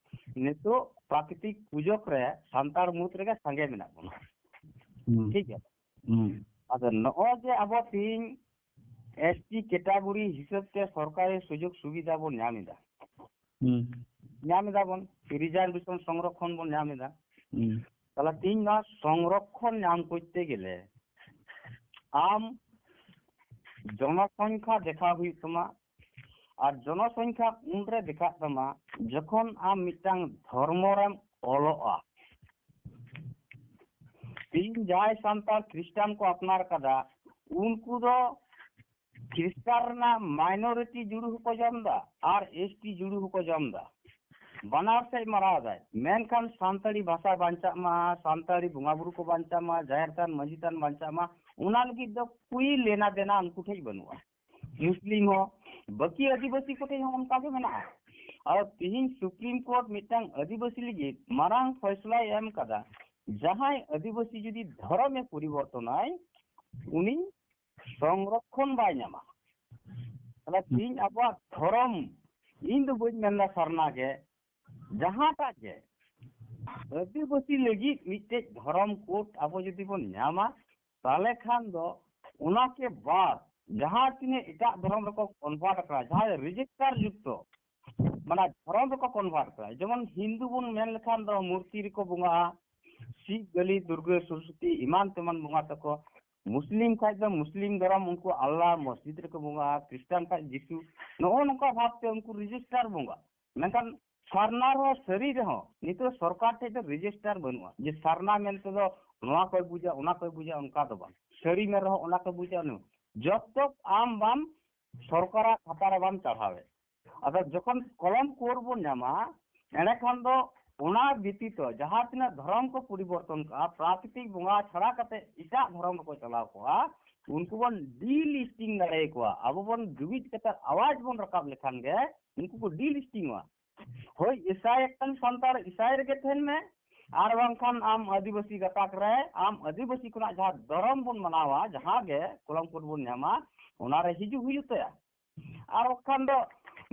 ᱱᱤᱛᱚᱜ ᱯᱨᱟᱠᱨᱤᱛᱤᱠ ᱯᱩᱡᱟᱹ ᱠᱚᱨᱮ ᱥᱟᱱᱛᱟᱲ ᱢᱩᱫᱽ ᱨᱮᱜᱮ ᱥᱟᱸᱜᱮ ᱢᱮᱱᱟᱜ ᱵᱚᱱᱟ᱾ ᱦᱩᱸ᱾ ᱴᱷᱤᱠ ᱜᱮᱭᱟ? ᱦᱩᱸ᱾ ᱟᱫᱚ ᱱᱚᱜᱼᱚᱭ ᱡᱮ ᱟᱵᱚ ᱛᱤᱦᱤᱧ ST category ᱦᱤᱥᱟᱹᱵ ᱛᱮ ᱥᱚᱨᱠᱟᱨᱤ ᱥᱩᱡᱳᱜᱽ ᱥᱩᱵᱤᱫᱷᱟ ᱵᱚᱱ ᱧᱟᱢ ᱮᱫᱟ, ᱦᱩᱸ᱾ ᱧᱟᱢ ᱮᱫᱟ ᱵᱚᱱ, reservation ᱥᱚᱝᱨᱚᱠᱷᱚᱱ ᱵᱚᱱ ᱧᱟᱢ ᱮᱫᱟ᱾ ᱦᱩᱸ᱾ ᱛᱟᱦᱞᱮ ᱛᱤᱦᱤᱧ ᱱᱚᱣᱟ ᱥᱚᱝᱨᱚᱠᱷᱚᱱ ᱧᱟᱢ ᱠᱚᱨᱛᱮ ᱜᱮᱞᱮ ᱟᱢ ᱡᱚᱱᱚᱥᱚᱝᱠᱷᱟ ᱫᱮᱠᱷᱟᱣ ᱦᱩᱭᱩᱜ ᱛᱟᱢᱟ, ᱟᱨ ᱡᱚᱱᱚᱥᱚᱝᱠᱷᱟ ᱩᱱᱨᱮ ᱫᱮᱠᱷᱟᱜ ᱛᱟᱢᱟ ᱡᱚᱠᱷᱚᱱ ᱟᱢ ᱢᱤᱫᱴᱟᱝ ᱫᱷᱚᱨᱢᱚ ᱨᱮᱢ ᱚᱞᱚᱜᱼᱟ᱾ ᱛᱤᱦᱤᱧ ᱡᱟᱦᱟᱸᱭ ᱥᱟᱱᱛᱟᱲ ᱠᱷᱨᱤᱥᱴᱟᱱ ᱠᱚ ᱟᱯᱱᱟᱨ ᱠᱟᱫᱟ, ᱩᱱᱠᱩ ᱫᱚ ᱠᱷᱨᱤᱥᱴᱟᱱ ᱨᱮᱱᱟᱜ minority ᱡᱩᱲᱩ ᱦᱚᱸᱠᱚ ᱡᱚᱢ ᱮᱫᱟ ᱟᱨ ST ᱡᱩᱲᱩ ᱦᱚᱸᱠᱚ ᱡᱚᱢ ᱮᱫᱟ᱾ ᱵᱟᱱᱟᱨ ᱥᱮᱫ ᱢᱟᱨᱟᱣ ᱫᱟᱭ, ᱢᱮᱱᱠᱷᱟᱱ ᱥᱟᱱᱛᱟᱲᱤ ᱵᱷᱟᱥᱟ ᱵᱟᱧᱪᱟᱜ ᱢᱟ, ᱥᱟᱱᱛᱟᱲᱤ ᱵᱚᱸᱜᱟ ᱵᱩᱨᱩ ᱠᱚ ᱵᱟᱧᱪᱟᱜ ᱢᱟ, ᱡᱟᱦᱮᱨ ᱛᱷᱟᱱ ᱢᱟᱹᱡᱷᱤ ᱛᱷᱟᱱ ᱵᱟᱧᱪᱟᱜ ᱢᱟ, ᱚᱱᱟ ᱞᱟᱹᱜᱤᱫ ᱫᱚ ᱠᱳᱭ ᱞᱮᱱᱟ ᱫᱮᱱᱟ ᱩᱱᱠᱩ ᱴᱷᱮᱡ ᱵᱟᱹᱱᱩᱜᱼᱟ᱾ ᱢᱩᱥᱞᱤᱢ ᱦᱚᱸ, ᱵᱟᱹᱠᱤ ᱟᱹᱫᱤᱵᱟᱹᱥᱤ ᱠᱚᱴᱷᱮᱡ ᱦᱚᱸ ᱚᱱᱠᱟ ᱜᱮ ᱢᱮᱱᱟᱜᱼᱟ᱾ ᱟᱨ ᱛᱤᱦᱤᱧ ᱥᱩᱯᱨᱤᱢ ᱠᱳᱨᱴ ᱢᱤᱫᱴᱟᱝ ᱟᱹᱫᱤᱵᱟᱹᱥᱤ ᱞᱟᱹᱜᱤᱫ ᱢᱟᱨᱟᱝ ᱯᱷᱚᱭᱥᱞᱟᱭ ᱮᱢ ᱠᱟᱫᱟ, ᱡᱟᱦᱟᱸᱭ ᱟᱹᱫᱤᱵᱟᱹᱥᱤ ᱡᱩᱫᱤ ᱫᱷᱚᱨᱚᱢᱮ ᱯᱚᱨᱤᱵᱚᱨᱛᱚᱱᱟᱭ, ᱩᱱᱤ ᱥᱚᱝᱨᱚᱠᱷᱚᱱ ᱵᱟᱭ ᱧᱟᱢᱟ᱾ ᱛᱟᱦᱞᱮ ᱛᱤᱦᱤᱧ ᱟᱵᱚᱣᱟᱜ ᱫᱷᱚᱨᱚᱢ, ᱤᱧ ᱫᱚ ᱵᱟᱹᱧ ᱢᱮᱱᱫᱟ ᱥᱟᱨᱱᱟ ᱜᱮ, ᱡᱟᱦᱟᱸᱴᱟᱜ ᱜᱮ ᱟᱹᱫᱤᱵᱟᱹᱥᱤ ᱞᱟᱹᱜᱤᱫ ᱢᱤᱫᱴᱮᱡ ᱫᱷᱚᱨᱚᱢ ᱠᱳᱰ ᱟᱵᱚ ᱡᱩᱫᱤ ᱵᱚᱱ ᱧᱟᱢᱟ, ᱛᱟᱦᱞᱮ ᱠᱷᱟᱱ ᱫᱚ ᱚᱱᱟ ᱠᱮ ᱵᱟᱫ ᱡᱟᱦᱟᱸ ᱛᱤᱱᱟᱹᱜ ᱮᱴᱟᱜ ᱫᱷᱚᱨᱚᱢ ᱨᱮᱠᱚ ᱠᱚᱱᱵᱷᱟᱨᱴ ᱟᱠᱟᱱᱟ, ᱡᱟᱦᱟᱸᱭ ᱨᱮᱡᱤᱥᱴᱟᱨ ᱡᱩᱠᱛᱚ, ᱢᱟᱱᱮ ᱫᱷᱚᱨᱚᱢ ᱨᱮᱠᱚ ᱠᱚᱱᱵᱷᱟᱨᱴ ᱟᱠᱟᱱᱟ, ᱡᱮᱢᱚᱱ ᱦᱤᱱᱫᱩ ᱵᱚᱱ ᱢᱮᱱ ᱞᱮᱠᱷᱟᱱ ᱫᱚ ᱢᱩᱨᱛᱤ ᱨᱮᱠᱚ ᱵᱚᱸᱜᱟᱜᱼᱟ, ᱥᱤᱵ, ᱠᱟᱹᱞᱤ, ᱫᱩᱨᱜᱟᱹ, ᱥᱚᱨᱚᱥᱚᱛᱤ, ᱮᱢᱟᱱ ᱛᱮᱢᱟᱱ ᱵᱚᱸᱜᱟ ᱛᱟᱠᱚ᱾ ᱢᱩᱥᱞᱤᱢ ᱠᱷᱟᱡ ᱫᱚ ᱢᱩᱥᱞᱤᱢ ᱫᱷᱚᱨᱚᱢ, ᱩᱱᱠᱩ ᱟᱞᱞᱟᱦ ᱢᱚᱥᱡᱤᱫ ᱨᱮᱠᱚ ᱵᱚᱸᱜᱟᱜᱼᱟ᱾ ᱠᱷᱨᱤᱥᱴᱟᱱ ᱠᱷᱟᱡ ᱡᱤᱥᱩ᱾ ᱱᱚᱜᱼᱚ ᱱᱚᱝᱠᱟ ᱵᱷᱟᱵᱛᱮ ᱩᱱᱠᱩ ᱨᱮᱡᱤᱥᱴᱟᱨ ᱵᱚᱸᱜᱟ᱾ ᱢᱮᱱᱠᱷᱟᱱ ᱥᱟᱨᱱᱟ ᱨᱮᱦᱚᱸ, ᱥᱟᱹᱨᱤ ᱨᱮᱦᱚᱸ, ᱱᱤᱛᱚᱜ ᱥᱚᱨᱠᱟᱨ ᱴᱷᱮᱡ ᱫᱚ ᱨᱮᱡᱤᱥᱴᱟᱨ ᱵᱟᱹᱱᱩᱜᱼᱟ ᱡᱮ ᱥᱟᱨᱱᱟ ᱢᱮᱱᱛᱮ ᱫᱚ ᱱᱚᱣᱟ ᱠᱚᱭ ᱵᱩᱡᱟ, ᱚᱱᱟ ᱠᱚᱭ ᱵᱩᱡᱟ, ᱚᱱᱠᱟ ᱫᱚ ᱵᱟᱝ᱾ ᱥᱟᱹᱨᱤ ᱢᱮᱱ ᱨᱮᱦᱚᱸ ᱚᱱᱟ ᱠᱚᱭ ᱵᱩᱡᱟ, ᱩᱱᱤ᱾ ᱡᱚᱛᱚ ᱟᱢ ᱵᱟᱢ ᱥᱚᱨᱠᱟᱨᱟᱜ ᱠᱷᱟᱛᱟ ᱨᱮ ᱵᱟᱢ ᱪᱟᱲᱦᱟᱣᱮᱫ᱾ ᱟᱫᱚ ᱡᱚᱠᱷᱚᱱ ᱠᱚᱞᱚᱢ ᱠᱳᱰ ᱵᱚᱱ ᱧᱟᱢᱟ, ᱮᱸᱰᱮᱠᱷᱟᱱ ᱫᱚ ᱚᱱᱟ ᱵᱮᱛᱤᱛᱚ ᱡᱟᱦᱟᱸ ᱛᱤᱱᱟᱹᱜ ᱫᱷᱚᱨᱚᱢ ᱠᱚ ᱯᱚᱨᱤᱵᱚᱨᱛᱚᱱ ᱠᱟᱜᱼᱟ, ᱯᱨᱟᱠᱨᱤᱛᱤᱠ ᱵᱚᱸᱜᱟ ᱪᱷᱟᱲᱟ ᱠᱟᱛᱮ ᱮᱴᱟᱜ ᱫᱷᱚᱨᱚᱢ ᱨᱮᱠᱚ ᱪᱟᱞᱟᱣ ᱠᱚᱜᱼᱟ, ᱩᱱᱠᱩ ᱵᱚᱱ ᱰᱤᱞᱤᱥᱴᱤᱝ ᱫᱟᱲᱮᱭᱟᱠᱚᱣᱟ᱾ ᱟᱵᱚ ᱵᱚᱱ ᱡᱩᱢᱤᱫ ᱠᱟᱛᱮ ᱟᱣᱟᱡ ᱵᱚᱱ ᱨᱟᱠᱟᱵ ᱞᱮᱠᱷᱟᱱ ᱜᱮ ᱩᱱᱠᱩ ᱠᱚ ᱰᱤᱞᱤᱥᱴᱤᱝᱚᱜᱼᱟ᱾ ᱦᱳᱭ, ᱤᱥᱟᱭ ᱮᱠᱷᱟᱱ ᱥᱟᱱᱛᱟᱲ ᱤᱥᱟᱭ ᱨᱮᱜᱮ ᱛᱟᱦᱮᱱ ᱢᱮ, ᱟᱨ ᱵᱟᱝᱠᱷᱟᱱ ᱟᱢ ᱟᱹᱫᱤᱵᱟᱹᱥᱤ ᱜᱟᱛᱟᱠ ᱨᱮ, ᱟᱢ ᱟᱹᱫᱤᱵᱟᱹᱥᱤ ᱠᱷᱚᱱᱟᱜ ᱡᱟᱦᱟᱸ ᱫᱷᱚᱨᱚᱢ ᱵᱚᱱ ᱢᱟᱱᱟᱣᱟ, ᱡᱟᱦᱟᱸ ᱜᱮ ᱠᱚᱞᱚᱢ ᱠᱳᱰ ᱵᱚᱱ ᱧᱟᱢᱟ, ᱚᱱᱟᱨᱮ ᱦᱤᱡᱩᱜ ᱦᱩᱭᱩᱜ ᱛᱟᱭᱟ᱾ ᱟᱨ ᱵᱟᱠᱷᱟᱱ ᱫᱚ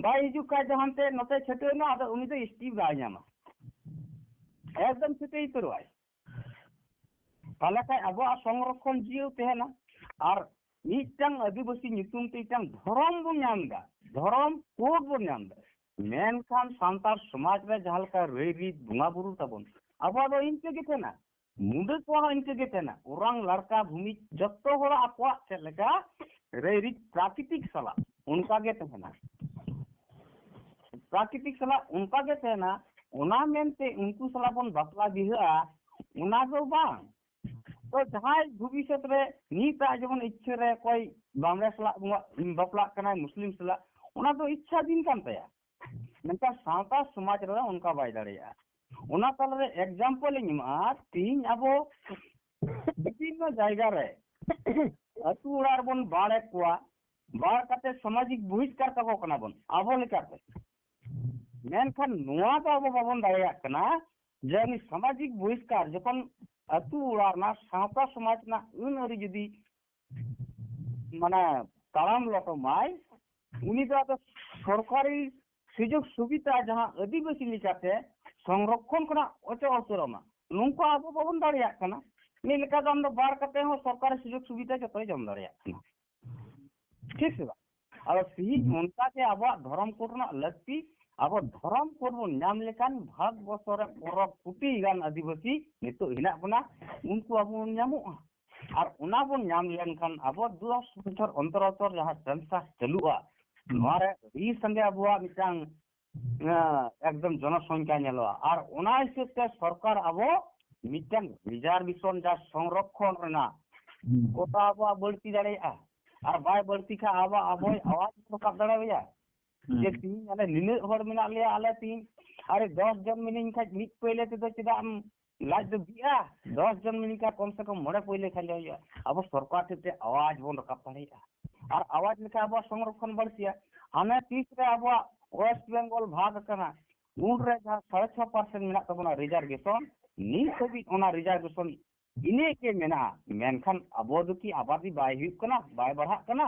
ᱵᱟᱭ ᱦᱤᱡᱩᱜ ᱠᱷᱟᱡ ᱫᱚ ᱦᱟᱱᱛᱮ ᱱᱚᱛᱮ ᱪᱷᱟᱹᱴᱟᱹᱣ ᱮᱱᱟ, ᱟᱫᱚ ᱩᱱᱤ ᱫᱚ ᱮᱥ ᱴᱤ ᱵᱟᱭ ᱧᱟᱢᱟ, ᱮᱠᱫᱚᱢ ᱪᱷᱟᱹᱴᱟᱹᱣ ᱩᱛᱟᱹᱨᱚᱜᱼᱟᱭ᱾ ᱛᱟᱦᱞᱮ ᱠᱷᱟᱡ ᱟᱵᱚᱣᱟᱜ ᱥᱚᱝᱨᱚᱠᱷᱚᱱ ᱡᱤᱭᱟᱹᱣ ᱛᱟᱦᱮᱱᱟ᱾ ᱟᱨ ᱢᱤᱫᱴᱟᱝ ᱟᱹᱫᱤᱵᱟᱹᱥᱤ ᱧᱩᱛᱩᱢ ᱛᱮ ᱢᱤᱫᱴᱟᱝ ᱫᱷᱚᱨᱚᱢ ᱵᱚᱱ ᱧᱟᱢ ᱮᱫᱟ, ᱫᱷᱚᱨᱚᱢ ᱠᱳᱰ ᱵᱚᱱ ᱧᱟᱢ ᱮᱫᱟ, ᱢᱮᱱᱠᱷᱟᱱ ᱥᱟᱱᱛᱟᱲ ᱥᱚᱢᱟᱡᱽ ᱨᱮ ᱡᱟᱦᱟᱸ ᱞᱮᱠᱟ ᱨᱟᱹᱭ ᱨᱤᱛ, ᱵᱚᱸᱜᱟ ᱵᱩᱨᱩ ᱛᱟᱵᱚᱱ, ᱟᱵᱚᱣᱟᱜ ᱫᱚ ᱤᱱᱠᱟᱹ ᱜᱮ ᱛᱟᱦᱮᱱᱟ᱾ ᱢᱩᱰᱟᱹ ᱠᱚᱣᱟᱜ ᱦᱚᱸ ᱤᱱᱠᱟᱹ ᱜᱮ ᱛᱟᱦᱮᱱᱟ᱾ ᱚᱨᱟᱝ, ᱞᱟᱲᱠᱟ, ᱵᱷᱩᱢᱤ, ᱡᱚᱛᱚ ᱦᱚᱲᱟᱜ ᱟᱠᱚᱣᱟᱜ ᱪᱮᱫ ᱞᱮᱠᱟ ᱨᱟᱹᱭ ᱨᱤᱛ ᱯᱨᱟᱠᱨᱤᱛᱤᱠ ᱥᱟᱞᱟᱜ ᱚᱱᱠᱟ ᱜᱮ ᱛᱟᱦᱮᱱᱟ, ᱯᱨᱟᱠᱨᱤᱛᱤᱠ ᱥᱟᱞᱟᱜ ᱚᱱᱠᱟ ᱜᱮ ᱛᱟᱦᱮᱱᱟ᱾ ᱚᱱᱟ ᱢᱮᱱᱛᱮ ᱩᱱᱠᱩ ᱥᱟᱞᱟᱜ ᱵᱚᱱ ᱵᱟᱯᱞᱟ ᱵᱤᱦᱟᱹᱜᱼᱟ, ᱚᱱᱟ ᱫᱚ ᱵᱟᱝ᱾ ᱛᱚ ᱡᱟᱦᱟᱸᱭ ᱵᱷᱚᱵᱤᱥᱥᱚᱛ ᱨᱮ ᱱᱤᱛᱟᱜ ᱡᱮᱢᱚᱱ ᱤᱪᱪᱷᱟᱹ ᱨᱮ ᱚᱠᱚᱭ ᱵᱟᱢᱲᱮ ᱥᱟᱞᱟᱜ ᱵᱚᱱ ᱵᱟᱯᱞᱟᱜ ᱠᱟᱱᱟᱭ, ᱢᱩᱥᱞᱤᱢ ᱥᱟᱞᱟᱜ, ᱚᱱᱟ ᱫᱚ ᱤᱪᱪᱷᱟᱫᱷᱤᱱ ᱠᱟᱱ ᱛᱟᱭᱟ᱾ ᱢᱮᱱᱠᱷᱟᱱ ᱥᱟᱶᱛᱟ ᱥᱚᱢᱟᱡᱽ ᱨᱮᱫᱚ ᱚᱱᱠᱟ ᱵᱟᱭ ᱫᱟᱲᱮᱭᱟᱜᱼᱟ᱾ ᱚᱱᱟ ᱛᱟᱞᱟᱨᱮ ᱮᱠᱡᱟᱢᱯᱚᱞ ᱤᱧ ᱮᱢᱟᱜᱼᱟ, ᱛᱤᱦᱤᱧ ᱟᱵᱚ ᱵᱤᱵᱷᱤᱱᱱᱚ ᱡᱟᱭᱜᱟ ᱨᱮ ᱟᱹᱛᱩ ᱚᱲᱟᱜ ᱨᱮᱵᱚᱱ ᱵᱟᱲᱮᱫ ᱠᱚᱣᱟ, ᱵᱟᱲ ᱠᱟᱛᱮ ᱥᱟᱢᱟᱡᱤᱠ ᱵᱚᱦᱤᱥᱠᱟᱨ ᱠᱟᱠᱚ ᱠᱟᱱᱟ ᱵᱚᱱ ᱟᱵᱚ ᱞᱮᱠᱟᱛᱮ᱾ ᱢᱮᱱᱠᱷᱟᱱ ᱱᱚᱣᱟ ᱫᱚ ᱟᱵᱚ ᱵᱟᱵᱚᱱ ᱫᱟᱲᱮᱭᱟᱜ ᱠᱟᱱᱟ ᱡᱮ ᱩᱱᱤ ᱥᱟᱢᱟᱡᱤᱠ ᱵᱚᱦᱤᱥᱠᱟᱨ ᱡᱚᱠᱷᱚᱱ ᱟᱹᱛᱩ ᱚᱲᱟᱜ ᱨᱮᱱᱟᱜ ᱥᱟᱶᱛᱟ ᱥᱚᱢᱟᱡᱽ ᱨᱮᱱᱟᱜ ᱟᱹᱱ ᱟᱹᱨᱤ ᱡᱩᱫᱤ ᱢᱟᱱᱮ ᱛᱟᱲᱟᱢ ᱞᱚᱴᱚᱢᱟᱭ, ᱩᱱᱤ ᱫᱚ ᱟᱫᱚ ᱥᱚᱨᱠᱟᱨᱤ ᱥᱩᱡᱳᱜᱽ ᱥᱩᱵᱤᱫᱷᱟ ᱡᱟᱦᱟᱸ ᱟᱹᱫᱤᱵᱟᱹᱥᱤ ᱞᱮᱠᱟᱛᱮ ᱥᱚᱝᱨᱚᱠᱷᱚᱱ ᱠᱷᱚᱱᱟᱜ ᱚᱪᱚᱜ ᱩᱛᱟᱹᱨᱚᱜ ᱢᱟ᱾ ᱱᱚᱝᱠᱟ ᱟᱵᱚ ᱵᱟᱵᱚᱱ ᱫᱟᱲᱮᱭᱟᱜ ᱠᱟᱱᱟ᱾ ᱢᱤᱫ ᱞᱮᱠᱟ ᱫᱚ ᱟᱢ ᱫᱚ ᱵᱟᱨ ᱠᱟᱛᱮ ᱦᱚᱸ ᱥᱚᱨᱠᱟᱨᱤ ᱥᱩᱡᱳᱜᱽ ᱥᱩᱵᱤᱫᱷᱟ ᱡᱚᱛᱚᱭ ᱡᱚᱢ ᱫᱟᱲᱮᱭᱟᱜ ᱠᱟᱱᱟ, ᱴᱷᱤᱠ ᱥᱮ ᱵᱟᱝ? ᱟᱫᱚ ᱛᱤᱦᱤᱧ ᱚᱱᱠᱟ ᱜᱮ ᱟᱵᱚᱣᱟᱜ ᱫᱷᱚᱨᱚᱢ ᱠᱳᱰ ᱨᱮᱱᱟᱜ ᱞᱟᱹᱠᱛᱤ, ᱟᱵᱚ ᱫᱷᱚᱨᱚᱢ ᱠᱳᱰ ᱵᱚᱱ ᱧᱟᱢ ᱞᱮᱠᱷᱟᱱ ᱵᱷᱟᱨᱚᱛ ᱵᱚᱨᱥᱚ ᱨᱮ ᱯᱚᱱᱨᱚ ᱠᱳᱴᱤ ᱜᱟᱱ ᱟᱹᱫᱤᱵᱟᱹᱥᱤ ᱱᱤᱛᱚᱜ ᱦᱮᱱᱟᱜ ᱵᱚᱱᱟ, ᱩᱱᱠᱩ ᱟᱵᱚ ᱵᱚᱱ ᱧᱟᱢᱚᱜᱼᱟ᱾ ᱟᱨ ᱚᱱᱟ ᱵᱚᱱ ᱧᱟᱢ ᱞᱮᱱᱠᱷᱟᱱ ᱟᱵᱚ ᱫᱚᱥ ᱵᱚᱪᱷᱚᱨ ᱚᱱᱛᱚᱨ ᱚᱱᱛᱚᱨ ᱡᱟᱦᱟᱸ ᱥᱮᱱᱥᱟᱥ ᱪᱟᱹᱞᱩᱜᱼᱟ, ᱱᱚᱣᱟ ᱨᱮ ᱟᱹᱰᱤ ᱥᱟᱸᱜᱮ ᱟᱵᱚᱣᱟᱜ ᱢᱤᱫᱴᱟᱝ, ᱮᱸ, ᱮᱠᱫᱚᱢ ᱡᱚᱱᱚᱥᱚᱝᱠᱷᱟ ᱧᱮᱞᱚᱜᱼᱟ᱾ ᱟᱨ ᱚᱱᱟ ᱦᱤᱥᱟᱹᱵ ᱛᱮ ᱥᱚᱨᱠᱟᱨ ᱟᱵᱚ ᱢᱤᱫᱴᱟᱝ ᱨᱤᱡᱟᱨᱵᱷᱮᱥᱚᱱ ᱡᱟ ᱥᱚᱝᱨᱚᱠᱷᱚᱱ ᱨᱮᱱᱟᱜ ᱠᱚᱛᱟ ᱟᱵᱚᱣᱟᱜ ᱵᱟᱹᱲᱛᱤ ᱫᱟᱲᱮᱭᱟᱜᱼᱟ᱾ ᱟᱨ ᱵᱟᱭ ᱵᱟᱹᱲᱛᱤ ᱠᱷᱟᱱ ᱟᱵᱚ ᱟᱵᱚᱭ ᱟᱣᱟᱡ ᱨᱟᱠᱟᱵ ᱫᱟᱲᱮᱭᱟᱭᱟ᱾ ᱡᱮ ᱛᱤᱦᱤᱧ ᱟᱞᱮ ᱱᱤᱱᱟᱹᱜ ᱦᱚᱲ ᱢᱮᱱᱟᱜ ᱞᱮᱭᱟ, ᱟᱞᱮ ᱛᱤᱦᱤᱧ ᱟᱨᱮ ᱫᱚᱥ ᱡᱚᱱ ᱢᱤᱱᱟᱹᱧ ᱠᱷᱟᱡ ᱢᱤᱫ ᱯᱟᱹᱭᱞᱟᱹ ᱛᱮᱫᱚ ᱪᱮᱫᱟᱜ ᱮᱢ ᱞᱟᱡ ᱫᱚ ᱵᱤᱜᱼᱟ? ᱫᱚᱥ ᱡᱚᱱ ᱢᱤᱱᱟᱹᱧ ᱠᱷᱟᱡ ᱠᱚᱢ ᱥᱮ ᱠᱚᱢ ᱢᱚᱬᱮ ᱯᱟᱹᱭᱞᱟᱹ ᱠᱷᱟᱱ ᱫᱚ ᱦᱩᱭᱩᱜᱼᱟ᱾ ᱟᱵᱚ ᱥᱚᱨᱠᱟᱨ ᱴᱷᱮᱱ ᱛᱮ ᱟᱣᱟᱡ ᱵᱚᱱ ᱨᱟᱠᱟᱵ ᱫᱟᱲᱮᱭᱟᱜᱼᱟ᱾ ᱟᱨ ᱟᱣᱟᱡ ᱞᱮᱠᱷᱟᱱ ᱟᱵᱚᱣᱟᱜ ᱥᱚᱝᱨᱚᱠᱷᱚᱱ ᱵᱟᱹᱲᱛᱤᱜᱼᱟ᱾ ᱦᱟᱱᱮ ᱛᱤᱥ ᱨᱮ ᱟᱵᱚᱣᱟᱜ ᱳᱭᱮᱥᱴ ᱵᱮᱝᱜᱚᱞ ᱵᱷᱟᱜᱽ ᱟᱠᱟᱱᱟ, ᱩᱱᱨᱮ ᱡᱟᱦᱟᱸ ᱥᱟᱲᱮ ᱪᱷᱚ ᱯᱟᱨᱥᱮᱱᱴ ᱢᱮᱱᱟᱜ ᱛᱟᱵᱚᱱᱟ ᱨᱤᱡᱟᱨᱵᱷᱮᱥᱚᱱ, ᱱᱤᱛ ᱦᱟᱹᱵᱤᱡ ᱚᱱᱟ ᱨᱤᱡᱟᱨᱵᱷᱮᱥᱚᱱ ᱤᱱᱟᱹᱜ ᱜᱮ ᱢᱮᱱᱟᱜᱼᱟ᱾ ᱢᱮᱱᱠᱷᱟᱱ ᱟᱵᱚ ᱫᱚ ᱠᱤ ᱟᱵᱟᱫᱤ ᱵᱟᱭ ᱦᱩᱭᱩᱜ ᱠᱟᱱᱟ, ᱵᱟᱭ ᱵᱟᱲᱦᱟᱜ ᱠᱟᱱᱟ?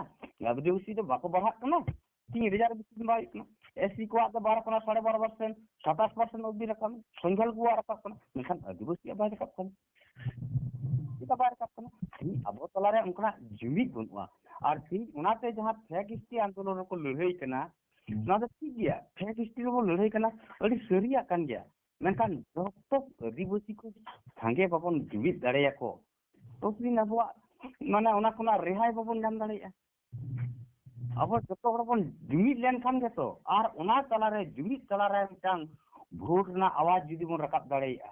ᱟᱹᱫᱤᱵᱟᱹᱥᱤ ᱫᱚ ᱵᱟᱠᱚ ᱵᱟᱲᱦᱟᱜ ᱠᱟᱱᱟ? ᱛᱤᱦᱤᱧ ᱨᱤᱡᱟᱨᱵᱷᱮᱥᱚᱱ ᱵᱟᱭ ᱦᱩᱭᱩᱜ ᱠᱟᱱᱟ᱾ ᱮᱥᱥᱤ ᱠᱚᱣᱟᱜ ᱫᱚ ᱵᱟᱨᱚ ᱠᱷᱚᱱᱟᱜ ᱥᱟᱲᱮ ᱵᱟᱨᱚ ᱯᱟᱨᱥᱮᱱᱴ, ᱥᱟᱛᱟᱥ ᱯᱟᱨᱥᱮᱱᱴ ᱚᱵᱫᱤ ᱨᱟᱠᱟᱵ ᱮᱱᱟ, ᱥᱚᱝᱜᱷᱟᱞ ᱠᱚᱣᱟᱜ ᱨᱟᱠᱟᱵ ᱠᱟᱱᱟ, ᱢᱮᱱᱠᱷᱟᱱ ᱟᱹᱫᱤᱵᱟᱹᱥᱤᱭᱟᱜ ᱵᱟᱭ ᱨᱟᱠᱟᱵ ᱠᱟᱱᱟ᱾ ᱪᱮᱫᱟᱜ ᱵᱟᱭ ᱨᱟᱠᱟᱵ ᱠᱟᱱᱟ? ᱛᱤᱦᱤᱧ ᱟᱵᱚ ᱛᱟᱞᱟᱨᱮ ᱚᱱᱠᱟᱱᱟᱜ ᱡᱩᱢᱤᱫ ᱵᱟᱹᱱᱩᱜᱼᱟ᱾ ᱟᱨ ᱛᱤᱦᱤᱧ ᱚᱱᱟᱛᱮ ᱡᱟᱦᱟᱸ ᱯᱷᱮᱠ ᱦᱤᱥᱴᱨᱤ ᱟᱱᱫᱳᱞᱚᱱ ᱨᱮᱠᱚ ᱞᱟᱹᱲᱦᱟᱹᱭ ᱠᱟᱱᱟ, ᱱᱚᱣᱟ ᱫᱚ ᱴᱷᱤᱠ ᱜᱮᱭᱟ, ᱯᱷᱮᱠ ᱦᱤᱥᱴᱨᱤ ᱨᱮᱵᱚᱱ ᱞᱟᱹᱲᱦᱟᱹᱭ ᱠᱟᱱᱟ, ᱟᱹᱰᱤ ᱥᱟᱹᱨᱤᱭᱟᱜ ᱠᱟᱱ ᱜᱮᱭᱟ᱾ ᱢᱮᱱᱠᱷᱟᱱ ᱡᱚᱛᱚ ᱟᱹᱫᱤᱵᱟᱹᱥᱤ ᱠᱚ ᱥᱟᱸᱜᱮ ᱵᱟᱵᱚᱱ ᱡᱩᱢᱤᱫ ᱫᱟᱲᱮᱭᱟᱠᱚ, ᱛᱚᱛᱫᱤᱱ ᱟᱵᱚᱣᱟᱜ ᱢᱟᱱᱮ ᱚᱱᱟ ᱠᱷᱚᱱᱟᱜ ᱨᱮᱦᱟᱭ ᱵᱟᱵᱚᱱ ᱧᱟᱢ ᱫᱟᱲᱮᱭᱟᱜᱼᱟ᱾ ᱟᱵᱚ ᱡᱚᱛᱚ ᱦᱚᱲ ᱵᱚᱱ ᱡᱩᱢᱤᱫ ᱞᱮᱱᱠᱷᱟᱱ ᱜᱮᱛᱚ, ᱟᱨ ᱚᱱᱟ ᱛᱟᱞᱟᱨᱮ ᱡᱩᱢᱤᱫ ᱛᱟᱞᱟᱨᱮ ᱢᱤᱫᱴᱟᱝ ᱵᱷᱳᱴ ᱨᱮᱱᱟᱜ ᱟᱣᱟᱡ ᱡᱩᱫᱤ ᱵᱚᱱ ᱨᱟᱠᱟᱵ ᱫᱟᱲᱮᱭᱟᱜᱼᱟ᱾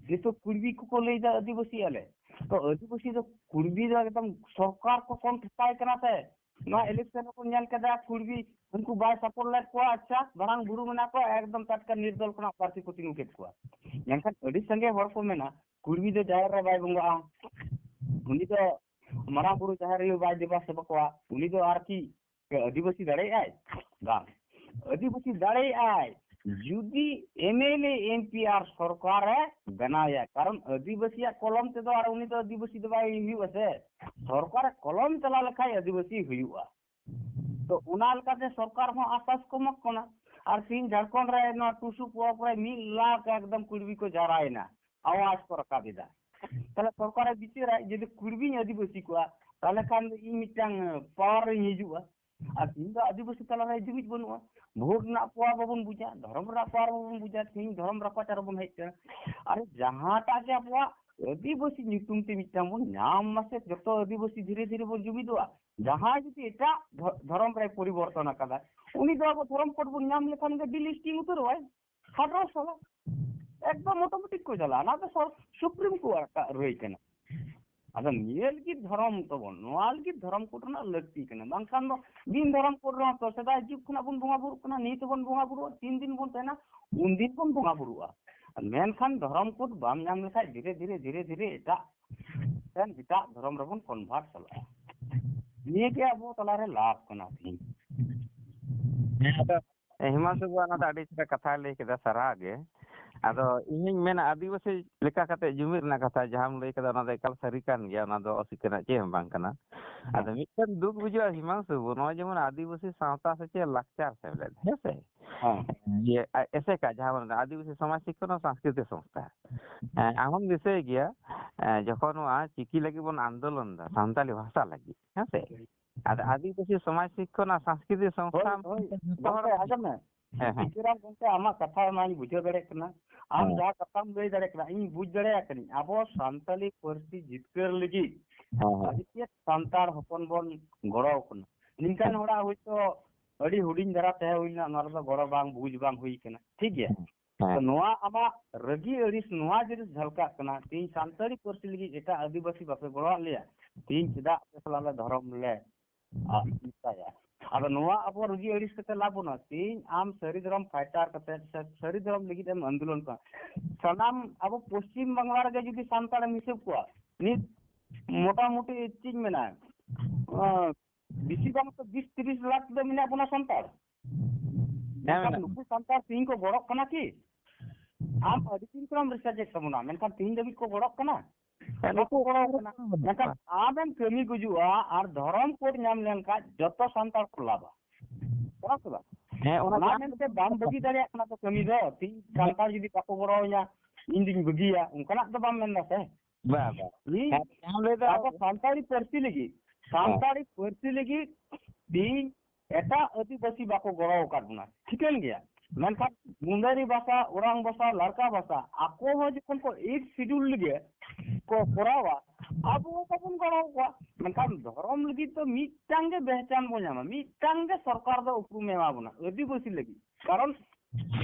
ᱱᱤᱛᱚᱜ ᱠᱩᱲᱵᱤ ᱠᱚᱠᱚ ᱞᱟᱹᱭᱫᱟ ᱟᱹᱫᱤᱵᱟᱹᱥᱤ ᱟᱞᱮ, ᱛᱚ ᱟᱹᱫᱤᱵᱟᱹᱥᱤ ᱫᱚ ᱠᱩᱲᱵᱤ ᱫᱚ ᱮᱠᱫᱚᱢ ᱥᱚᱨᱠᱟᱨ ᱠᱚ ᱠᱚᱱᱴᱷᱮᱥᱴᱟᱭ ᱠᱟᱱᱟ ᱥᱮ? ᱱᱚᱣᱟ ᱤᱞᱮᱠᱥᱚᱱ ᱨᱮᱠᱚ ᱧᱮᱞ ᱠᱮᱫᱟ ᱠᱩᱲᱵᱤ ᱩᱱᱠᱩ ᱵᱟᱭ ᱥᱟᱯᱳᱨᱴ ᱞᱮᱫ ᱠᱚᱣᱟ, ᱟᱪᱪᱷᱟ ᱢᱟᱨᱟᱝ ᱵᱩᱨᱩ ᱢᱮᱱᱟᱜ ᱠᱚᱣᱟ, ᱮᱠᱫᱚᱢ ᱴᱟᱴᱠᱟ ᱱᱤᱨᱫᱚᱞ ᱠᱷᱚᱱᱟᱜ ᱯᱨᱟᱨᱛᱷᱤ ᱠᱚ ᱛᱤᱸᱜᱩ ᱠᱮᱫ ᱠᱚᱣᱟ᱾ ᱢᱮᱱᱠᱷᱟᱱ ᱟᱹᱰᱤ ᱥᱟᱸᱜᱮ ᱦᱚᱲ ᱠᱚ ᱢᱮᱱᱟ ᱠᱩᱲᱵᱤ ᱫᱚ ᱡᱟᱦᱮᱨ ᱨᱮ ᱵᱟᱭ ᱵᱚᱸᱜᱟᱜᱼᱟ, ᱩᱱᱤ ᱫᱚ ᱢᱟᱨᱟᱝ ᱵᱩᱨᱩ ᱡᱟᱦᱮᱨ ᱟᱭᱳ ᱵᱟᱭ ᱫᱮᱵᱟ ᱥᱮᱵᱟ ᱠᱚᱣᱟ, ᱩᱱᱤ ᱫᱚ ᱟᱨᱠᱤ ᱟᱹᱫᱤᱵᱟᱹᱥᱤ ᱫᱟᱲᱮᱭᱟᱜᱼᱟᱭ? ᱵᱟᱝ, ᱟᱹᱫᱤᱵᱟᱹᱥᱤ ᱫᱟᱲᱮᱭᱟᱜᱼᱟᱭ, ᱡᱩᱫᱤ M L A M P R ᱥᱚᱨᱠᱟᱨᱮ ᱵᱮᱱᱟᱣᱮᱭᱟ, ᱠᱟᱨᱚᱱ ᱟᱹᱫᱤᱵᱟᱹᱥᱤᱭᱟᱜ ᱠᱚᱞᱚᱢ ᱛᱮᱫᱚ ᱟᱨ ᱩᱱᱤ ᱫᱚ ᱟᱹᱫᱤᱵᱟᱹᱥᱤ ᱫᱚ ᱵᱟᱭ ᱦᱩᱭᱩᱜᱼᱟ ᱥᱮ᱾ ᱥᱚᱨᱠᱟᱨᱮ ᱠᱚᱞᱚᱢ ᱪᱟᱞᱟᱣ ᱞᱮᱠᱷᱟᱡ ᱟᱹᱫᱤᱵᱟᱹᱥᱤ ᱦᱩᱭᱩᱜᱼᱟ᱾ ᱛᱚ ᱚᱱᱟ ᱞᱮᱠᱟᱛᱮ ᱥᱚᱨᱠᱟᱨ ᱦᱚᱸ ᱟᱥᱟᱥ ᱠᱚ ᱮᱢᱚᱜ ᱠᱟᱱᱟ᱾ ᱟᱨ ᱛᱤᱦᱤᱧ ᱡᱷᱟᱲᱠᱷᱚᱸᱰ ᱨᱮ ᱱᱚᱣᱟ ᱴᱩᱥᱩ ᱯᱚᱨᱚᱵᱽ ᱨᱮ ᱢᱤᱫ ᱞᱟᱠᱷ ᱮᱠᱫᱚᱢ ᱠᱩᱲᱵᱤ ᱠᱚ ᱡᱟᱣᱨᱟᱭᱮᱱᱟ, ᱟᱣᱟᱡᱽ ᱠᱚ ᱨᱟᱠᱟᱵ ᱮᱫᱟ᱾ ᱛᱟᱦᱞᱮ ᱥᱚᱨᱠᱟᱨᱮ ᱵᱤᱪᱟᱹᱨᱟ, ᱡᱩᱫᱤ ᱠᱩᱲᱵᱤᱧ ᱟᱹᱫᱤᱵᱟᱹᱥᱤ ᱠᱚᱣᱟ, ᱛᱟᱦᱞᱮ ᱠᱷᱟᱱ ᱫᱚ ᱤᱧ ᱢᱤᱫᱴᱟᱝ ᱯᱟᱣᱟᱨ ᱨᱤᱧ ᱦᱤᱡᱩᱜᱼᱟ᱾ ᱟᱨ ᱛᱤᱦᱤᱧ ᱫᱚ ᱟᱹᱫᱤᱵᱟᱹᱥᱤ ᱛᱟᱞᱟᱨᱮ ᱡᱩᱢᱤᱫ ᱵᱟᱹᱱᱩᱜᱼᱟ᱾ ᱵᱷᱳᱴ ᱨᱮᱱᱟᱜ ᱯᱟᱣᱟᱨ ᱵᱟᱵᱚᱱ ᱵᱩᱡᱟ, ᱫᱷᱚᱨᱚᱢ ᱨᱮᱱᱟᱜ ᱯᱟᱣᱟᱨ ᱵᱟᱵᱚᱱ ᱵᱩᱡᱟ, ᱛᱤᱦᱤᱧ ᱫᱷᱚᱨᱚᱢ ᱨᱟᱯᱟᱪᱟᱨ ᱨᱮᱵᱚᱱ ᱦᱮᱡ ᱠᱟᱱᱟ᱾ ᱟᱨ ᱡᱟᱦᱟᱸᱴᱟᱜ ᱜᱮ ᱟᱵᱚᱣᱟᱜ ᱟᱹᱫᱤᱵᱟᱹᱥᱤ ᱧᱩᱛᱩᱢ ᱛᱮ ᱢᱤᱫᱴᱟᱝ ᱵᱚᱱ ᱧᱟᱢ ᱢᱟᱥᱮ, ᱡᱚᱛᱚ ᱟᱹᱫᱤᱵᱟᱹᱥᱤ ᱫᱷᱤᱨᱮ ᱫᱷᱤᱨᱮ ᱵᱚᱱ ᱡᱩᱢᱤᱫᱚᱜᱼᱟ᱾ ᱡᱟᱦᱟᱸᱭ ᱡᱩᱫᱤ ᱮᱴᱟᱜ ᱫᱷᱚ-, ᱫᱷᱚᱨᱚᱢ ᱨᱮ ᱯᱚᱨᱤᱵᱚᱨᱛᱚᱱ ᱟᱠᱟᱫᱟ, ᱩᱱᱤ ᱫᱚ ᱟᱵᱚ ᱫᱷᱚᱨᱚᱢ ᱠᱳᱰ ᱵᱚᱱ ᱧᱟᱢ ᱞᱮᱠᱷᱟᱱ ᱜᱮ ᱰᱤᱞᱤᱥᱴᱤᱝ ᱩᱛᱟᱹᱨᱚᱜᱼᱟᱭ᱾ ᱦᱟᱰᱨᱚᱥ ᱥᱟᱞᱟ᱾ ᱮᱠᱫᱚᱢ ᱚᱴᱳᱢᱮᱴᱤᱠ ᱠᱚ ᱪᱟᱞᱟᱜᱼᱟ᱾ ᱚᱱᱟ ᱫᱚ ᱥᱚᱨ-, ᱥᱩᱯᱨᱤᱢ ᱠᱳᱨᱴ ᱟᱜ ᱨᱟᱹᱭ ᱠᱟᱱᱟ᱾ ᱟᱫᱚ ᱱᱤᱭᱟᱹ ᱞᱟᱹᱜᱤᱫ ᱫᱷᱚᱨᱚᱢ ᱛᱟᱵᱚᱱ, ᱱᱚᱣᱟ ᱞᱟᱹᱜᱤᱫ ᱫᱷᱚᱨᱚᱢ ᱠᱳᱰ ᱨᱮᱱᱟᱜ ᱞᱟᱹᱠᱛᱤ ᱠᱟᱱᱟ᱾ ᱵᱟᱝᱠᱷᱟᱱ ᱫᱚ ᱵᱤᱱ ᱫᱷᱚᱨᱚᱢ ᱠᱳᱰ ᱨᱮᱦᱚᱸ ᱛᱚ ᱥᱮᱫᱟᱭ ᱡᱩᱜᱽ ᱠᱷᱚᱱᱟᱜ ᱵᱚᱱ ᱵᱚᱸᱜᱟ ᱵᱩᱨᱩᱜ ᱠᱟᱱᱟ, ᱱᱤᱛ ᱦᱚᱸᱵᱚᱱ ᱵᱚᱸᱜᱟ ᱵᱩᱨᱩᱜᱼᱟ, ᱛᱤᱱ ᱫᱤᱱ ᱵᱚᱱ ᱛᱟᱦᱮᱱᱟ, ᱩᱱ ᱫᱤᱱ ᱵᱚᱱ ᱵᱚᱸᱜᱟ ᱵᱩᱨᱩᱜᱼᱟ᱾ ᱢᱮᱱᱠᱷᱟᱱ ᱫᱷᱚᱨᱚᱢ ᱠᱳᱰ ᱵᱟᱢ ᱧᱟᱢ ᱞᱮᱠᱷᱟᱡ ᱫᱷᱤᱨᱮ ᱫᱷᱤᱨᱮ, ᱫᱷᱤᱨᱮ ᱫᱷᱤᱨᱮ ᱮᱴᱟᱜ ᱴᱷᱮᱱ, ᱮᱴᱟᱜ ᱫᱷᱚᱨᱚᱢ ᱨᱮᱵᱚᱱ ᱠᱚᱱᱵᱷᱟᱨᱴ ᱪᱟᱞᱟᱜᱼᱟ᱾ ᱱᱤᱭᱟᱹ ᱜᱮ ᱟᱵᱚ ᱛᱟᱞᱟᱨᱮ ᱞᱟᱵᱷ ᱠᱟᱱᱟ ᱛᱤᱦᱤᱧ᱾ ᱦᱮᱸ, ᱟᱫᱚ ᱦᱤᱢᱟᱝᱥᱩ ᱵᱟᱵᱩ ᱚᱱᱟ ᱫᱚ ᱟᱹᱰᱤ ᱪᱮᱦᱨᱟ ᱠᱟᱛᱷᱟᱭ ᱞᱟᱹᱭ ᱠᱮᱫᱟ, ᱥᱟᱨᱦᱟᱣ ᱜᱮ᱾ ᱟᱫᱚ ᱤᱧᱤᱧ ᱢᱮᱱᱟ, ᱟᱹᱫᱤᱵᱟᱹᱥᱤ ᱞᱮᱠᱟ ᱠᱟᱛᱮ ᱡᱩᱢᱤᱫ ᱨᱮᱱᱟᱜ ᱠᱟᱛᱷᱟ ᱡᱟᱦᱟᱸᱢ ᱞᱟᱹᱭ ᱠᱮᱫᱟ, ᱚᱱᱟ ᱫᱚ ᱮᱠᱟᱞ ᱥᱟᱹᱨᱤ ᱠᱟᱱ ᱜᱮᱭᱟ, ᱚᱱᱟ ᱫᱚ ᱚᱥᱤᱠᱟᱹᱨ ᱨᱮᱱᱟᱜ ᱪᱮᱫ ᱦᱚᱸ ᱵᱟᱝ ᱠᱟᱱᱟ᱾ ᱟᱫᱚ ᱢᱤᱫᱴᱮᱱ ᱫᱩᱠ ᱵᱩᱡᱷᱟᱹᱜᱼᱟ ᱦᱤᱢᱟᱝᱥᱩ ᱵᱟᱵᱩ, ᱱᱚᱜᱼᱚᱭ ᱡᱮᱢᱚᱱ ᱟᱹᱫᱤᱵᱟᱹᱥᱤ ᱥᱟᱶᱛᱟ ᱥᱮᱪᱮᱫ ᱞᱟᱠᱪᱟᱨ ᱥᱮᱢᱞᱮᱫ, ᱦᱮᱸ ᱥᱮ? ᱦᱮᱸ᱾ ᱤᱭᱟᱹ, ᱟ-, ᱮᱥᱮᱠᱟ, ᱡᱟᱦᱟᱸ ᱵᱚᱱ ᱢᱮᱛᱟᱜᱼᱟ ᱟᱹᱫᱤᱵᱟᱹᱥᱤ ᱥᱚᱢᱟᱡᱽ ᱥᱤᱠᱷᱚᱱ ᱥᱟᱝᱥᱠᱨᱤᱛᱤᱠ ᱥᱚᱝᱥᱛᱷᱟ᱾ ᱦᱮᱸ, ᱟᱢ ᱦᱚᱢ ᱫᱤᱥᱟᱹᱭ ᱜᱮᱭᱟ, ᱮ, ᱡᱚᱠᱷᱚᱱ ᱱᱚᱣᱟ ᱪᱤᱠᱤ ᱞᱟᱹᱜᱤᱫ ᱵᱚᱱ ᱟᱱᱫᱳᱞᱚᱱ ᱫᱟ ᱥᱟᱱᱛᱟᱞᱤ ᱵᱷᱟᱥᱟ ᱞᱟᱹᱜᱤᱫ, ᱦᱮᱸ ᱥᱮ? ᱟᱫᱚ ᱟᱹᱫᱤᱵᱟᱹᱥᱤ ᱥᱚᱢᱟᱡᱽ ᱥᱤᱠᱷᱚᱱ ᱟᱨ ᱥᱟᱝᱥᱠᱨᱤᱛᱤᱠ ᱥᱚᱝᱥᱛᱷᱟ ᱦᱳᱭ, ᱦᱳᱭ, ᱡᱚᱛᱚ ᱦᱚᱲ ᱜᱚᱝᱠᱮ, ᱟᱸᱡᱚᱢ ᱢᱮ᱾ ᱦᱮᱸ, ᱦᱮᱸ᱾ ᱴᱤᱠᱟᱹᱨᱟᱢ ᱜᱚᱝᱠᱮ, ᱟᱢᱟᱜ ᱠᱟᱛᱷᱟ ᱢᱟᱧ ᱵᱩᱡᱷᱟᱹᱣ ᱫᱟᱲᱮᱭᱟᱜ ᱠᱟᱱᱟ, ᱟᱢ ᱦᱮᱸ᱾ ᱡᱟᱦᱟᱸ ᱠᱟᱛᱷᱟᱢ ᱞᱟᱹᱭ ᱫᱟᱲᱮᱭᱟᱜ ᱠᱟᱱᱟ, ᱤᱧ ᱵᱩᱡᱽ ᱫᱟᱲᱮᱭᱟᱜ ᱠᱟᱹᱱᱟᱹᱧ᱾ ᱟᱵᱚ ᱥᱟᱱᱛᱟᱞᱤ ᱯᱟᱹᱨᱥᱤ ᱡᱤᱛᱠᱟᱹᱨ ᱞᱟᱹᱜᱤᱫ ᱦᱮᱸ, ᱦᱮᱸ᱾ ᱟᱹᱰᱤ ᱛᱮᱫ ᱥᱟᱱᱛᱟᱲ ᱦᱚᱯᱚᱱ ᱵᱚᱱ ᱜᱚᱲᱚ ᱟᱠᱟᱱᱟ᱾ ᱱᱤᱝᱠᱟᱱ ᱦᱚᱲᱟᱜ ᱦᱳᱭᱛᱳ ᱟᱹᱰᱤ ᱦᱩᱰᱤᱧ ᱫᱷᱟᱨᱟ ᱛᱟᱦᱮᱸ ᱦᱩᱭ ᱞᱮᱱᱟ, ᱚᱱᱟ ᱨᱮᱫᱚ ᱜᱚᱲᱚ ᱵᱟᱝ, ᱵᱩᱡᱽ ᱵᱟᱝ ᱦᱩᱭ ᱠᱟᱱᱟ, ᱴᱷᱤᱠ ᱜᱮᱭᱟ? ᱦᱮᱸ᱾ ᱛᱚ ᱱᱚᱣᱟ ᱟᱢᱟᱜ ᱨᱟᱹᱜᱤ ᱟᱹᱲᱤᱥ, ᱱᱚᱣᱟ ᱡᱤᱱᱤᱥ ᱡᱷᱟᱞᱠᱟᱜ ᱠᱟᱱᱟ᱾ ᱛᱮᱦᱤᱧ ᱥᱟᱱᱛᱟᱲᱤ ᱯᱟᱹᱨᱥᱤ ᱞᱟᱹᱜᱤᱫ ᱮᱴᱟᱜ ᱟᱹᱫᱤᱵᱟᱹᱥᱤ ᱵᱟᱯᱮ ᱜᱚᱲᱚᱣᱟᱜ ᱞᱮᱭᱟ, ᱛᱮᱦᱤᱧ ᱪᱮᱫᱟᱜ ᱟᱯᱮ ᱥᱟᱞᱟᱜ ᱞᱮ ᱫᱷᱚᱨᱚᱢ ᱞᱮ ᱟᱜ ᱢᱮᱛᱟᱭᱟ? ᱟᱫᱚ ᱱᱚᱣᱟ ᱟᱵᱚ ᱨᱟᱹᱜᱤ ᱟᱹᱲᱤᱥ ᱠᱟᱛᱮ ᱞᱟᱵᱷ ᱵᱟᱹᱱᱩᱜᱼᱟ᱾ ᱛᱮᱦᱤᱧ ᱟᱢ ᱥᱟᱹᱨᱤ ᱫᱷᱚᱨᱚᱢ ᱯᱷᱟᱭᱴᱟᱨ ᱠᱟᱛᱮ ᱥᱮ ᱥᱟᱹᱨᱤ ᱫᱷᱚᱨᱚᱢ ᱞᱟᱹᱜᱤᱫ ᱮᱢ ᱟᱱᱫᱳᱞᱚᱱ ᱠᱟᱱᱟ, ᱥᱟᱱᱟᱢ ᱟᱵᱚ ᱯᱚᱥᱪᱤᱢ ᱵᱟᱝᱞᱟ ᱨᱮᱜᱮ ᱡᱩᱫᱤ ᱥᱟᱱᱛᱟᱲᱮᱢ ᱦᱤᱥᱟᱹᱵ ᱠᱚᱣᱟ, ᱱᱤᱛ ᱢᱚᱴᱟᱢᱩᱴᱤ ᱪᱮᱫ ᱤᱧ ᱢᱮᱱᱟ, ᱟᱸ, ᱵᱮᱥᱤ ᱵᱟᱝ ᱛᱚ ᱵᱤᱥ ᱛᱤᱨᱤᱥ ᱞᱟᱠᱷ ᱫᱚ ᱢᱮᱱᱟᱜ ᱵᱚᱱᱟ ᱥᱟᱱᱛᱟᱲ᱾ ᱦᱮᱸ, ᱢᱮᱱᱠᱷᱟᱱ ᱢᱮᱱᱟᱜ ᱱᱩᱠᱩ ᱥᱟᱱᱛᱟᱲ ᱛᱮᱦᱮᱧ ᱠᱚ ᱜᱚᱲᱚᱜ ᱠᱟᱱᱟ ᱠᱤ? ᱟᱢ ᱟᱹᱰᱤ ᱫᱤᱱ ᱠᱷᱚᱱᱮᱢ ᱨᱤᱥᱟᱨᱪ ᱮᱫ ᱛᱟᱵᱚᱱᱟ, ᱢᱮᱱᱠᱷᱟᱱ ᱛᱮᱦᱮᱧ ᱫᱷᱟᱹᱵᱤᱡ ᱠᱚ ᱜᱚᱲᱚᱜ ᱠᱟᱱᱟ? ᱦᱮᱸ, ᱵᱟᱠᱚ ᱱᱩᱠᱩ ᱜᱚᱲᱚ ᱠᱟᱱᱟ᱾ ᱢᱮᱱᱠᱷᱟᱱ ᱟᱢᱮᱢ ᱠᱟᱹᱢᱤ ᱜᱩᱡᱩᱜᱼᱟ ᱟᱨ ᱫᱷᱚᱨᱚᱢ ᱠᱳᱰ ᱧᱟᱢ ᱞᱮᱱᱠᱷᱟᱱ ᱡᱚᱛᱚ ᱥᱟᱱᱛᱟᱲ ᱠᱚ ᱞᱟᱵᱟ᱾ ᱠᱟᱱᱟ ᱥᱮ ᱵᱟᱝ? ᱦᱮᱸ, ᱚᱱᱟ ᱚᱱᱟ ᱡᱟᱦᱟᱸ ᱢᱮᱱᱛᱮ ᱵᱟᱢ ᱵᱟᱹᱜᱤ ᱫᱟᱲᱮᱭᱟᱜ ᱠᱟᱱᱟ ᱛᱚ ᱠᱟᱹᱢᱤ ᱫᱚ᱾ ᱛᱤᱦᱤᱧ ᱥᱟᱱᱛᱟᱲ ᱡᱩᱫᱤ ᱵᱟᱠᱚ ᱜᱚᱲᱚ ᱟᱹᱧᱟ, ᱤᱧ ᱫᱩᱧ ᱵᱟᱹᱜᱤᱭᱟ, ᱚᱱᱠᱟᱱᱟᱜ ᱫᱚ ᱵᱟᱢ ᱢᱮᱱ ᱫᱟ ᱥᱮ᱾ ᱵᱟ, ᱵᱟ᱾ ᱤᱧ ᱦᱮᱸ, ᱡᱟᱦᱟᱸᱢ ᱞᱟᱹᱭ ᱫᱟ ᱟᱵᱚ ᱥᱟᱱᱛᱟᱲᱤ ᱯᱟᱹᱨᱥᱤ ᱞᱟᱹᱜᱤᱫ, ᱦᱮᱸ᱾ ᱥᱟᱱᱛᱟᱲᱤ ᱯᱟᱹᱨᱥᱤ ᱞᱟᱹᱜᱤᱫ ᱛᱤᱦᱤᱧ ᱮᱴᱟᱜ ᱟᱹᱫᱤᱵᱟᱹᱥᱤ ᱵᱟᱠᱚ ᱜᱚᱲᱚ ᱟᱠᱟᱫ ᱵᱚᱱᱟ, ᱴᱷᱤᱠᱟᱹᱱ ᱜᱮᱭᱟ᱾ ᱢᱮᱱᱠᱷᱟᱱ ᱢᱩᱱᱰᱟᱨᱤ ᱵᱷᱟᱥᱟ, ᱳᱨᱟᱝ ᱵᱷᱟᱥᱟ, ᱞᱟᱲᱠᱟ ᱵᱷᱟᱥᱟ ᱟᱠᱚ ᱦᱚᱸ ᱡᱚᱠᱷᱚᱱ ᱠᱚ ᱮᱭᱤᱴ ᱥᱤᱰᱩᱞ ᱞᱟᱹᱜᱤᱫ ᱠᱚ ᱠᱚᱨᱟᱣᱟ, ᱟᱵᱚ ᱦᱚᱸ ᱵᱟᱵᱚᱱ ᱜᱚᱲᱚ ᱟᱠᱚᱣᱟ᱾ ᱢᱮᱱᱠᱷᱟᱱ ᱫᱷᱚᱨᱚᱢ ᱞᱟᱹᱜᱤᱫ ᱫᱚ ᱢᱤᱫᱴᱟᱝ ᱜᱮ ᱵᱮᱦᱪᱟᱱ ᱵᱚᱱ ᱧᱟᱢᱟ, ᱢᱤᱫᱴᱟᱝ ᱜᱮ ᱥᱚᱨᱠᱟᱨ ᱫᱚ ᱩᱯᱨᱩᱢ ᱮᱢᱟ ᱵᱚᱱᱟ, ᱟᱹᱫᱤᱵᱟᱹᱥᱤ ᱞᱟᱹᱜᱤᱫ᱾ ᱠᱟᱨᱚᱱ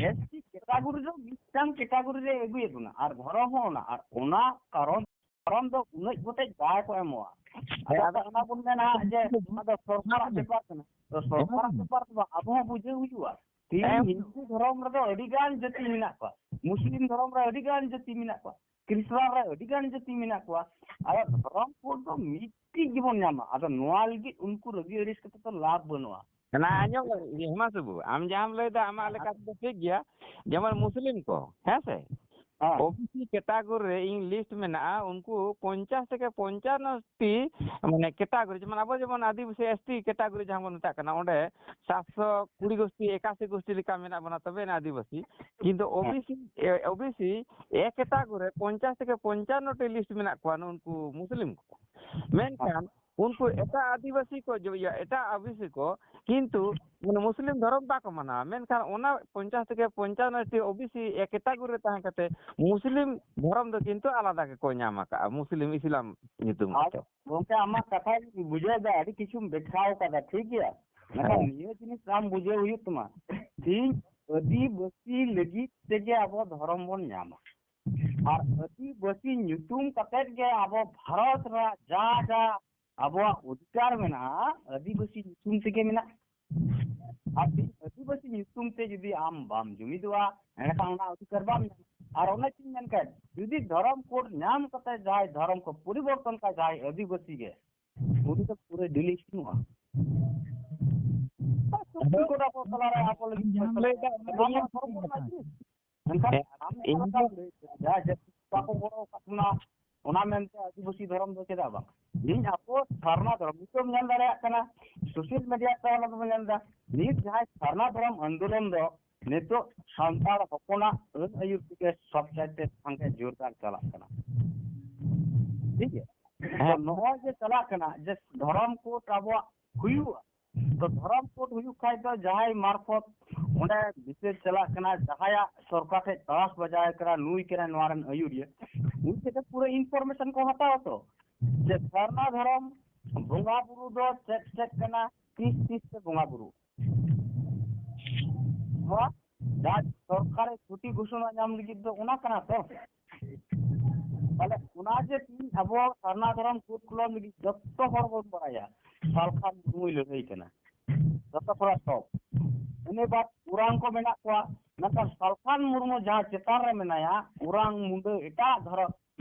ᱮᱥ ᱴᱤ ᱠᱮᱴᱟᱜᱚᱨᱤ ᱫᱚ ᱢᱤᱫᱴᱟᱝ ᱠᱮᱴᱟᱜᱚᱨᱤ ᱨᱮ ᱟᱹᱜᱩᱭᱮᱫ ᱵᱚᱱᱟ, ᱟᱨ ᱫᱷᱚᱨᱚᱢ ᱦᱚᱸ ᱚᱱᱟ, ᱟᱨ ᱚᱱᱟ ᱠᱟᱨᱚᱱ ᱫᱷᱚᱨᱚᱢ ᱫᱚ ᱩᱱᱟᱹᱜ ᱜᱚᱴᱮᱡ ᱵᱟᱭ ᱠᱚ ᱮᱢᱚᱜᱼᱟ᱾ ᱦᱮᱸ, ᱟᱫᱚ ᱟᱫᱚ ᱠᱟᱛᱷᱟ ᱵᱚᱱ ᱢᱮᱱᱟ ᱡᱮ ᱚᱱᱟ ᱫᱚ ᱥᱚᱨᱠᱟᱨᱟᱜ ᱦᱮᱸ᱾ ᱵᱮᱯᱟᱨ ᱠᱟᱱᱟ, ᱛᱚ ᱥᱚᱨᱠᱟᱨᱟᱜ ᱦᱮᱸ᱾ ᱵᱮᱯᱟᱨ ᱫᱚ ᱵᱟᱝ, ᱟᱵᱚ ᱦᱚᱸ ᱵᱩᱡᱷᱟᱹᱣ ᱦᱩᱭᱩᱜᱼᱟ᱾ ᱛᱮᱦᱤᱧ ᱦᱮᱸ᱾ ᱦᱤᱱᱫᱩ ᱫᱷᱚᱨᱚᱢ ᱨᱮᱫᱚ ᱟᱹᱰᱤ ᱜᱟᱱ ᱡᱟᱹᱛᱤ ᱢᱮᱱᱟᱜ ᱠᱚᱣᱟ, ᱢᱩᱥᱞᱤᱢ ᱫᱷᱚᱨᱚᱢ ᱨᱮ ᱟᱹᱰᱤ ᱜᱟᱱ ᱡᱟᱹᱛᱤ ᱢᱮᱱᱟᱜ ᱠᱚᱣᱟ, ᱠᱨᱤᱥᱱᱟᱱ ᱨᱮ ᱟᱹᱰᱤ ᱜᱟᱱ ᱡᱟᱹᱛᱤ ᱢᱮᱱᱟᱜ ᱠᱚᱣᱟ᱾ ᱟᱫᱚ ᱫᱷᱚᱨᱚᱢ ᱠᱳᱰ ᱫᱚ ᱢᱤᱫᱴᱤᱡ ᱜᱮᱵᱚᱱ ᱧᱟᱢᱟ᱾ ᱟᱫᱚ ᱱᱚᱣᱟ ᱞᱟᱹᱜᱤᱫ ᱩᱱᱠᱩ ᱨᱟᱹᱜᱤ ᱟᱹᱲᱤᱥ ᱠᱟᱛᱮ ᱫᱚ ᱞᱟᱵᱷ ᱵᱟᱹᱱᱩᱜᱼᱟ᱾ ᱚᱱᱟ ᱟᱸᱡᱚᱢ ᱞᱟᱹᱜᱤᱫ ᱜᱮ, ᱦᱮᱢᱟᱥ ᱵᱟᱹᱵᱩ, ᱟᱢ ᱡᱟᱦᱟᱸᱢ ᱞᱟᱹᱭᱫᱟ ᱟᱢᱟᱜ ᱦᱮᱸ᱾ ᱞᱮᱠᱟ ᱛᱮᱫᱚ ᱴᱷᱤᱠ ᱜᱮᱭᱟ᱾ ᱡᱮᱢᱚᱱ ᱢᱩᱥᱞᱤᱢ ᱠᱚ, ᱦᱮᱸ ᱥᱮ? ᱦᱮᱸ᱾ ᱳ ᱵᱤ ᱥᱤ ᱠᱮᱴᱟᱜᱚᱨᱤ ᱨᱮ ᱤᱧ ᱞᱤᱥᱴ ᱢᱮᱱᱟᱜᱼᱟ, ᱩᱱᱠᱩ ᱯᱚᱧᱪᱟᱥ ᱛᱷᱮᱠᱮ ᱯᱚᱧᱪᱟᱱᱱᱚ ᱴᱤ, ᱢᱟᱱᱮ, ᱠᱮᱴᱟᱜᱚᱨᱤ, ᱡᱮᱢᱚᱱ ᱟᱵᱚ ᱡᱮᱢᱚᱱ ᱟᱹᱫᱤᱵᱟᱹᱥᱤ ᱮᱥ ᱴᱤ ᱠᱮᱴᱟᱜᱚᱨᱤ ᱡᱟᱦᱟᱸ ᱵᱚᱱ ᱢᱮᱛᱟᱜ ᱠᱟᱱᱟ, ᱚᱸᱰᱮ ᱥᱟᱛᱥᱚ ᱠᱩᱲᱤ ᱜᱳᱥᱴᱤ, ᱮᱠᱟᱥᱤ ᱜᱳᱥᱴᱤ ᱞᱮᱠᱟ ᱢᱮᱱᱟᱜ ᱵᱚᱱᱟ, ᱛᱚᱵᱮ ᱟᱹᱱᱤᱡ ᱟᱹᱫᱤᱵᱟᱹᱥᱤ᱾ ᱠᱤᱱᱛᱩ ᱦᱮᱸ᱾ ᱳ ᱵᱤ ᱥᱤ, ᱮ, ᱳ ᱵᱤ ᱥᱤ ᱮ ᱠᱮᱴᱟᱜᱚᱨᱤ ᱨᱮ ᱯᱚᱧᱪᱟᱥ ᱛᱷᱮᱠᱮ ᱯᱚᱧᱪᱟᱱᱱᱚ ᱴᱤ ᱞᱤᱥᱴ ᱢᱮᱱᱟᱜ ᱠᱚᱣᱟ ᱱᱩᱱᱠᱩ ᱢᱩᱥᱞᱤᱢ ᱠᱚ᱾ ᱢᱮᱱᱠᱷᱟᱱ ᱩᱱᱠᱩ ᱮᱴᱟᱜ ᱟᱹᱫᱤᱵᱟᱹᱥᱤ ᱠᱚ, ᱡᱚ-, ᱤᱭᱟᱹ, ᱮᱴᱟᱜ ᱳ ᱵᱤ ᱥᱤ ᱠᱚ ᱠᱤᱱᱛᱩ ᱢᱟᱱᱮ ᱢᱩᱥᱞᱤᱢ ᱫᱷᱚᱨᱚᱢ ᱵᱟᱠᱚ ᱢᱟᱱᱟᱣᱟ, ᱢᱮᱱᱠᱷᱟᱱ ᱚᱱᱟ ᱯᱚᱧᱪᱟᱥ ᱛᱷᱮᱠᱮ ᱯᱚᱧᱪᱟᱱᱱᱚ ᱴᱤ ᱳ ᱵᱤ ᱥᱤ ᱮ ᱠᱮᱴᱟᱜᱚᱨᱤ ᱨᱮ ᱛᱟᱦᱮᱸ ᱠᱟᱛᱮ ᱢᱩᱥᱞᱤᱢ ᱫᱷᱚᱨᱚᱢ ᱫᱚ ᱠᱤᱱᱛᱩ ᱟᱞᱟᱫᱟ ᱜᱮᱠᱚ ᱧᱟᱢ ᱟᱠᱟᱫᱼᱟ, ᱢᱩᱥᱞᱤᱢ ᱤᱥᱞᱟᱢ ᱧᱩᱛᱩᱢ ᱟᱨ ᱠᱟᱛᱮ᱾ ᱜᱚᱝᱠᱮ, ᱟᱢᱟᱜ ᱠᱟᱛᱷᱟᱧ ᱵᱩᱡᱷᱟᱹᱣ ᱮᱫᱟ, ᱟᱹᱰᱤ ᱠᱤᱪᱷᱩᱢ ᱵᱮᱠᱷᱟᱣ ᱠᱟᱫᱟ, ᱴᱷᱤᱠ ᱜᱮᱭᱟ, ᱢᱮᱱᱠᱷᱟᱱ ᱦᱮᱸ᱾ ᱱᱤᱭᱟᱹ ᱡᱤᱱᱤᱥ ᱟᱢ ᱵᱩᱡᱷᱟᱹᱣ ᱦᱩᱭᱩᱜ ᱛᱟᱢᱟ, ᱛᱤᱦᱤᱧ ᱟᱹᱫᱤᱵᱟᱹᱥᱤ ᱞᱟᱹᱜᱤᱫ ᱛᱮᱜᱮ ᱟᱵᱚ ᱫᱷᱚᱨᱚᱢ ᱵᱚᱱ ᱧᱟᱢᱟ, ᱟᱨ ᱟᱹᱫᱤᱵᱟᱹᱥᱤ ᱧᱩᱛᱩᱢ ᱠᱟᱛᱮᱫ ᱜᱮ ᱟᱵᱚ ᱵᱷᱟᱨᱚᱛ ᱨᱮᱱᱟᱜ ᱡᱟ ᱡᱟ ᱟᱵᱚᱣᱟᱜ ᱚᱫᱷᱤᱠᱟᱨ ᱢᱮᱱᱟᱜᱼᱟ, ᱟᱹᱫᱤᱵᱟᱹᱥᱤ ᱧᱩᱛᱩᱢ ᱛᱮᱜᱮ ᱢᱮᱱᱟᱜᱼᱟ᱾ ᱟᱨ ᱛᱮᱦᱮᱧ ᱟᱹᱫᱤᱵᱟᱹᱥᱤ ᱧᱩᱛᱩᱢ ᱛᱮ ᱡᱩᱫᱤ ᱟᱢ ᱵᱟᱢ ᱡᱩᱢᱤᱫᱚᱜᱼᱟ, ᱮᱸᱰᱮᱠᱷᱟᱱ ᱚᱱᱟ ᱚᱫᱷᱤᱠᱟᱨ ᱵᱟᱢ ᱧᱟᱢᱟ᱾ ᱟᱨ ᱚᱱᱮ ᱪᱮᱧ ᱢᱮᱱ ᱠᱮᱫ, ᱡᱩᱫᱤ ᱫᱷᱚᱨᱚᱢ ᱠᱳᱰ ᱧᱟᱢ ᱠᱟᱛᱮ ᱡᱟᱦᱟᱸᱭ ᱫᱷᱚᱨᱚᱢ ᱠᱚ ᱯᱚᱨᱤᱵᱚᱨᱛᱚᱱ ᱠᱟᱜ ᱡᱟᱦᱟᱸᱭ ᱟᱹᱫᱤᱵᱟᱹᱥᱤ ᱜᱮ, ᱩᱱᱤ ᱫᱚ ᱯᱩᱨᱟᱹ ᱰᱤᱞᱤᱴ ᱦᱩᱭᱩᱜᱼᱟ᱾ ᱥᱩᱯᱨᱤᱢ ᱠᱳᱨᱴ ᱟᱵᱚ ᱛᱟᱞᱟᱨᱮ ᱟᱵᱚ ᱞᱟᱹᱜᱤᱫ ᱟᱢ ᱡᱟᱦᱟᱸᱢ ᱞᱟᱹᱭᱫᱟ, ᱚᱱᱟ ᱫᱚ ᱱᱚᱣᱟ ᱤᱧ ᱢᱟ ᱫᱷᱚᱨᱚᱢ ᱠᱚᱨᱮᱱᱟᱜ ᱡᱤᱱᱤᱥ᱾ ᱢᱮᱱᱠᱷᱟᱱ ᱦᱮᱸ, ᱟᱢ ᱤᱧ ᱡᱟᱦᱟᱸ ᱫᱚ ᱞᱮᱠᱟᱢ ᱞᱟᱹᱭ ᱠᱮᱫᱟ, ᱡᱮ ᱵᱟᱠᱚ ᱜᱚᱲᱚ ᱟᱠᱟᱫ ᱵᱚᱱᱟ, ᱚᱱᱟ ᱢᱮᱱᱛᱮ ᱟᱹᱫᱤᱵᱟᱹᱥᱤ ᱫᱷᱚᱨᱚᱢ ᱫᱚ ᱪᱮᱫᱟᱜ ᱵᱟᱝ? ᱤᱧ ᱟᱵᱚ ᱥᱟᱨᱱᱟ ᱫᱷᱚᱨᱚᱢ ᱱᱤᱛᱚᱜ ᱧᱮᱞ ᱫᱟᱲᱮᱭᱟᱜ ᱠᱟᱱᱟ, ᱥᱳᱥᱟᱞ ᱢᱤᱰᱤᱭᱟ ᱛᱮ ᱚᱱᱟ ᱫᱚᱵᱚᱱ ᱧᱮᱞ ᱮᱫᱟ᱾ ᱱᱤᱛ ᱡᱟᱦᱟᱸᱭ ᱥᱟᱨᱱᱟ ᱫᱷᱚᱨᱚᱢ ᱟᱱᱫᱳᱞᱚᱱ ᱫᱚ ᱱᱤᱛᱚᱜ ᱥᱟᱱᱛᱟᱲ ᱦᱚᱯᱚᱱᱟᱜ ᱟᱹᱱ ᱟᱹᱭᱩᱨ ᱛᱮᱜᱮ ᱥᱚᱵ ᱪᱟᱭᱛᱮ ᱥᱟᱸᱜᱮ ᱡᱳᱨᱫᱟᱨ ᱪᱟᱞᱟᱜ ᱠᱟᱱᱟ᱾ ᱴᱷᱤᱠ ᱜᱮᱭᱟ? ᱛᱚ ᱦᱮᱸ᱾ ᱱᱚᱜᱼᱚᱭ ᱡᱮ ᱪᱟᱞᱟᱜ ᱠᱟᱱᱟ, ᱡᱮ ᱫᱷᱚᱨᱚᱢ ᱠᱳᱰ ᱟᱵᱚᱣᱟᱜ ᱦᱩᱭᱩᱜᱼᱟ, ᱛᱚ ᱫᱷᱚᱨᱚᱢ ᱠᱳᱰ ᱦᱩᱭᱩᱜ ᱠᱷᱟᱡ ᱫᱚ ᱡᱟᱦᱟᱸᱭ ᱢᱟᱨᱯᱷᱚᱛ ᱚᱸᱰᱮ ᱵᱤᱪᱟᱹᱨ ᱪᱟᱞᱟᱜ ᱠᱟᱱᱟ, ᱡᱟᱦᱟᱸᱭᱟᱜ ᱥᱚᱨᱠᱟᱨ ᱴᱷᱮᱡ ᱛᱟᱞᱟᱥ ᱵᱟᱡᱟᱣ ᱠᱟᱱᱟ, ᱱᱩᱭ ᱠᱟᱱᱟᱭ ᱱᱚᱣᱟ ᱨᱮᱱ ᱟᱹᱭᱩᱨᱤᱭᱟᱹ, ᱩᱱᱤ ᱴᱷᱮᱡ ᱫᱚ ᱯᱩᱨᱟᱹ ᱤᱱᱯᱷᱚᱨᱢᱮᱥᱚᱱ ᱠᱚ ᱦᱟᱛᱟᱣᱟ ᱛᱚ, ᱡᱮ ᱥᱟᱨᱱᱟ ᱫᱷᱚᱨᱚᱢ ᱵᱚᱸᱜᱟ ᱵᱩᱨᱩ ᱫᱚ ᱪᱮᱫ ᱪᱮᱫ ᱠᱟᱱᱟ, ᱛᱤᱥ ᱛᱤᱥ ᱛᱮ ᱵᱚᱸᱜᱟ ᱵᱩᱨᱩ᱾ ᱱᱚᱣᱟ ᱡᱟᱦᱟᱸ ᱥᱚᱨᱠᱟᱨᱮ ᱪᱷᱩᱴᱤ ᱜᱷᱳᱥᱚᱱᱟ ᱧᱟᱢ ᱞᱟᱹᱜᱤᱫ ᱫᱚ ᱚᱱᱟ ᱠᱟᱱᱟ ᱛᱚ᱾ ᱛᱟᱦᱞᱮ ᱚᱱᱟ ᱡᱮ ᱛᱤᱦᱤᱧ ᱟᱵᱚ ᱥᱟᱨᱱᱟ ᱫᱷᱚᱨᱚᱢ ᱠᱳᱰ ᱠᱚᱞᱚᱢ ᱞᱟᱹᱜᱤᱫ ᱡᱚᱛᱚ ᱦᱚᱲ ᱵᱚᱱ ᱵᱟᱲᱟᱭᱟ, ᱥᱟᱞᱠᱷᱟᱱ ᱢᱩᱨᱢᱩᱭ ᱞᱟᱹᱲᱦᱟᱹᱭ ᱠᱟᱱᱟ, ᱡᱚᱛᱚ ᱠᱷᱚᱱᱟᱜ ᱴᱚᱯ᱾ ᱤᱱᱟᱹ ᱵᱟᱫ ᱳᱨᱟᱝ ᱠᱚ ᱢᱮᱱᱟᱜ ᱠᱚᱣᱟ, ᱢᱮᱱᱠᱷᱟᱱ ᱥᱟᱞᱠᱷᱟᱱ ᱢᱩᱨᱢᱩ ᱡᱟᱦᱟᱸ ᱪᱮᱛᱟᱱ ᱨᱮ ᱢᱮᱱᱟᱭᱟ, ᱳᱨᱟᱝ, ᱢᱩᱱᱰᱟᱹ, ᱮᱴᱟᱜ ᱫᱷᱚᱨᱚᱢ,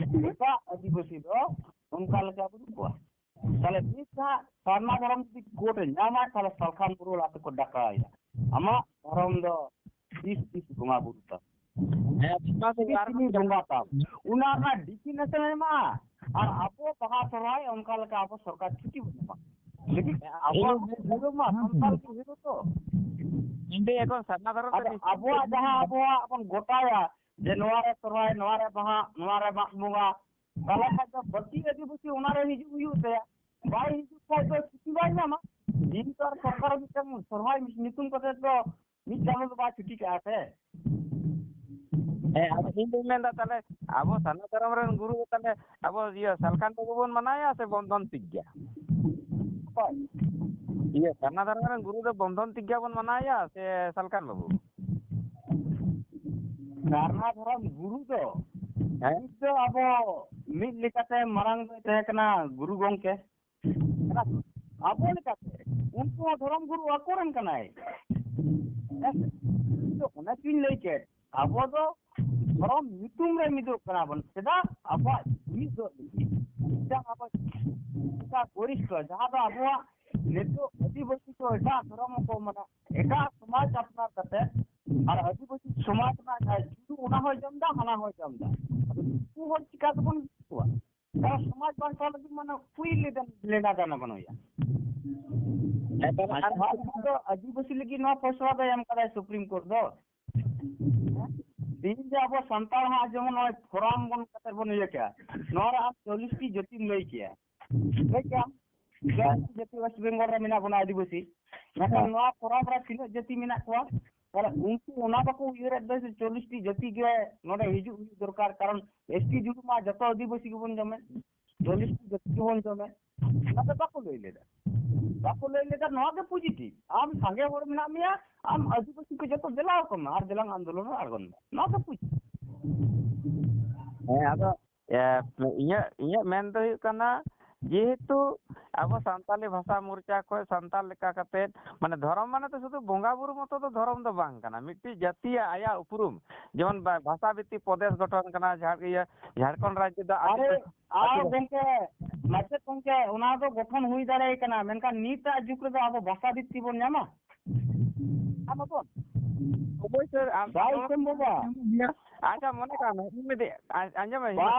ᱮᱴᱟᱜ ᱟᱹᱫᱤᱵᱟᱹᱥᱤ ᱫᱚ ᱚᱱᱠᱟ ᱞᱮᱠᱟ ᱵᱟᱹᱱᱩᱜ ᱠᱚᱣᱟ᱾ ᱛᱟᱦᱞᱮ ᱱᱤᱛ ᱦᱟᱸᱜ ᱥᱟᱨᱱᱟ ᱫᱷᱚᱨᱚᱢ ᱡᱩᱫᱤ ᱠᱳᱰ ᱮ ᱧᱟᱢᱟ, ᱛᱟᱦᱞᱮ ᱥᱟᱞᱠᱷᱟᱱ ᱢᱩᱨᱢᱩ ᱞᱟᱦᱟ ᱛᱮᱠᱚ ᱰᱟᱠᱟᱣᱮᱭᱟ, ᱟᱢᱟᱜ ᱫᱷᱚᱨᱚᱢ ᱫᱚ ᱛᱤᱥ ᱛᱤᱥ ᱵᱚᱸᱜᱟ ᱵᱩᱨᱩ ᱛᱟᱢ? ᱦᱮᱸ, ᱚᱱᱟ ᱫᱚ ᱪᱤᱞᱤ ᱟᱨ ᱪᱤᱞᱤ ᱵᱚᱸᱜᱟ ᱛᱟᱢ? ᱚᱱᱟ ᱨᱮᱱᱟᱜ ᱰᱤᱯᱷᱤᱱᱮᱥᱚᱱ ᱮ ᱮᱢᱟ᱾ ᱟᱨ ᱟᱵᱚ ᱵᱟᱦᱟ ᱥᱚᱨᱦᱟᱭ ᱚᱱᱠᱟ ᱞᱮᱠᱟ ᱟᱵᱚ ᱥᱚᱨᱠᱟᱨ ᱪᱷᱩᱴᱤ ᱵᱚᱱ ᱮᱢᱟ᱾ ᱞᱮᱠᱤᱱ ᱟᱵᱚᱣᱟᱜ ᱤᱧ ᱵᱤᱨᱳᱫᱷ ᱢᱟ ᱥᱟᱱᱛᱟᱲ ᱠᱚ ᱵᱤᱨᱳᱫᱷ ᱛᱚ᱾ ᱤᱧ ᱫᱚ ᱮᱠᱷᱚᱱ ᱥᱟᱨᱱᱟ ᱫᱷᱚᱨᱚᱢ ᱟᱫᱚ ᱫᱚ ᱟᱵᱚᱣᱟᱜ ᱡᱟᱦᱟᱸ ᱟᱵᱚᱣᱟᱜ ᱵᱚᱱ ᱜᱚᱴᱟᱭᱟ ᱡᱮ ᱱᱚᱣᱟ ᱨᱮ ᱥᱚᱨᱦᱟᱭ, ᱱᱚᱣᱟ ᱨᱮ ᱵᱟᱦᱟ, ᱱᱚᱣᱟ ᱨᱮ ᱢᱟᱜ ᱵᱚᱸᱜᱟ, ᱛᱟᱦᱞᱮ ᱠᱷᱟᱡ ᱫᱚ ᱵᱟᱹᱠᱤ ᱟᱹᱫᱤᱵᱟᱹᱥᱤ ᱚᱱᱟ ᱨᱮ ᱦᱤᱡᱩᱜ ᱦᱩᱭᱩᱜ ᱛᱟᱭᱟ᱾ ᱵᱟᱭ ᱦᱤᱡᱩᱜ ᱠᱷᱟᱡ ᱫᱚ ᱪᱷᱩᱴᱤ ᱵᱟᱭ ᱧᱟᱢᱟ᱾ ᱫᱤᱱ ᱛᱚ ᱟᱨ ᱥᱚᱨᱠᱟᱨ ᱢᱤᱫᱴᱟᱝ ᱥᱚᱨᱦᱟᱭ ᱧᱩᱛᱩᱢ ᱠᱟᱛᱮ ᱫᱚ ᱢᱤᱫ ᱪᱟᱸᱫᱚ ᱫᱚ ᱵᱟᱭ ᱪᱷᱩᱴᱤ ᱠᱟᱜᱼᱟ ᱥᱮ᱾ ᱦᱮᱸ, ᱟᱫᱚ ᱤᱧ ᱫᱩᱧ ᱢᱮᱱᱫᱟ, ᱛᱟᱦᱞᱮ ᱟᱵᱚ ᱥᱟᱨᱱᱟ ᱫᱷᱚᱨᱚᱢ ᱨᱮᱱ ᱜᱩᱨᱩ ᱫᱚ ᱛᱟᱦᱞᱮ ᱟᱵᱚ ᱤᱭᱟᱹ ᱥᱟᱞᱠᱷᱟᱱ ᱵᱟᱹᱵᱩ ᱵᱚᱱ ᱢᱟᱱᱟᱣᱮᱭᱟ ᱥᱮ ᱵᱚᱱᱫᱷᱚᱱ ᱛᱤᱠ ᱜᱮᱭᱟ? ᱚᱠᱚᱭ? ᱤᱭᱟᱹ ᱥᱟᱨᱱᱟ ᱫᱷᱚᱨᱚᱢ ᱨᱮᱱ ᱜᱩᱨᱩ ᱫᱚ ᱵᱚᱱᱫᱷᱚᱱ ᱛᱤᱠ ᱜᱮᱭᱟ ᱵᱚᱱ ᱢᱟᱱᱟᱣᱮᱭᱟ ᱥᱮ ᱥᱟᱞᱠᱷᱟᱱ ᱵᱟᱹᱵᱩ? ᱥᱟᱨᱱᱟ ᱫᱷᱚᱨᱚᱢ ᱜᱩᱨᱩ ᱫᱚ ᱦᱮᱸ? ᱱᱤᱛ ᱫᱚ ᱟᱵᱚ ᱢᱤᱫ ᱞᱮᱠᱟᱛᱮ ᱢᱟᱲᱟᱝ ᱫᱚᱭ ᱛᱟᱦᱮᱸ ᱠᱟᱱᱟ ᱜᱩᱨᱩ ᱜᱚᱢᱠᱮ᱾ ᱟᱵᱚ ᱞᱮᱠᱟᱛᱮ ᱩᱱᱠᱩ ᱦᱚᱸ ᱫᱷᱚᱨᱚᱢ ᱜᱩᱨᱩ ᱟᱠᱚᱨᱮᱱ ᱠᱟᱱᱟᱭ᱾ ᱦᱮᱸ ᱥᱮ? ᱤᱧ ᱫᱚ ᱚᱱᱮ ᱛᱚᱧ ᱞᱟᱹᱭ ᱠᱮᱫ, ᱟᱵᱚ ᱫᱚ ᱫᱷᱚᱨᱚᱢ ᱧᱩᱛᱩᱢ ᱨᱮ ᱢᱤᱫᱚᱜ ᱠᱟᱱᱟ ᱵᱚᱱ᱾ ᱪᱮᱫᱟᱜ? ᱟᱵᱚᱣᱟᱜ ᱢᱤᱫᱚᱜ ᱞᱟᱹᱜᱤᱫ᱾ ᱢᱤᱫᱴᱟᱝ ᱟᱵᱚ ᱚᱱᱠᱟ ᱜᱚᱨᱤᱥᱴᱷᱚ, ᱡᱟᱦᱟᱸ ᱫᱚ ᱟᱵᱚᱣᱟᱜ ᱱᱤᱛᱚᱜ ᱟᱹᱫᱤᱵᱟᱹᱥᱤ ᱠᱚ ᱮᱴᱟᱜ ᱫᱷᱚᱨᱚᱢ ᱠᱚ, ᱢᱟᱱᱮ ᱮᱴᱟᱜ ᱥᱚᱢᱟᱡᱽ ᱟᱯᱱᱟᱨ ᱠᱟᱛᱮ, ᱟᱨ ᱟᱹᱫᱤᱵᱟᱹᱥᱤ ᱥᱚᱢᱟᱡᱽ ᱨᱮᱱᱟᱜ ᱡᱟᱦᱟᱸ ᱡᱩᱫᱤ ᱚᱱᱟ ᱦᱚᱸᱭ ᱡᱚᱢ ᱮᱫᱟ, ᱦᱟᱱᱟ ᱦᱚᱸᱭ ᱡᱚᱢ ᱮᱫᱟ, ᱩᱱᱠᱩ ᱦᱚᱲ ᱪᱤᱠᱟ ᱛᱮᱵᱚᱱ ᱠᱚᱣᱟ? ᱛᱟᱦᱚᱞᱮ ᱥᱚᱢᱟᱡᱽ ᱵᱟᱧᱪᱟᱣ ᱞᱟᱹᱜᱤᱫ ᱢᱟᱱᱮ ᱚᱠᱚᱭ ᱞᱮᱫᱟ, ᱞᱮᱱᱟ ᱫᱟᱱᱟ ᱵᱟᱹᱱᱩᱭᱟ᱾ ᱟᱨ ᱱᱚᱣᱟ ᱫᱚ ᱟᱹᱫᱤᱵᱟᱹᱥᱤ ᱞᱟᱹᱜᱤᱫ ᱱᱚᱣᱟ ᱯᱷᱚᱭᱥᱞᱟ ᱫᱚᱭ ᱮᱢ ᱠᱟᱫᱟᱭ ᱥᱩᱯᱨᱤᱢ ᱠᱳᱨᱴ ᱫᱚ᱾ ᱛᱮᱦᱤᱧ ᱡᱮ ᱟᱵᱚ ᱥᱟᱱᱛᱟᱲ ᱦᱚᱸ ᱡᱮᱢᱚᱱ ᱱᱚᱜᱼᱚᱭ ᱯᱷᱳᱨᱟᱢ ᱵᱚᱱ ᱠᱟᱛᱮ ᱵᱚᱱ ᱤᱭᱟᱹ ᱠᱮᱜᱼᱟ, ᱱᱚᱣᱟ ᱨᱮ ᱟᱢ ᱪᱚᱞᱞᱤᱥ ᱴᱤ ᱡᱟᱹᱛᱤᱢ ᱞᱟᱹᱭ ᱠᱮᱜᱼᱟ, ᱞᱟᱹᱭ ᱠᱮᱜᱼᱟᱢ, ᱡᱟᱹᱛᱤ, ᱡᱟᱹᱛᱤ ᱳᱭᱮᱥᱴ ᱵᱮᱝᱜᱚᱞ ᱨᱮ ᱢᱮᱱᱟᱜ ᱵᱚᱱᱟ ᱟᱹᱫᱤᱵᱟᱹᱥᱤ, ᱢᱮᱱᱠᱷᱟᱱ ᱦᱮᱸ᱾ ᱱᱚᱣᱟ ᱯᱷᱳᱨᱟᱢ ᱨᱮ ᱛᱤᱱᱟᱹᱜ ᱡᱟᱹᱛᱤ ᱢᱮᱱᱟᱜ ᱠᱚᱣᱟ? ᱛᱟᱦᱚᱞᱮ ᱩᱱᱠᱩ ᱚᱱᱟ ᱵᱟᱠᱚ ᱩᱭᱦᱟᱹᱨᱮᱫ ᱫᱚ ᱡᱮ ᱪᱚᱞᱞᱤᱥ ᱴᱤ ᱡᱟᱹᱛᱤ ᱜᱮ ᱱᱚᱰᱮ ᱦᱤᱡᱩᱜ ᱦᱩᱭᱩᱜ ᱫᱚᱨᱠᱟᱨ, ᱠᱟᱨᱚᱱ ᱮᱥ ᱴᱤ ᱡᱩᱲᱩ ᱢᱟ ᱡᱚᱛᱚ ᱟᱹᱫᱤᱵᱟᱹᱥᱤ ᱜᱮᱵᱚᱱ ᱡᱚᱢᱮᱫ, ᱪᱚᱞᱞᱤᱥ ᱴᱤ ᱡᱟᱹᱛᱤ ᱜᱮᱵᱚᱱ ᱡᱚᱢᱮᱫ, ᱚᱱᱟ ᱫᱚ ᱵᱟᱠᱚ ᱞᱟᱹᱭ ᱞᱮᱫᱟ᱾ ᱵᱟᱠᱚ ᱞᱟᱹᱭ ᱞᱮᱫᱟ, ᱱᱚᱣᱟ ᱜᱮ ᱯᱚᱡᱤᱴᱤᱵᱷ᱾ ᱟᱢ ᱥᱟᱸᱜᱮ ᱦᱚᱲ ᱢᱮᱱᱟᱜ ᱢᱮᱭᱟ, ᱟᱢ ᱟᱹᱫᱤᱵᱟᱹᱥᱤ ᱠᱚ ᱡᱚᱛᱚ ᱫᱮᱞᱟ ᱟᱠᱚ ᱢᱮ ᱟᱨ ᱫᱮᱞᱟᱝ ᱟᱱᱫᱳᱞᱚᱱ ᱨᱮ ᱟᱬᱜᱚᱱ ᱢᱮ, ᱱᱚᱣᱟ ᱜᱮ ᱯᱚᱡᱤᱴᱤᱵᱷ᱾ ᱦᱮᱸ, ᱟᱫᱚ ᱮ, ᱤᱧᱟᱹᱜ, ᱤᱧᱟᱹᱜ ᱢᱮᱱ ᱫᱚ ᱦᱩᱭᱩᱜ ᱠᱟᱱᱟ, ᱡᱮᱦᱮᱛᱩ ᱟᱵᱚ ᱥᱟᱱᱛᱟᱞᱤ ᱵᱷᱟᱥᱟ ᱢᱚᱨᱪᱟ ᱠᱷᱚᱱ ᱥᱟᱱᱛᱟᱲ ᱞᱮᱠᱟ ᱠᱟᱛᱮᱫ, ᱢᱟᱱᱮ, ᱫᱷᱚᱨᱚᱢ ᱢᱟᱱᱮ ᱫᱚ ᱥᱩᱫᱷᱩ ᱵᱚᱸᱜᱟ ᱵᱩᱨᱩ ᱢᱚᱛᱚ ᱫᱚ ᱫᱷᱚᱨᱚᱢ ᱫᱚ ᱵᱟᱝ ᱠᱟᱱᱟ, ᱢᱤᱫᱴᱤᱡ ᱡᱟᱹᱛᱤᱭᱟᱜ ᱟᱭᱟᱜ ᱩᱯᱨᱩᱢ᱾ ᱡᱮᱢᱚᱱ ᱵᱟ-, ᱵᱷᱟᱥᱟ ᱵᱷᱤᱛᱛᱤ ᱯᱨᱚᱫᱮᱥ ᱜᱚᱴᱷᱚᱱ ᱠᱟᱱᱟ, ᱡᱷᱟᱲ-, ᱤᱭᱟᱹ, ᱡᱷᱟᱲᱠᱷᱚᱸᱰ ᱨᱟᱡᱽᱡᱚ ᱫᱚ ᱟᱨᱮ, ᱟᱹᱫᱤᱵᱟᱹᱥᱤ, ᱟᱨ ᱟᱹᱫᱤᱵᱟᱹᱥᱤ᱾ ᱜᱚᱝᱠᱮ, ᱢᱟᱪᱮᱫ ᱜᱚᱝᱠᱮ, ᱚᱱᱟ ᱫᱚ ᱜᱚᱴᱷᱚᱱ ᱦᱩᱭ ᱫᱟᱲᱮ ᱠᱟᱱᱟ, ᱢᱮᱱᱠᱷᱟᱱ ᱱᱤᱛᱟᱜ ᱡᱩᱜᱽ ᱨᱮᱫᱚ ᱟᱵᱚ ᱵᱷᱟᱥᱟ ᱵᱷᱤᱛᱛᱤ ᱵᱚᱱ ᱧᱟᱢᱟ? ᱟᱵᱚ ᱵᱚᱱ? ᱚᱵᱚᱥᱥᱳᱭ, ᱟᱢ ᱵᱟᱭ ᱟᱢ ᱥᱚᱢᱵᱷᱚᱵᱟ᱾ ᱟᱪᱪᱷᱟ, ᱢᱚᱱᱮ ᱠᱟᱜ ᱢᱮ, ᱤᱧ ᱢᱤᱫᱴᱤᱡ ᱟ-, ᱟᱸᱡᱚᱢ ᱢᱮ, ᱤᱧ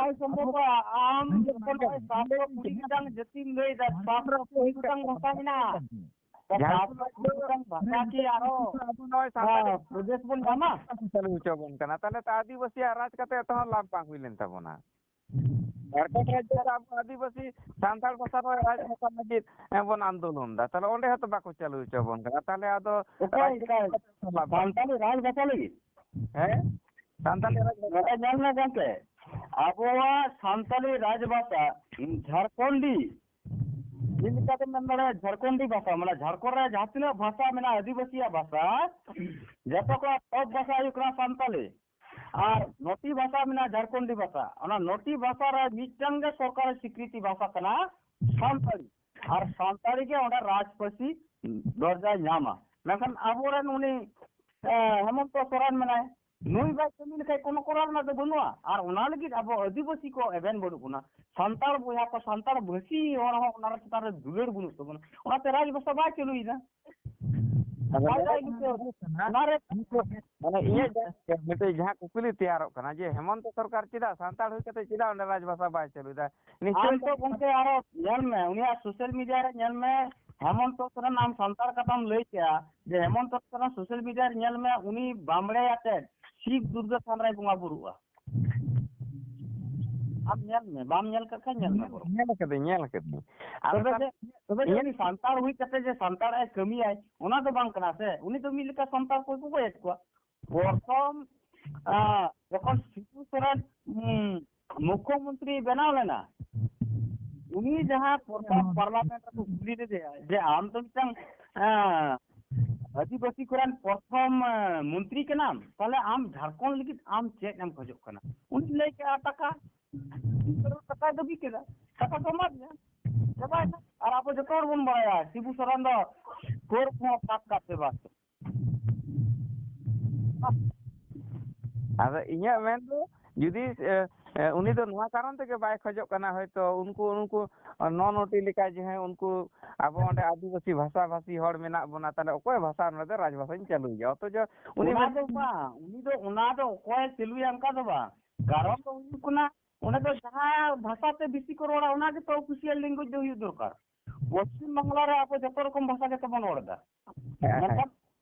ᱟᱵᱚ ᱱᱚᱜᱼᱚᱭ ᱦᱮᱸ, ᱥᱟᱱᱛᱟᱲᱤ ᱯᱨᱚᱫᱮᱥ ᱵᱚᱱ ᱧᱟᱢᱟ? ᱪᱟᱹᱞᱩ ᱦᱚᱪᱚ ᱵᱚᱱ ᱠᱟᱱᱟ, ᱛᱟᱦᱚᱞᱮ ᱛᱚ ᱟᱹᱫᱤᱵᱟᱹᱥᱤᱭᱟᱜ ᱨᱟᱡᱽ ᱠᱟᱛᱮ ᱮᱛᱚᱦᱚᱵ ᱞᱟᱵᱷ ᱵᱟᱝ ᱦᱩᱭ ᱞᱮᱱ ᱛᱟᱵᱚᱱᱟ᱾ ᱡᱷᱟᱲᱠᱷᱚᱸᱰ ᱨᱟᱡᱽᱡᱚ ᱨᱮ ᱟᱵᱚ ᱟᱹᱫᱤᱵᱟᱹᱥᱤ ᱥᱟᱱᱛᱟᱲ ᱵᱷᱟᱥᱟ ᱨᱮ ᱨᱟᱡᱽ ᱵᱷᱟᱥᱟ ᱞᱟᱹᱜᱤᱫ ᱵᱚᱱ ᱟᱱᱫᱳᱞᱚᱱ ᱫᱟ, ᱛᱟᱦᱚᱞᱮ ᱚᱸᱰᱮ ᱦᱚᱸᱛᱚ ᱵᱟᱠᱚ ᱪᱟᱹᱞᱩ ᱦᱚᱪᱚ ᱵᱚᱱ ᱠᱟᱱᱟ᱾ ᱛᱟᱦᱚᱞᱮ ᱟᱫᱚ ᱚᱠᱚᱭ, ᱚᱠᱚᱭ? ᱥᱟᱱᱛᱟᱲᱤ ᱨᱟᱡᱽ ᱵᱷᱟᱥᱟ ᱞᱟᱹᱜᱤᱫ? ᱦᱮᱸ, ᱥᱟᱱᱛᱟᱲᱤ ᱨᱟᱡᱽ ᱵᱷᱟᱥᱟ᱾ ᱱᱚᱰᱮ ᱧᱮᱞ ᱢᱮ ᱜᱚᱝᱠᱮ, ᱟᱵᱚᱣᱟᱜ ᱥᱟᱱᱛᱟᱲᱤ ᱨᱟᱡᱽ ᱵᱷᱟᱥᱟ ᱡᱷᱟᱲᱠᱷᱚᱸᱰᱤ, ᱪᱮᱫ ᱞᱮᱠᱟ ᱠᱚ ᱢᱮᱱ ᱫᱟᱲᱮᱭᱟᱜᱼᱟ, ᱡᱷᱟᱲᱠᱷᱚᱸᱰᱤ ᱵᱷᱟᱥᱟ, ᱢᱟᱱᱮ ᱡᱷᱟᱲᱠᱷᱚᱸᱰ ᱨᱮ ᱡᱟᱦᱟᱸ ᱛᱤᱱᱟᱹᱜ ᱵᱷᱟᱥᱟ ᱢᱮᱱᱟᱜᱼᱟ ᱟᱹᱫᱤᱵᱟᱹᱥᱤᱭᱟᱜ ᱵᱷᱟᱥᱟ, ᱡᱚᱛᱚ ᱠᱷᱚᱱᱟᱜ ᱴᱚᱯ ᱵᱷᱟᱥᱟ ᱦᱩᱭᱩᱜ ᱠᱟᱱᱟ ᱥᱟᱱᱛᱟᱲᱤ᱾ ᱟᱨ ᱱᱚᱴᱤ ᱵᱷᱟᱥᱟ ᱢᱮᱱᱟᱜᱼᱟ ᱡᱷᱟᱲᱠᱷᱚᱸᱰᱤ ᱵᱷᱟᱥᱟ, ᱚᱱᱟ ᱱᱚᱴᱤ ᱵᱷᱟᱥᱟ ᱨᱮ ᱢᱤᱫᱴᱟᱝ ᱜᱮ ᱥᱚᱨᱠᱟᱨᱤ ᱥᱤᱠᱨᱤᱛᱤ ᱵᱷᱟᱥᱟ ᱠᱟᱱᱟ ᱥᱟᱱᱛᱟᱲᱤ, ᱟᱨ ᱥᱟᱱᱛᱟᱲᱤ ᱜᱮ ᱚᱸᱰᱮ ᱨᱟᱡᱽ ᱯᱟᱹᱨᱥᱤ ᱫᱚᱨᱡᱟᱭ ᱧᱟᱢᱟ᱾ ᱢᱮᱱᱠᱷᱟᱱ ᱟᱵᱚᱨᱮᱱ ᱩᱱᱤ, ᱮ, ᱦᱮᱢᱚᱱᱛᱚ ᱥᱚᱨᱮᱱ ᱢᱮᱱᱟᱭ, ᱱᱩᱭ ᱵᱟᱭ ᱠᱟᱹᱢᱤ ᱞᱮᱠᱷᱟᱡ ᱠᱳᱱᱳ ᱠᱚᱨᱟᱣ ᱨᱮᱱᱟᱜ ᱫᱚ ᱵᱟᱹᱱᱩᱜᱼᱟ᱾ ᱟᱨ ᱚᱱᱟ ᱞᱟᱹᱜᱤᱫ ᱟᱵᱚ ᱟᱹᱫᱤᱵᱟᱹᱥᱤ ᱠᱚ ᱮᱵᱷᱮᱱ ᱵᱟᱹᱱᱩᱜ ᱵᱚᱱᱟ, ᱥᱟᱱᱛᱟᱲ ᱵᱚᱭᱦᱟ ᱠᱚ, ᱥᱟᱱᱛᱟᱲ ᱵᱷᱟᱹᱥᱤ ᱦᱚᱲ ᱦᱚᱸ ᱚᱱᱟ ᱪᱮᱛᱟᱱ ᱨᱮ ᱫᱩᱞᱟᱹᱲ ᱵᱟᱹᱱᱩᱜ ᱛᱟᱵᱚᱱᱟ, ᱚᱱᱟᱛᱮ ᱨᱟᱡᱽ ᱵᱷᱟᱥᱟ ᱵᱟᱭ ᱪᱟᱹᱞᱩᱭᱮᱫᱟ᱾ ᱟᱫᱚ ᱵᱟᱭ ᱱᱚᱰᱮ ᱵᱟᱭ ᱫᱚ ᱵᱩᱡᱷᱟᱹᱣ᱾ ᱦᱩᱭᱩᱜ ᱠᱟᱱᱟ, ᱚᱱᱟᱨᱮ ᱱᱤᱛᱚᱜ ᱢᱟᱱᱮ ᱤᱧᱟᱹᱜ ᱡᱟᱦᱟᱸ ᱢᱤᱫᱴᱮᱡ ᱡᱟᱦᱟᱸ ᱠᱩᱠᱞᱤ ᱛᱮᱭᱟᱨᱚᱜ ᱠᱟᱱᱟ ᱡᱮ ᱦᱮᱢᱚᱱᱛᱚ ᱥᱚᱨᱠᱟᱨ ᱪᱮᱫᱟᱜ ᱥᱟᱱᱛᱟᱲ ᱦᱩᱭ ᱠᱟᱛᱮ ᱪᱮᱫᱟᱜ ᱚᱸᱰᱮ ᱨᱟᱡᱽ ᱵᱷᱟᱥᱟ ᱵᱟᱭ ᱪᱟᱹᱞᱩᱭᱮᱫᱟ? ᱱᱤᱥᱪᱚᱭ ᱟᱢ ᱛᱚ ᱜᱚᱝᱠᱮ ᱟᱨᱚ ᱧᱮᱞ ᱢᱮ, ᱩᱱᱤᱭᱟᱜ ᱥᱳᱥᱟᱞ ᱢᱤᱰᱤᱭᱟ ᱨᱮ ᱧᱮᱞ ᱢᱮ, ᱦᱮᱢᱚᱱᱛᱚ ᱥᱚᱨᱮᱱ, ᱟᱢ ᱥᱟᱱᱛᱟᱲ ᱠᱟᱛᱷᱟᱢ ᱞᱟᱹᱭ ᱠᱮᱜᱼᱟ ᱡᱮ ᱦᱮᱢᱚᱱᱛᱚ ᱥᱚᱨᱮᱱ ᱥᱳᱥᱟᱞ ᱢᱤᱰᱤᱭᱟ ᱨᱮ ᱧᱮᱞ ᱢᱮ, ᱩᱱᱤ ᱵᱟᱢᱲᱮ ᱟᱛᱮ ᱥᱤᱵ ᱫᱩᱨᱜᱟᱹ ᱛᱷᱟᱱ ᱨᱮᱭ ᱵᱚᱸᱜᱟ ᱵᱩᱨᱩᱜᱼᱟ᱾ ᱟᱢ ᱧᱮᱞ ᱢᱮ, ᱵᱟᱢ ᱧᱮᱞ ᱠᱟᱜ ᱠᱷᱟᱱ ᱧᱮᱞ ᱢᱮ ᱧᱮᱞ, ᱵᱚᱨᱚᱝ᱾ ᱧᱮᱞ ᱠᱟᱹᱫᱟᱹᱧ, ᱧᱮᱞ ᱠᱟᱹᱫᱟᱹᱧ᱾ ᱟᱫᱚ ᱛᱚᱵᱮ ᱛᱟᱦᱞᱮ ᱡᱮ, ᱛᱚᱵᱮ ᱡᱮ ᱤᱧᱟᱹᱜ ᱩᱱᱤ ᱥᱟᱱᱛᱟᱲ ᱦᱩᱭ ᱠᱟᱛᱮ ᱡᱮ ᱥᱟᱱᱛᱟᱲ ᱮ ᱠᱟᱹᱢᱤᱭᱟᱭ, ᱚᱱᱟ ᱫᱚ ᱵᱟᱝ ᱠᱟᱱᱟ ᱥᱮ᱾ ᱩᱱᱤ ᱫᱚ ᱢᱤᱫ ᱞᱮᱠᱟ ᱥᱟᱱᱛᱟᱲ ᱠᱚ ᱜᱚᱡᱮᱫ ᱠᱚᱣᱟ᱾ ᱯᱨᱚᱛᱷᱚᱢ, ᱟ, ᱡᱚᱠᱷᱚᱱ ᱥᱤᱵᱩ ᱥᱚᱨᱮᱱ, ᱩᱢ, ᱢᱩᱠᱷᱭᱚᱢᱚᱱᱛᱨᱤ ᱵᱮᱱᱟᱣ ᱞᱮᱱᱟ, ᱩᱱᱤ ᱡᱟᱦᱟᱸ ᱯᱨᱚᱛᱷᱚᱢ ᱯᱟᱨᱞᱟᱢᱮᱱᱴ ᱨᱮᱠᱚ ᱠᱩᱞᱤ ᱞᱮᱫᱮᱭᱟ ᱡᱮ ᱟᱢ ᱫᱚ ᱢᱤᱫᱴᱟᱝ, ᱟ, ᱟᱹᱫᱤᱵᱟᱹᱥᱤ ᱠᱚᱨᱮᱱ ᱯᱨᱚᱛᱷᱚᱢ, ᱟ, ᱢᱚᱱᱛᱨᱤ ᱠᱟᱱᱟᱢ, ᱛᱟᱦᱞᱮ ᱟᱢ ᱡᱷᱟᱲᱠᱷᱚᱸᱰ ᱞᱟᱹᱜᱤᱫ ᱟᱢ ᱪᱮᱫ ᱮᱢ ᱠᱷᱚᱡᱚᱜ ᱠᱟᱱᱟ? ᱩᱱᱤ ᱞᱟᱹᱭ ᱠᱮᱜᱼᱟ ᱴᱟᱠᱟ᱾ ᱴᱟᱠᱟᱭ ᱫᱟᱹᱵᱤ ᱠᱮᱫᱟ, ᱴᱟᱠᱟ ᱠᱚ ᱮᱢᱟ ᱫᱮᱭᱟ, ᱪᱟᱵᱟᱭᱮᱱᱟ᱾ ᱟᱨ ᱟᱵᱚ ᱡᱚᱛᱚ ᱦᱚᱲ ᱵᱚᱱ ᱵᱟᱲᱟᱭᱟ ᱥᱤᱵᱩ ᱥᱚᱨᱮᱱ ᱫᱚ ᱠᱳᱨ ᱠᱚᱦᱚᱸ ᱯᱟᱥ ᱠᱟᱜ ᱛᱮ ᱵᱟᱝ᱾ ᱟᱫᱚ ᱤᱧᱟᱹᱜ ᱢᱮᱱ ᱫᱚ ᱡᱩᱫᱤ, ᱮ, ᱮ, ᱩᱱᱤ ᱫᱚ ᱱᱚᱣᱟ ᱠᱟᱨᱚᱱ ᱛᱮᱜᱮ ᱵᱟᱭ ᱠᱷᱚᱡᱚᱜ ᱠᱟᱱᱟ, ᱦᱚᱭᱛᱚ ᱩᱱᱠᱩ, ᱩᱱᱠᱩ ᱱᱚ ᱱᱚᱴᱤ ᱞᱮᱠᱟ ᱡᱟᱦᱟᱸᱭ ᱩᱱᱠᱩ ᱟᱵᱚ ᱚᱸᱰᱮ ᱟᱹᱫᱤᱵᱟᱹᱥᱤ ᱵᱷᱟᱥᱟ ᱵᱷᱟᱥᱤ ᱦᱚᱲ ᱢᱮᱱᱟᱜ ᱵᱚᱱᱟ, ᱛᱟᱦᱞᱮ ᱚᱠᱚᱭ ᱵᱷᱟᱥᱟ ᱱᱚᱰᱮ ᱨᱟᱡᱽ ᱵᱷᱟᱥᱟᱧ ᱪᱟᱹᱞᱩᱭᱟ? ᱚᱛᱷᱚᱪᱚ ᱩᱱᱤ ᱚᱱᱟ ᱢᱮᱱ- ᱫᱚ ᱵᱟᱝ, ᱩᱱᱤ ᱫᱚ, ᱚᱱᱟ ᱫᱚ ᱚᱠᱚᱭ ᱪᱟᱹᱞᱩᱭᱟ ᱚᱱᱠᱟ ᱫᱚ ᱵᱟᱝ᱾ ᱠᱟᱨᱚᱱ ᱫᱚ ᱦᱩᱭᱩᱜ ᱠᱟᱱᱟ, ᱚᱸᱰᱮ ᱫᱚ ᱡᱟᱦᱟᱸ ᱵᱷᱟᱥᱟ ᱛᱮ ᱵᱮᱥᱤ ᱠᱚ ᱨᱚᱲᱟ, ᱚᱱᱟ ᱜᱮᱛᱚ ᱚᱯᱷᱤᱥᱤᱭᱟᱞ ᱞᱮᱝᱜᱩᱭᱮᱡᱽ ᱫᱚ ᱦᱩᱭᱩᱜ ᱫᱚᱨᱠᱟᱨ᱾ ᱯᱚᱥᱪᱤᱢ ᱵᱟᱝᱞᱟ ᱨᱮ ᱟᱵᱚ ᱡᱚᱛᱚ ᱨᱚᱠᱚᱢ ᱵᱷᱟᱥᱟ ᱜᱮᱛᱚ ᱵᱚᱱ ᱨᱚᱲ ᱮᱫᱟ᱾ ᱦᱮᱸ, ᱦᱮᱸ᱾ ᱢᱮᱱᱠᱷᱟᱱ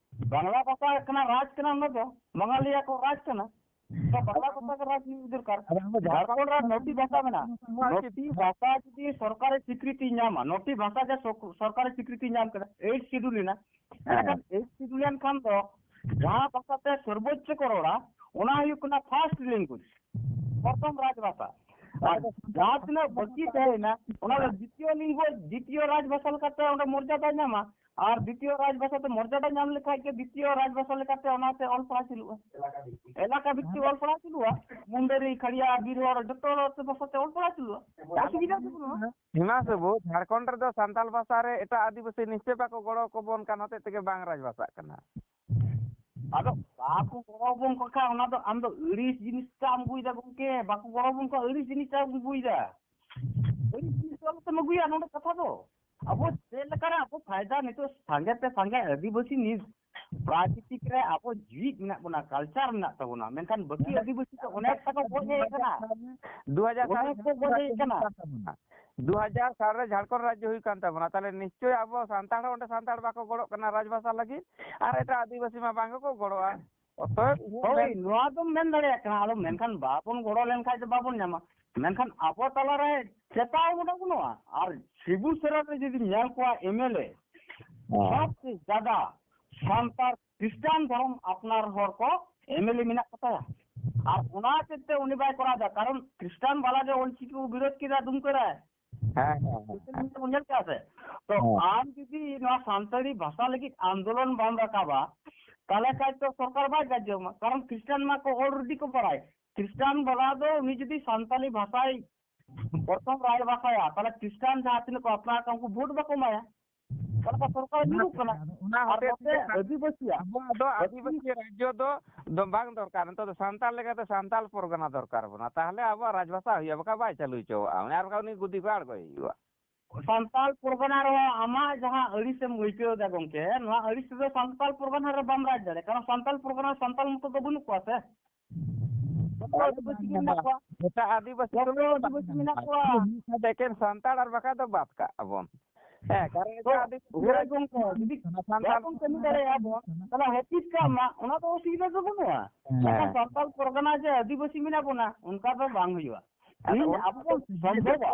ᱵᱟᱝᱞᱟ ᱵᱷᱟᱥᱟ ᱠᱟᱱᱟ, ᱨᱟᱡᱽ ᱠᱟᱱᱟ, ᱚᱱᱟ ᱫᱚ ᱵᱟᱝᱟᱞᱤᱭᱟ ᱠᱚ ᱨᱟᱡᱽ ᱠᱟᱱᱟ᱾ ᱛᱚ ᱵᱟᱝᱞᱟ ᱵᱷᱟᱥᱟ ᱜᱮ ᱨᱟᱡᱽ ᱦᱩᱭᱩᱜ ᱫᱚᱨᱠᱟᱨ᱾ ᱟᱫᱚ ᱟᱵᱚ ᱡᱷᱟᱲᱠᱷᱚᱸᱰ ᱨᱮ ᱱᱚᱴᱤ ᱵᱷᱟᱥᱟ ᱢᱮᱱᱟᱜᱼᱟ᱾ ᱱᱚᱴᱤ ᱵᱷᱟᱥᱟ ᱡᱩᱫᱤ ᱥᱚᱨᱠᱟᱨᱮ ᱥᱤᱠᱨᱤᱛᱤ ᱧᱟᱢᱟ, ᱱᱚᱴᱤ ᱵᱷᱟᱥᱟ ᱜᱮ ᱥᱚᱨ-, ᱥᱚᱨᱠᱟᱨᱮ ᱥᱤᱠᱨᱤᱛᱤ ᱧᱟᱢ ᱠᱮᱫᱟ, ᱮᱭᱤᱴ ᱥᱤᱰᱩᱞ ᱮᱱᱟ, ᱦᱮᱸ᱾ ᱮᱱᱠᱷᱟᱱ ᱮᱭᱤᱴ ᱥᱤᱰᱩᱞ ᱮᱱ ᱠᱷᱟᱱ ᱫᱚ ᱡᱟᱦᱟᱸ ᱵᱷᱟᱥᱟ ᱛᱮ ᱥᱚᱨᱵᱳᱪᱪᱚ ᱠᱚ ᱨᱚᱲᱟ, ᱚᱱᱟ ᱦᱩᱭᱩᱜ ᱠᱟᱱᱟ ᱯᱷᱟᱨᱥᱴ ᱞᱮᱝᱜᱩᱭᱮᱡᱽ, ᱯᱨᱚᱛᱷᱚᱢ ᱨᱟᱡᱽ ᱵᱷᱟᱥᱟ᱾ ᱟᱨ ᱡᱟᱦᱟᱸ ᱛᱤᱱᱟᱹᱜ ᱵᱟᱹᱠᱤ ᱛᱟᱦᱮᱸᱭᱮᱱᱟ, ᱚᱱᱟ ᱫᱚ ᱫᱤᱛᱤᱭᱚ ᱞᱮᱝᱜᱩᱭᱮᱡᱽ, ᱫᱤᱛᱤᱭᱚ ᱨᱟᱡᱽ ᱵᱷᱟᱥᱟ ᱞᱮᱠᱟᱛᱮ ᱚᱸᱰᱮ ᱢᱚᱨᱡᱟᱫᱟᱭ ᱧᱟᱢᱟ᱾ ᱟᱨ ᱫᱤᱛᱤᱭᱚ ᱨᱟᱡᱽ ᱵᱷᱟᱥᱟ ᱛᱮ ᱢᱚᱨᱡᱟᱫᱟ ᱧᱟᱢ ᱞᱮᱠᱷᱟᱡ ᱜᱮ ᱫᱤᱛᱤᱭᱚ ᱨᱟᱡᱽ ᱵᱷᱟᱥᱟ ᱞᱮᱠᱟᱛᱮ ᱚᱱᱟᱛᱮ ᱚᱞ ᱯᱟᱲᱦᱟᱣ ᱪᱟᱹᱞᱩᱜᱼᱟ, ᱮᱞᱟᱠᱟ ᱵᱷᱤᱛᱛᱤᱠ ᱚᱞ ᱯᱟᱲᱦᱟᱣ ᱪᱟᱹᱞᱩᱜᱼᱟ, ᱢᱩᱱᱰᱟᱹᱨᱤ, ᱠᱷᱟᱲᱤᱭᱟ, ᱵᱤᱨ ᱦᱚᱲ ᱡᱚᱛᱚ ᱦᱚᱲ ᱛᱮ ᱵᱷᱟᱥᱟ ᱛᱮ ᱚᱞ ᱯᱟᱲᱦᱟᱣ ᱪᱟᱹᱞᱩᱜᱼᱟ, ᱚᱥᱩᱵᱤᱫᱷᱟ ᱫᱚ ᱵᱟᱹᱱᱩᱜᱼᱟ᱾ ᱦᱤᱢᱟᱝᱥᱩ ᱵᱟᱹᱵᱩ, ᱡᱷᱟᱲᱠᱷᱚᱸᱰ ᱨᱮᱫᱚ ᱥᱟᱱᱛᱟᱲ ᱵᱷᱟᱥᱟ ᱨᱮ ᱮᱴᱟᱜ ᱟᱹᱫᱤᱵᱟᱹᱥᱤ ᱱᱤᱥᱪᱚᱭ ᱵᱟᱠᱚ ᱜᱚᱲᱚ ᱠᱚᱵᱚᱱ ᱠᱟᱱ ᱦᱚᱛᱮᱡ ᱛᱮᱜᱮ ᱵᱟᱝ ᱨᱟᱡᱽ ᱵᱷᱟᱥᱟᱜ ᱠᱟᱱᱟ᱾ ᱟᱫᱚ ᱵᱟᱠᱚ ᱜᱚᱲᱚ ᱟᱵᱚᱱ ᱠᱟᱱ ᱠᱷᱟᱱ, ᱚᱱᱟ ᱫᱚ ᱟᱢ ᱫᱚ ᱟᱹᱲᱤᱥ ᱡᱤᱱᱤᱥ ᱴᱟᱜ ᱮᱢ ᱟᱹᱜᱩᱭᱮᱫᱟ ᱜᱚᱢᱠᱮ, ᱵᱟᱠᱚ ᱜᱚᱲᱚ ᱟᱵᱚᱱ ᱠᱷᱟᱱ ᱟᱹᱲᱤᱥ ᱡᱤᱱᱤᱥ ᱴᱟᱜ ᱮᱢ ᱟᱹᱜᱩᱭᱮᱫᱟ᱾ ᱟᱹᱲᱤᱥ ᱡᱤᱱᱤᱥ ᱫᱚ ᱟᱞᱚᱯᱮ ᱟᱹᱜᱩᱭᱟ ᱱᱚᱰᱮ ᱠᱟᱛᱷᱟ ᱫᱚ᱾ ᱟᱵᱚ ᱪᱮᱫ ᱞᱮᱠᱟᱨᱮ ᱟᱵᱚ ᱯᱷᱟᱭᱫᱟ, ᱱᱤᱛᱚᱜ ᱥᱟᱸᱜᱮ ᱛᱮ ᱥᱟᱸᱜᱮ ᱟᱹᱫᱤᱵᱟᱹᱥᱤ ᱱᱤᱛ ᱯᱨᱟᱠᱨᱤᱛᱤᱠ ᱨᱮ ᱟᱵᱚ ᱡᱤᱣᱤᱫ ᱢᱮᱱᱟᱜ ᱵᱚᱱᱟ, ᱠᱟᱞᱪᱟᱨ ᱢᱮᱱᱟᱜ ᱛᱟᱵᱚᱱᱟ, ᱢᱮᱱᱠᱷᱟᱱ ᱵᱟᱹᱠᱤ ᱟᱹᱫᱤᱵᱟᱹᱥᱤ ᱫᱚ ᱚᱱᱮᱠ ᱴᱟ ᱠᱚ ᱜᱚᱡ ᱦᱮᱡ ᱟᱠᱟᱱᱟ᱾ ᱫᱩ ᱦᱟᱡᱟᱨ ᱥᱟᱞ ᱨᱮ ᱚᱱᱮᱠ ᱠᱚ ᱜᱚᱡ ᱦᱮᱡ ᱟᱠᱟᱱᱟ᱾ ᱫᱩ ᱦᱟᱡᱟᱨ ᱥᱟᱞ ᱨᱮ ᱡᱷᱟᱲᱠᱷᱚᱸᱰ ᱨᱟᱡᱽᱡᱚ ᱦᱩᱭ ᱠᱟᱱ ᱛᱟᱵᱚᱱᱟ, ᱛᱟᱦᱞᱮ ᱱᱤᱥᱪᱳᱭ ᱟᱵᱚ ᱥᱟᱱᱛᱟᱲ ᱦᱚᱸ ᱚᱸᱰᱮ ᱥᱟᱱᱛᱟᱲ ᱵᱟᱠᱚ ᱜᱚᱲᱚᱜ ᱠᱟᱱᱟ ᱨᱟᱡᱽᱵᱷᱟᱥᱟ ᱞᱟᱹᱜᱤᱫ, ᱟᱨ ᱮᱴᱟᱜ ᱟᱹᱫᱤᱵᱟᱹᱥᱤ ᱢᱟ ᱵᱟᱝ ᱜᱮᱠᱚ ᱜᱚᱲᱚᱜᱼᱟ᱾ ᱚᱛᱚᱮᱵ ᱤᱧᱟᱹᱜ ᱦᱳᱭ, ᱢᱮᱱ ᱱᱚᱣᱟ ᱫᱚᱢ ᱢᱮᱱ ᱫᱟᱲᱮᱭᱟᱜ ᱠᱟᱱᱟ, ᱟᱫᱚ ᱢᱮᱱᱠᱷᱟᱱ ᱵᱟᱵᱚᱱ ᱜᱚᱲᱚ ᱞᱮᱱᱠᱷᱟᱱ ᱫᱚ ᱵᱟᱵᱚᱱ ᱧᱟᱢᱟ᱾ ᱢᱮᱱᱠᱷᱟᱱ ᱟᱵᱚ ᱛᱟᱞᱟᱨᱮ ᱪᱮᱛᱟᱣ ᱵᱚᱱᱟ ᱵᱟᱹᱱᱩᱜᱼᱟ᱾ ᱟᱨ ᱥᱤᱵᱩ ᱥᱮᱨᱮᱧ ᱨᱮ ᱡᱩᱫᱤ ᱧᱮᱞ ᱠᱚᱣᱟ ᱮᱢ ᱮᱞ ᱮ, ᱦᱮᱸ᱾ ᱥᱚᱵᱪᱮᱭᱮ ᱡᱟᱫᱟ ᱥᱟᱱᱛᱟᱲ ᱠᱷᱨᱤᱥᱴᱟᱱ ᱫᱷᱚᱨᱚᱢ ᱟᱯᱱᱟᱨ ᱦᱚᱲ ᱠᱚ ᱮᱢ ᱮᱞ ᱮ ᱢᱮᱱᱟᱜ ᱠᱚ ᱛᱟᱭᱟ᱾ ᱟᱨ ᱚᱱᱟ ᱦᱚᱛᱮᱡ ᱛᱮ ᱩᱱᱤ ᱵᱟᱭ ᱠᱚᱨᱟᱣ ᱮᱫᱟ, ᱠᱟᱨᱚᱱ ᱠᱷᱨᱤᱥᱴᱟᱱ ᱵᱟᱞᱟ ᱜᱮ ᱚᱞᱪᱤᱠᱤ ᱠᱚ ᱵᱤᱨᱳᱫ ᱠᱮᱫᱟ ᱫᱩᱢᱠᱟᱹ ᱨᱮ᱾ ᱦᱮᱸ, ᱦᱮᱸ, ᱦᱮᱸ, ᱥᱳᱥᱟᱞ ᱦᱮᱸ᱾ ᱢᱤᱰᱤᱭᱟ ᱵᱚᱱ ᱧᱮᱞ ᱠᱮᱫᱟ ᱥᱮ? ᱛᱚ ᱦᱮᱸ᱾ ᱟᱢ ᱡᱩᱫᱤ ᱱᱚᱣᱟ ᱥᱟᱱᱛᱟᱲᱤ ᱵᱷᱟᱥᱟ ᱞᱟᱹᱜᱤᱫ ᱟᱱᱫᱳᱞᱚᱱ ᱵᱟᱢ ᱨᱟᱠᱟᱵᱟ, ᱛᱟᱦᱞᱮ ᱠᱷᱟᱡ ᱫᱚ ᱥᱚᱨᱠᱟᱨ ᱵᱟᱭ ᱜᱟᱡᱚᱢᱟ, ᱠᱟᱨᱚᱱ ᱠᱷᱨᱤᱥᱴᱟᱱ ᱢᱟ ᱠᱚ already ᱠᱚ ᱵᱟᱲᱟᱭ᱾ ᱠᱷᱨᱤᱥᱴᱟᱱ ᱵᱟᱞᱟ ᱫᱚ ᱩᱱᱤ ᱡᱩᱫᱤ ᱥᱟᱱᱛᱟᱲᱤ ᱵᱷᱟᱥᱟᱭ ᱯᱨᱚᱛᱷᱚᱢ ᱨᱟᱡᱽ ᱵᱷᱟᱥᱟᱭᱟ, ᱛᱟᱦᱞᱮ ᱠᱷᱨᱤᱥᱴᱟᱱ ᱡᱟᱦᱟᱸ ᱛᱤᱱᱟᱹᱜ ᱠᱚ ᱟᱯᱱᱟᱨ ᱠᱟᱱ ᱩᱱᱠᱩ ᱵᱷᱳᱴ ᱵᱟᱠᱚ ᱮᱢᱟᱭᱟ᱾ ᱛᱟᱦᱞᱮ ᱠᱷᱟᱡ ᱥᱚᱨᱠᱟᱨ ᱚᱱᱟ ᱧᱩᱨᱩᱜ ᱠᱟᱱᱟ᱾ ᱚᱱᱟ ᱟᱨ ᱦᱚᱛᱮᱡ ᱱᱚᱛᱮ ᱛᱮ ᱟᱹᱫᱤᱵᱟᱹᱥᱤᱭᱟᱜ ᱟᱵᱚᱣᱟᱜ ᱫᱚ ᱟᱹᱫᱤᱵᱟᱹᱥᱤ ᱨᱟᱡᱽᱡᱚ ᱫᱚ, ᱫᱚ ᱵᱟᱝ ᱫᱚᱨᱠᱟᱨ, ᱱᱤᱛᱚᱜ ᱫᱚ ᱥᱟᱱᱛᱟᱲ ᱞᱮᱠᱟᱛᱮ ᱥᱟᱱᱛᱟᱲ ᱯᱚᱨᱜᱟᱱᱟ ᱫᱚᱨᱠᱟᱨ ᱵᱚᱱᱟ, ᱛᱟᱦᱞᱮ ᱟᱵᱚᱣᱟᱜ ᱨᱟᱡᱽᱵᱷᱟᱥᱟ ᱦᱩᱭᱩᱜᱼᱟ, ᱵᱟᱠᱷᱟᱱ ᱵᱟᱭ ᱪᱟᱹᱞᱩ ᱦᱚᱪᱚᱣᱟᱜᱼᱟ, ᱩᱱᱤ ᱟᱨ ᱵᱟᱠᱷᱟᱱ ᱩᱱᱤ ᱜᱩᱫᱤ ᱠᱚ ᱟᱬᱜᱚᱭ ᱦᱩᱭᱩᱜᱼᱟ᱾ ᱥᱟᱱᱛᱟᱲ ᱯᱚᱨᱜᱟᱱᱟ ᱨᱮᱦᱚᱸ ᱟᱢᱟᱜ ᱡᱟᱦᱟᱸ ᱟᱹᱲᱤᱥᱮᱢ ᱟᱹᱭᱠᱟᱹᱣ ᱮᱫᱟ ᱜᱚᱢᱠᱮ, ᱱᱚᱣᱟ ᱟᱹᱲᱤᱥ ᱛᱮᱫᱚ ᱥᱟᱱᱛᱟᱲ ᱯᱚᱨᱜᱟᱱᱟ ᱨᱮ ᱵᱟᱢ ᱨᱟᱡᱽ ᱫᱟᱲᱮᱭᱟᱜᱼᱟ, ᱠᱟᱨᱚᱱ ᱥᱟᱱᱛᱟᱲ ᱯᱚᱨᱜᱟᱱᱟ ᱨᱮ ᱥᱟᱱᱛᱟᱲ ᱢᱚᱛᱚ ᱫᱚ ᱵᱟᱹᱱᱩᱜ ᱠᱚᱣᱟ ᱥᱮ᱾ ᱡᱚᱛᱚ ᱟᱹᱫᱤᱵᱟᱹᱥᱤ ᱜᱮ ᱢᱮᱱᱟᱜ ᱠᱚᱣᱟ᱾ ᱮᱴᱟᱜ ᱟᱹᱫᱤᱵᱟᱹᱥᱤ ᱡᱚᱛᱚ ᱠᱚᱫᱚ ᱟᱹᱫᱤᱵᱟᱹᱥᱤ ᱢᱮᱱᱟᱜ ᱠᱚᱣᱟ᱾ ᱢᱤᱫ ᱥᱟᱶᱛᱮ ᱮᱠᱮᱱ ᱥᱟᱱᱛᱟᱲ ᱟᱨ ᱵᱟᱠᱷᱟᱡ ᱫᱚ ᱵᱟᱫ ᱠᱟᱜᱼᱟ ᱵᱚᱱ᱾ ᱦᱮᱸ, ᱠᱟᱨᱚᱱ ᱛᱚ, ᱮᱴᱟᱜ ᱟᱹᱫᱤᱵᱟᱹᱥᱤ ᱦᱳᱭ ᱨᱟᱡᱽ ᱜᱚᱢᱠᱮ, ᱡᱩᱫᱤ ᱥᱟᱱᱛᱟᱲ ᱵᱟᱵᱚᱱ ᱠᱟᱹᱢᱤ ᱫᱟᱲᱮᱭᱟᱜᱼᱟ ᱵᱚᱱ, ᱛᱟᱦᱞᱮ ᱦᱟᱹᱯᱤᱫ ᱠᱟᱜ ᱢᱟ, ᱚᱱᱟ ᱫᱚ ᱚᱥᱩᱵᱤᱫᱷᱟ ᱫᱚ ᱵᱟᱹᱱᱩᱜᱼᱟ᱾ ᱦᱮᱸ᱾ ᱢᱮᱱᱠᱷᱟᱱ ᱥᱟᱱᱛᱟᱲ ᱯᱚᱨᱜᱟᱱᱟ ᱡᱮ ᱟᱹᱫᱤᱵᱟᱹᱥᱤ ᱢᱮᱱᱟᱜ ᱵᱚᱱᱟ, ᱚᱱᱠᱟ ᱫᱚ ᱵᱟᱝ ᱦᱩᱭᱩᱜᱼᱟ᱾ ᱟᱫᱚ ᱤᱧ ᱚᱱᱟ ᱟᱵᱚ ᱵᱚᱱ ᱥᱚᱢᱵᱷᱚᱵᱟ,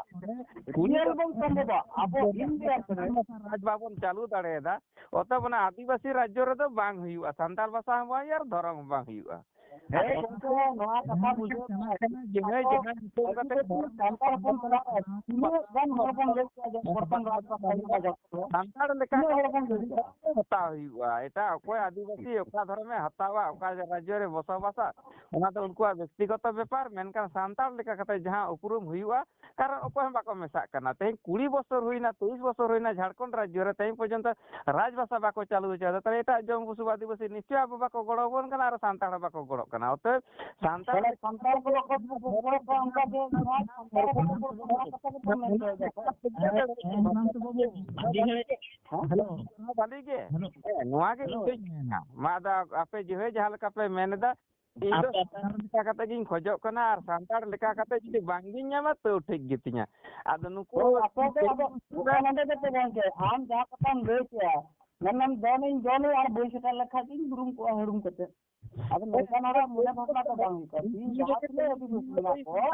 ᱠᱩᱞᱤ ᱧᱮᱞ ᱵᱚᱱ ᱥᱚᱢᱵᱷᱚᱵᱟ, ᱟᱵᱚ ᱤᱱᱰᱤᱭᱟ ᱨᱮ ᱨᱟᱡᱽ ᱵᱟᱵᱚᱱ ᱪᱟᱹᱞᱩ ᱫᱟᱲᱮᱭᱟᱫᱟ, ᱚᱛᱚᱮᱵ ᱚᱱᱟ ᱟᱹᱫᱤᱵᱟᱹᱥᱤ ᱨᱟᱡᱽᱡᱚ ᱨᱮᱫᱚ ᱵᱟᱝ ᱦᱩᱭᱩᱜᱼᱟ, ᱥᱟᱱᱛᱟᱲ ᱵᱷᱟᱥᱟ ᱦᱚᱸ ᱵᱟᱝ ᱦᱩᱭᱩᱜᱼᱟ ᱟᱨ ᱫᱷᱚᱨᱚᱢ ᱦᱚᱸ ᱵᱟᱝ ᱦᱩᱭᱩᱜᱼᱟ᱾ ᱦᱮᱸ, ᱟᱫᱚ ᱜᱚᱢᱠᱮ, ᱱᱚᱣᱟ ᱠᱟᱛᱷᱟ ᱵᱩᱡᱷᱟᱹᱣ ᱢᱮ᱾ ᱡᱟᱦᱟᱸᱭ ᱡᱟᱦᱟᱸᱭ ᱧᱩᱛᱩᱢ ᱠᱟᱛᱮ ᱟᱵᱚ ᱫᱷᱚᱨᱚᱢ ᱥᱟᱱᱛᱟᱲ ᱦᱚᱯᱚᱱ ᱛᱟᱞᱟ ᱨᱮ ᱛᱤᱱᱟᱹᱜ ᱜᱟᱱ ᱦᱚᱲ ᱵᱚᱱ ᱞᱟᱹᱭ ᱠᱚᱣᱟ ᱡᱮ ᱯᱨᱚᱛᱷᱚᱢ ᱨᱟᱡᱽ ᱵᱷᱟᱥᱟ ᱦᱩᱭᱩᱜᱼᱟ ᱡᱚᱛᱚ᱾ ᱥᱟᱱᱛᱟᱲ ᱞᱮᱠᱟ ᱛᱤᱱᱟᱹᱜ ᱦᱚᱲ ᱵᱚᱱ ᱞᱟᱹᱭ ᱠᱚᱣᱟ? ᱦᱟᱛᱟᱣ ᱦᱩᱭᱩᱜᱼᱟ᱾ ᱮᱴᱟᱜ ᱚᱠᱚᱭ ᱟᱹᱫᱤᱵᱟᱹᱥᱤ ᱚᱠᱟ ᱫᱷᱚᱨᱚᱢᱮ ᱦᱟᱛᱟᱣᱟ, ᱚᱠᱟ ᱨᱟᱡᱽᱡᱚ ᱨᱮ ᱵᱚᱥᱚᱵᱟᱥᱟ, ᱚᱱᱟ ᱫᱚ ᱩᱱᱠᱩᱣᱟᱜ ᱵᱮᱠᱛᱤᱜᱚᱛᱚ ᱵᱮᱯᱟᱨ᱾ ᱢᱮᱱᱠᱷᱟᱱ ᱥᱟᱱᱛᱟᱲ ᱞᱮᱠᱟ ᱠᱟᱛᱮ ᱡᱟᱦᱟᱸ ᱩᱯᱨᱩᱢ ᱦᱩᱭᱩᱜᱼᱟ, ᱠᱟᱨᱚᱱ ᱚᱠᱚᱭ ᱦᱚᱸ ᱵᱟᱠᱚ ᱢᱮᱥᱟ ᱠᱟᱱᱟ᱾ ᱛᱮᱦᱮᱧ ᱠᱩᱲᱤ ᱵᱚᱪᱷᱚᱨ ᱦᱩᱭᱱᱟ, ᱛᱮᱭᱤᱥ ᱵᱚᱪᱷᱚᱨ ᱦᱩᱭᱱᱟ, ᱡᱷᱟᱲᱠᱷᱚᱸᱰ ᱨᱟᱡᱽᱡᱚ ᱨᱮ ᱛᱮᱦᱮᱧ ᱯᱚᱨᱡᱚᱱᱛᱚ ᱨᱟᱡᱽ ᱵᱷᱟᱥᱟ ᱵᱟᱠᱚ ᱪᱟᱹᱞᱩ ᱦᱚᱪᱚᱭᱮᱫᱟ᱾ ᱛᱟᱦᱞᱮ ᱮᱴᱟᱜ ᱡᱚᱢ ᱵᱩᱥᱩᱵ ᱟᱹᱫᱤᱵᱟᱹᱥᱤ ᱱᱤᱥᱪᱚᱭ ᱟᱵᱚ ᱵᱟᱠᱚ ᱜᱚᱲᱚ ᱟᱵᱚᱱ ᱠᱟᱱᱟ ᱟᱨ ᱥᱟᱱᱛᱟᱲ ᱦᱚᱸ ᱵᱟᱠᱚ ᱜᱚᱲᱚᱜ ᱠᱟᱱᱟ᱾ ᱚᱛᱚᱮᱵ ᱥᱟᱱᱛᱟᱲ ᱛᱟᱦᱞᱮ ᱥᱟᱱᱛᱟᱲ ᱠᱚ ᱵᱟᱠᱚ ᱜᱚᱲᱚ ᱠᱚᱣᱟ, ᱚᱱᱠᱟ ᱜᱮ ᱱᱚᱣᱟ ᱥᱟᱱᱛᱟᱲ ᱠᱚ ᱵᱟᱠᱚ ᱜᱚᱲᱚ ᱠᱚᱣᱟ, ᱠᱟᱛᱷᱟ ᱜᱮ ᱛᱚ ᱢᱮᱱ ᱦᱚᱪᱚᱭᱮᱫᱟ ᱠᱚ᱾ ᱦᱮᱸ, ᱦᱮᱸ, ᱦᱮᱸ, ᱦᱮᱞᱳ᱾ ᱵᱷᱟᱞᱤ ᱜᱮ᱾ ᱦᱮᱞᱳ᱾ ᱦᱮᱸ, ᱱᱚᱣᱟ ᱜᱮ ᱦᱮᱞᱳ᱾ ᱤᱧ ᱫᱚᱧ ᱢᱮᱱᱟ᱾ ᱢᱟ ᱟᱫᱚ ᱟᱯᱮ ᱡᱮᱦᱳᱭ ᱡᱟᱦᱟᱸ ᱞᱮᱠᱟ ᱯᱮ ᱢᱮᱱ ᱮᱫᱟ, ᱤᱧ ᱫᱚ ᱟᱯᱮ ᱥᱟᱱᱛᱟᱲ ᱞᱮᱠᱟ ᱠᱟᱛᱮ ᱜᱤᱧ ᱠᱷᱚᱡᱚᱜ ᱠᱟᱱᱟ, ᱟᱨ ᱥᱟᱱᱛᱟᱲ ᱞᱮᱠᱟ ᱠᱟᱛᱮ ᱡᱩᱫᱤ ᱵᱟᱝ ᱜᱤᱧ ᱧᱟᱢᱟ, ᱛᱟᱹᱣ ᱴᱷᱤᱠ ᱜᱮᱛᱤᱧᱟ᱾ ᱟᱫᱚ ᱱᱩᱠᱩ ᱦᱳᱭ, ᱟᱯᱮ ᱫᱚ ᱟᱫᱚ ᱚᱠᱟ ᱱᱚᱰᱮ ᱫᱚ ᱛᱚ ᱜᱚᱝᱠᱮ, ᱟᱢ ᱡᱟᱦᱟᱸ ᱠᱟᱛᱷᱟᱢ ᱞᱟᱹᱭ ᱠᱮᱜᱼᱟ, ᱢᱮᱱᱟᱢ ᱫᱚᱱᱤᱧ ᱫᱚᱱᱤᱧ ᱟᱨ ᱵᱟᱹᱧ ᱥᱮᱴᱮᱨ ᱞᱮᱠᱷᱟᱡ ᱜᱤᱧ ᱵᱩᱨᱩᱢ ᱠᱚᱜᱼᱟ ᱦᱩᱲᱩᱢ ᱠᱟᱛᱮ᱾ ᱟᱫᱚ ᱱᱚᱝᱠᱟᱱ ᱦᱚᱲᱟᱜ ᱢᱚᱱᱮ ᱵᱷᱟᱵᱽᱱᱟ ᱫᱚ ᱵᱟᱝ ᱦᱩᱭᱩᱜᱼᱟ᱾ ᱛᱤᱦᱤᱧ ᱡᱟᱦᱟᱸ ᱛᱤᱱᱟᱹᱜ ᱟᱹᱫᱤᱵᱟᱹᱥᱤ ᱢᱮᱱᱟᱜ ᱠᱚᱣᱟ,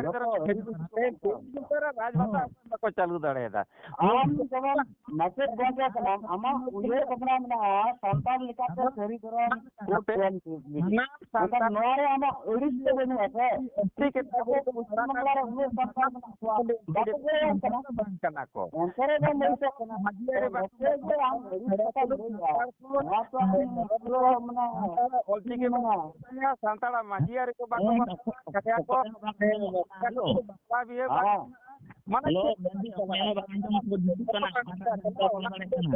ᱡᱚᱛᱚ ᱟᱹᱫᱤᱵᱟᱹᱥᱤ ᱠᱚ ᱥᱟᱱᱛᱟᱲ᱾ ᱨᱟᱡᱽ ᱵᱷᱟᱥᱟ ᱵᱟᱠᱚ ᱪᱟᱹᱞᱩ ᱫᱟᱲᱮᱭᱟᱫᱟ᱾ ᱟᱢ ᱡᱮᱢᱚᱱ ᱢᱟᱪᱮᱫ ᱜᱚᱝᱠᱮ ᱠᱟᱱᱟᱢ, ᱟᱢᱟᱜ ᱩᱭᱦᱟᱹᱨ ᱵᱷᱟᱵᱽᱱᱟ ᱢᱮᱱᱟᱜᱼᱟ ᱥᱟᱱᱛᱟᱲ ᱞᱮᱠᱟᱛᱮ ᱥᱟᱹᱨᱤ ᱫᱷᱚᱨᱚᱢ ᱠᱳᱰ ᱠᱚ ᱮᱢ ᱦᱚᱪᱚᱭ ᱞᱟᱹᱜᱤᱫ᱾ ᱢᱮᱱᱠᱷᱟᱱ ᱱᱚᱣᱟ ᱨᱮ ᱟᱢᱟᱜ ᱟᱹᱲᱤᱥ ᱫᱚ ᱵᱟᱹᱱᱩᱜᱼᱟ ᱥᱮ? ᱟᱵᱚ ᱯᱚᱥᱪᱤᱢ ᱵᱟᱝᱞᱟ ᱨᱮ ᱩᱱᱟᱹᱜ ᱥᱟᱱᱛᱟᱲ ᱢᱮᱱᱟᱜ ᱠᱚᱣᱟ, ᱵᱟᱠᱚ ᱜᱚᱲᱚ ᱟᱢ ᱠᱟᱱᱟ᱾ ᱵᱟᱝ ᱠᱟᱱᱟ ᱠᱚ᱾ ᱮᱱᱛᱮ ᱨᱮᱦᱚᱸ ᱞᱟᱹᱭ ᱥᱟᱱᱟᱧ ᱠᱟᱱᱟ, ᱢᱟᱹᱡᱷᱤ ᱟᱹᱨᱤ ᱵᱟᱠᱚ ᱱᱚᱛᱮ ᱡᱮ ᱟᱢ ᱟᱹᱲᱤᱥ ᱠᱟᱛᱷᱟᱢ ᱞᱟᱹᱭᱮᱜᱼᱟ, ᱱᱚᱣᱟ ᱛᱚ ᱟᱢ ᱯᱩᱨᱟᱹ ᱢᱟᱱᱮ ᱚᱞᱪᱤᱠᱤ ᱢᱮᱱᱟ᱾ ᱥᱟᱱᱛᱟᱲᱟᱜ ᱢᱟᱹᱡᱷᱤ ᱟᱹᱨᱤ ᱠᱚ ᱵᱟᱠᱚ ᱦᱮᱸ, ᱵᱟᱠᱚ ᱠᱟᱛᱮ ᱠᱚ ᱦᱮᱞᱳ᱾ ᱵᱟᱯᱞᱟ ᱵᱤᱦᱟᱹ ᱦᱮᱸ᱾ ᱵᱟᱝ, ᱢᱟᱱᱮ ᱦᱮᱞᱳ, ᱪᱮᱫ ᱢᱮᱱᱫᱤᱧ ᱠᱟᱛᱷᱟ ᱠᱚ ᱟᱸᱡᱚᱢ ᱠᱚ ᱦᱤᱡᱩᱜ ᱠᱟᱱᱟ, ᱚᱱᱟ ᱠᱚ ᱵᱟᱠᱚ ᱫᱟᱲᱮᱭᱟᱜ ᱠᱟᱱᱟ᱾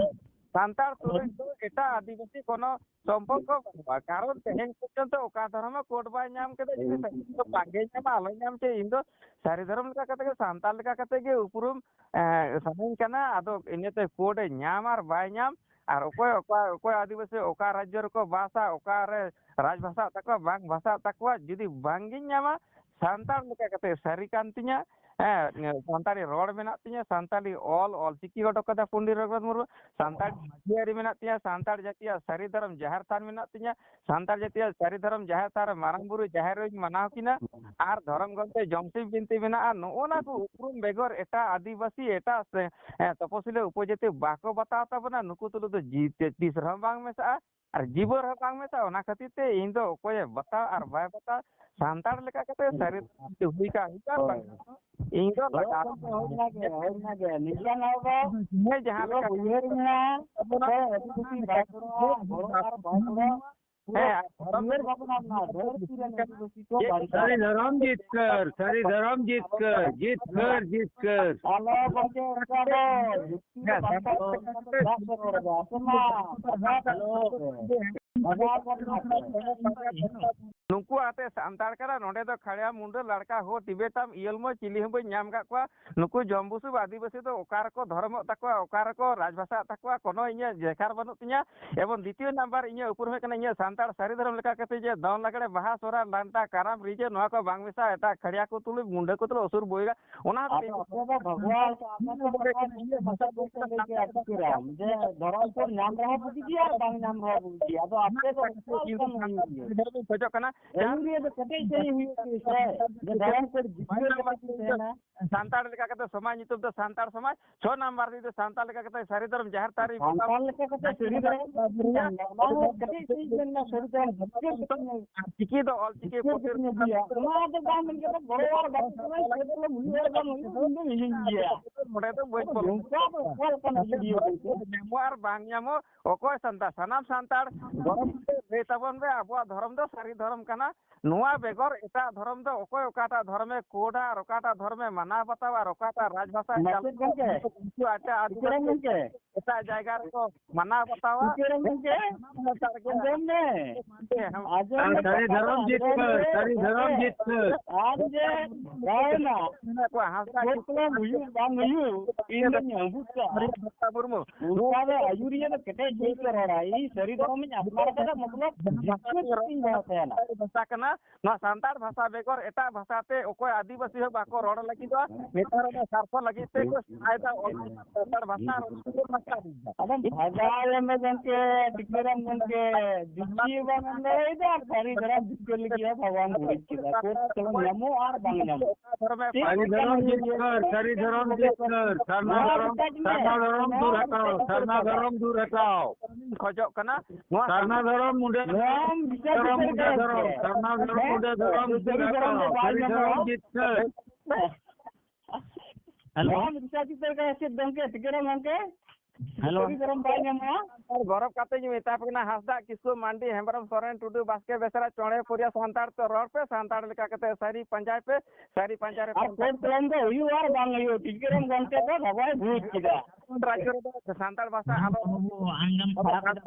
ᱥᱟᱱᱛᱟᱲ ᱛᱩᱞᱩᱡ ᱫᱚ ᱮᱴᱟᱜ ᱟᱹᱫᱤᱵᱟᱹᱥᱤ ᱠᱳᱱᱳ ᱥᱚᱢᱯᱚᱨᱠᱚ ᱵᱟᱹᱱᱩᱜᱼᱟ᱾ ᱠᱟᱨᱚᱱ ᱛᱮᱦᱮᱧ ᱯᱚᱨᱡᱚᱱᱛᱚ ᱚᱠᱟ ᱫᱷᱚᱨᱚᱢ ᱦᱚᱸ ᱠᱳᱰ ᱵᱟᱭ ᱧᱟᱢ ᱠᱮᱫᱟ, ᱡᱩᱫᱤ ᱥᱟᱹᱨᱤ ᱫᱷᱚᱨᱚᱢ ᱵᱟᱝᱜᱮ ᱧᱟᱢᱟ, ᱟᱞᱚᱭ ᱧᱟᱢ ᱪᱮᱫ, ᱤᱧ ᱫᱚ ᱥᱟᱹᱨᱤ ᱫᱷᱚᱨᱚᱢ ᱞᱮᱠᱟ ᱠᱟᱛᱮ ᱜᱮ, ᱥᱟᱱᱛᱟᱲ ᱞᱮᱠᱟ ᱠᱟᱛᱮ ᱜᱮ ᱩᱯᱨᱩᱢ, ᱮᱸ, ᱥᱟᱱᱟᱧ ᱠᱟᱱᱟ᱾ ᱟᱫᱚ ᱤᱱᱟᱹᱛᱮ ᱠᱳᱰ ᱮ ᱧᱟᱢ ᱟᱨ ᱵᱟᱭ ᱧᱟᱢ, ᱟᱨ ᱚᱠᱚᱭ, ᱚᱠᱟ, ᱚᱠᱚᱭ ᱟᱹᱫᱤᱵᱟᱹᱥᱤ ᱚᱠᱟ ᱨᱟᱡᱽᱡᱚ ᱨᱮᱠᱚ ᱵᱟᱥᱟ, ᱚᱠᱟᱨᱮ ᱨᱟᱡᱽ ᱵᱷᱟᱥᱟᱜ ᱛᱟᱠᱚᱣᱟ, ᱵᱟᱝ ᱵᱷᱟᱥᱟᱜ ᱛᱟᱠᱚᱣᱟ, ᱡᱩᱫᱤ ᱵᱟᱝᱜᱤᱧ ᱧᱟᱢᱟ, ᱥᱟᱱᱛᱟᱲ ᱞᱮᱠᱟ ᱠᱟᱛᱮ ᱥᱟᱹᱨᱤ ᱠᱟᱱ ᱛᱤᱧᱟ, ᱦᱮᱸ, ᱥᱟᱱᱛᱟᱲᱤ ᱨᱚᱲ ᱢᱮᱱᱟᱜ ᱛᱤᱧᱟ, ᱥᱟᱱᱛᱟᱲᱤ ᱚᱞ, ᱚᱞ ᱪᱤᱠᱤ ᱚᱰᱚᱠ ᱠᱟᱫᱟ ᱯᱚᱱᱰᱤᱛ ᱨᱚᱜᱷᱩᱱᱟᱛᱷ ᱢᱩᱨᱢᱩ, ᱥᱟᱱᱛᱟᱲᱤ ᱢᱟᱹᱡᱷᱤ ᱟᱹᱨᱤ ᱢᱮᱱᱟᱜ ᱛᱤᱧᱟ, ᱥᱟᱱᱛᱟᱲ ᱡᱟᱹᱛᱤᱭᱟᱜ ᱥᱟᱹᱨᱤ ᱫᱷᱚᱨᱚᱢ ᱡᱟᱦᱮᱨ ᱛᱷᱟᱱ ᱢᱮᱱᱟᱜ ᱛᱤᱧᱟ, ᱥᱟᱱᱛᱟᱲ ᱡᱟᱹᱛᱤᱭᱟᱜ ᱥᱟᱹᱨᱤ ᱫᱷᱚᱨᱚᱢ ᱡᱟᱦᱮᱨ ᱛᱷᱟᱱ ᱨᱮ ᱢᱟᱨᱟᱝ ᱵᱩᱨᱩ ᱡᱟᱦᱮᱨ ᱟᱭᱳᱧ ᱢᱟᱱᱟᱣ ᱠᱤᱱᱟ, ᱟᱨ ᱫᱷᱚᱨᱚᱢ ᱜᱚᱢᱠᱮ ᱡᱚᱢᱥᱤᱢ ᱵᱤᱱᱛᱤ ᱢᱮᱱᱟᱜᱼᱟ᱾ ᱱᱚᱜᱼᱚ ᱱᱟ ᱠᱚ ᱩᱯᱨᱩᱢ ᱵᱮᱜᱚᱨ ᱮᱴᱟᱜ ᱟᱹᱫᱤᱵᱟᱹᱥᱤ, ᱮᱴᱟᱜ ᱥᱮ, ᱦᱮᱸ, ᱛᱚᱯᱚᱥᱤᱞᱤ ᱩᱯᱚᱡᱟᱹᱛᱤ ᱵᱟᱠᱚ ᱵᱟᱛᱟᱣ ᱛᱟᱵᱚᱱᱟ᱾ ᱱᱩᱠᱩ ᱛᱩᱞᱩᱡ ᱫᱚ ᱡᱤ-, ᱛᱤᱥ ᱨᱮᱦᱚᱸ ᱵᱟᱝ ᱢᱮᱥᱟᱜᱼᱟ᱾ ᱟᱨ ᱡᱤᱵᱚᱱ ᱨᱮᱦᱚᱸ ᱵᱟᱝ ᱢᱮᱥᱟᱜᱼᱟ᱾ ᱚᱱᱟ ᱠᱷᱟᱹᱛᱤᱨ ᱛᱮ ᱤᱧ ᱫᱚ ᱚᱠᱚᱭᱮ ᱵᱟᱛᱟᱣ ᱟᱨ ᱵᱟᱭ ᱵᱟᱛᱟᱣ, ᱥᱟᱱᱛᱟᱲ ᱞᱮᱠᱟ ᱠᱟᱛᱮ ᱥᱟᱹᱨᱤ ᱦᱩᱭ ᱠᱟᱜ ᱦᱩᱭᱩᱜᱼᱟ ᱟᱨ ᱵᱟᱝ ᱤᱧ ᱫᱚ ᱞᱟᱜᱟᱣ ᱦᱳᱭ ᱚᱱᱟᱜᱮ, ᱦᱳᱭ ᱚᱱᱟᱜᱮ᱾ ᱱᱤᱝᱠᱟᱱ ᱦᱚᱲ ᱫᱚ ᱡᱟᱦᱟᱸᱭ ᱡᱟᱦᱟᱸ ᱯᱩᱨᱟᱹ ᱞᱮᱠᱟ ᱩᱭᱦᱟᱹᱨ ᱢᱮᱱᱟᱜᱼᱟ, ᱛᱟᱵᱚᱱᱟ, ᱚᱠᱚᱭ ᱟᱹᱫᱤᱵᱟᱹᱥᱤ ᱵᱟᱭ ᱜᱚᱲᱚᱜᱼᱟ, ᱜᱚᱲᱚᱜᱼᱟ ᱟᱨ ᱵᱟᱭ ᱜᱚᱲᱚᱜᱼᱟ᱾ ᱯᱩᱨᱟᱹ ᱦᱮᱸ, ᱦᱟᱹᱨᱭᱟᱹᱲ ᱵᱷᱟᱵᱽᱱᱟ ᱨᱮᱱᱟᱜ ᱫᱷᱟᱹᱨᱛᱤ ᱨᱮᱱ ᱟᱹᱫᱤᱵᱟᱹᱥᱤ ᱠᱚ ᱵᱟᱧᱪᱟᱣ ᱥᱟᱹᱨᱤ ᱫᱷᱚᱨᱚᱢ ᱡᱤᱛᱠᱟᱹᱨ, ᱥᱟᱹᱨᱤ ᱫᱷᱚᱨᱚᱢ ᱡᱤᱛᱠᱟᱹᱨ, ᱡᱤᱛᱠᱟᱹᱨ, ᱡᱤᱛᱠᱟᱹᱨ᱾ ᱟᱞᱚ ᱜᱚᱢᱠᱮ, ᱚᱱᱠᱟ ᱫᱚ ᱡᱩᱠᱛᱤ ᱫᱚ ᱵᱟᱝ ᱠᱟᱱᱟ, ᱚᱱᱠᱟ ᱫᱚ ᱪᱮᱫᱟᱜ ᱯᱮ ᱨᱚᱲ ᱮᱫᱟ? ᱟᱯᱮ ᱢᱟ ᱵᱟᱡᱟᱨ ᱵᱟᱡᱟᱨ ᱠᱚᱨᱮ ᱱᱩᱠᱩ ᱟᱛᱮ ᱥᱟᱱᱛᱟᱲ ᱠᱟᱱᱟ, ᱱᱚᱰᱮ ᱫᱚ ᱠᱷᱟᱲᱭᱟ, ᱢᱩᱱᱰᱟᱹ, ᱞᱟᱲᱠᱟ, ᱦᱳ, ᱴᱤᱵᱮᱴᱟᱢ, ᱤᱭᱟᱹᱞᱢᱚ, ᱪᱤᱞᱤ ᱦᱚᱸ ᱵᱟᱹᱧ ᱧᱟᱢ ᱟᱠᱟᱫ ᱠᱚᱣᱟ᱾ ᱱᱩᱠᱩ ᱡᱚᱢ ᱵᱩᱥᱩᱵ ᱟᱹᱫᱤᱵᱟᱹᱥᱤ ᱫᱚ ᱚᱠᱟ ᱨᱮᱠᱚ ᱫᱷᱚᱨᱚᱢᱚᱜ ᱛᱟᱠᱚᱣᱟ, ᱚᱠᱟ ᱨᱮᱠᱚ ᱨᱟᱡᱽᱵᱷᱟᱥᱟᱜ ᱛᱟᱠᱚᱣᱟ, ᱠᱳᱱᱳ ᱤᱧᱟᱹᱜ ᱡᱮᱠᱟᱨ ᱵᱟᱹᱱᱩᱜ ᱛᱤᱧᱟᱹ᱾ ᱮᱵᱚᱝ ᱫᱤᱛᱤᱭᱚ ᱱᱟᱢᱵᱟᱨ ᱤᱧᱟᱹᱜ ᱩᱯᱨᱩᱢ ᱦᱩᱭᱩᱜ ᱠᱟᱱᱟ, ᱤᱧᱟᱹᱜ ᱥᱟᱱᱛᱟᱲ ᱥᱟᱹᱨᱤ ᱫᱷᱚᱨᱚᱢ ᱞᱮᱠᱟ ᱠᱟᱛᱮ ᱡᱮ ᱫᱚᱝ, ᱞᱟᱜᱽᱲᱮ, ᱵᱟᱦᱟ, ᱥᱚᱦᱨᱟᱭ, ᱰᱟᱱᱴᱟ, ᱠᱟᱨᱟᱢ, ᱨᱤᱡᱟᱹ, ᱱᱚᱣᱟ ᱠᱚ ᱵᱟᱝ ᱢᱮᱥᱟ, ᱮᱴᱟᱜ ᱠᱷᱟᱲᱭᱟ ᱠᱚ ᱛᱩᱞᱩᱡ, ᱢᱩᱱᱰᱟᱹ ᱠᱚ ᱛᱩᱞᱩᱡ, ᱚᱥᱩᱨ ᱵᱳᱭᱜᱟ, ᱚᱱᱟ ᱟᱫᱚ ᱟᱯᱮ ᱫᱚ ᱵᱷᱟᱜᱽᱣᱟᱱ ᱠᱚ, ᱟᱯᱮ ᱫᱚ ᱵᱷᱟᱜᱽᱣᱟᱱ ᱠᱚ ᱵᱷᱟᱥᱟ ᱵᱚᱞᱛᱮ ᱞᱟᱹᱭ ᱠᱮᱜᱼᱟ ᱴᱤᱠᱟᱹᱨᱟᱢ, ᱡᱮ ᱫᱷᱚᱨᱚᱢ ᱠᱳᱰ ᱧᱟᱢ ᱨᱮᱦᱚᱸ ᱵᱩᱜᱤ ᱜᱮᱭᱟ ᱟᱨ ᱵᱟᱝ ᱧᱟᱢ ᱨᱮᱦᱚᱸ ᱵᱩᱜᱤ ᱜᱮᱭᱟ᱾ ᱟᱫᱚ ᱟᱯᱮ ᱫᱚ ᱚᱠᱟ ᱞᱮᱠᱟᱱ ᱟᱹᱭᱩᱨᱤᱭᱟᱹ? ᱠᱷᱚᱡᱚᱜ ᱠᱟᱱᱟ᱾ ᱟᱹᱭᱩᱨᱤᱭᱟᱹ ᱫᱚ ᱠᱮᱴᱮᱡ ᱥᱟᱹᱦᱤᱡ ᱦᱩᱭᱩᱜ ᱛᱮ ᱥᱮ, ᱡᱮ ᱫᱷᱚᱨᱚᱢ ᱠᱳᱰ ᱡᱤᱛᱠᱟᱹᱨ ᱠᱟᱛᱮ ᱠᱤᱱ ᱛᱟᱦᱮᱱᱟ᱾ ᱥᱟᱱᱛᱟᱲ ᱞᱮᱠᱟ ᱠᱟᱛᱮ ᱥᱚᱢᱟᱡᱽ ᱧᱩᱛᱩᱢ ᱛᱮ ᱥᱟᱱᱛᱟᱲ ᱥᱚᱢᱟᱡᱽ, ᱪᱷᱚ ᱱᱟᱢᱵᱟᱨ ᱨᱮ ᱡᱩᱫᱤ ᱥᱟᱱᱛᱟᱲ ᱞᱮᱠᱟ ᱠᱟᱛᱮ ᱥᱟᱹᱨᱤ ᱫᱷᱚᱨᱚᱢ ᱡᱟᱦᱮᱨ ᱛᱷᱟᱱ ᱨᱮ ᱥᱟᱱᱛᱟᱲ ᱞᱮᱠᱟ ᱠᱟᱛᱮ ᱥᱟᱹᱨᱤ ᱫᱷᱚᱨᱚᱢ, ᱚᱱᱟ ᱦᱚᱸ ᱠᱟᱹᱴᱤᱡ ᱥᱟᱹᱦᱤᱡ ᱢᱮᱱ ᱢᱮ, ᱥᱟᱹᱨᱤ ᱫᱷᱚᱨᱚᱢ ᱡᱤᱛᱠᱟᱹᱨ ᱠᱟᱛᱮ ᱧᱮᱞ ᱪᱤᱠᱤ ᱫᱚ ᱚᱞ ᱪᱤᱠᱤ ᱡᱤᱛᱠᱟᱹᱨ ᱯᱩᱛᱷᱤ ᱠᱟᱛᱮ ᱧᱮᱞ ᱜᱮᱭᱟ᱾ ᱚᱱᱟ ᱫᱚ ᱵᱟᱝ ᱢᱮᱱ ᱠᱟᱛᱮ ᱜᱚᱲᱚ ᱟᱨ ᱵᱟᱝ ᱠᱟᱱᱟ, ᱪᱮᱫ ᱵᱚᱞᱮ ᱦᱩᱭᱩᱜᱼᱟ ᱵᱟᱝ ᱦᱩᱭᱩᱜᱼᱟ, ᱤᱧ ᱫᱚ ᱤᱧᱤᱧ ᱞᱟᱹᱭᱟ᱾ ᱱᱚᱰᱮ ᱫᱚ ᱵᱟᱹᱧ ᱵᱚᱞᱚ᱾ ᱱᱚᱝᱠᱟ ᱫᱚ ᱚᱠᱟ ᱞᱮᱠᱟᱱ ᱤᱭᱟᱹ ᱜᱮ ᱵᱟᱝ ᱠᱟᱱᱟ᱾ ᱧᱟᱢᱚᱜ ᱟᱨ ᱵᱟᱝ ᱧᱟᱢᱚᱜ, ᱚᱠᱚᱭ ᱥᱟᱱᱛᱟᱲ, ᱥᱟᱱᱟᱢ ᱥᱟᱱᱛᱟᱲ ᱜᱚᱲᱚ ᱠᱟᱛᱮ ᱞᱟᱹᱭ ᱛᱟᱵᱚᱱ ᱯᱮ, ᱟᱵᱚᱣᱟᱜ ᱫᱷᱚᱨᱚᱢ ᱫᱚ ᱥᱟᱹᱨᱤ ᱫᱷᱚᱨᱚᱢ ᱠᱟᱱᱟ᱾ ᱱᱚᱣᱟ ᱵᱮᱜᱚᱨ ᱮᱴᱟᱜ ᱫᱷᱚᱨᱚᱢ ᱫᱚ ᱚᱠᱚᱭ ᱚᱠᱟᱴᱟᱜ ᱫᱷᱚᱨᱚᱢᱮ ᱠᱳᱰᱟ ᱟᱨ ᱚᱠᱟᱴᱟᱜ ᱫᱷᱚᱨᱚᱢᱮ ᱢᱟᱱᱟᱣ ᱵᱟᱛᱟᱣᱟ ᱟᱨ ᱚᱠᱟᱴᱟᱜ ᱨᱟᱡᱽᱵᱷᱟᱥᱟᱭ ᱢᱟᱪᱮᱫ ᱪᱟᱞᱟᱣᱟ, ᱜᱚᱢᱠᱮ, ᱩᱱᱠᱩ ᱟᱪᱟᱨ ᱟᱹᱨᱤᱪᱟᱹᱞᱤ ᱴᱤᱪᱟᱨ ᱜᱚᱢᱠᱮ, ᱮᱴᱟᱜ ᱡᱟᱭᱜᱟ ᱨᱮᱠᱚ ᱢᱟᱱᱟᱣ ᱵᱟᱛᱟᱣᱟ᱾ ᱴᱤᱪᱟᱨ ᱜᱚᱢᱠᱮ, ᱥᱟᱱᱛᱟᱲ ᱜᱮ ᱟᱸᱡᱚᱢ ᱢᱮ, ᱦᱮᱸ, ᱟᱸᱡᱚᱢ ᱟᱨ ᱢᱮ, ᱥᱟᱹᱨᱤ ᱫᱷᱚᱨᱚᱢ ᱟᱸᱡᱚᱢ ᱡᱤᱛᱠᱟᱹᱨ, ᱢᱮ, ᱥᱟᱹᱨᱤ ᱫᱷᱚᱨᱚᱢ ᱜᱚᱢᱠᱮ᱾ ᱡᱤᱛᱠᱟᱹᱨ᱾ ᱟᱨ ᱡᱮ ᱜᱟᱭᱱᱟ, ᱢᱮᱱᱟᱜ ᱠᱚᱣᱟ ᱦᱟᱸᱥᱫᱟ ᱠᱚ᱾ ᱦᱩᱭᱩᱜ ᱵᱟᱝ ᱦᱩᱭᱩᱜ, ᱤᱧ ᱫᱚᱧ ᱟᱹᱜᱩ ᱠᱟᱜᱼᱟ᱾ ᱢᱟᱹᱨᱤᱭᱟ ᱵᱷᱟᱥᱟ ᱢᱩᱨᱢᱩ᱾ ᱚᱱᱠᱟ ᱫᱚ ᱟᱹᱭᱩᱨᱤᱭᱟᱹ ᱫᱚ ᱠᱮᱴᱮᱡ ᱥᱟᱹᱦᱤᱡ ᱠᱚ ᱨᱚᱲᱟ᱾ ᱤᱧ ᱥᱟᱹᱨᱤ ᱫᱷᱚᱨᱚᱢᱤᱧ ᱟᱯᱱᱟᱨ ᱠᱟᱫᱟ, ᱢᱚᱛᱞᱚᱵ ᱡᱤᱛᱠᱟᱹᱨ ᱠᱟᱛᱮᱧ ᱫᱚᱦᱚ ᱛᱟᱦᱮᱱᱟ᱾ ᱵᱷᱟᱥᱟ ᱠᱟᱱᱟ᱾ ᱱᱚᱣᱟ ᱥᱟᱱᱛᱟᱲ ᱵᱷᱟᱥᱟ ᱵᱮᱜᱚᱨ ᱮᱴᱟᱜ ᱵᱷᱟᱥᱟ ᱛᱮ ᱚᱠᱚᱭ ᱟᱹᱫᱤᱵᱟᱹᱥᱤ ᱦᱚᱸ ᱵᱟᱠᱚ ᱨᱚᱲ ᱞᱟᱹᱜᱤᱫᱚᱜᱼᱟ᱾ ᱱᱮᱛᱟᱨ ᱚᱱᱟ ᱥᱟᱨᱛᱷᱚ ᱞᱟᱹᱜᱤᱫ ᱛᱮ ᱠᱚ ᱥᱮᱬᱟᱭᱮᱫᱟ ᱚᱞ ᱪᱤᱠᱤ ᱥᱟᱱᱛᱟᱲ ᱵᱷᱟᱥᱟ ᱟᱨ ᱚᱞ ᱪᱤᱠᱤ ᱵᱷᱟᱥᱟ ᱟᱹᱫᱤᱵᱟᱹᱥᱤ᱾ ᱟᱫᱚ ᱵᱷᱟᱜᱟᱣ ᱮᱢ ᱢᱮ ᱜᱚᱢᱠᱮ, ᱴᱤᱠᱟᱹᱨᱟᱢ ᱜᱚᱢᱠᱮ, ᱡᱤᱵᱽᱞᱤ ᱵᱟᱝ ᱮᱢ ᱫᱟᱲᱮᱭᱟᱫᱟ ᱟᱨ ᱥᱟᱹᱨᱤ ᱫᱷᱚᱨᱚᱢ ᱡᱤᱛᱠᱟᱹᱨ ᱞᱟᱹᱜᱤᱫ ᱦᱚᱸ ᱵᱷᱟᱜᱟᱣ ᱮᱢ ᱵᱩᱡᱽ ᱠᱮᱫᱟ᱾ ᱠᱳᱨᱴ ᱪᱟᱞᱟᱜ ᱧᱟᱢᱚᱜ ᱟᱨ ᱵᱟᱝ ᱧᱟᱢᱚᱜ᱾ ᱥᱟᱹᱨᱤ ᱫᱷᱚᱨᱚᱢ ᱡᱤᱛᱠᱟᱹᱨ, ᱥᱟᱹᱨᱤ ᱫᱷᱚᱨᱚᱢ ᱡᱤᱛᱠᱟᱹᱨ, ᱥᱟᱨᱱᱟ ᱱᱚᱣᱟ ᱫᱷᱚᱨᱚᱢ, ᱢᱮᱛᱟᱧ ᱢᱮ, ᱥᱟᱨᱱᱟ ᱫᱷᱚᱨᱚᱢ ᱫᱩᱨ ᱦᱟᱴᱟᱣ, ᱥᱟᱨᱱᱟ ᱫᱷᱚᱨᱚᱢ ᱫᱩᱨ ᱦᱟᱴᱟᱣ᱾ ᱠᱷᱚᱡᱚᱜ ᱠᱟᱱᱟ᱾ ᱱᱚᱣᱟ ᱥᱟᱨᱱᱟ ᱫᱷᱚᱨᱚᱢ ᱢᱩᱸᱰᱮ ᱱᱚᱣᱟᱢ ᱵᱤᱪᱟᱹᱨ ᱫᱷᱚᱨᱚᱢ, ᱵᱤᱪᱟᱹᱨ ᱢᱩᱸᱰᱮ ᱠᱟᱭᱟ ᱫᱷᱚᱨᱚᱢ, ᱥᱮ? ᱥᱟᱨᱱᱟ ᱫᱷᱚᱨᱚᱢ ᱦᱮᱸ? ᱢᱩᱸᱰᱮ ᱫᱷᱚᱨᱚᱢ ᱥᱟᱹᱨᱤ ᱫᱩᱨ ᱫᱷᱚᱨᱚᱢ ᱫᱚ ᱦᱟᱴᱟᱣ, ᱵᱟᱭ ᱥᱟᱹᱨᱤ ᱧᱟᱢᱚᱜᱼᱟ᱾ ᱫᱷᱚᱨᱚᱢ ᱡᱤᱛᱠᱟᱹᱨ᱾ ᱦᱮᱞᱳ᱾ ᱱᱚᱣᱟᱢ ᱵᱤᱪᱟᱹᱨ ᱵᱤᱪᱟᱹᱨ ᱠᱟᱭᱟ ᱥᱮ ᱜᱚᱢᱠᱮ, ᱴᱤᱠᱟᱹᱨᱟᱢ ᱜᱚᱢᱠᱮ? ᱦᱮᱞᱳ᱾ ᱥᱟᱹᱨᱤ ᱫᱷᱚᱨᱚᱢ ᱵᱟᱭ ᱧᱟᱢᱚᱜᱼᱟ᱾ ᱟᱨ ᱜᱚᱨᱚᱵ ᱠᱟᱛᱮ ᱤᱧ ᱢᱮᱛᱟ ᱯᱮ ᱠᱟᱱᱟ, ᱦᱟᱸᱥᱫᱟ, ᱠᱤᱥᱠᱩ, ᱢᱟᱱᱰᱤ, ᱦᱮᱢᱵᱨᱚᱢ, ᱥᱚᱨᱮᱱ, ᱴᱩᱰᱩ, ᱵᱟᱥᱠᱮ, ᱵᱮᱥᱨᱟ, ᱪᱚᱬᱮ, ᱯᱩᱨᱤᱭᱟ, ᱥᱟᱱᱛᱟᱲ ᱛᱮ ᱨᱚᱲ ᱯᱮ, ᱥᱟᱱᱛᱟᱲ ᱞᱮᱠᱟ ᱠᱟᱛᱮ ᱥᱟᱹᱨᱤ ᱯᱟᱸᱡᱟᱭ ᱯᱮ, ᱥᱟᱹᱨᱤ ᱯᱟᱸᱡᱟ ᱨᱮ ᱟᱨ ᱠᱳᱰ ᱠᱚᱞᱚᱢ ᱫᱚ ᱦᱩᱭᱩᱜᱼᱟ ᱟᱨ ᱵᱟᱝ ᱦᱩᱭᱩᱜᱼᱟ, ᱴᱤᱠᱟᱹᱨᱟᱢ ᱜᱚᱢᱠᱮ ᱫᱚ ᱵᱟᱵᱟᱭ ᱵᱩᱡᱽ ᱠᱮᱫᱟ᱾ ᱨᱟᱡᱽᱡᱚ ᱨᱮᱫᱚ ᱥᱟᱱᱛᱟᱲ ᱵᱷᱟᱥᱟ ᱟᱫᱚ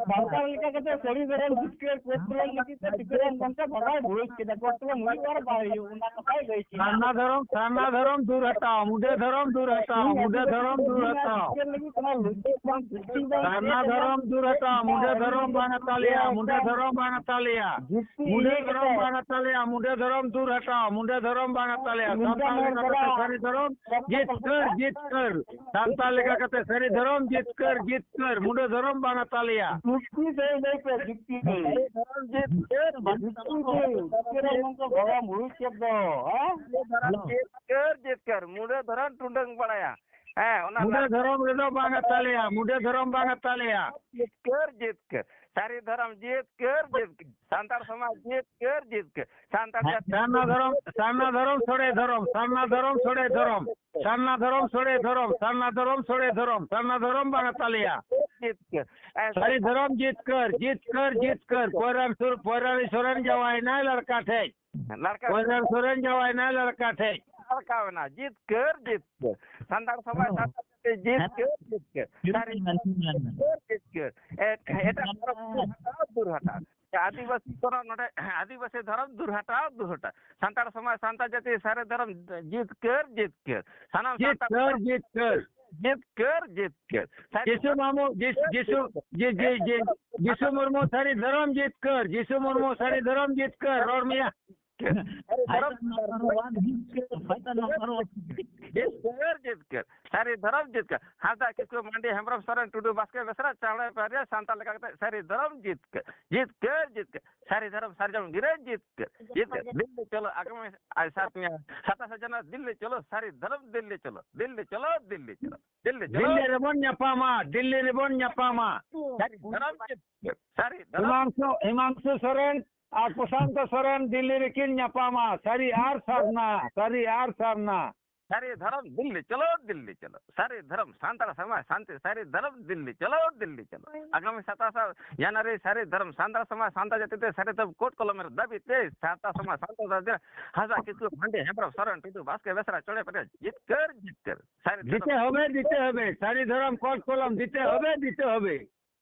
ᱥᱟᱱᱛᱟᱲ ᱞᱮᱠᱟ ᱠᱟᱛᱮ ᱥᱟᱹᱨᱤ ᱫᱷᱚᱨᱚᱢ ᱡᱤᱛᱠᱟᱹᱨ ᱠᱳᱰ ᱠᱚᱞᱚᱢ ᱞᱟᱹᱜᱤᱫ ᱛᱮ ᱴᱤᱠᱟᱹᱨᱟᱢ ᱜᱚᱢᱠᱮ ᱵᱟᱵᱟᱭ ᱵᱩᱡᱽ ᱠᱮᱫᱟ, ᱠᱳᱰ ᱠᱚᱞᱚᱢ ᱦᱩᱭᱩᱜᱼᱟ ᱟᱨ ᱵᱟᱭ ᱦᱩᱭᱩᱜᱼᱟ, ᱚᱱᱟ ᱠᱟᱛᱷᱟᱭ ᱞᱟᱹᱭ ᱠᱮᱫᱟ᱾ ᱥᱟᱨᱱᱟ ᱫᱷᱚᱨᱚᱢ, ᱥᱟᱨᱱᱟ ᱫᱷᱚᱨᱚᱢ ᱫᱩᱨ ᱦᱟᱴᱟᱣ, ᱢᱩᱰᱟᱹ ᱫᱷᱚᱨᱚᱢ ᱫᱩᱨ ᱦᱟᱴᱟᱣ᱾ ᱴᱤᱠᱟᱹᱨ ᱞᱟᱹᱜᱤᱫ ᱠᱳᱱᱳ ᱞᱩᱪᱤ ᱵᱟᱝ, ᱥᱩᱪᱤ ᱵᱟᱝ, ᱥᱟᱨᱱᱟ ᱪᱮᱫ ᱦᱚᱸ ᱫᱷᱚᱨᱚᱢ ᱵᱟᱝ᱾ ᱫᱩᱨ ᱦᱟᱴᱟᱣ, ᱢᱩᱰᱟᱹ ᱫᱷᱚᱨᱚᱢ ᱵᱟᱝ ᱟᱛᱟᱞᱮᱭᱟ, ᱢᱩᱰᱟᱹ ᱫᱷᱚᱨᱚᱢ ᱵᱟᱝ ᱟᱛᱟᱞᱮᱭᱟ᱾ ᱡᱩᱠᱛᱤ ᱢᱩᱰᱟᱹ ᱤᱭᱟᱹ ᱫᱷᱚᱨᱚᱢ ᱠᱟᱛᱮ᱾ ᱵᱟᱝ ᱟᱛᱟᱞᱮᱭᱟ, ᱢᱩᱰᱟᱹ ᱫᱷᱚᱨᱚᱢ ᱫᱩᱨ ᱦᱟᱴᱟᱣ, ᱢᱩᱰᱟᱹ ᱫᱷᱚᱨᱚᱢ ᱵᱟᱝ ᱟᱛᱟᱞᱮᱭᱟ᱾ ᱱᱤᱝᱠᱟ ᱥᱟᱱᱛᱟᱲ ᱢᱮᱱ ᱞᱮᱠᱟ ᱠᱟᱛᱮ ᱠᱟᱫᱟ᱾ ᱥᱟᱹᱨᱤ ᱫᱷᱚᱨᱚᱢ ᱥᱚᱠᱛᱚ ᱡᱤᱛᱠᱟᱹᱨ, ᱥᱚᱠᱛᱚ᱾ ᱡᱤᱛᱠᱟᱹᱨ᱾ ᱥᱟᱱᱛᱟᱲ ᱞᱮᱠᱟ ᱠᱟᱛᱮ ᱥᱟᱹᱨᱤ ᱫᱷᱚᱨᱚᱢ ᱡᱤᱛᱠᱟᱹᱨ, ᱡᱤᱛᱠᱟᱹᱨ᱾ ᱢᱩᱰᱟᱹ ᱫᱷᱚᱨᱚᱢ ᱵᱟᱝ ᱟᱛᱟᱞᱮᱭᱟ᱾ ᱡᱩᱠᱛᱤ ᱫᱚᱭ ᱞᱟᱹᱭ ᱯᱮ, ᱡᱩᱠᱛᱤ ᱫᱚᱭ᱾ ᱥᱟᱹᱨᱤ ᱫᱷᱚᱨᱚᱢ ᱡᱤᱛᱠᱟᱹᱨ, ᱡᱩᱠᱛᱤ ᱫᱚᱭ᱾ ᱡᱩᱠᱛᱤ ᱫᱚᱭ᱾ ᱱᱚᱝᱠᱟ ᱜᱚᱲᱚᱢ ᱦᱩᱲᱩ ᱪᱮᱫ ᱫᱚ, ᱦᱮᱸ? ᱥᱟᱹᱨᱤ ᱫᱷᱚᱨᱚᱢ ᱦᱮᱞᱳ᱾ ᱡᱤᱛᱠᱟᱹᱨ, ᱡᱤᱛᱠᱟᱹᱨ᱾ ᱢᱩᱰᱟᱹ ᱫᱷᱚᱨᱚᱢ ᱴᱩᱰᱟᱹᱝ ᱵᱟᱲᱟᱭᱟ᱾ ᱦᱮᱸ, ᱚᱱᱟ ᱢᱩᱰᱟᱹ ᱫᱷᱚᱨᱚᱢ ᱨᱮᱫᱚ ᱵᱟᱝ ᱟᱛᱟᱞᱮᱭᱟ, ᱢᱩᱰᱟᱹ ᱫᱷᱚᱨᱚᱢ ᱵᱟᱝ ᱟᱛᱟᱞᱮᱭᱟ᱾ ᱡᱤᱛᱠᱟᱹᱨ, ᱡᱤᱛᱠᱟᱹᱨ᱾ ᱥᱟᱹᱨᱤ ᱫᱷᱚᱨᱚᱢ ᱡᱤᱛᱠᱟᱹᱨ, ᱡᱤᱛᱠᱟᱹᱨ᱾ ᱥᱟᱱᱛᱟᱲ ᱥᱚᱢᱟᱡᱽ ᱡᱤᱛᱠᱟᱹᱨ, ᱡᱤᱛᱠᱟᱹᱨ᱾ ᱥᱟᱱᱛᱟᱲ ᱦᱮᱸ, ᱡᱟᱹᱛᱤ ᱥᱟᱨᱱᱟ ᱫᱷᱚᱨᱚᱢ, ᱥᱟᱨᱱᱟ ᱫᱷᱚᱨᱚᱢ ᱥᱚᱲᱮ ᱫᱷᱚᱨᱚᱢ, ᱥᱟᱨᱱᱟ ᱫᱷᱚᱨᱚᱢ ᱥᱚᱲᱮ ᱫᱷᱚᱨᱚᱢ, ᱥᱟᱨᱱᱟ ᱫᱷᱚᱨᱚᱢ ᱥᱚᱲᱮ ᱫᱷᱚᱨᱚᱢ, ᱥᱟᱨᱱᱟ ᱫᱷᱚᱨᱚᱢ ᱥᱚᱲᱮ ᱫᱷᱚᱨᱚᱢ, ᱥᱟᱨᱱᱟ ᱫᱷᱚᱨᱚᱢ ᱵᱟᱝ ᱟᱛᱟᱞᱮᱭᱟ᱾ ᱡᱤᱛᱠᱟᱹᱨ᱾ ᱮ, ᱥᱟᱹᱨᱤ ᱫᱷᱚᱨᱚᱢ ᱡᱤᱛᱠᱟᱹᱨ, ᱡᱤᱛᱠᱟᱹᱨ, ᱡᱤᱛᱠᱟᱹᱨ᱾ ᱯᱚᱭᱨᱟᱱ ᱥᱩᱨ, ᱯᱚᱭᱨᱟᱱ ᱥᱚᱨᱮᱱ ᱡᱟᱶᱟᱭᱮᱱᱟᱭ ᱞᱟᱲᱠᱟ ᱴᱷᱮᱡ᱾ ᱞᱟᱲᱠᱟ ᱯᱚᱭᱨᱟᱱ ᱥᱚᱨᱮᱱ ᱡᱟᱶᱟᱭᱮᱱᱟᱭ ᱞᱟᱲᱠᱟ ᱴᱷᱮᱡ᱾ ᱞᱟᱲᱠᱟᱣ ᱮᱱᱟ᱾ ᱡᱤᱛᱠᱟᱹᱨ, ᱡᱤᱛᱠᱟᱹᱨ᱾ ᱥᱟᱱᱛᱟᱲ ᱥᱚᱢᱟᱡᱽ, ᱦᱮᱸ᱾ ᱥᱟᱱᱛᱟᱲ ᱡᱟᱹᱛᱤ ᱡᱤᱛᱠᱟᱹᱨ, ᱦᱮᱸ᱾ ᱡᱤᱛᱠᱟᱹᱨ᱾ ᱦᱤᱡᱩᱜ ᱥᱟᱹᱨᱤ ᱠᱟᱱ, ᱦᱤᱡᱩᱜ ᱠᱟᱱ᱾ ᱡᱤᱛᱠᱟᱹᱨ, ᱡᱤᱛᱠᱟᱹᱨ᱾ ᱮ-, ᱮᱴᱟᱜ ᱫᱷᱚᱨᱚᱢ ᱫᱩᱨ ᱦᱟᱴᱟᱣ, ᱫᱩᱨ ᱦᱟᱴᱟᱣ᱾ ᱟᱹᱫᱤᱵᱟᱹᱥᱤ ᱠᱚᱨᱮ ᱱᱚᱰᱮ ᱟᱹᱫᱤᱵᱟᱹᱥᱤ ᱫᱷᱚᱨᱚᱢ ᱫᱩᱨ ᱦᱟᱴᱟᱣ, ᱫᱩᱨ ᱦᱟᱴᱟᱣ᱾ ᱥᱟᱱᱛᱟᱲ ᱥᱚᱢᱟᱡᱽ, ᱥᱟᱱᱛᱟᱲ ᱡᱟᱹᱛᱤ ᱥᱟᱹᱨᱤ ᱫᱷᱚᱨᱚᱢ ᱡᱤᱛᱠᱟᱹᱨ, ᱡᱤᱛᱠᱟᱹᱨ᱾ ᱥᱟᱱᱟᱢ ᱥᱟᱱᱛᱟᱲ ᱡᱤᱛᱠᱟᱹᱨ, ᱡᱤᱛᱠᱟᱹᱨ᱾ ᱡᱤᱛᱠᱟᱹᱨ, ᱡᱤᱛᱠᱟᱹᱨ᱾ ᱥᱟᱹᱨᱤ ᱡᱤᱥᱩ ᱫᱷᱚᱨᱚᱢ ᱢᱟᱢᱩ, ᱡᱤᱥ-, ᱡᱤᱛᱠᱟᱹᱨ, ᱡᱤᱥᱩ, ᱡᱤᱛᱠᱟᱹᱨ᱾ ᱡᱤ-, ᱡᱤ-, ᱡᱤ-, ᱡᱤᱥᱩ ᱢᱩᱨᱢᱩ ᱥᱟᱹᱨᱤ ᱫᱷᱚᱨᱚᱢ ᱡᱤᱛᱠᱟᱹᱨ, ᱡᱤᱥᱩ ᱢᱩᱨᱢᱩ ᱥᱟᱹᱨᱤ ᱫᱷᱚᱨᱚᱢ ᱡᱤᱛᱠᱟᱹᱨ, ᱨᱚᱲ ᱢᱮᱭᱟ᱾ ᱥᱟᱹᱨᱤ ᱫᱷᱚᱨᱚᱢ ᱯᱷᱟᱭᱫᱟ ᱱᱟᱢᱵᱟᱨ ᱳᱣᱟᱱ ᱡᱤᱛᱠᱟᱹᱨ, ᱯᱷᱟᱭᱫᱟ ᱱᱟᱢᱵᱟᱨ ᱳᱣᱟᱱ᱾ ᱡᱤᱛᱠᱟᱹᱨ, ᱡᱤᱛᱠᱟᱹᱨ᱾ ᱥᱟᱹᱨᱤ ᱫᱷᱚᱨᱚᱢ ᱡᱤᱛᱠᱟᱹᱨ᱾ ᱦᱟᱸᱥᱫᱟ, ᱠᱤᱥᱠᱩ, ᱢᱟᱱᱰᱤ, ᱦᱮᱢᱵᱨᱚᱢ, ᱥᱚᱨᱮᱱ, ᱴᱩᱰᱩ, ᱵᱟᱥᱠᱮ, ᱵᱮᱥᱨᱟ, ᱪᱟᱣᱲᱮ, ᱯᱟᱨᱤᱭᱟ, ᱥᱟᱱᱛᱟᱲ ᱞᱮᱠᱟ ᱠᱟᱛᱮ ᱥᱟᱹᱨᱤ ᱫᱷᱚᱨᱚᱢ ᱡᱤᱛᱠᱟᱹᱨ᱾ ᱡᱤᱛᱠᱟᱹᱨ, ᱡᱤᱛᱠᱟᱹᱨ᱾ ᱥᱟᱹᱨᱤ ᱫᱷᱚᱨᱚᱢ ᱥᱟᱨᱡᱚᱢ ᱜᱤᱨᱟᱹ ᱡᱤᱛᱠᱟᱹᱨ᱾ ᱡᱤᱛᱠᱟᱹᱨ᱾ ᱫᱤᱞᱞᱤ ᱪᱚᱞᱚ ᱟᱜᱟᱢᱤ ᱟᱭ ᱥᱟᱛ ᱢᱮ, ᱥᱟᱛᱟᱥ ᱡᱟᱱᱩᱣᱟᱨᱤ ᱫᱤᱞᱞᱤ ᱪᱚᱞᱚ, ᱥᱟᱹᱨᱤ ᱫᱷᱚᱨᱚᱢ ᱫᱤᱞᱞᱤ ᱪᱚᱞᱚ, ᱫᱤᱞᱞᱤ ᱪᱚᱞᱚ, ᱫᱤᱞᱞᱤ ᱪᱚᱞᱚ, ᱫᱤᱞᱞᱤ ᱪᱚᱞᱚ᱾ ᱫᱤᱞᱞᱤ ᱨᱮᱵᱚᱱ ᱧᱟᱯᱟᱢᱟ, ᱫᱤᱞᱞᱤ ᱨᱮᱵᱚᱱ ᱧᱟᱯᱟᱢᱟ᱾ ᱥᱟᱹᱨᱤ ᱫᱷᱚᱨᱚᱢ ᱡᱤᱛᱠᱟᱹᱨ, ᱥᱟᱹᱨᱤ ᱫᱷᱚᱨᱚᱢ᱾ ᱦᱤᱢᱟᱝᱥᱩ, ᱦᱤᱢᱟᱝᱥᱩ ᱥᱚᱨᱮᱱ ᱟᱨ ᱯᱨᱚᱥᱟᱱᱛᱚ ᱥᱚᱨᱮᱱ ᱫᱤᱞᱞᱤ ᱨᱮᱠᱤᱱ ᱧᱟᱯᱟᱢᱟ᱾ ᱥᱟᱹᱨᱤ ᱟᱨ ᱥᱟᱨᱱᱟ, ᱥᱟᱹᱨᱤ ᱟᱨ ᱥᱟᱨᱱᱟ᱾ ᱥᱟᱹᱨᱤ ᱫᱷᱚᱨᱚᱢ ᱫᱤᱞᱞᱤ ᱪᱚᱞᱚ, ᱫᱤᱞᱞᱤ ᱪᱚᱞᱚ᱾ ᱥᱟᱹᱨᱤ ᱫᱷᱚᱨᱚᱢ ᱥᱟᱱᱛᱟᱲ ᱥᱚᱢᱟᱡᱽ ᱥᱟᱱᱛᱤ, ᱥᱟᱹᱨᱤ ᱫᱷᱚᱨᱚᱢ ᱫᱤᱞᱞᱤ ᱪᱚᱞᱚ, ᱫᱤᱞᱞᱤ ᱪᱚᱞᱚ᱾ ᱟᱜᱟᱢᱤ ᱥᱟᱛᱟᱥ ᱡᱟᱱᱩᱣᱟᱨᱤ ᱥᱟᱹᱨᱤ ᱫᱷᱚᱨᱚᱢ ᱥᱟᱱᱛᱟᱲ ᱥᱚᱢᱟᱡᱽ ᱥᱟᱱᱛᱟᱲ ᱡᱟᱹᱛᱤ ᱛᱮ ᱥᱟᱹᱨᱤ ᱫᱷᱚᱨᱚᱢ ᱠᱳᱰ ᱠᱚᱞᱚᱢ ᱨᱮ ᱫᱟᱹᱵᱤ ᱛᱮ ᱥᱟᱱᱛᱟᱲ ᱥᱚᱢᱟᱡᱽ ᱥᱟᱱᱛᱟᱲ ᱡᱟᱹᱛᱤ ᱦᱟᱸᱥᱫᱟ, ᱠᱤᱥᱠᱩ, ᱢᱟᱱᱰᱤ, ᱦᱮᱢᱵᱨᱚᱢ, ᱥᱚᱨᱮᱱ, ᱴᱩᱰᱩ, ᱵᱟᱥᱠᱮ, ᱵᱮᱥᱨᱟ, ᱪᱚᱲᱮ, ᱯᱮᱴᱮᱞ ᱡᱤᱛᱠᱟᱹᱨ, ᱡᱤᱛᱠᱟᱹᱨ᱾ ᱥᱟᱹᱨᱤ ᱫᱷᱚᱨᱚᱢ ᱫᱤᱛᱮ ᱦᱚᱵᱮ, ᱫᱤᱛᱮ ᱦᱚᱵᱮ, ᱥᱟᱹᱨᱤ ᱫᱷᱚᱨᱚᱢ ᱠᱳᱰ ᱠᱚᱞᱚᱢ ᱫᱤᱛᱮ ᱦᱚᱵᱮ, ᱫᱤᱛᱮ ᱦᱚᱵᱮ᱾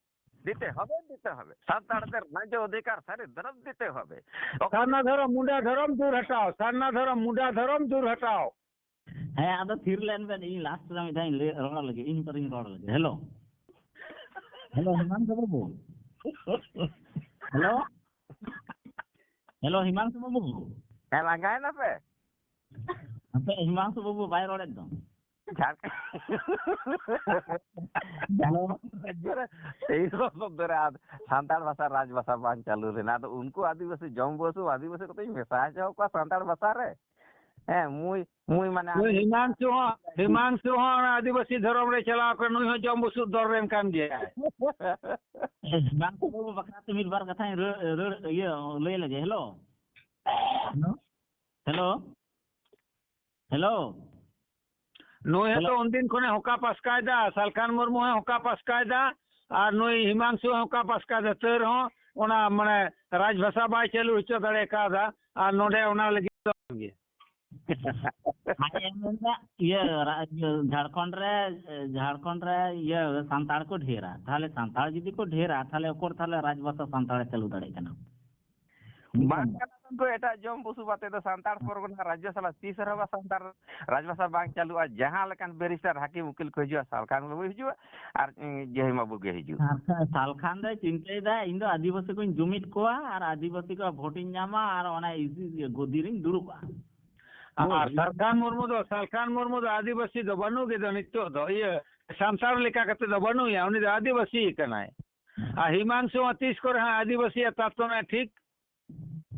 ᱫᱤᱛᱮ ᱦᱚᱵᱮ, ᱫᱤᱛᱮ ᱦᱚᱵᱮ᱾ ᱥᱟᱱᱛᱟᱲ ᱫᱮᱨ ᱱᱟᱡᱚ ᱚᱫᱷᱤᱠᱟᱨ ᱥᱟᱹᱨᱤ ᱫᱷᱚᱨᱚᱢ ᱫᱤᱛᱮ ᱦᱚᱵᱮ᱾ ᱚᱠᱚᱭ ᱥᱟᱨᱱᱟ ᱫᱷᱚᱨᱚᱢ ᱢᱩᱸᱰᱟ ᱫᱷᱚᱨᱚᱢ ᱫᱩᱨ ᱦᱟᱴᱟᱣ, ᱥᱟᱨᱱᱟ ᱫᱷᱚᱨᱚᱢ ᱢᱩᱸᱰᱟ ᱫᱷᱚᱨᱚᱢ ᱫᱩᱨ ᱦᱟᱴᱟᱣ᱾ ᱦᱮᱸ, ᱟᱫᱚ ᱛᱷᱤᱨ ᱞᱮᱱ ᱵᱮᱱ, ᱤᱧ ᱞᱟᱥᱴ ᱨᱮ ᱢᱤᱫ ᱫᱷᱟᱣ ᱤᱧ ᱞᱟᱹᱭ ᱨᱚᱲ ᱞᱮᱜᱮ, ᱤᱧ ᱯᱟᱨᱤᱧ ᱨᱚᱲ ᱞᱮᱜᱮ᱾ ᱦᱮᱞᱳ, ᱦᱮᱞᱳ, ᱦᱮᱢᱟᱱᱛᱚ ᱵᱟᱹᱵᱩ᱾ ᱦᱮᱞᱳ, ᱦᱮᱞᱳ, ᱦᱮᱢᱟᱱᱛᱚ ᱵᱟᱹᱵᱩ᱾ ᱦᱮᱸ, ᱞᱟᱸᱜᱟᱭᱮᱱᱟ ᱯᱮ? ᱟᱯᱮ ᱦᱮᱢᱟᱱᱛᱚ ᱵᱟᱹᱵᱩ ᱵᱟᱭ ᱨᱚᱲᱮᱫ ᱫᱚ᱾ ᱡᱷᱟᱲᱠᱷᱚᱸᱰ ᱦᱮᱞᱳ᱾ ᱨᱟᱡᱽᱡᱚ ᱨᱮ ᱛᱮᱭᱤᱥ ᱵᱚᱪᱷᱚᱨ ᱫᱷᱚᱨᱮ ᱟᱫ ᱥᱟᱱᱛᱟᱲ ᱵᱷᱟᱥᱟ, ᱨᱟᱡᱽ ᱵᱷᱟᱥᱟ ᱵᱟᱝ ᱪᱟᱹᱞᱩ ᱞᱮᱱᱟ᱾ ᱟᱫᱚ ᱩᱱᱠᱩ ᱟᱹᱫᱤᱵᱟᱹᱥᱤ, ᱡᱚᱢ ᱵᱚᱥᱩ ᱟᱹᱫᱤᱵᱟᱹᱥᱤ ᱠᱚᱛᱮᱧ ᱢᱮᱥᱟ ᱦᱚᱪᱚ ᱠᱚᱣᱟ ᱥᱟᱱᱛᱟᱲ ᱵᱷᱟᱥᱟ ᱨᱮ᱾ ᱦᱮᱸ, ᱢᱩᱭ, ᱢᱩᱭ ᱢᱟᱱᱮ ᱱᱩᱭ ᱟᱹᱫᱤᱵᱟᱹᱥᱤ ᱦᱤᱢᱟᱝᱥᱩ ᱦᱚᱸ, ᱦᱤᱢᱟᱝᱥᱩ ᱦᱚᱸ ᱚᱱᱟ ᱟᱹᱫᱤᱵᱟᱹᱥᱤ ᱫᱷᱚᱨᱚᱢ ᱨᱮ ᱪᱟᱞᱟᱣ ᱠᱟᱱᱟ, ᱱᱩᱭ ᱦᱚᱸ ᱡᱚᱢ ᱵᱩᱥᱩᱵ ᱫᱚᱞ ᱨᱮᱱ ᱠᱟᱱ ᱜᱮᱭᱟᱭ᱾ ᱦᱤᱢᱟᱝᱥᱩ ᱵᱟᱹᱵᱩ ᱵᱟᱠᱷᱨᱟ ᱛᱮ ᱢᱤᱫ ᱵᱟᱨ ᱠᱟᱛᱷᱟᱧ ᱨᱟᱹᱲ, ᱨᱟᱹᱲ, ᱤᱭᱟᱹ, ᱞᱟᱹᱭ ᱞᱮᱜᱮ᱾ ᱦᱮᱞᱳ᱾ ᱦᱮᱞᱳ᱾ ᱦᱮᱞᱳ᱾ ᱱᱩᱭ ᱦᱚᱸᱛᱚ ᱦᱮᱞᱳ᱾ ᱩᱱᱫᱤᱱ ᱠᱷᱚᱱᱮ ᱦᱚᱠᱟ ᱯᱟᱥᱠᱟᱭᱮᱫᱟ, ᱥᱟᱞᱠᱷᱟᱱ ᱢᱩᱨᱢᱩ ᱦᱚᱸ ᱦᱚᱠᱟ ᱯᱟᱥᱠᱟᱭᱮᱫᱟ, ᱟᱨ ᱱᱩᱭ ᱦᱤᱢᱟᱝᱥᱩ ᱦᱚᱸ ᱦᱚᱠᱟ ᱯᱟᱥᱠᱟᱭᱮᱫᱟ, ᱛᱟᱹᱣ ᱨᱮᱦᱚᱸ ᱚᱱᱟ ᱢᱟᱱᱮ ᱨᱟᱡᱽ ᱵᱷᱟᱥᱟ ᱵᱟᱭ ᱪᱟᱹᱞᱩ ᱦᱚᱪᱚ ᱫᱟᱲᱮ ᱠᱟᱣᱫᱟ, ᱟᱨ ᱱᱚᱰᱮ ᱚᱱᱟ ᱞᱟᱹᱜᱤᱫ ᱫᱚ ᱜᱮ᱾ ᱟᱡ ᱮ ᱢᱮᱱᱫᱟ, ᱤᱭᱟᱹ, ᱨᱟ-, ᱤᱭᱟᱹ, ᱡᱷᱟᱲᱠᱷᱚᱸᱰ ᱨᱮ, ᱡᱷᱟᱲᱠᱷᱚᱸᱰ ᱨᱮ, ᱤᱭᱟᱹ, ᱥᱟᱱᱛᱟᱲ ᱠᱚ ᱰᱷᱮᱨᱟ, ᱛᱟᱦᱞᱮ ᱥᱟᱱᱛᱟᱲ ᱡᱩᱫᱤ ᱠᱚ ᱰᱷᱮᱨᱟ, ᱛᱟᱦᱞᱮ ᱚᱠᱚᱨ ᱛᱟᱦᱞᱮ ᱨᱟᱡᱽ ᱵᱷᱟᱥᱟ ᱥᱟᱱᱛᱟᱲᱮ ᱪᱟᱹᱞᱩ ᱫᱟᱲᱮᱭᱟᱜ ᱠᱟᱱᱟ? ᱵᱟᱝ ᱠᱟᱱᱟ ᱩᱱᱠᱩ ᱮᱴᱟᱜ ᱡᱚᱢ ᱵᱩᱥᱩᱵ ᱟᱛᱮ ᱫᱚ ᱥᱟᱱᱛᱟᱲ ᱯᱚᱨᱜᱚᱱᱟ ᱨᱟᱡᱽᱡᱚ ᱥᱟᱞᱟᱜ ᱛᱤᱥ ᱨᱮᱦᱚᱸ ᱵᱟ ᱥᱟᱱᱛᱟᱲ ᱨᱟᱡᱽᱵᱷᱟᱥᱟ ᱵᱟᱝ ᱪᱟᱹᱞᱩᱜᱼᱟ᱾ ᱡᱟᱦᱟᱸ ᱞᱮᱠᱟᱱ ᱵᱮᱨᱤᱥᱴᱟᱨ, ᱦᱟᱹᱠᱤᱢ, ᱩᱠᱤᱞ ᱠᱚ ᱦᱤᱡᱩᱜᱼᱟ, ᱥᱟᱞᱠᱷᱟᱱ ᱵᱟᱹᱵᱩ ᱦᱤᱡᱩᱜᱼᱟ ᱟᱨ, ᱩᱸ, ᱡᱟᱹᱦᱤᱢ ᱵᱟᱹᱵᱩ ᱜᱮ ᱦᱤᱡᱩᱜᱼᱟ᱾ ᱥᱟᱞᱠᱷᱟᱱ ᱫᱚᱭ ᱪᱤᱱᱛᱟᱹᱭᱮᱫᱟ, ᱤᱧ ᱫᱚ ᱟᱹᱫᱤᱵᱟᱹᱥᱤ ᱠᱚᱧ ᱡᱩᱢᱤᱫ ᱠᱚᱣᱟ ᱟᱨ ᱟᱹᱫᱤᱵᱟᱹᱥᱤ ᱠᱚᱣᱟᱜ ᱵᱷᱳᱴ ᱤᱧ ᱧᱟᱢᱟ ᱟᱨ ᱚᱱᱟ ᱤᱥᱤ ᱜᱚᱫᱤ ᱨᱤᱧ ᱫᱩᱲᱩᱵᱼᱟ᱾ ᱟᱨ ᱥᱟᱞᱠᱷᱟᱱ ᱢᱩᱨᱢᱩ ᱫᱚ, ᱥᱟᱞᱠᱷᱟᱱ ᱢᱩᱨᱢᱩ ᱫᱚ ᱟᱹᱫᱤᱵᱟᱹᱥᱤ ᱫᱚ ᱵᱟᱹᱱᱩᱜ ᱜᱮ ᱫᱚ, ᱱᱤᱛᱚᱜ ᱫᱚ ᱤᱭᱟᱹ ᱥᱟᱱᱛᱟᱲ ᱞᱮᱠᱟ ᱠᱟᱛᱮ ᱫᱚ ᱵᱟᱹᱱᱩᱜ ᱮᱭᱟ, ᱩᱱᱤ ᱫᱚ ᱟᱹᱫᱤᱵᱟᱹᱥᱤ ᱠᱟᱱᱟᱭ᱾ ᱟᱨ ᱦᱤᱢᱟᱝᱥᱩ ᱦᱚᱸ ᱛᱤᱥ ᱠᱚᱨᱮ ᱦᱚᱸ ᱟᱹᱫᱤᱵᱟᱹᱥᱤᱭᱟᱜ ᱛᱟᱛᱛᱚᱱᱟᱭ ᱴᱷᱤᱠ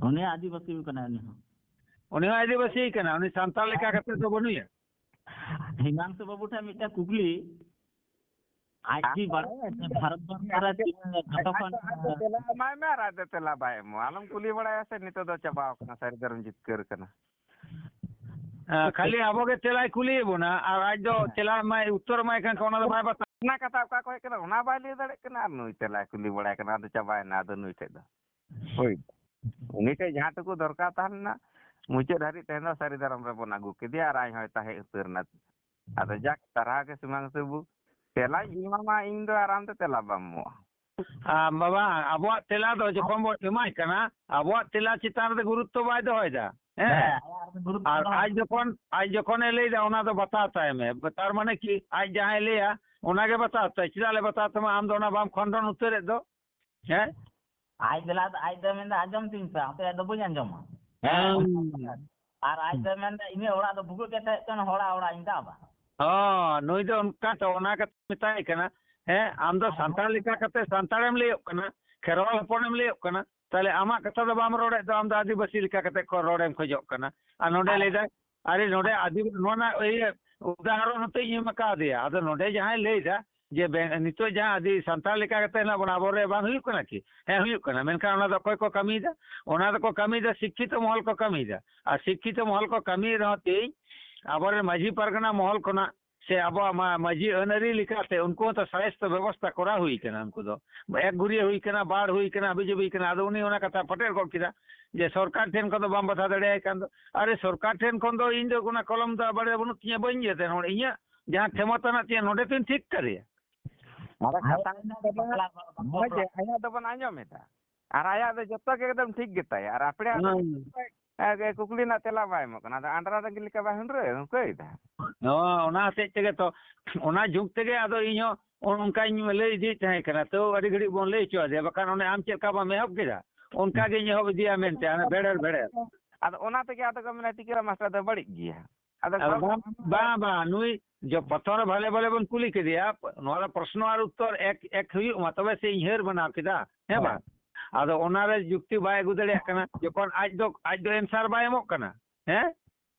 ᱩᱱᱤ ᱟᱹᱫᱤᱵᱟᱹᱥᱤ ᱠᱟᱱᱟᱭ, ᱩᱱᱤ ᱦᱚᱸ᱾ ᱩᱱᱤ ᱦᱚᱸ ᱟᱹᱫᱤᱵᱟᱹᱥᱤ ᱠᱟᱱᱟ, ᱩᱱᱤ ᱥᱟᱱᱛᱟᱲ ᱞᱮᱠᱟ ᱠᱟᱛᱮ ᱫᱚ ᱵᱟᱹᱱᱩᱭᱟ᱾ ᱦᱤᱢᱟᱝᱥᱩ ᱵᱟᱹᱵᱩ ᱴᱷᱮᱱ ᱢᱤᱫᱴᱟᱝ ᱠᱩᱠᱞᱤ, ᱟᱡ ᱠᱤ ᱵᱟᱲᱟᱭᱟ ᱡᱮ ᱵᱷᱟᱨᱚᱛ ᱵᱚᱨᱥᱚ ᱨᱮ ᱛᱤᱱᱟᱹᱜ ᱡᱚᱛᱚ ᱠᱷᱚᱱ ᱟᱡ ᱫᱚ ᱛᱮᱞᱟ ᱮᱢᱟᱭ ᱢᱮ ᱟᱨ ᱟᱡ ᱫᱚ ᱛᱮᱞᱟ ᱵᱟᱭ ᱮᱢᱚᱜᱼᱟ᱾ ᱟᱞᱚᱢ ᱠᱩᱞᱤ ᱵᱟᱲᱟᱭᱟ ᱥᱮ, ᱱᱤᱛᱚᱜ ᱫᱚ ᱪᱟᱵᱟᱣ ᱠᱟᱱᱟ, ᱥᱟᱹᱨᱤ ᱫᱷᱚᱨᱚᱢ ᱡᱤᱛᱠᱟᱹᱨ ᱠᱟᱱᱟ᱾ ᱦᱮᱸ, ᱠᱷᱟᱹᱞᱤ ᱟᱵᱚ ᱜᱮ ᱛᱮᱞᱟᱭ ᱠᱩᱞᱤᱭᱮᱫ ᱵᱚᱱᱟ, ᱟᱨ ᱟᱡ ᱫᱚ ᱦᱮᱸ᱾ ᱛᱮᱞᱟ ᱮᱢᱟᱭ, ᱩᱛᱛᱚᱨ ᱮᱢᱟᱭ ᱠᱟᱱ ᱠᱷᱟᱱ ᱚᱱᱟ ᱫᱚ ᱵᱟᱭ ᱵᱟᱛᱟᱣᱟ᱾ ᱚᱱᱟ ᱠᱟᱛᱷᱟ ᱚᱠᱟ ᱠᱚ ᱦᱮᱡ ᱠᱟᱱᱟ, ᱚᱱᱟ ᱵᱟᱭ ᱞᱟᱹᱭ ᱫᱟᱲᱮᱭᱟᱜ ᱠᱟᱱᱟ, ᱟᱨ ᱱᱩᱭ ᱛᱮᱞᱟᱭ ᱠᱩᱞᱤ ᱵᱟᱲᱟᱭ ᱠᱟᱱᱟ, ᱟᱫᱚ ᱪᱟᱵᱟᱭᱮᱱᱟ, ᱟᱫᱚ ᱱᱩᱭ ᱴᱷᱮᱡ ᱫᱚ᱾ ᱦᱳᱭ᱾ ᱩᱱᱤ ᱴᱷᱮᱡ ᱡᱟᱦᱟᱸ ᱴᱩᱠᱩ ᱫᱚᱨᱠᱟᱨ ᱛᱟᱦᱮᱸ ᱞᱮᱱᱟ, ᱢᱩᱪᱟᱹᱫ ᱦᱟᱹᱨᱤᱡ ᱛᱮᱦᱮᱧ ᱫᱚ ᱥᱟᱹᱨᱤ ᱫᱟᱨᱟᱢ ᱨᱮᱵᱚᱱ ᱟᱹᱜᱩ ᱠᱮᱫᱮᱭᱟ, ᱟᱨ ᱟᱡ ᱦᱚᱸᱭ ᱛᱟᱦᱮᱸ ᱩᱛᱟᱹᱨ ᱮᱱᱟ᱾ ᱟᱫᱚ ᱡᱟᱠ, ᱥᱟᱨᱦᱟᱣ ᱜᱮ ᱥᱩᱢᱟᱝ ᱥᱩᱵᱩ᱾ ᱛᱮᱞᱟᱧ ᱮᱢᱟᱢᱟ ᱤᱧ ᱫᱚ, ᱟᱨ ᱟᱢ ᱫᱚ ᱛᱮᱞᱟ ᱵᱟᱢ ᱮᱢᱚᱜᱼᱟ᱾ ᱟᱨ ᱵᱟᱵᱟ, ᱟᱵᱚᱣᱟᱜ ᱛᱮᱞᱟ ᱫᱚ ᱡᱚᱠᱷᱚᱱ ᱵᱚᱱ ᱮᱢᱟᱭ ᱠᱟᱱᱟ, ᱟᱵᱚᱣᱟᱜ ᱛᱮᱞᱟ ᱪᱮᱛᱟᱱ ᱨᱮ ᱜᱩᱨᱩᱛᱛᱚ ᱵᱟᱭ ᱫᱚᱦᱚᱭᱮᱫᱟ᱾ ᱦᱮᱸ? ᱦᱮᱸ, ᱟᱭᱟᱜ ᱨᱮ ᱜᱩᱨᱩᱛᱛᱚ ᱟᱨ ᱫᱚ ᱟᱡ ᱡᱚᱠᱷᱚᱱ, ᱟᱡ ᱡᱚᱠᱷᱚᱱᱮ ᱞᱟᱹᱭᱫᱟ, ᱚᱱᱟ ᱫᱚ ᱵᱟᱛᱟᱣ ᱛᱟᱭ ᱢᱮ᱾ ᱛᱟᱨ ᱢᱟᱱᱮ ᱠᱤ, ᱟᱡ ᱡᱟᱦᱟᱸᱭ ᱞᱟᱹᱭᱟ, ᱚᱱᱟᱜᱮ ᱵᱟᱛᱟᱣ ᱛᱟᱭ᱾ ᱪᱮᱫᱟᱜ ᱞᱮ ᱵᱟᱛᱟᱣ ᱛᱟᱢᱟ? ᱟᱢ ᱫᱚ ᱚᱱᱟ ᱵᱟᱢ ᱠᱷᱚᱸᱰᱚᱱ ᱩᱛᱟᱹᱨᱮᱫ ᱫᱚ᱾ ᱦᱮᱸ? ᱟᱡ ᱫᱮᱞᱟ, ᱟᱡ ᱫᱚ ᱢᱮᱱᱫᱟ, "ᱟᱸᱡᱚᱢ ᱛᱤᱧ ᱯᱮ, ᱟᱯᱮᱭᱟᱜ ᱫᱚ ᱵᱟᱹᱧ ᱟᱸᱡᱚᱢᱟ᱾" ᱦᱮᱸ᱾ ᱟᱨ ᱟᱡ ᱫᱚᱭ ᱢᱮᱱᱫᱟ, "ᱤᱧᱟᱹᱜ ᱚᱲᱟᱜ ᱫᱚ ᱵᱷᱩᱜᱟᱹᱜ ᱜᱮ ᱛᱟᱦᱮᱸ ᱠᱟᱱᱟ, ᱦᱚᱲᱟᱜ ᱚᱲᱟᱜ ᱤᱧ ᱫᱟᱵᱟ᱾" ᱦᱚᱸ, ᱱᱩᱭ ᱫᱚ ᱚᱱᱠᱟ ᱛᱚ, ᱚᱱᱟ ᱠᱟᱛᱷᱟ ᱢᱮᱛᱟᱭ ᱠᱟᱱᱟ᱾ ᱦᱮᱸ, ᱟᱢ ᱫᱚ ᱟᱨ ᱥᱟᱱᱛᱟᱲ ᱞᱮᱠᱟ ᱠᱟᱛᱮ ᱥᱟᱱᱛᱟᱲᱮᱢ ᱞᱟᱹᱭᱚᱜ ᱠᱟᱱᱟ, ᱠᱷᱮᱨᱣᱟᱞ ᱦᱚᱯᱚᱱᱮᱢ ᱞᱟᱹᱭᱚᱜ ᱠᱟᱱᱟ, ᱛᱟᱦᱞᱮ ᱟᱢᱟᱜ ᱠᱟᱛᱷᱟ ᱫᱚ ᱵᱟᱢ ᱨᱚᱲᱮᱫ ᱫᱚ, ᱟᱢ ᱫᱚ ᱟᱹᱫᱤᱵᱟᱹᱥᱤ ᱞᱮᱠᱟ ᱠᱟᱛᱮ ᱠᱚ ᱨᱚᱲᱮᱢ ᱠᱷᱚᱡᱚᱜ ᱠᱟᱱᱟ᱾ ᱟᱨ ᱱᱚᱰᱮ ᱟᱨ ᱞᱟᱹᱭᱫᱟᱭ, ᱟᱨᱮ ᱱᱚᱰᱮ ᱟᱹᱫᱤ-, ᱱᱚᱣᱟ ᱨᱮᱱᱟᱜ ᱤᱭᱟᱹ ᱩᱫᱟᱦᱚᱨᱚᱱ ᱦᱚᱸᱛᱚ ᱤᱧ ᱮᱢ ᱟᱠᱟᱫᱮᱭᱟ᱾ ᱟᱫᱚ ᱱᱚᱰᱮ ᱡᱟᱦᱟᱸᱭ ᱞᱟᱹᱭᱫᱟ ᱡᱮ ᱵᱮ-, ᱱᱤᱛᱚᱜ ᱡᱟᱦᱟᱸ ᱟᱹᱫᱤ-, ᱥᱟᱱᱛᱟᱲ ᱞᱮᱠᱟ ᱠᱟᱛᱮ ᱦᱮᱱᱟᱜ ᱵᱚᱱᱟ, ᱟᱵᱚ ᱨᱮ ᱵᱟᱝ ᱦᱩᱭᱩᱜ ᱠᱟᱱᱟ ᱠᱤ? ᱦᱮᱸ, ᱦᱩᱭᱩᱜ ᱠᱟᱱᱟ᱾ ᱢᱮᱱᱠᱷᱟᱱ ᱚᱱᱟ ᱫᱚ ᱚᱠᱚᱭ ᱠᱚ ᱠᱟᱹᱢᱤᱭᱮᱫᱟ? ᱚᱱᱟ ᱫᱚᱠᱚ ᱠᱟᱹᱢᱤᱭᱮᱫᱟ, ᱥᱤᱠᱠᱷᱤᱛᱚ ᱢᱚᱦᱚᱞ ᱠᱚ ᱠᱟᱹᱢᱤᱭᱮᱫᱟ᱾ ᱟᱨ ᱥᱤᱠᱠᱷᱤᱛᱚ ᱢᱚᱦᱚᱞ ᱠᱚ ᱠᱟᱹᱢᱤᱭᱮᱫ ᱨᱮᱦᱚᱸ ᱛᱮᱦᱮᱧ ᱟᱵᱚᱨᱮᱱ ᱢᱟᱹᱡᱷᱤ ᱯᱟᱨᱜᱟᱱᱟ ᱢᱚᱦᱚᱞ ᱠᱷᱚᱱᱟᱜ ᱥᱮ ᱟᱵᱚᱣᱟᱜ ᱢᱟ-, ᱢᱟᱹᱡᱷᱤ ᱟᱹᱱ ᱟᱹᱨᱤ ᱞᱮᱠᱟᱛᱮ ᱩᱱᱠᱩ ᱦᱚᱸᱛᱚ ᱥᱟᱭᱮᱥᱛᱚ ᱵᱮᱵᱚᱥᱛᱷᱟ ᱠᱚᱨᱟᱣ ᱦᱩᱭ ᱠᱟᱱᱟ᱾ ᱩᱱᱠᱩ ᱫᱚ ᱮᱠ ᱜᱩᱨᱤᱭᱟᱹ ᱦᱩᱭ ᱠᱟᱱᱟ, ᱵᱟᱨ ᱦᱩᱭ ᱠᱟᱱᱟ, ᱦᱟᱹᱵᱤ ᱡᱟᱹᱵᱤ ᱠᱟᱱᱟ᱾ ᱟᱫᱚ ᱩᱱᱤ ᱚᱱᱟ ᱠᱟᱛᱷᱟ ᱯᱟᱴᱮᱨ ᱜᱚᱫ ᱠᱮᱫᱟ ᱡᱮ ᱥᱚᱨᱠᱟᱨ ᱴᱷᱮᱱ ᱠᱷᱚᱱ ᱫᱚ ᱵᱟᱢ ᱵᱟᱫᱷᱟ ᱫᱟᱲᱮᱭᱟᱭ ᱠᱟᱱ ᱫᱚ᱾ ᱟᱨᱮ, ᱥᱚᱨᱠᱟᱨ ᱴᱷᱮᱱ ᱠᱷᱚᱱ ᱫᱚ ᱤᱧ ᱫᱚ ᱚᱱᱟ ᱠᱚᱞᱚᱢ ᱫᱚ ᱵᱟᱲᱮ ᱵᱟᱹᱱᱩᱜ ᱛᱤᱧᱟᱹ, ᱵᱟᱹᱧ ᱤᱭᱟᱹ ᱛᱟᱦᱮᱸ᱾ ᱱᱚᱰᱮ ᱤᱧᱟᱹᱜ ᱡᱟᱦᱟᱸ ᱠᱷᱮᱢᱚᱛᱟ ᱢᱮᱱᱟᱜ ᱛᱤᱧᱟᱹ, ᱱᱚᱰᱮ ᱛᱤᱧ ᱴᱷᱤᱠ ᱠᱟᱫᱮᱭᱟ᱾ ᱟᱫᱚ ᱠᱟᱛᱷᱟ ᱟᱭᱟᱜ ᱫᱚ ᱵᱟᱠᱷᱞᱟ ᱵᱟᱠᱷᱞᱟ ᱦᱳᱭ ᱡᱮ, ᱟᱭᱟᱜ ᱫᱚᱵᱚᱱ ᱟᱸᱡᱚᱢ ᱮᱫᱟ᱾ ᱟᱨ ᱟᱭᱟᱜ ᱫᱚ ᱡᱚᱛᱚ ᱜᱮ ᱮᱠᱫᱚᱢ ᱴᱷᱤᱠ ᱜᱮᱛᱟᱭᱟ᱾ ᱟᱨ ᱟᱯᱲᱮᱭᱟᱜ ᱫᱚ ᱦᱮᱸ᱾ ᱮ, ᱠᱩᱠᱞᱤ ᱨᱮᱱᱟᱜ ᱛᱮᱞᱟ ᱵᱟᱭ ᱮᱢᱚᱜ ᱠᱟᱱᱟ᱾ ᱟᱫᱚ ᱟᱱᱰᱨᱟ ᱨᱮᱸᱜᱮᱡ ᱞᱮᱠᱟ ᱵᱟᱭ ᱦᱩᱱᱰᱨᱟᱹ ᱦᱩᱱᱠᱟᱹᱭᱮᱫᱟ᱾ ᱦᱚᱸ, ᱚᱱᱟ ᱦᱚᱛᱮᱡ ᱛᱮᱜᱮ ᱛᱚ, ᱚᱱᱟ ᱡᱩᱜᱽ ᱛᱮᱜᱮ ᱟᱫᱚ ᱤᱧ ᱦᱚᱸ ᱚᱱᱠᱟᱧ ᱞᱟᱹᱭ ᱤᱫᱤᱭᱮᱫ ᱛᱟᱦᱮᱸ ᱠᱟᱱᱟ᱾ ᱛᱚ, ᱟᱹᱰᱤ ᱜᱷᱟᱹᱲᱤᱡ ᱵᱚᱱ ᱞᱟᱹᱭ ᱦᱚᱪᱚ ᱟᱫᱮᱭᱟ, ᱵᱟᱠᱷᱟᱱ ᱚᱱᱮ ᱟᱢ ᱪᱮᱫ ᱞᱮᱠᱟ ᱵᱟᱢ ᱮᱦᱚᱵ ᱠᱮᱫᱟ, ᱚᱱᱠᱟ ᱜᱤᱧ ᱮᱦᱚᱵ ᱤᱫᱤᱭᱟ ᱢᱮᱱᱛᱮ, ᱦᱟᱱᱮ ᱵᱷᱮᱲᱮᱨ ᱵᱷᱮᱲᱮᱨ᱾ ᱟᱫᱚ ᱚᱱᱟ ᱛᱮᱜᱮ ᱟᱫᱚ ᱠᱚ ᱢᱮᱱᱟ, ᱴᱤᱠᱟᱹᱨᱟᱢ ᱢᱟᱥᱴᱟᱨ ᱫᱚ ᱵᱟᱹᱲᱤᱡ ᱜᱮᱭᱟ᱾ ᱟᱫᱚ ᱟᱫᱚ ᱵᱟᱝ, ᱵᱟᱝ, ᱵᱟᱝ, ᱱᱩᱭ ᱡᱚ-, ᱯᱨᱚᱛᱷᱚᱢ ᱨᱮ ᱵᱷᱟᱞᱮ ᱵᱷᱟᱞᱮ ᱵᱚᱱ ᱠᱩᱞᱤ ᱠᱮᱫᱮᱭᱟ, ᱱᱚᱣᱟ ᱨᱮ ᱯᱨᱚᱥᱱᱚ ᱟᱨ ᱩᱛᱛᱚᱨ ᱮᱠ, ᱮᱠ ᱦᱩᱭᱩᱜ ᱢᱟ, ᱛᱚᱵᱮ ᱥᱮ ᱤᱧ ᱦᱟᱹᱨ ᱢᱟᱱᱟᱣ ᱠᱮᱫᱟ, ᱦᱮᱸ ᱦᱮᱸ᱾ ᱵᱟᱝ? ᱟᱫᱚ ᱚᱱᱟ ᱨᱮ ᱡᱩᱠᱛᱤ ᱵᱟᱭ ᱟᱹᱜᱩ ᱫᱟᱲᱮᱭᱟᱜ ᱠᱟᱱᱟ, ᱡᱚᱠᱷᱚᱱ ᱟᱡ ᱫᱚ, ᱟᱡ ᱫᱚ answer ᱵᱟᱭ ᱮᱢᱚᱜ ᱠᱟᱱᱟ, ᱦᱮᱸ?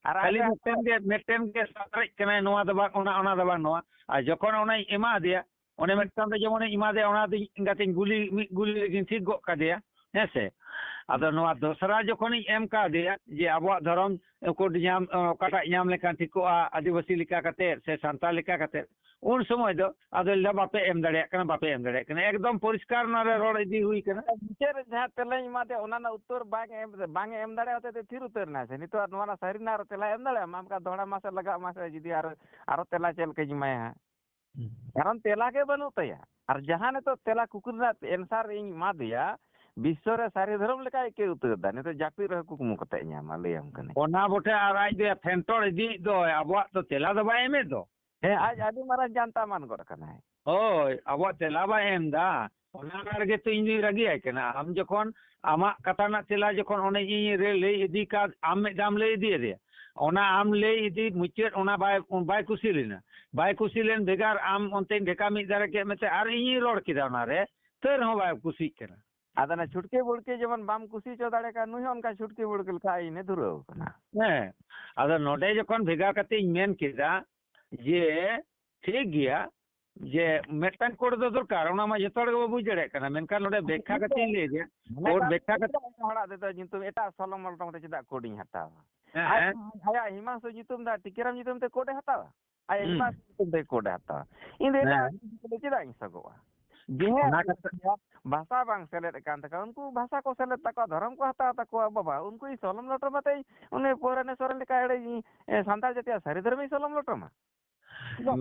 ᱟᱨ ᱟᱡ ᱠᱷᱟᱹᱞᱤ ᱫᱚ ᱢᱤᱫᱴᱮᱱ ᱜᱮ, ᱢᱤᱫᱴᱮᱱ ᱜᱮ ᱥᱟᱨᱮᱡ ᱠᱟᱱᱟᱭ, ᱱᱚᱣᱟ ᱫᱚ ᱵᱟᱝ ᱚᱱᱟ, ᱚᱱᱟ ᱫᱚ ᱵᱟᱝ ᱱᱚᱣᱟ᱾ ᱟᱨ ᱡᱚᱠᱷᱚᱱ ᱚᱱᱟᱧ ᱮᱢᱟᱫᱮᱭᱟ, ᱚᱱᱮ ᱢᱤᱫᱴᱟᱝ ᱫᱚ ᱡᱮᱢᱚᱱᱤᱧ ᱮᱢᱟᱫᱮᱭᱟ, ᱚᱱᱟ ᱫᱚᱧ ᱮᱸᱜᱟᱛᱤᱧ ᱜᱩᱞᱤ, ᱢᱤᱫ ᱜᱩᱞᱤ ᱨᱮᱜᱤᱧ ᱴᱷᱤᱠ ᱜᱚᱫ ᱠᱟᱫᱮᱭᱟ, ᱦᱮᱸ ᱥᱮ? ᱟᱫᱚ ᱱᱚᱣᱟ ᱫᱚᱥᱨᱟ ᱡᱚᱠᱷᱚᱱᱤᱧ ᱮᱢ ᱠᱟᱣᱫᱮᱭᱟ ᱡᱮ ᱟᱵᱚᱣᱟᱜ ᱫᱷᱚᱨᱚᱢ ᱠᱳᱰ ᱧᱟᱢ, ᱚᱠᱟᱴᱟᱜ ᱧᱟᱢ ᱞᱮᱠᱷᱟᱱ ᱴᱷᱤᱠᱚᱜᱼᱟ, ᱟᱹᱫᱤᱵᱟᱹᱥᱤ ᱞᱮᱠᱟ ᱠᱟᱛᱮ ᱥᱮ ᱥᱟᱱᱛᱟᱲ ᱞᱮᱠᱟ ᱠᱟᱛᱮ, ᱩᱱ ᱥᱚᱢᱚᱭ ᱫᱚ ᱟᱫᱚ ᱞᱟᱹᱭ ᱫᱟ, "ᱵᱟᱯᱮ ᱮᱢ ᱫᱟᱲᱮᱭᱟᱜ ᱠᱟᱱᱟ, ᱵᱟᱯᱮ ᱮᱢ ᱫᱟᱲᱮᱭᱟᱜ ᱠᱟᱱᱟ", ᱮᱠᱫᱚᱢ ᱯᱚᱨᱤᱥᱠᱟᱨ ᱱᱚᱣᱟ ᱨᱮ ᱨᱚᱲ ᱤᱫᱤ ᱦᱩᱭ ᱠᱟᱱᱟ᱾ ᱢᱩᱪᱟᱹᱫ ᱨᱮ ᱡᱟᱦᱟᱸ ᱛᱮᱞᱟᱧ ᱮᱢᱟ ᱫᱮᱭᱟ, ᱚᱱᱟ ᱨᱮᱱᱟᱜ ᱩᱛᱛᱚᱨ ᱵᱟᱝ ᱮᱢ, ᱵᱟᱝ ᱮ ᱮᱢ ᱫᱟᱲᱮᱭᱟᱜ ᱦᱚᱛᱮ ᱛᱮ ᱛᱷᱤᱨ ᱩᱛᱟᱹᱨ ᱮᱱᱟᱭ ᱥᱮ᱾ ᱱᱤᱛᱚᱜ ᱱᱚᱣᱟ ᱨᱮᱱᱟᱜ ᱥᱟᱹᱨᱤ ᱨᱮᱱᱟᱜ ᱟᱨᱚ ᱛᱮᱞᱟ ᱮᱢ ᱫᱟᱲᱮᱭᱟᱜᱼᱟ? ᱟᱢ ᱚᱱᱠᱟ ᱫᱚᱦᱲᱟ ᱢᱟᱥᱮ ᱞᱟᱜᱟᱜ ᱢᱟᱥᱮ, ᱡᱩᱫᱤ ᱟᱨᱚ, ᱟᱨᱚ ᱛᱮᱞᱟ ᱪᱮᱫ ᱞᱮᱠᱟᱧ ᱮᱢᱟᱭᱟ ᱦᱟᱸᱜ? ᱦᱩᱸ᱾ ᱠᱟᱨᱚᱱ ᱛᱮᱞᱟ ᱜᱮ ᱵᱟᱹᱱᱩᱜ ᱛᱟᱭᱟ᱾ ᱟᱨ ᱡᱟᱦᱟᱸ ᱱᱤᱛᱚᱜ ᱛᱮᱞᱟ ᱠᱩᱠᱞᱤ ᱨᱮᱱᱟᱜ answer ᱤᱧ ᱮᱢᱟ ᱫᱮᱭᱟ, ᱵᱤᱥᱥᱚ ᱨᱮ ᱥᱟᱹᱨᱤ ᱫᱷᱚᱨᱚᱢ ᱞᱮᱠᱟᱭ ᱟᱹᱭᱠᱟᱹᱣ ᱩᱛᱟᱹᱨ ᱮᱫᱟ᱾ ᱱᱤᱛᱚᱜ ᱡᱟᱹᱯᱤᱫ ᱨᱮᱦᱚᱸ ᱠᱩᱠᱢᱩ ᱠᱟᱛᱮ ᱧᱟᱢᱟ, ᱞᱟᱹᱭᱟᱢ ᱠᱟᱹᱱᱟᱹᱧ᱾ ᱚᱱᱟ ᱵᱚᱴᱷᱮ, ᱟᱨ ᱟᱡ ᱫᱚᱭᱟ ᱯᱷᱮᱱᱴᱚᱲ ᱤᱫᱤᱭᱮᱫ ᱫᱚᱭ, ᱟᱵᱚᱣᱟᱜ ᱫᱚ ᱛᱮᱞᱟ ᱫᱚ ᱵᱟᱭ ᱮᱢᱮᱫ ᱫᱚ᱾ ᱦᱮᱸ, ᱟᱡ ᱟᱹᱰᱤ ᱢᱟᱨᱟᱝ ᱡᱟᱱᱛᱟ ᱢᱟᱱ ᱜᱚᱫ ᱠᱟᱱᱟᱭ᱾ ᱦᱳᱭ, ᱟᱵᱚᱣᱟᱜ ᱛᱮᱞᱟ ᱵᱟᱭ ᱮᱢ ᱫᱟ᱾ ᱚᱱᱟ ᱨᱮᱜᱮ ᱛᱚ ᱤᱧ ᱫᱩᱧ ᱨᱟᱹᱜᱤᱭᱟᱭ ᱠᱟᱱᱟ᱾ ᱟᱢ ᱡᱚᱠᱷᱚᱱ ᱟᱢᱟᱜ ᱠᱟᱛᱷᱟ ᱨᱮᱱᱟᱜ ᱛᱮᱞᱟ ᱡᱚᱠᱷᱚᱱ ᱚᱱᱮ ᱤᱧ ᱨᱮ ᱞᱟᱹᱭ ᱤᱫᱤ ᱠᱟᱫ, ᱟᱢ ᱢᱤᱫ ᱫᱷᱟᱣ ᱮᱢ ᱞᱟᱹᱭ ᱤᱫᱤ ᱟᱫᱮᱭᱟ, ᱚᱱᱟ ᱟᱢ ᱞᱟᱹᱭ ᱤᱫᱤ ᱢᱩᱪᱟᱹᱫ, ᱚᱱᱟ ᱵᱟᱭ, ᱵᱟᱭ ᱠᱩᱥᱤ ᱞᱮᱱᱟ᱾ ᱵᱟᱭ ᱠᱩᱥᱤ ᱞᱮᱱ ᱵᱷᱮᱜᱟᱨ, ᱟᱢ ᱚᱱᱛᱮᱧ ᱰᱷᱮᱠᱟ ᱢᱤᱫ ᱫᱷᱟᱨᱮ ᱠᱮᱫ ᱢᱮᱛᱮ ᱟᱨ ᱤᱧᱤᱧ ᱨᱚᱲ ᱠᱮᱫᱟ ᱚᱱᱟ ᱨᱮ, ᱛᱟᱹᱣ ᱨᱮᱦᱚᱸ ᱵᱟᱭ ᱠᱩᱥᱤᱜ ᱠᱟᱱᱟ᱾ ᱟᱫᱚ ᱚᱱᱟ ᱪᱷᱩᱴᱠᱤ ᱵᱩᱲᱠᱤ ᱡᱮᱢᱚᱱ ᱵᱟᱢ ᱠᱩᱥᱤ ᱦᱚᱪᱚ ᱫᱟᱲᱮ ᱠᱟᱱ, ᱱᱩᱭ ᱦᱚᱸ ᱚᱱᱠᱟ ᱪᱷᱩᱴᱠᱤ ᱵᱩᱲᱠᱤ ᱞᱮᱠᱟ ᱤᱧ ᱮ ᱫᱷᱩᱨᱟᱹᱣ ᱠᱟᱱᱟ᱾ ᱦᱮᱸ, ᱟᱫᱚ ᱱᱚᱰᱮ ᱡᱚᱠᱷᱚᱱ ᱵᱷᱮᱜᱟᱨ ᱠᱟᱛᱮ ᱤᱧ ᱢᱮᱱ ᱠᱮᱫᱟ ᱡᱮ ᱴᱷᱤᱠ ᱜᱮᱭᱟ, ᱡᱮ ᱢᱤᱫᱴᱟᱝ ᱠᱳᱰ ᱫᱚ ᱫᱚᱨᱠᱟᱨ, ᱚᱱᱟ ᱢᱟ ᱡᱚᱛᱚ ᱦᱚᱲ ᱜᱮᱵᱚ ᱵᱩᱡᱽ ᱫᱟᱲᱮᱭᱟᱜ ᱠᱟᱱᱟ, ᱢᱮᱱᱠᱷᱟᱱ ᱱᱚᱰᱮ ᱵᱮᱠᱠᱷᱟ ᱠᱟᱛᱮ ᱤᱧ ᱞᱟᱹᱭ ᱡᱮ ᱢᱟᱱᱮ ᱠᱳᱰ ᱵᱮᱠᱠᱷᱟ ᱠᱟᱛᱮ ᱮᱴᱟᱜ ᱦᱚᱲᱟᱜ ᱛᱮᱫᱚ ᱧᱩᱛᱩᱢ, ᱮᱴᱟᱜ ᱥᱚᱞᱚᱢ ᱢᱚᱞᱚᱢ ᱛᱮ ᱪᱮᱫᱟᱜ ᱠᱳᱰ ᱤᱧ ᱦᱟᱛᱟᱣᱟ? ᱦᱮᱸ, ᱟᱡ, ᱦᱮᱸ᱾ ᱟᱭᱟᱜ ᱦᱤᱢᱟᱝᱥᱩ ᱧᱩᱛᱩᱢ ᱫᱚ ᱴᱤᱠᱟᱹᱨᱟᱢ ᱧᱩᱛᱩᱢ ᱛᱮ ᱠᱳᱰ ᱮ ᱦᱟᱛᱟᱣᱟ, ᱟᱡ ᱦᱩᱸ᱾ ᱦᱤᱢᱟᱝᱥᱩ ᱧᱩᱛᱩᱢ ᱛᱮ ᱠᱳᱰ ᱮ ᱦᱟᱛᱟᱣᱟ᱾ ᱤᱧ ᱫᱚ ᱮᱴᱟᱜ ᱦᱮᱸ᱾ ᱧᱩᱛᱩᱢ ᱛᱮ ᱪᱮᱫᱟᱜ ᱤᱧ ᱥᱚᱜᱚᱜᱼᱟ? ᱡᱮ ᱦᱮᱸ, ᱚᱱᱟ ᱠᱟᱛᱷᱟ ᱵᱷᱟᱥᱟ ᱵᱟᱝ ᱥᱮᱞᱮᱫ ᱟᱠᱟᱱ ᱛᱟᱠᱚᱣᱟ, ᱩᱱᱠᱩ ᱵᱷᱟᱥᱟ ᱠᱚ ᱥᱮᱞᱮᱫ ᱛᱟᱠᱚᱣᱟ, ᱫᱷᱚᱨᱚᱢ ᱠᱚ ᱦᱟᱛᱟᱣ ᱛᱟᱠᱚᱣᱟ᱾ ᱵᱟᱵᱟ, ᱩᱱᱠᱩ ᱤᱧ ᱥᱚᱞᱚᱢ ᱞᱚᱴᱚᱢ ᱟᱛᱮ ᱤᱧ, ᱩᱱᱤ ᱯᱚᱨᱟᱱᱮᱥᱚᱨ ᱞᱮᱠᱟ ᱮᱲᱮ ᱤᱧ, ᱮ, ᱥᱟᱱᱛᱟᱲ ᱡᱟᱹᱛᱤᱭᱟᱜ ᱥᱟᱹᱨᱤ ᱫᱷᱚᱨᱚᱢ ᱤᱧ ᱥᱚᱞᱚᱢ ᱞᱚᱴᱚᱢᱟ?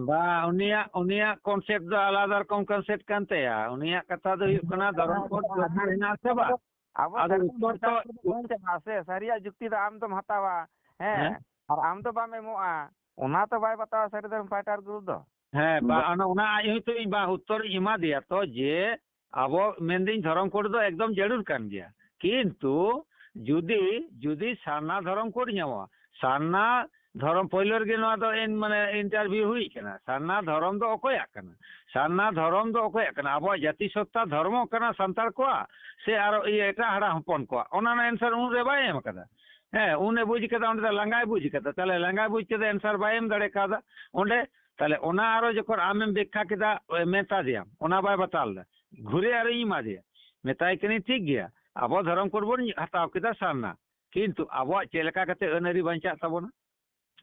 ᱵᱟ, ᱩᱱᱤᱭᱟᱜ, ᱩᱱᱤᱭᱟᱜ concept ᱫᱚ ᱟᱞᱟᱫᱟ ᱨᱚᱠᱚᱢ concept ᱠᱟᱱ ᱛᱟᱭᱟ᱾ ᱩᱱᱤᱭᱟᱜ ᱠᱟᱛᱷᱟ ᱫᱚ ᱦᱩᱭᱩᱜ ᱠᱟᱱᱟ, ᱫᱷᱚᱨᱚᱢ ᱠᱳᱰ ᱫᱚᱨᱠᱟᱨ ᱦᱮᱱᱟᱜ ᱟᱥᱮ ᱵᱟᱝ? ᱟᱵᱚ ᱟᱫᱚ ᱥᱟᱹᱨᱤ ᱩᱛᱛᱚᱨ ᱫᱷᱚᱨᱚᱢ ᱛᱚ ᱫᱚ ᱵᱟᱝ ᱪᱟᱞᱟᱜᱼᱟ ᱥᱮ, ᱥᱟᱹᱨᱤᱭᱟᱜ ᱡᱩᱠᱛᱤ ᱫᱚ ᱟᱢ ᱫᱚᱢ ᱦᱟᱛᱟᱣᱟ, ᱦᱮᱸ, ᱦᱮᱸ? ᱟᱨ ᱟᱢ ᱫᱚ ᱵᱟᱢ ᱮᱢᱚᱜᱼᱟ, ᱚᱱᱟ ᱛᱚ ᱵᱟᱭ ᱵᱟᱛᱟᱣᱟ ᱥᱟᱹᱨᱤ ᱫᱷᱚᱨᱚᱢ fighter group ᱫᱚ᱾ ᱦᱮᱸ, ᱵᱟ, ᱚᱱᱟ, ᱚᱱᱟ ᱟᱡ ᱦᱚᱸᱛᱚ ᱤᱧ ᱵᱟ ᱩᱛᱛᱚᱨ ᱤᱧ ᱮᱢᱟ ᱫᱮᱭᱟ ᱛᱚ, ᱡᱮ ᱟᱵᱚ ᱢᱮᱱᱫᱟᱹᱧ ᱫᱷᱚᱨᱚᱢ ᱠᱳᱰ ᱫᱚ ᱮᱠᱫᱚᱢ ᱡᱟᱹᱨᱩᱲ ᱠᱟᱱ ᱜᱮᱭᱟ, ᱠᱤᱱᱛᱩ ᱡᱩᱫᱤ, ᱡᱩᱫᱤ ᱥᱟᱨᱱᱟ ᱫᱷᱚᱨᱚᱢ ᱠᱳᱰ ᱧᱟᱢᱚᱜᱼᱟ, ᱥᱟᱨᱱᱟ ᱫᱷᱚᱨᱚᱢ, ᱯᱳᱭᱞᱳ ᱨᱮᱜᱮ ᱱᱚᱣᱟ ᱫᱚ ᱮᱱ, ᱢᱟᱱᱮ, interview ᱦᱩᱭ ᱠᱟᱱᱟ, ᱥᱟᱨᱱᱟ ᱫᱷᱚᱨᱚᱢ ᱫᱚ ᱚᱠᱚᱭᱟᱜ ᱠᱟᱱᱟ? ᱥᱟᱨᱱᱟ ᱫᱷᱚᱨᱚᱢ ᱫᱚ ᱚᱠᱚᱭᱟᱜ ᱠᱟᱱᱟ? ᱟᱵᱚᱣᱟᱜ ᱡᱟᱹᱛᱤ ᱥᱚᱛᱛᱟ ᱫᱷᱚᱨᱢᱚ ᱠᱟᱱᱟ ᱥᱟᱱᱛᱟᱲ ᱠᱚᱣᱟᱜ, ᱥᱮ ᱟᱨᱚ ᱤᱭᱟᱹ ᱮᱴᱟᱜ ᱦᱟᱲᱟᱢ ᱦᱚᱯᱚᱱ ᱠᱚᱣᱟᱜ? ᱚᱱᱟ ᱨᱮᱱᱟᱜ answer ᱩᱱ ᱨᱮ ᱵᱟᱭ ᱮᱢ ᱠᱟᱫᱟ᱾ ᱦᱮᱸ, ᱩᱱᱮ ᱵᱩᱡᱽ ᱠᱟᱫᱟ, ᱚᱸᱰᱮ ᱫᱚ ᱞᱟᱸᱜᱟᱭ ᱵᱩᱡᱽ ᱠᱟᱫᱟ᱾ ᱛᱟᱦᱞᱮ ᱞᱟᱸᱜᱟᱭ ᱵᱩᱡᱽ ᱠᱟᱫᱟ, answer ᱵᱟᱭ ᱮᱢ ᱫᱟᱲᱮ ᱠᱟᱣᱫᱟ ᱚᱸᱰᱮ᱾ ᱛᱟᱦᱞᱮ ᱚᱱᱟ ᱟᱨᱚ ᱡᱚᱠᱷᱚᱱ ᱟᱢᱮᱢ ᱵᱮᱠᱠᱷᱟ ᱠᱮᱫᱟ, ᱢᱮᱛᱟ ᱫᱮᱭᱟᱢ, ᱚᱱᱟ ᱵᱟᱭ ᱵᱟᱛᱟᱣ ᱞᱮᱫᱟ᱾ ᱜᱷᱩᱨᱮ ᱟᱨᱚᱧ ᱮᱢᱟ ᱫᱮᱭᱟ, ᱢᱮᱛᱟᱭ ᱠᱟᱹᱱᱟᱹᱧ, "ᱴᱷᱤᱠ ᱜᱮᱭᱟ, ᱟᱵᱚ ᱫᱷᱚᱨᱚᱢ ᱠᱳᱰ ᱵᱚᱱ ᱦᱟᱛᱟᱣ ᱠᱮᱫᱟ ᱥᱟᱨᱱᱟ, ᱠᱤᱱᱛᱩ ᱟᱵᱚᱣᱟᱜ ᱪᱮᱫ ᱞᱮᱠᱟ ᱠᱟᱛᱮ ᱟᱹᱱ ᱟᱹᱨᱤ ᱵᱟᱧᱪᱟᱜ ᱛᱟᱵᱚᱱᱟ?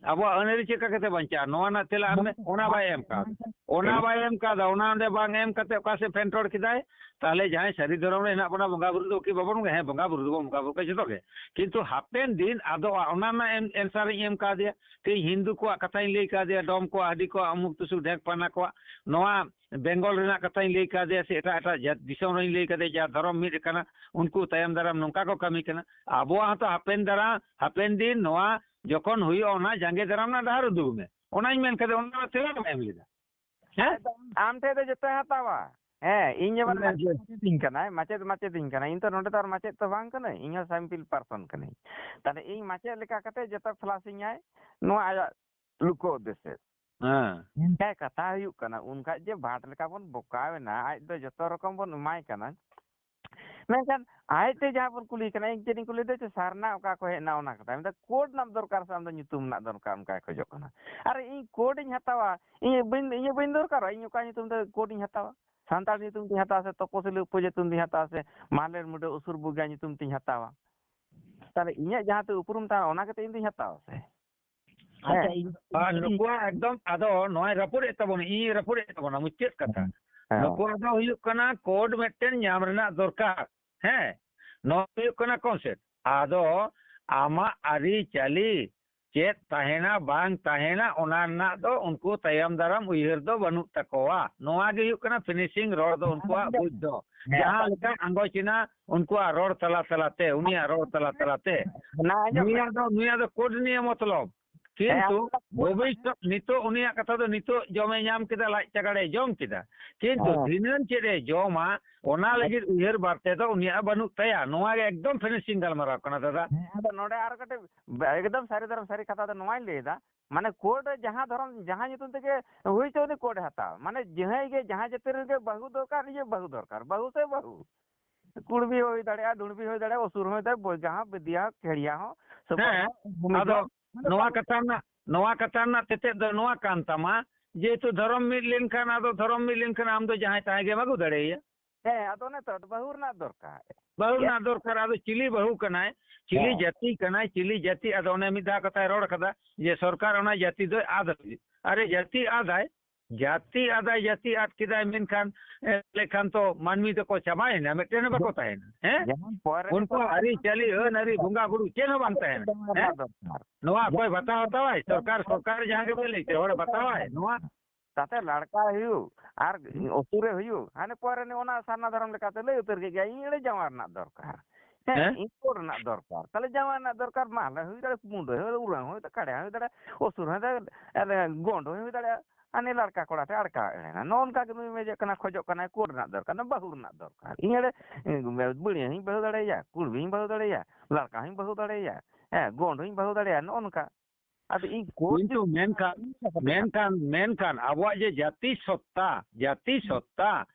ᱟᱵᱚᱣᱟᱜ ᱟᱹᱱ ᱟᱹᱨᱤ ᱪᱮᱫ ᱞᱮᱠᱟ ᱠᱟᱛᱮ ᱵᱟᱧᱪᱟᱜᱼᱟ? ᱱᱚᱣᱟ ᱨᱮᱱᱟᱜ ᱛᱮᱞᱟ ᱮᱢ ᱢᱮ᱾ ᱚᱱᱟ ᱵᱟᱭ ᱮᱢ ᱠᱟᱣᱫᱟ᱾ ᱚᱱᱟ ᱵᱟᱭ ᱮᱢ ᱠᱟᱣᱫᱟ᱾ ᱚᱱᱟ ᱚᱸᱰᱮ ᱵᱟᱝ ᱮᱢ ᱠᱟᱛᱮ ᱚᱠᱟ ᱥᱮᱫ ᱯᱷᱮᱱᱴᱚᱲ ᱠᱮᱫᱟᱭ? ᱛᱟᱦᱚᱞᱮ ᱡᱟᱦᱟᱸᱭ ᱥᱟᱹᱨᱤ ᱫᱷᱚᱨᱚᱢ ᱨᱮ ᱦᱮᱱᱟᱜ ᱵᱚᱱᱟ, ᱵᱚᱸᱜᱟ ᱵᱩᱨᱩ ᱫᱚ ᱠᱤ ᱵᱟᱵᱚᱱ ᱵᱚᱸᱜᱟᱭᱟ? ᱦᱮᱸ, ᱵᱚᱸᱜᱟ ᱵᱩᱨᱩ ᱫᱚᱵᱚᱱ ᱵᱚᱸᱜᱟ ᱵᱩᱨᱩ ᱠᱚᱣᱟ ᱡᱚᱛᱚ ᱜᱮ᱾ ᱠᱤᱱᱛᱩ ᱦᱟᱯᱮᱱ ᱫᱤᱱ ᱟᱫᱚ ᱚᱱᱟ ᱨᱮᱱᱟᱜ ᱮᱢ-, answer ᱤᱧ ᱮᱢ ᱠᱟᱣᱫᱮᱭᱟ᱾ ᱛᱮᱦᱮᱧ ᱦᱤᱱᱫᱩ ᱠᱚᱣᱟᱜ ᱠᱟᱛᱷᱟᱧ ᱞᱟᱹᱭ ᱠᱟᱣᱫᱮᱭᱟ, ᱰᱚᱢ ᱠᱚᱣᱟᱜ, ᱦᱟᱹᱰᱤ ᱠᱚᱣᱟᱜ, ᱚᱢᱩᱠ ᱛᱩᱥᱩᱠ ᱰᱷᱮᱠ ᱯᱟᱱᱟ ᱠᱚᱣᱟᱜ, ᱱᱚᱣᱟ ᱵᱮᱝᱜᱚᱞ ᱨᱮᱱᱟᱜ ᱠᱟᱛᱷᱟᱧ ᱞᱟᱹᱭ ᱠᱟᱣᱫᱮᱭᱟ, ᱥᱮ ᱮᱴᱟᱜ ᱮᱴᱟᱜ ᱡᱟᱹᱛ ᱫᱤᱥᱚᱢ ᱨᱮᱧ ᱞᱟᱹᱭ ᱠᱟᱫᱮᱭᱟ, ᱡᱟ ᱫᱷᱚᱨᱚᱢ ᱢᱤᱫ ᱟᱠᱟᱱᱟ, ᱩᱱᱠᱩ ᱛᱟᱭᱚᱢ ᱫᱟᱨᱟᱢ ᱱᱚᱝᱠᱟ ᱠᱚ ᱠᱟᱹᱢᱤ ᱠᱟᱱᱟ᱾ ᱟᱵᱚᱣᱟᱜ ᱦᱚᱸᱛᱚ ᱦᱟᱯᱮᱱ ᱫᱟᱨᱟᱢ, ᱦᱟᱯᱮᱱ ᱫᱤᱱ ᱱᱚᱣᱟ ᱡᱚᱠᱷᱚᱱ ᱦᱩᱭᱩᱜᱼᱟ, ᱚᱱᱟ ᱡᱟᱸᱜᱮ ᱫᱟᱨᱟᱢ ᱨᱮᱱᱟᱜ ᱰᱟᱦᱟᱨ ᱩᱫᱩᱜ ᱢᱮ᱾ ᱚᱱᱟᱧ ᱢᱮᱱ ᱠᱟᱫᱟ, ᱚᱱᱟ ᱛᱮᱞᱟ ᱵᱟᱭ ᱮᱢ ᱞᱮᱫᱟ᱾ ᱦᱮᱸ? ᱟᱢ ᱴᱷᱮᱱ ᱫᱚ ᱡᱚᱛᱚᱭ ᱦᱟᱛᱟᱣᱟ᱾ ᱦᱮᱸ, ᱤᱧ ᱡᱮᱢᱚᱱ ᱦᱮᱸ, ᱢᱟᱪᱮᱫ ᱦᱮᱸ᱾ ᱢᱟᱪᱮᱫ ᱤᱧ ᱠᱟᱱᱟᱭ, ᱢᱟᱪᱮᱫ ᱢᱟᱪᱮᱫ ᱤᱧ ᱠᱟᱱᱟᱭ, ᱤᱧ ᱛᱚ ᱱᱚᱰᱮ ᱫᱚ ᱟᱨ ᱢᱟᱪᱮᱫ ᱛᱚ ᱵᱟᱝ ᱠᱟᱹᱱᱟᱹᱧ, ᱤᱧ ᱦᱚᱸ sample person ᱠᱟᱹᱱᱟᱹᱧ᱾ ᱛᱟᱦᱞᱮ ᱤᱧ ᱢᱟᱪᱮᱫ ᱞᱮᱠᱟ ᱠᱟᱛᱮ ᱡᱚᱛᱚ ᱯᱷᱞᱟᱥᱤᱝ ᱟᱭ, ᱱᱚᱣᱟ ᱟᱭᱟᱜ ᱞᱩᱠᱚ ᱩᱫᱽᱫᱮᱥᱮ᱾ ᱦᱮᱸ᱾ ᱢᱮᱱᱠᱷᱟᱱ ᱠᱟᱛᱷᱟ ᱦᱩᱭᱩᱜ ᱠᱟᱱᱟ, ᱩᱱᱠᱷᱟᱡ ᱡᱮ ᱵᱷᱟᱴ ᱞᱮᱠᱟ ᱵᱚᱱ ᱵᱚᱠᱟᱣᱮᱱᱟ, ᱟᱡ ᱫᱚ ᱡᱚᱛᱚ ᱨᱚᱠᱚᱢ ᱵᱚᱱ ᱮᱢᱟᱭ ᱠᱟᱱᱟ, ᱢᱮᱱᱠᱷᱟᱱ ᱟᱡᱛᱮ ᱡᱟᱦᱟᱸ ᱵᱚᱱ ᱠᱩᱞᱤ ᱠᱟᱱᱟ, ᱤᱧ ᱪᱮᱫ ᱤᱧ ᱠᱩᱞᱤᱭᱮᱫᱟ ᱡᱮ ᱥᱟᱨᱱᱟ ᱚᱠᱟ ᱠᱷᱚᱱ ᱦᱮᱡ ᱮᱱᱟ, ᱚᱱᱟ ᱠᱟᱛᱷᱟ᱾ ᱢᱮᱱᱫᱟ ᱠᱳᱰ ᱨᱮᱱᱟᱜ ᱫᱚᱨᱠᱟᱨ ᱥᱮ ᱟᱢ ᱫᱚ ᱧᱩᱛᱩᱢ ᱨᱮᱱᱟᱜ ᱫᱚᱨᱠᱟᱨ, ᱚᱱᱠᱟᱭ ᱠᱷᱚᱡᱚᱜ ᱠᱟᱱᱟ᱾ ᱟᱨ ᱤᱧ ᱠᱳᱰ ᱤᱧ ᱦᱟᱛᱟᱣᱟ, ᱤᱧ ᱵᱟᱹᱧ, ᱤᱧ ᱵᱟᱹᱧ ᱫᱚᱨᱠᱟᱨᱚᱜᱼᱟ, ᱤᱧ ᱚᱠᱟ ᱧᱩᱛᱩᱢ ᱛᱮ ᱠᱳᱰ ᱤᱧ ᱦᱟᱛᱟᱣᱟ? ᱥᱟᱱᱛᱟᱲ ᱧᱩᱛᱩᱢ ᱛᱤᱧ ᱦᱟᱛᱟᱣᱟ ᱥᱮ ᱛᱚᱯᱚᱥᱤᱞᱤ ᱩᱯᱚᱡᱟᱹᱛᱤ ᱧᱩᱛᱩᱢ ᱛᱤᱧ ᱦᱟᱛᱟᱣᱟ ᱥᱮ ᱢᱟᱦᱞᱮ ᱢᱩᱰᱟᱹ ᱩᱥᱩᱨ ᱵᱩᱜᱟ ᱧᱩᱛᱩᱢ ᱛᱤᱧ ᱦᱟᱛᱟᱣᱟ? ᱛᱟᱦᱞᱮ ᱤᱧᱟᱹᱜ ᱡᱟᱦᱟᱸ ᱛᱮ ᱩᱯᱨᱩᱢ ᱛᱟᱦᱮᱱᱟ, ᱚᱱᱟ ᱠᱟᱛᱮ ᱤᱧ ᱫᱩᱧ ᱦᱟᱛᱟᱣᱟ ᱥᱮ? ᱟᱪᱪᱷᱟ, ᱦᱮᱸ᱾ ᱤᱧ ᱟᱨ ᱱᱩᱠᱩᱣᱟᱜ ᱮᱠᱫᱚᱢ ᱟᱫᱚ ᱱᱚᱣᱟᱭ ᱨᱟᱹᱯᱩᱫ ᱮᱫ ᱛᱟᱵᱚᱱᱟ, ᱤᱧ ᱨᱟᱹᱯᱩᱫ ᱮᱫ ᱛᱟᱵᱚᱱᱟ, ᱢᱩᱪᱟᱹᱫ ᱠᱟᱛᱷᱟ᱾ ᱦᱮᱸ᱾ ᱱᱩᱠᱩᱣᱟᱜ ᱫᱚ ᱦᱩᱭᱩᱜ ᱠᱟᱱᱟ ᱠᱳᱰ ᱢᱤᱫᱴᱮᱱ ᱧᱟᱢ ᱨᱮᱱᱟᱜ ᱫᱚᱨᱠᱟᱨ᱾ ᱦᱮᱸ, ᱱᱚᱣᱟ ᱦᱩᱭᱩᱜ ᱠᱟᱱᱟ concept᱾ ᱟᱫᱚ ᱟᱢᱟᱜ ᱟᱹᱨᱤᱪᱟᱹᱞᱤ ᱪᱮᱫ ᱛᱟᱦᱮᱱᱟ ᱵᱟᱝ ᱛᱟᱦᱮᱱᱟ, ᱚᱱᱟ ᱨᱮᱱᱟᱜ ᱫᱚ ᱩᱱᱠᱩ ᱛᱟᱭᱚᱢ ᱫᱟᱨᱟᱢ ᱩᱭᱦᱟᱹᱨ ᱫᱚ ᱵᱟᱹᱱᱩᱜ ᱛᱟᱠᱚᱣᱟ᱾ ᱱᱚᱣᱟ ᱜᱮ ᱦᱩᱭᱩᱜ ᱠᱟᱱᱟ finishing ᱨᱚᱲ ᱫᱚ ᱩᱱᱠᱩᱣᱟᱜ ᱵᱩᱡᱽ ᱫᱚ᱾ ᱦᱮᱸ᱾ ᱡᱟᱦᱟᱸ ᱞᱮᱠᱟ ᱟᱸᱜᱚᱪ ᱮᱱᱟ ᱩᱱᱠᱩᱣᱟᱜ ᱨᱚᱲ ᱛᱟᱞᱟ ᱛᱟᱞᱟᱛᱮ, ᱩᱱᱤᱭᱟᱜ ᱨᱚᱲ ᱛᱟᱞᱟ ᱛᱟᱞᱟᱛᱮ᱾ ᱚᱱᱟ ᱟᱸᱡᱚᱢ ᱢᱮ᱾ ᱱᱩᱭᱟᱜ ᱫᱚ, ᱱᱩᱭᱟᱜ ᱫᱚ ᱠᱳᱰ ᱱᱤᱭᱮ ᱢᱚᱛᱞᱚᱵ᱾ ᱠᱤᱱᱛᱩ ᱦᱮᱸ, ᱟᱸᱡᱚᱢ ᱢᱮ᱾ ᱵᱷᱚᱵᱤᱥᱥᱚᱛ, ᱱᱤᱛᱚᱜ ᱩᱱᱤᱭᱟᱜ ᱠᱟᱛᱷᱟ ᱫᱚ ᱱᱤᱛᱚᱜ ᱡᱚᱢᱮ ᱧᱟᱢ ᱠᱮᱫᱟ, ᱞᱟᱡ ᱪᱟᱜᱟᱲᱮ ᱡᱚᱢ ᱠᱮᱫᱟ, ᱠᱤᱱᱛᱩ ᱦᱮᱸ᱾ ᱫᱷᱤᱱᱟᱹᱱ ᱪᱮᱫ ᱮ ᱡᱚᱢᱟ, ᱚᱱᱟ ᱞᱟᱹᱜᱤᱫ ᱩᱭᱦᱟᱹᱨ ᱵᱟᱨᱛᱮ ᱫᱚ ᱩᱱᱤᱭᱟᱜ ᱵᱟᱹᱱᱩᱜ ᱛᱟᱭᱟ᱾ ᱱᱚᱣᱟ ᱜᱮ ᱮᱠᱫᱚᱢ finishing ᱜᱟᱞᱢᱟᱨᱟᱣ ᱠᱟᱱᱟ, ᱫᱟᱫᱟ᱾ ᱦᱮᱸ, ᱟᱫᱚ ᱱᱚᱰᱮ ᱟᱨ ᱠᱟᱹᱴᱤᱡ ᱮᱠᱫᱚᱢ ᱥᱟᱹᱨᱤ ᱫᱷᱚᱨᱚᱢ ᱥᱟᱹᱨᱤ ᱠᱟᱛᱷᱟ ᱫᱚ ᱱᱚᱣᱟᱧ ᱞᱟᱹᱭᱫᱟ, ᱢᱟᱱᱮ ᱠᱳᱰ ᱨᱮ ᱡᱟᱦᱟᱸ ᱫᱷᱚᱨᱚᱢ, ᱡᱟᱦᱟᱸ ᱧᱩᱛᱩᱢ ᱛᱮᱜᱮ ᱦᱩᱭ ᱦᱚᱪᱚ, ᱩᱱᱤ ᱠᱳᱰ ᱮ ᱦᱟᱛᱟᱣᱟ᱾ ᱢᱟᱱᱮ ᱡᱟᱦᱟᱸᱭ ᱜᱮ, ᱡᱟᱦᱟᱸ ᱡᱟᱹᱛᱤ ᱨᱮᱱ ᱜᱮ ᱵᱟᱹᱦᱩ ᱫᱚᱨᱠᱟᱨ, ᱤᱭᱟᱹ ᱵᱟᱹᱦᱩ ᱫᱚᱨᱠᱟᱨ, ᱵᱟᱹᱦᱩ ᱥᱮ ᱵᱟᱹᱦᱩ, ᱠᱩᱲᱵᱤ ᱦᱩᱭ ᱫᱟᱲᱮᱭᱟᱜᱼᱟ, ᱰᱩᱲᱵᱤ ᱦᱩᱭ ᱫᱟᱲᱮᱭᱟᱜᱼᱟ, ᱚᱥᱩᱨ ᱦᱩᱭ ᱫᱟᱲᱮᱭᱟᱜᱼᱟ, ᱵᱚᱡᱜᱟ ᱦᱚᱸ, ᱵᱮᱫᱤᱭᱟ ᱦᱚᱸ, ᱠᱷᱮᱲᱤᱭᱟ ᱦᱚᱸ, ᱥᱩᱯᱟᱨ ᱦᱮᱸ, ᱦᱚᱸ, ᱵᱷᱩᱢᱤᱡ ᱟᱫᱚ ᱦᱚᱸ, ᱢᱟᱱᱮ ᱱᱚᱣᱟ ᱠᱟᱛᱷᱟ ᱨᱮᱱᱟᱜ, ᱱᱚᱣᱟ ᱠᱟᱛᱷᱟ ᱨᱮᱱᱟᱜ ᱛᱮᱛᱮᱫ ᱫᱚ ᱱᱚᱣᱟ ᱠᱟᱱ ᱛᱟᱢᱟ, ᱡᱮᱦᱮᱛᱩ ᱫᱷᱚᱨᱚᱢ ᱢᱤᱫ ᱞᱮᱱᱠᱷᱟᱱ, ᱟᱫᱚ ᱫᱷᱚᱨᱚᱢ ᱢᱤᱫ ᱞᱮᱱᱠᱷᱟᱱ ᱟᱢ ᱫᱚ ᱡᱟᱦᱟᱸᱭ ᱛᱟᱦᱮᱸ ᱜᱮᱢ ᱟᱹᱜᱩ ᱫᱟᱲᱮᱭᱟᱭᱟ᱾ ᱦᱮᱸ, ᱟᱫᱚ ᱚᱱᱮ ᱛᱚ, ᱟᱫᱚ ᱵᱟᱹᱦᱩ ᱨᱮᱱᱟᱜ ᱫᱚᱨᱠᱟᱨ᱾ ᱵᱟᱹᱦᱩ ᱨᱮᱱᱟᱜ ᱫᱚᱨᱠᱟᱨ, ᱟᱫᱚ ᱪᱤᱞᱤ ᱵᱟᱹᱦᱩ ᱠᱟᱱᱟᱭ, ᱪᱤᱞᱤ ᱦᱮᱸ᱾ ᱡᱟᱹᱛᱤ ᱠᱟᱱᱟᱭ, ᱪᱤᱞᱤ ᱡᱟᱹᱛᱤ? ᱟᱫᱚ ᱚᱱᱮ ᱢᱤᱫ ᱫᱷᱟᱣ ᱠᱟᱛᱷᱟᱭ ᱨᱚᱲ ᱠᱟᱫᱟ ᱡᱮ ᱥᱚᱨᱠᱟᱨ ᱚᱱᱟ ᱡᱟᱹᱛᱤ ᱫᱚᱭ ᱟᱫ ᱞᱟᱹᱜᱤᱫ᱾ ᱟᱨᱮ, ᱡᱟᱹᱛᱤ ᱟᱫᱟᱭ, ᱡᱟᱹᱛᱤ ᱟᱫᱟᱭ, ᱡᱟᱹᱛᱤ ᱟᱫ ᱠᱮᱫᱟᱭ, ᱢᱮᱱᱠᱷᱟᱱ, ᱮ, ᱞᱮᱠᱷᱟᱱ ᱛᱚ ᱢᱟᱹᱱᱢᱤ ᱫᱚᱠᱚ ᱪᱟᱵᱟᱭᱮᱱᱟ, ᱢᱤᱫᱴᱮᱱ ᱦᱚᱸ ᱵᱟᱠᱚ ᱛᱟᱦᱮᱱᱟ, ᱦᱮᱸ? ᱡᱮᱢᱚᱱ ᱯᱚᱨᱮ ᱩᱱᱠᱩᱣᱟᱜ ᱨᱮᱠᱚ ᱟᱹᱨᱤᱪᱟᱹᱞᱤ, ᱟᱹᱱ ᱟᱹᱨᱤ, ᱵᱚᱸᱜᱟ ᱵᱩᱨᱩ ᱪᱮᱫ ᱦᱚᱸ ᱵᱟᱝ ᱛᱟᱦᱮᱱᱟ, ᱦᱮᱸ? ᱫᱚᱨᱠᱟᱨ᱾ ᱱᱚᱣᱟ ᱚᱠᱚᱭ ᱵᱟᱛᱟᱣ ᱦᱟᱛᱟᱣᱟᱭ? ᱥᱚᱨᱠᱟᱨ, ᱥᱚᱨᱠᱟᱨ ᱡᱟᱦᱟᱸ ᱜᱮ ᱵᱮᱱ ᱞᱟᱹᱭ ᱠᱮᱫ, ᱦᱚᱲ ᱵᱟᱛᱟᱣᱟᱭ ᱱᱚᱣᱟ? ᱛᱟᱛᱮ ᱞᱟᱲᱠᱟ ᱦᱩᱭᱩᱜ ᱟᱨ ᱦᱩᱸ᱾ ᱚᱥᱩᱨᱮ ᱦᱩᱭᱩᱜ, ᱦᱟᱱᱮ ᱯᱚᱨᱮ ᱱᱤ ᱚᱱᱟ ᱥᱟᱨᱱᱟ ᱫᱷᱚᱨᱚᱢ ᱞᱮᱠᱟᱛᱮ ᱞᱟᱹᱭ ᱩᱛᱟᱹᱨ ᱠᱮᱫ ᱜᱮᱭᱟ, ᱤᱧ ᱮᱲᱮ ᱡᱟᱶᱟᱭ ᱨᱮᱱᱟᱜ ᱫᱚᱨᱠᱟᱨ᱾ ᱦᱮᱸ, ᱦᱮᱸ? ᱤᱧ ᱠᱳᱰ ᱨᱮᱱᱟᱜ ᱫᱚᱨᱠᱟᱨ᱾ ᱛᱟᱦᱞᱮ ᱡᱟᱶᱟᱭ ᱨᱮᱱᱟᱜ ᱫᱚᱨᱠᱟᱨ, ᱢᱟᱦᱞᱮ ᱦᱩᱭ ᱫᱟᱲᱮᱭᱟᱜᱼᱟ, ᱢᱩᱰᱟᱹ ᱦᱩᱭ ᱫᱟᱲᱮᱭᱟᱜᱼᱟ, ᱩᱨᱟᱝ ᱦᱩᱭ ᱫᱟᱲᱮᱭᱟᱜᱼᱟ, ᱠᱟᱲᱭᱟ ᱦᱩᱭ ᱫᱟᱲᱮᱭᱟᱜᱼᱟ, ᱚᱥᱩᱨ ᱦᱩᱭ ᱫᱟᱲᱮᱭᱟᱜᱼᱟ, ᱟᱨ ᱜᱚᱸᱰ ᱦᱩᱭ ᱫᱟᱲᱮᱭᱟᱜᱼᱟ᱾ ᱟᱨ ᱱᱤ ᱞᱟᱲᱠᱟ ᱠᱚᱲᱟ ᱴᱷᱮᱱ ᱟᱲᱠᱟᱣ ᱮᱲᱮᱱᱟ᱾ ᱱᱚᱜᱼᱚ ᱱᱚᱝᱠᱟ ᱜᱮ ᱱᱩᱭ ᱢᱮᱡᱮᱜ ᱠᱟᱱᱟ, ᱠᱷᱚᱡᱚᱜ ᱠᱟᱱᱟᱭ ᱠᱳᱰ ᱨᱮᱱᱟᱜ ᱫᱚᱨᱠᱟᱨ, ᱵᱟᱹᱦᱩ ᱨᱮᱱᱟᱜ ᱫᱚᱨᱠᱟᱨ᱾ ᱤᱧ ᱮᱲᱮ, ᱮ, ᱵᱟᱹᱲᱤᱭᱟᱹ ᱦᱚᱸᱧ ᱵᱟᱹᱦᱩ ᱫᱟᱲᱮᱭᱟᱭᱟ, ᱠᱩᱲᱢᱤ ᱦᱚᱸᱧ ᱵᱟᱹᱦᱩ ᱫᱟᱲᱮᱭᱟᱭᱟ, ᱞᱟᱲᱠᱟ ᱦᱚᱸᱧ ᱵᱟᱹᱦᱩ ᱫᱟᱲᱮᱭᱟᱭᱟ, ᱦᱮᱸ, ᱜᱚᱸᱰ ᱦᱚᱸᱧ ᱵᱟᱹᱦᱩ ᱫᱟᱲᱮᱭᱟᱭᱟ, ᱱᱚᱜᱼᱚ ᱱᱚᱝᱠᱟ᱾ ᱟᱫᱚ ᱤᱧ ᱠᱳᱰ ᱠᱤᱱᱛᱩ ᱡᱩᱫᱤ ᱢᱮᱱᱠᱷᱟᱱ, ᱢᱮᱱᱠᱷᱟᱱ, ᱢᱮᱱᱠᱷᱟᱱ ᱟᱵᱚᱣᱟᱜ ᱡᱮ ᱡᱟᱹᱛᱤ ᱥᱚᱛᱛᱟ, ᱡᱟᱹᱛᱤ ᱥᱚᱛᱛᱟ,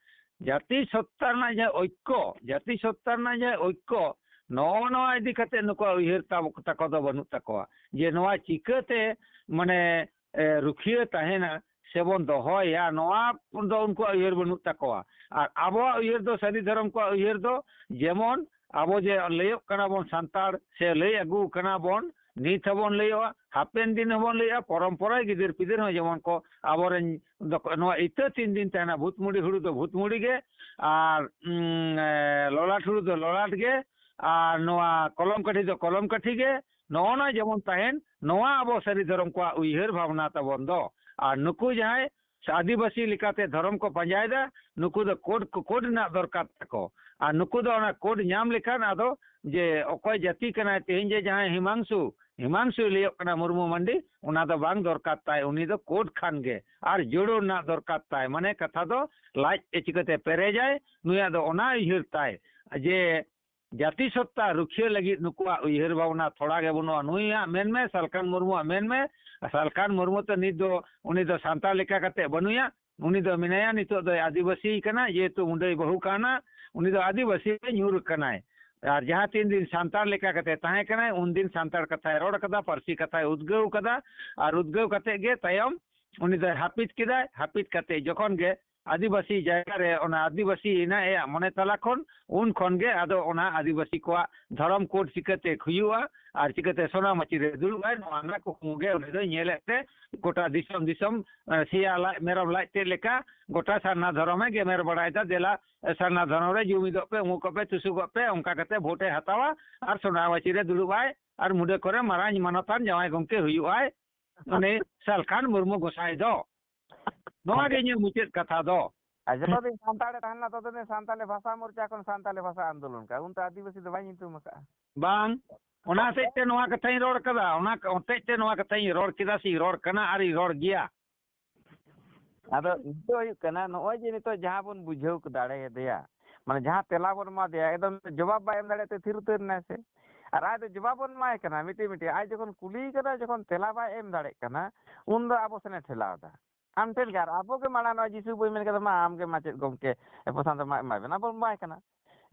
ᱡᱟᱹᱛᱤ ᱥᱚᱛᱛᱟ ᱨᱮᱱᱟᱜ ᱡᱟᱦᱟᱸ ᱳᱭᱠᱚ, ᱡᱟᱹᱛᱤ ᱥᱚᱛᱛᱟ ᱨᱮᱱᱟᱜ ᱡᱟᱦᱟᱸ ᱳᱭᱠᱚ, ᱱᱚᱜᱼᱚ ᱱᱚᱣᱟ ᱤᱫᱤ ᱠᱟᱛᱮ ᱱᱩᱠᱩᱣᱟᱜ ᱩᱭᱦᱟᱹᱨ ᱛᱟᱵᱚ, ᱛᱟᱠᱚ ᱫᱚ ᱵᱟᱹᱱᱩᱜ ᱛᱟᱠᱚᱣᱟ᱾ ᱡᱮ ᱱᱚᱣᱟ ᱪᱤᱠᱟᱹᱛᱮ, ᱢᱟᱱᱮ, ᱮ, ᱨᱩᱠᱷᱤᱭᱟᱹ ᱛᱟᱦᱮᱱᱟ ᱥᱮᱵᱚᱱ ᱫᱚᱦᱚᱭᱟ, ᱱᱚᱣᱟ ᱫᱚ ᱩᱱᱠᱩᱣᱟᱜ ᱩᱭᱦᱟᱹᱨ ᱵᱟᱹᱱᱩᱜ ᱛᱟᱠᱚᱣᱟ᱾ ᱟᱨ ᱟᱵᱚᱣᱟᱜ ᱩᱭᱦᱟᱹᱨ ᱫᱚ, ᱥᱟᱹᱨᱤ ᱫᱷᱚᱨᱚᱢ ᱠᱚᱣᱟᱜ ᱩᱭᱦᱟᱹᱨ ᱫᱚ, ᱡᱮᱢᱚᱱ ᱟᱵᱚ ᱡᱮ ᱞᱟᱹᱭᱚᱜ ᱠᱟᱱᱟ ᱵᱚᱱ ᱥᱟᱱᱛᱟᱲ, ᱥᱮ ᱞᱟᱹᱭ ᱟᱹᱜᱩ ᱠᱟᱱᱟ ᱵᱚᱱ, ᱱᱤᱛ ᱦᱚᱸᱵᱚᱱ ᱞᱟᱹᱭᱚᱜᱼᱟ, ᱦᱟᱯᱮᱱ ᱫᱤᱱ ᱦᱚᱸᱵᱚᱱ ᱞᱟᱹᱭᱚᱜᱼᱟ, ᱯᱚᱨᱚᱢᱯᱚᱨᱟ ᱜᱤᱫᱟᱹᱨ ᱯᱤᱫᱟᱹᱨ ᱦᱚᱸ ᱡᱮᱢᱚᱱ ᱠᱚ ᱟᱵᱚᱨᱮᱱ ᱫᱚᱠᱚ, ᱱᱚᱣᱟ ᱤᱛᱟᱹ ᱛᱤᱱ ᱫᱤᱱ ᱛᱟᱦᱮᱱᱟ, ᱵᱷᱩᱛᱢᱩᱲᱤ ᱦᱩᱲᱩ ᱫᱚ ᱵᱷᱩᱛᱢᱩᱲᱤ ᱜᱮ, ᱟᱨ, ᱩᱸ, ᱮ, ᱞᱚᱞᱟᱴ ᱦᱩᱲᱩ ᱫᱚ ᱞᱚᱞᱟᱴ ᱜᱮ, ᱟᱨ ᱱᱚᱣᱟ ᱠᱚᱞᱚᱢ ᱠᱟᱹᱴᱷᱤ ᱫᱚ ᱠᱚᱞᱚᱢ ᱠᱟᱹᱴᱷᱤ ᱜᱮ, ᱱᱚᱜᱼᱚ ᱱᱚᱣᱟ ᱡᱮᱢᱚᱱ ᱛᱟᱦᱮᱱ, ᱱᱚᱣᱟ ᱟᱵᱚ ᱥᱟᱹᱨᱤ ᱫᱷᱚᱨᱚᱢ ᱠᱚᱣᱟᱜ ᱩᱭᱦᱟᱹᱨ ᱵᱷᱟᱵᱽᱱᱟ ᱛᱟᱵᱚᱱ ᱫᱚ᱾ ᱟᱨ ᱱᱩᱠᱩ ᱡᱟᱦᱟᱸᱭ ᱥᱮ ᱟᱹᱫᱤᱵᱟᱹᱥᱤ ᱞᱮᱠᱟᱛᱮ ᱫᱷᱚᱨᱚᱢ ᱠᱚ ᱯᱟᱸᱡᱟᱭᱮᱫᱟ, ᱱᱩᱠᱩ ᱫᱚ ᱠᱳᱰ, ᱠᱳᱰ ᱨᱮᱱᱟᱜ ᱫᱚᱨᱠᱟᱨ ᱛᱟᱠᱚ᱾ ᱟᱨ ᱱᱩᱠᱩ ᱫᱚ ᱚᱱᱟ ᱠᱳᱰ ᱧᱟᱢ ᱞᱮᱠᱷᱟᱱ ᱟᱫᱚ ᱡᱮ ᱚᱠᱚᱭ ᱡᱟᱹᱛᱤ ᱠᱟᱱᱟᱭ, ᱛᱮᱦᱮᱧ ᱡᱮ ᱡᱟᱦᱟᱸᱭ ᱦᱤᱢᱟᱝᱥᱩ, ᱦᱤᱢᱟᱝᱥᱩᱭ ᱞᱟᱹᱭᱚᱜ ᱠᱟᱱᱟ ᱢᱩᱨᱢᱩ ᱢᱟᱱᱰᱤ, ᱚᱱᱟ ᱫᱚ ᱵᱟᱝ ᱫᱚᱨᱠᱟᱨ ᱛᱟᱭ, ᱩᱱᱤ ᱫᱚ ᱠᱳᱰ ᱠᱷᱟᱱ ᱜᱮ᱾ ᱟᱨ ᱡᱳᱲᱳ ᱨᱮᱱᱟᱜ ᱫᱚᱨᱠᱟᱨ ᱛᱟᱭ, ᱢᱟᱱᱮ ᱠᱟᱛᱷᱟ ᱫᱚ ᱞᱟᱡ ᱮ ᱪᱤᱠᱟᱹᱛᱮ ᱯᱮᱨᱮᱡᱟᱭ, ᱱᱩᱭᱟᱜ ᱫᱚ ᱚᱱᱟ ᱩᱭᱦᱟᱹᱨ ᱛᱟᱭ ᱡᱮ ᱡᱟᱹᱛᱤ ᱥᱚᱛᱛᱟ ᱨᱩᱠᱷᱤᱭᱟᱹ ᱞᱟᱹᱜᱤᱫ ᱱᱩᱠᱩᱣᱟᱜ ᱩᱭᱦᱟᱹᱨ ᱵᱷᱟᱵᱽᱱᱟ ᱛᱷᱚᱲᱟ ᱜᱮ ᱵᱟᱹᱱᱩᱜᱼᱟ᱾ ᱱᱩᱭᱟᱜ ᱢᱮᱱᱢᱮ, ᱥᱟᱞᱠᱷᱟᱱ ᱢᱩᱨᱢᱩᱣᱟᱜ ᱢᱮᱱᱢᱮ, ᱥᱟᱞᱠᱷᱟᱱ ᱢᱩᱨᱢᱩ ᱛᱚ ᱱᱤᱛ ᱫᱚ, ᱩᱱᱤ ᱫᱚ ᱥᱟᱱᱛᱟᱲ ᱞᱮᱠᱟ ᱠᱟᱛᱮ ᱵᱟᱹᱱᱩᱭᱟ, ᱩᱱᱤ ᱫᱚ ᱢᱮᱱᱟᱭᱟ ᱱᱤᱛᱚᱜ ᱫᱚᱭ ᱟᱹᱫᱤᱵᱟᱹᱥᱤ ᱠᱟᱱᱟ, ᱡᱮᱦᱮᱛᱩ ᱢᱩᱰᱟᱹᱭ ᱵᱟᱹᱦᱩ ᱠᱟᱱᱟ, ᱩᱱᱤ ᱫᱚ ᱟᱹᱫᱤᱵᱟᱹᱥᱤ ᱨᱮ ᱧᱩᱨ ᱠᱟᱱᱟᱭ᱾ ᱟᱨ ᱡᱟᱦᱟᱸ ᱛᱤᱱ ᱫᱤᱱ ᱥᱟᱱᱛᱟᱲ ᱞᱮᱠᱟ ᱠᱟᱛᱮ ᱛᱟᱦᱮᱸ ᱠᱟᱱᱟᱭ, ᱩᱱ ᱫᱤᱱ ᱥᱟᱱᱛᱟᱲ ᱠᱟᱛᱷᱟᱭ ᱨᱚᱲ ᱠᱟᱫᱟ, ᱯᱟᱹᱨᱥᱤ ᱠᱟᱛᱷᱟᱭ ᱩᱫᱽᱜᱟᱹᱣ ᱠᱟᱫᱟ, ᱟᱨ ᱩᱫᱽᱜᱟᱹᱣ ᱠᱟᱛᱮ ᱜᱮ ᱛᱟᱭᱚᱢ ᱩᱱᱤ ᱫᱚᱭ ᱦᱟᱹᱯᱤᱫ ᱠᱮᱫᱟᱭ᱾ ᱦᱟᱹᱯᱤᱫ ᱠᱟᱛᱮ ᱡᱚᱠᱷᱚᱱ ᱜᱮ ᱟᱹᱫᱤᱵᱟᱹᱥᱤ ᱡᱟᱭᱜᱟ ᱨᱮ ᱚᱱᱟ ᱟᱹᱫᱤᱵᱟᱹᱥᱤ ᱮᱱᱟ ᱮᱭᱟᱜ ᱢᱚᱱᱮ ᱛᱟᱞᱟ ᱠᱷᱚᱱ, ᱩᱱ ᱠᱷᱚᱱ ᱜᱮ ᱟᱫᱚ ᱚᱱᱟ ᱟᱹᱫᱤᱵᱟᱹᱥᱤ ᱠᱚᱣᱟᱜ ᱫᱷᱚᱨᱚᱢ ᱠᱳᱰ ᱪᱤᱠᱟᱹᱛᱮ ᱦᱩᱭᱩᱜᱼᱟ ᱟᱨ ᱪᱤᱠᱟᱹᱛᱮ ᱥᱚᱱᱟᱢᱟᱹᱪᱤ ᱨᱮ ᱫᱩᱲᱩᱵᱼᱟᱭ, ᱱᱚᱣᱟ ᱨᱮᱱᱟᱜ ᱠᱩᱠᱢᱩ ᱜᱮ ᱩᱱᱤ ᱫᱚᱭ ᱧᱮᱞᱮᱫ ᱛᱮ ᱜᱚᱴᱟ ᱫᱤᱥᱚᱢ ᱫᱤᱥᱚᱢ, ᱮ, ᱥᱮᱭᱟ ᱞᱟᱡ ᱢᱮᱨᱚᱢ ᱞᱟᱡ ᱛᱮᱫ ᱞᱮᱠᱟ ᱜᱚᱴᱟ ᱥᱟᱨᱱᱟ ᱫᱷᱚᱨᱚᱢᱮ ᱜᱮᱢᱮᱨ ᱵᱟᱲᱟᱭᱮᱫᱟ, ᱫᱮᱞᱟ, ᱮ, ᱥᱟᱨᱱᱟ ᱫᱷᱚᱨᱚᱢ ᱨᱮ ᱡᱩᱢᱤᱫᱚᱜ ᱯᱮ, ᱩᱢᱩᱜᱚᱜ ᱯᱮ, ᱛᱩᱥᱩᱜᱚᱜ ᱯᱮ, ᱚᱱᱠᱟ ᱠᱟᱛᱮ ᱵᱷᱳᱴᱮ ᱦᱟᱛᱟᱣᱟ ᱟᱨ ᱥᱚᱱᱟᱢᱟᱹᱪᱤ ᱨᱮ ᱫᱩᱲᱩᱵᱼᱟᱭ ᱟᱨ ᱢᱩᱰᱟᱹ ᱠᱚᱨᱮ ᱢᱟᱨᱟᱝ ᱢᱟᱱᱚᱛᱟᱱ ᱡᱟᱶᱟᱭ ᱜᱚᱢᱠᱮ ᱦᱩᱭᱩᱜᱼᱟᱭ᱾ ᱩᱱᱤ ᱥᱟᱞᱠᱷᱟᱱ ᱢᱩᱨᱢᱩ ᱜᱚᱸᱥᱟᱭ ᱫᱚ᱾ ᱱᱚᱣᱟ ᱜᱮ ᱤᱧᱟᱹᱜ ᱢᱩᱪᱟᱹᱫ ᱠᱟᱛᱷᱟ ᱫᱚ᱾ ᱟᱨ ᱡᱚᱛᱚ ᱫᱤᱱ ᱥᱟᱱᱛᱟᱲᱮ ᱛᱟᱦᱮᱸ ᱞᱮᱱᱟ, ᱛᱚᱛᱚ ᱫᱤᱱ ᱥᱟᱱᱛᱟᱞᱤ ᱵᱷᱟᱥᱟ ᱢᱳᱨᱪᱟ ᱠᱷᱚᱱ ᱥᱟᱱᱛᱟᱞᱤ ᱵᱷᱟᱥᱟ ᱟᱱᱫᱳᱞᱚᱱ ᱠᱟᱜᱼᱟ᱾ ᱩᱱ ᱛᱚ ᱟᱹᱫᱤᱵᱟᱹᱥᱤ ᱫᱚ ᱵᱟᱭ ᱧᱩᱛᱩᱢ ᱟᱠᱟᱫᱼᱟ᱾ ᱵᱟᱝ, ᱚᱱᱟ ᱦᱚᱛᱮᱡ ᱛᱮ ᱱᱚᱣᱟ ᱠᱟᱛᱷᱟᱧ ᱨᱚᱲ ᱠᱟᱫᱟ, ᱚᱱᱟ ᱦᱚᱛᱮᱡ ᱛᱮ ᱱᱚᱣᱟ ᱠᱟᱛᱷᱟᱧ ᱨᱚᱲ ᱠᱮᱫᱟ ᱥᱮᱧ ᱨᱚᱲ ᱠᱟᱱᱟ ᱟᱨᱤᱧ ᱨᱚᱲ ᱜᱮᱭᱟ᱾ ᱟᱫᱚ ᱱᱤᱛᱚᱜ ᱦᱩᱭᱩᱜ ᱠᱟᱱᱟ, ᱱᱚᱜᱼᱚᱭ ᱡᱮ ᱱᱤᱛᱚᱜ ᱡᱟᱦᱟᱸ ᱵᱚᱱ ᱵᱩᱡᱷᱟᱹᱣ ᱫᱟᱲᱮᱭᱟᱫᱮᱭᱟ, ᱢᱟᱱᱮ ᱡᱟᱦᱟᱸ ᱛᱮᱞᱟ ᱵᱚᱱ ᱮᱢᱟ ᱫᱮᱭᱟ, ᱮᱠᱫᱚᱢ ᱡᱚᱵᱟᱵ ᱵᱟᱭ ᱮᱢ ᱫᱟᱲᱮᱭᱟᱜ ᱛᱮ ᱛᱷᱤᱨ ᱩᱛᱟᱹᱨ ᱮᱱᱟᱭ ᱥᱮ᱾ ᱟᱨ ᱟᱡ ᱫᱚ ᱡᱚᱵᱟᱵ ᱵᱚᱱ ᱮᱢᱟᱭ ᱠᱟᱱᱟ ᱢᱤᱫᱴᱤᱡ ᱢᱤᱫᱴᱤᱡ, ᱟᱡ ᱡᱚᱠᱷᱚᱱ ᱠᱩᱞᱤᱭᱮ ᱠᱟᱱᱟ, ᱡᱚᱠᱷᱚᱱ ᱛᱮᱞᱟ ᱵᱟᱭ ᱮᱢ ᱫᱟᱲᱮᱭᱟᱜ ᱠᱟᱱᱟ, ᱩᱱ ᱫᱚ ᱟᱵᱚ ᱥᱮᱱᱮ ᱴᱷᱮᱞᱟᱣ ᱮᱫᱟ᱾ ᱟᱢ ᱴᱷᱮᱱ ᱜᱮ, ᱟᱨ ᱟᱵᱚ ᱜᱮ ᱢᱟᱲᱟᱝ ᱱᱚᱣᱟ ᱡᱤᱥᱩ ᱵᱚᱭ ᱢᱮᱱ ᱠᱟᱫᱟ, "ᱢᱟ ᱟᱢ ᱜᱮ ᱢᱟᱪᱮᱫ ᱜᱚᱢᱠᱮ, ᱮ, ᱯᱨᱚᱥᱟᱱᱛᱚ ᱢᱟ ᱮᱢᱟᱭ ᱵᱮᱱ", ᱟᱵᱚ ᱮᱢᱟᱭ ᱠᱟᱱᱟ᱾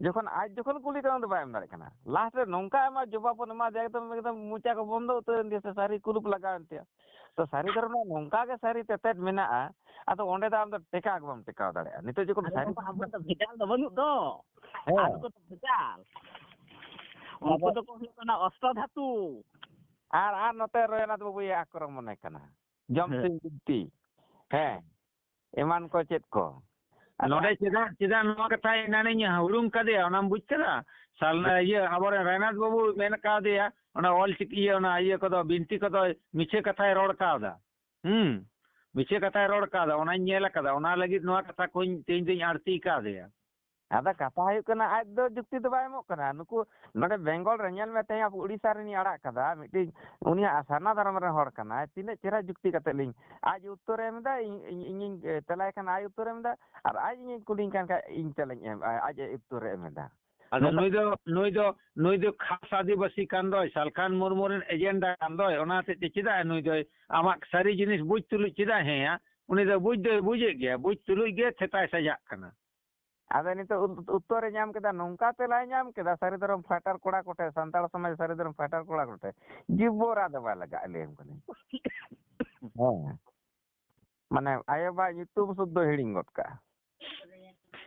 ᱡᱚᱠᱷᱚᱱ ᱟᱡ ᱡᱚᱠᱷᱚᱱ ᱠᱩᱞᱤ ᱠᱟᱱᱟ, ᱩᱱ ᱫᱚ ᱵᱟᱭ ᱮᱢ ᱫᱟᱲᱮᱭᱟᱜ ᱠᱟᱱᱟ᱾ ᱞᱟᱥᱴ ᱨᱮ ᱱᱚᱝᱠᱟ ᱟᱢᱟᱜ ᱡᱚᱵᱟᱵ ᱵᱚᱱ ᱮᱢᱟ ᱫᱮᱭᱟ, ᱮᱠᱫᱚᱢ, ᱮᱠᱫᱚᱢ ᱢᱚᱪᱟ ᱠᱚ ᱵᱚᱱᱫᱚ ᱩᱛᱟᱹᱨ ᱮᱱ ᱜᱮᱭᱟ ᱥᱮ, ᱥᱟᱹᱨᱤ ᱠᱩᱞᱩᱯ ᱞᱟᱜᱟᱣ ᱮᱱ ᱛᱟᱭᱟ᱾ ᱛᱚ ᱥᱟᱹᱨᱤ ᱫᱷᱚᱨᱚᱢ ᱨᱮ ᱱᱚᱝᱠᱟ ᱜᱮ ᱥᱟᱹᱨᱤ ᱛᱮᱛᱮᱫ ᱢᱮᱱᱟᱜᱼᱟ, ᱟᱫᱚ ᱚᱸᱰᱮ ᱫᱚ ᱟᱢ ᱫᱚ ᱴᱮᱠᱟᱣ ᱜᱮ ᱵᱟᱢ ᱴᱮᱠᱟᱣ ᱫᱟᱲᱮᱭᱟᱜᱼᱟ᱾ ᱱᱤᱛᱚᱜ ᱡᱚᱠᱷᱚᱱ ᱟᱫᱚ ᱥᱟᱹᱨᱤ ᱵᱟᱵᱟ, ᱟᱵᱚ ᱫᱚ ᱵᱷᱮᱡᱟᱞ ᱫᱚ ᱵᱟᱹᱱᱩᱜ ᱫᱚ᱾ ᱦᱮᱸ᱾ ᱟᱵᱚ ᱫᱚ ᱵᱷᱮᱡᱟᱞ᱾ ᱩᱱᱠᱩ ᱟᱫᱚ ᱫᱚᱠᱚ ᱦᱩᱭᱩᱜ ᱠᱟᱱᱟ ᱚᱥᱴᱚ ᱫᱷᱟᱛᱩ᱾ ᱟᱨ, ᱟᱨ ᱱᱚᱛᱮ ᱨᱚᱭᱱᱟᱛᱷ ᱵᱟᱹᱵᱩᱭ ᱟᱠᱨᱚᱢᱚᱱᱮ ᱠᱟᱱᱟ᱾ ᱡᱚᱢ ᱦᱮᱸ᱾ ᱥᱤᱢ ᱵᱤᱱᱛᱤ᱾ ᱦᱮᱸ᱾ ᱮᱢᱟᱱ ᱠᱚ ᱪᱮᱫ ᱠᱚ᱾ ᱟᱫᱚ ᱱᱚᱰᱮ ᱪᱮᱫᱟᱜ, ᱪᱮᱫᱟᱜ ᱱᱚᱣᱟ ᱠᱟᱛᱷᱟ ᱮᱱᱟᱱᱤᱧ ᱦᱩᱲᱩᱝ ᱠᱟᱫᱮᱭᱟ, ᱚᱱᱟᱢ ᱵᱩᱡᱽ ᱠᱟᱫᱟ? ᱥᱟᱞᱱᱟ ᱤᱭᱟᱹ, ᱟᱵᱚᱨᱮᱱ ᱨᱟᱭᱱᱟᱛᱷ ᱵᱟᱹᱵᱩ ᱢᱮᱱ ᱠᱟᱣᱫᱮᱭᱟ, ᱚᱱᱟ ᱚᱞ ᱪᱤᱠᱤ, ᱤᱭᱟᱹ, ᱚᱱᱟ ᱤᱭᱟᱹ ᱠᱚᱫᱚ, ᱵᱤᱱᱛᱤ ᱠᱚᱫᱚ ᱢᱤᱪᱷᱟᱹ ᱠᱟᱛᱷᱟᱭ ᱨᱚᱲ ᱠᱟᱣᱫᱟ᱾ ᱦᱩᱸ, ᱢᱤᱪᱷᱟᱹ ᱠᱟᱛᱷᱟᱭ ᱨᱚᱲ ᱠᱟᱣᱫᱟ, ᱚᱱᱟᱧ ᱧᱮᱞ ᱠᱟᱫᱟ, ᱚᱱᱟ ᱞᱟᱹᱜᱤᱫ ᱱᱚᱣᱟ ᱠᱟᱛᱷᱟ ᱠᱚᱧ, ᱛᱮᱦᱮᱧ ᱫᱚᱧ ᱟᱹᱲᱛᱤ ᱠᱟᱣᱫᱮᱭᱟ᱾ ᱟᱫᱚ ᱠᱟᱛᱷᱟ ᱦᱩᱭᱩᱜ ᱠᱟᱱᱟ, ᱟᱡ ᱫᱚ ᱡᱩᱠᱛᱤ ᱫᱚ ᱵᱟᱭ ᱮᱢᱚᱜ ᱠᱟᱱᱟ᱾ ᱱᱩᱠᱩ ᱱᱚᱰᱮ ᱵᱮᱝᱜᱚᱞ ᱨᱮ ᱧᱮᱞ ᱢᱮ, ᱛᱮᱦᱮᱧ ᱟᱵᱚ ᱩᱲᱤᱥᱥᱟ ᱨᱤᱱᱤᱡ ᱟᱲᱟᱜ ᱠᱟᱫᱟ ᱢᱤᱫᱴᱤᱡ, ᱩᱱᱤᱭᱟᱜ ᱥᱟᱨᱱᱟ ᱫᱷᱚᱨᱚᱢ ᱨᱮᱱ ᱦᱚᱲ ᱠᱟᱱᱟᱭ, ᱛᱤᱱᱟᱹᱜ ᱪᱮᱦᱨᱟ ᱡᱩᱠᱛᱤ ᱠᱟᱛᱮ ᱞᱤᱧ, ᱟᱡ ᱩᱛᱛᱚᱨᱮ ᱮᱢ ᱮᱫᱟ, ᱤᱧ, ᱤᱧ, ᱤᱧᱤᱧ ᱛᱮᱞᱟᱭ ᱠᱷᱟᱱ ᱟᱡ ᱩᱛᱛᱚᱨᱮ ᱮᱢ ᱮᱫᱟ, ᱟᱨ ᱟᱡ ᱤᱧᱤᱧ ᱠᱩᱞᱤᱧ ᱠᱟᱱ ᱠᱷᱟᱡ ᱤᱧ ᱛᱮᱞᱟᱧ ᱮᱢ, ᱟᱡ ᱮ ᱩᱛᱛᱚᱨᱮ ᱮᱢ ᱮᱫᱟ᱾ ᱟᱫᱚ ᱱᱚᱝᱠᱟ ᱱᱩᱭ ᱫᱚ, ᱱᱩᱭ ᱫᱚ, ᱱᱩᱭ ᱫᱚ ᱠᱷᱟᱥ ᱟᱹᱫᱤᱵᱟᱹᱥᱤ ᱠᱟᱱ ᱫᱚᱭ, ᱥᱟᱞᱠᱷᱟᱱ ᱢᱩᱨᱢᱩ ᱨᱮᱱ ᱮᱡᱮᱱᱰᱟ ᱠᱟᱱ ᱫᱚᱭ, ᱚᱱᱟ ᱦᱚᱛᱮᱡ ᱛᱮ ᱪᱮᱫᱟᱜ ᱱᱩᱭ ᱫᱚᱭ ᱟᱢᱟᱜ ᱥᱟᱹᱨᱤ ᱡᱤᱱᱤᱥ ᱵᱩᱡᱽ ᱛᱩᱞᱩᱡ ᱪᱮᱫᱟᱜ ᱦᱮᱸᱭᱟ? ᱩᱱᱤ ᱫᱚ ᱵᱩᱡᱽ ᱫᱚᱭ ᱵᱩᱡᱮᱫ ᱜᱮᱭᱟ, ᱵᱩᱡᱽ ᱛᱩᱞᱩᱡ ᱜᱮ ᱛᱷᱮᱛᱟᱭ ᱥᱟᱡᱟᱜ ᱠᱟᱱᱟ᱾ ᱟᱫᱚ ᱱᱤᱛᱚᱜ ᱩᱛ-, ᱩᱛᱛᱚᱨᱮ ᱧᱟᱢ ᱠᱮᱫᱟ, ᱱᱚᱝᱠᱟ ᱛᱮᱞᱟᱭ ᱧᱟᱢ ᱠᱮᱫᱟ, ᱥᱟᱹᱨᱤ ᱫᱷᱚᱨᱚᱢ ᱯᱷᱟᱭᱴᱟᱨ ᱠᱚᱲᱟ ᱠᱚᱴᱷᱮᱱ, ᱥᱟᱱᱛᱟᱲ ᱥᱚᱢᱟᱡᱽ ᱥᱟᱹᱨᱤ ᱫᱷᱚᱨᱚᱢ ᱯᱷᱟᱭᱴᱟᱨ ᱠᱚᱲᱟ ᱠᱚᱴᱷᱮᱱ, ᱡᱤᱵᱚ ᱨᱟᱜ ᱫᱚ ᱵᱟᱭ ᱞᱟᱜᱟᱜᱼᱟ, ᱞᱟᱹᱭᱟᱢ ᱠᱟᱹᱱᱟᱹᱧ᱾ ᱦᱮᱸ᱾ ᱢᱟᱱᱮ ᱟᱭᱳ ᱵᱟᱵᱟ ᱧᱩᱛᱩᱢ ᱥᱩᱫᱽᱫᱷᱟᱹ ᱦᱤᱲᱤᱧ ᱜᱚᱫ ᱠᱟᱜᱼᱟ᱾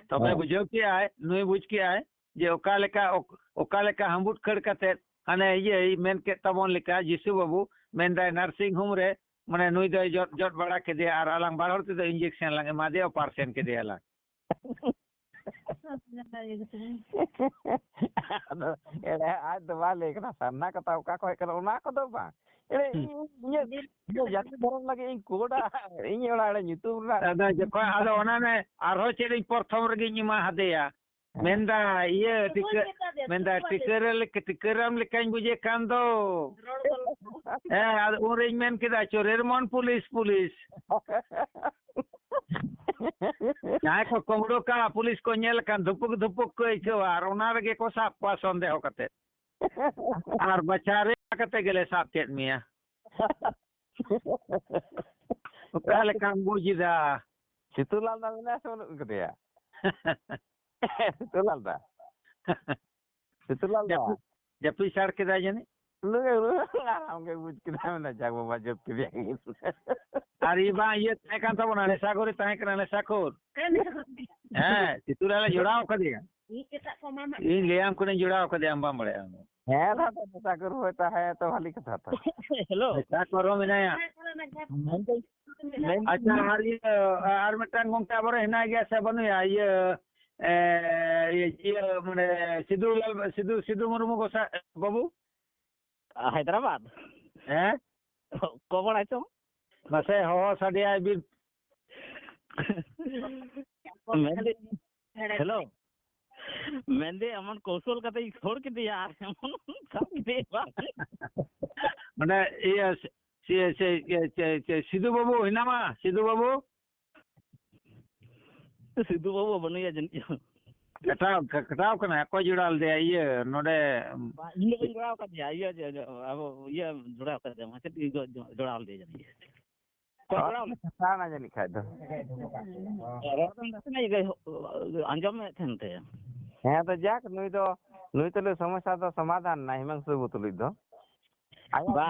ᱛᱚᱵᱮ ᱦᱮᱸ᱾ ᱵᱩᱡᱷᱟᱹᱣ ᱠᱮᱜᱼᱟᱭ, ᱱᱩᱭ ᱵᱩᱡᱽ ᱠᱮᱜᱼᱟᱭ ᱡᱮ ᱚᱠᱟ ᱞᱮᱠᱟ, ᱚᱠ-, ᱚᱠᱟ ᱞᱮᱠᱟ ᱦᱟᱺᱵᱩᱫ ᱠᱷᱟᱹᱲ ᱠᱟᱛᱮᱫ ᱦᱟᱱᱮ ᱤᱭᱟᱹᱭ ᱢᱮᱱ ᱠᱮᱫ ᱛᱟᱵᱚᱱ ᱞᱮᱠᱟ, ᱡᱤᱥᱩ ᱵᱟᱹᱵᱩ ᱢᱮᱱᱫᱟᱭ ᱱᱟᱨᱥᱤᱝ ᱦᱳᱢ ᱨᱮ, ᱢᱟᱱᱮ ᱱᱩᱭ ᱫᱚᱭ ᱡᱚᱫ, ᱡᱚᱫ ᱵᱟᱲᱟ ᱠᱮᱫᱮᱭᱟ ᱟᱨ ᱟᱞᱟᱝ ᱵᱟᱨ ᱦᱚᱲ ᱛᱮᱫᱚ ᱤᱧᱡᱮᱠᱥᱮᱱ ᱞᱟᱝ ᱮᱢᱟ ᱫᱮᱭᱟ, ᱚᱯᱟᱨᱮᱥᱚᱱ ᱠᱮᱫᱮᱭᱟ ᱞᱟᱝ᱾ ᱟᱫᱚ ᱮᱲᱮ ᱟᱡ ᱫᱚ ᱵᱟᱭ ᱞᱟᱹᱭ ᱠᱟᱱᱟ, ᱥᱟᱨᱱᱟ ᱠᱟᱛᱷᱟ ᱚᱠᱟ ᱠᱷᱚᱱ ᱦᱮᱡ ᱠᱟᱱᱟ, ᱚᱱᱟ ᱠᱚᱫᱚ ᱵᱟᱝ᱾ ᱮᱲᱮ ᱦᱩᱸ᱾ ᱤᱧ, ᱤᱧᱟᱹᱜ, ᱤᱧᱟᱹᱜ ᱡᱟᱹᱛᱤ ᱫᱷᱚᱨᱚᱢ ᱞᱟᱹᱜᱤᱫ ᱤᱧ ᱠᱳᱰᱟ, ᱤᱧ ᱚᱱᱟ ᱮᱲᱮ ᱧᱩᱛᱩᱢ ᱨᱮᱱᱟᱜ ᱟᱫᱚ ᱡᱚᱠᱷᱚᱱ, ᱟᱫᱚ ᱚᱱᱟ ᱢᱮ, ᱟᱨᱦᱚᱸ ᱪᱮᱫ ᱤᱧ ᱯᱨᱚᱛᱷᱚᱢ ᱨᱮᱜᱮᱧ ᱮᱢᱟ ᱦᱟᱫᱮᱭᱟ᱾ ᱦᱮᱸ᱾ ᱢᱮᱱᱫᱟ, ᱤᱭᱟᱹ, ᱴᱤᱠᱟᱹ-, ᱢᱮᱱᱫᱟ, ᱴᱤᱠᱟᱹᱨᱟᱢ ᱞᱮᱠᱟ, ᱴᱤᱠᱟᱹᱨᱟᱢ ᱞᱮᱠᱟᱧ ᱵᱩᱡᱮ ᱠᱟᱱ ᱫᱚ᱾ ᱦᱮᱸ, ᱟᱫᱚ ᱩᱱᱨᱮᱧ ᱢᱮᱱ ᱠᱮᱫᱟ, ᱪᱳᱨᱮᱨ ᱢᱚᱱ ᱯᱩᱞᱤᱥ, ᱯᱩᱞᱤᱥ᱾ ᱡᱟᱦᱟᱸᱭ ᱠᱚ ᱠᱩᱢᱵᱽᱲᱩ ᱠᱟᱜᱼᱟ, ᱯᱩᱞᱤᱥ ᱠᱚ ᱧᱮᱞ ᱠᱷᱟᱱ ᱫᱷᱩᱯᱩᱠ ᱫᱷᱩᱯᱩᱠ ᱠᱚ ᱟᱹᱭᱠᱟᱹᱣᱟ ᱟᱨ ᱚᱱᱟ ᱨᱮᱜᱮ ᱠᱚ ᱥᱟᱵ ᱠᱚᱣᱟ ᱥᱚᱱᱫᱮᱦᱚ ᱠᱟᱛᱮ᱾ ᱟᱨ ᱵᱟᱪᱷᱟ ᱨᱮ ᱠᱟᱛᱮ ᱜᱮᱞᱮ ᱥᱟᱵ ᱠᱮᱫ ᱢᱮᱭᱟ᱾ ᱚᱠᱟ ᱞᱮᱠᱟᱢ ᱵᱩᱡᱽ ᱮᱫᱟ? ᱥᱤᱛᱩᱞᱟᱞ ᱫᱟ ᱢᱮᱱᱟᱭᱟ ᱥᱮ ᱵᱟᱹᱱᱩᱜ ᱠᱟᱫᱮᱭᱟ? ᱥᱤᱛᱩᱞᱟᱞ ᱫᱟ᱾ ᱥᱤᱛᱩᱞᱟᱞ ᱫᱟ᱾ ᱡᱟᱹᱯᱤᱫ, ᱡᱟᱹᱯᱤᱫ ᱥᱟᱲ ᱠᱮᱫᱟᱭ ᱡᱟᱹᱱᱤᱡ᱾ ᱱᱩᱭ ᱟᱨᱟᱢ ᱜᱮ ᱵᱩᱡᱽ ᱠᱮᱫᱟ, ᱢᱮᱱᱫᱟ, "ᱡᱟᱠ ᱵᱟᱵᱟ, ᱡᱟᱹᱯᱤᱫ ᱠᱮᱫᱮᱭᱟ." ᱟᱨ ᱤᱭᱟᱹ ᱵᱟᱝ, ᱤᱭᱟᱹ ᱛᱟᱦᱮᱸ ᱠᱟᱱ ᱛᱟᱵᱚᱱᱟ, ᱱᱮᱥᱟᱠᱷᱳᱨ ᱛᱟᱦᱮᱸ ᱠᱟᱱᱟ, ᱱᱮᱥᱟᱠᱷᱳᱨ᱾ ᱦᱮᱸ, ᱥᱤᱛᱩᱞᱟᱞ ᱞᱮ ᱡᱚᱲᱟᱣ ᱠᱟᱫᱮᱭᱟ᱾ ᱤᱧ ᱞᱟᱹᱭᱟᱢ ᱠᱟᱹᱱᱟᱹᱧ, ᱡᱚᱲᱟᱣ ᱠᱟᱫᱮᱭᱟ, ᱟᱢ ᱵᱟᱢ ᱵᱟᱲᱟᱭᱟ᱾ ᱦᱮᱸ, ᱫᱟᱫᱟ, ᱱᱮᱥᱟᱠᱷᱳᱨ ᱦᱚᱸ ᱛᱟᱦᱮᱸ ᱛᱚ ᱵᱷᱟᱞᱤ ᱠᱟᱛᱷᱟ ᱛᱚ᱾ ᱦᱮᱞᱳ᱾ ᱱᱮᱥᱟᱠᱷᱳᱨ ᱦᱚᱸ ᱢᱮᱱᱟᱭᱟ᱾ ᱢᱮᱱᱫᱟᱹᱧ, ᱢᱮᱱ- ᱟᱪᱪᱷᱟ, ᱟᱨ ᱤᱭᱟᱹ, ᱟᱨ ᱢᱤᱫᱴᱟᱝ ᱜᱚᱢᱠᱮ ᱟᱵᱚᱨᱮᱱ ᱦᱮᱱᱟᱭ ᱜᱮᱭᱟ ᱥᱮ ᱵᱟᱹᱱᱩᱭᱟ? ᱤᱭᱟᱹ, ᱮ, ᱤᱭᱟᱹ, ᱤᱭᱟᱹ, ᱢᱟᱱᱮ ᱥᱤᱫᱩ ᱞᱟᱞ, ᱥᱤᱫᱩ, ᱥᱤᱫᱩ ᱢᱩᱨᱢᱩ ᱜᱚᱸᱥᱟᱭ ᱵᱟᱹᱵᱩ? ᱦᱟᱭᱫᱨᱟᱵᱟᱫᱽ? ᱦᱮᱸ? ᱚᱠᱚ ᱵᱟᱲᱟᱭ ᱪᱚᱝ? ᱢᱟᱥᱮ ᱦᱚᱦᱚ ᱥᱟᱰᱮᱭᱟᱭ ᱵᱤᱱ᱾ ᱢᱮᱱᱫᱟᱹᱧ, ᱦᱮᱞᱳ᱾ ᱢᱮᱱᱫᱟᱹᱧ, ᱮᱢᱚᱱ ᱠᱳᱣᱥᱚᱞ ᱠᱟᱛᱮ ᱤᱧ ᱠᱷᱟᱹᱲ ᱠᱮᱫᱮᱭᱟ, ᱟᱨ ᱮᱢᱚᱱ ᱥᱟᱵ ᱠᱮᱫᱮᱭᱟ ᱵᱟᱝ᱾ ᱚᱸᱰᱮ ᱤᱭᱟᱹ, ᱥᱤ-, ᱥᱤ-, ᱥᱤ-, ᱥᱤ-, ᱥᱤᱫᱩ ᱵᱟᱹᱵᱩ ᱦᱮᱱᱟᱢᱟ? ᱥᱤᱫᱩ ᱵᱟᱹᱵᱩ? ᱥᱤᱫᱩ ᱵᱟᱹᱵᱩ ᱵᱟᱹᱱᱩᱭᱟ ᱡᱟᱹᱱᱤᱡ ᱪᱚᱝ᱾ ᱠᱟᱴᱟᱣ, ᱠᱟᱴᱟᱣ ᱠᱟᱱᱟᱭ᱾ ᱚᱠᱚᱭ ᱡᱚᱲᱟᱣ ᱞᱮᱫᱮᱭᱟ? ᱤᱭᱟᱹ, ᱱᱚᱰᱮ᱾ ᱵᱟ, ᱤᱧ ᱫᱚ ᱵᱟᱹᱧ ᱡᱚᱲᱟᱣ ᱠᱟᱫᱮᱭᱟ᱾ ᱤᱭᱟᱹ, ᱡᱮ, ᱡᱮ, ᱟᱵᱚ ᱤᱭᱟᱹ ᱡᱚᱲᱟᱣ ᱠᱟᱫᱮᱭᱟ, ᱢᱟᱪᱮᱫ ᱜᱮ ᱡᱚ-, ᱡᱚ-, ᱡᱚᱲᱟᱣ ᱞᱮᱫᱮᱭᱟ ᱡᱟᱹᱱᱤᱡ᱾ ᱚᱠᱚᱭ ᱡᱚᱲᱟᱣ ᱞᱮᱫᱮᱭᱟ? ᱠᱟᱴᱟᱣ ᱮᱱᱟ ᱡᱟᱹᱱᱤᱡ ᱠᱷᱟᱡ ᱫᱚ᱾ ᱨᱚᱲ ᱫᱚ ᱱᱟᱥᱮᱱᱟᱜ ᱤᱭᱟᱹ ᱟᱸᱡᱚᱢᱮᱫ ᱛᱟᱦᱮᱱ ᱛᱮ᱾ ᱦᱮᱸ, ᱟᱫᱚ ᱡᱟᱠ, ᱱᱩᱭ ᱫᱚ, ᱱᱩᱭ ᱛᱩᱞᱩᱡ ᱥᱚᱢᱚᱥᱥᱟ ᱫᱚ ᱥᱚᱢᱟᱫᱷᱟᱱ ᱮᱱᱟ, ᱦᱤᱢᱟᱝᱥᱩ ᱵᱟᱹᱵᱩ ᱛᱩᱞᱩᱡ ᱫᱚ᱾ ᱟᱭᱟᱜ ᱵᱟ,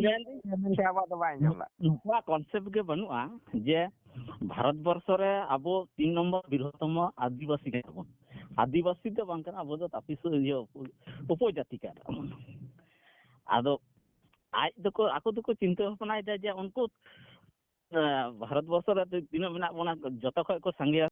ᱡᱟᱹᱛᱤ ᱢᱮᱱᱛᱮ ᱟᱵᱚᱣᱟᱜ ᱫᱚ ᱵᱟᱭ ᱧᱮᱞᱟ᱾ ᱱᱩᱠᱩᱣᱟᱜ ᱠᱚᱱᱥᱮᱯᱴ ᱜᱮ ᱵᱟᱹᱱᱩᱜᱼᱟ ᱡᱮ ᱵᱷᱟᱨᱚᱛ ᱵᱚᱨᱥᱚ ᱨᱮ ᱟᱵᱚ ᱛᱤᱱ ᱱᱚᱢᱵᱚᱨ ᱵᱨᱤᱦᱚᱛᱚᱢᱚ ᱟᱹᱫᱤᱵᱟᱹᱥᱤ ᱠᱟᱱᱟ ᱵᱚᱱ᱾ ᱟᱹᱫᱤᱵᱟᱹᱥᱤ ᱫᱚ ᱵᱟᱝ ᱠᱟᱱᱟ, ᱟᱵᱚ ᱫᱚ ᱛᱟᱹᱯᱤᱥ ᱤᱭᱟᱹ ᱩᱯᱚᱡᱟᱹᱛᱤ ᱠᱟᱱᱟ ᱵᱚᱱ᱾ ᱟᱫᱚ ᱟᱡ ᱫᱚᱠᱚ, ᱟᱠᱚ ᱫᱚᱠᱚ ᱪᱤᱱᱛᱟᱹ ᱵᱷᱟᱵᱽᱱᱟᱭᱮᱫᱟ ᱡᱮ ᱩᱱᱠᱩ, ᱮ, ᱵᱷᱟᱨᱚᱛ ᱵᱚᱨᱥᱚ ᱨᱮ ᱛᱤᱱᱟᱹᱜ ᱢᱮᱱᱟᱜ ᱵᱚᱱᱟ, ᱡᱚᱛᱚ ᱠᱷᱚᱡ ᱠᱚ ᱥᱟᱸᱜᱮᱭᱟ᱾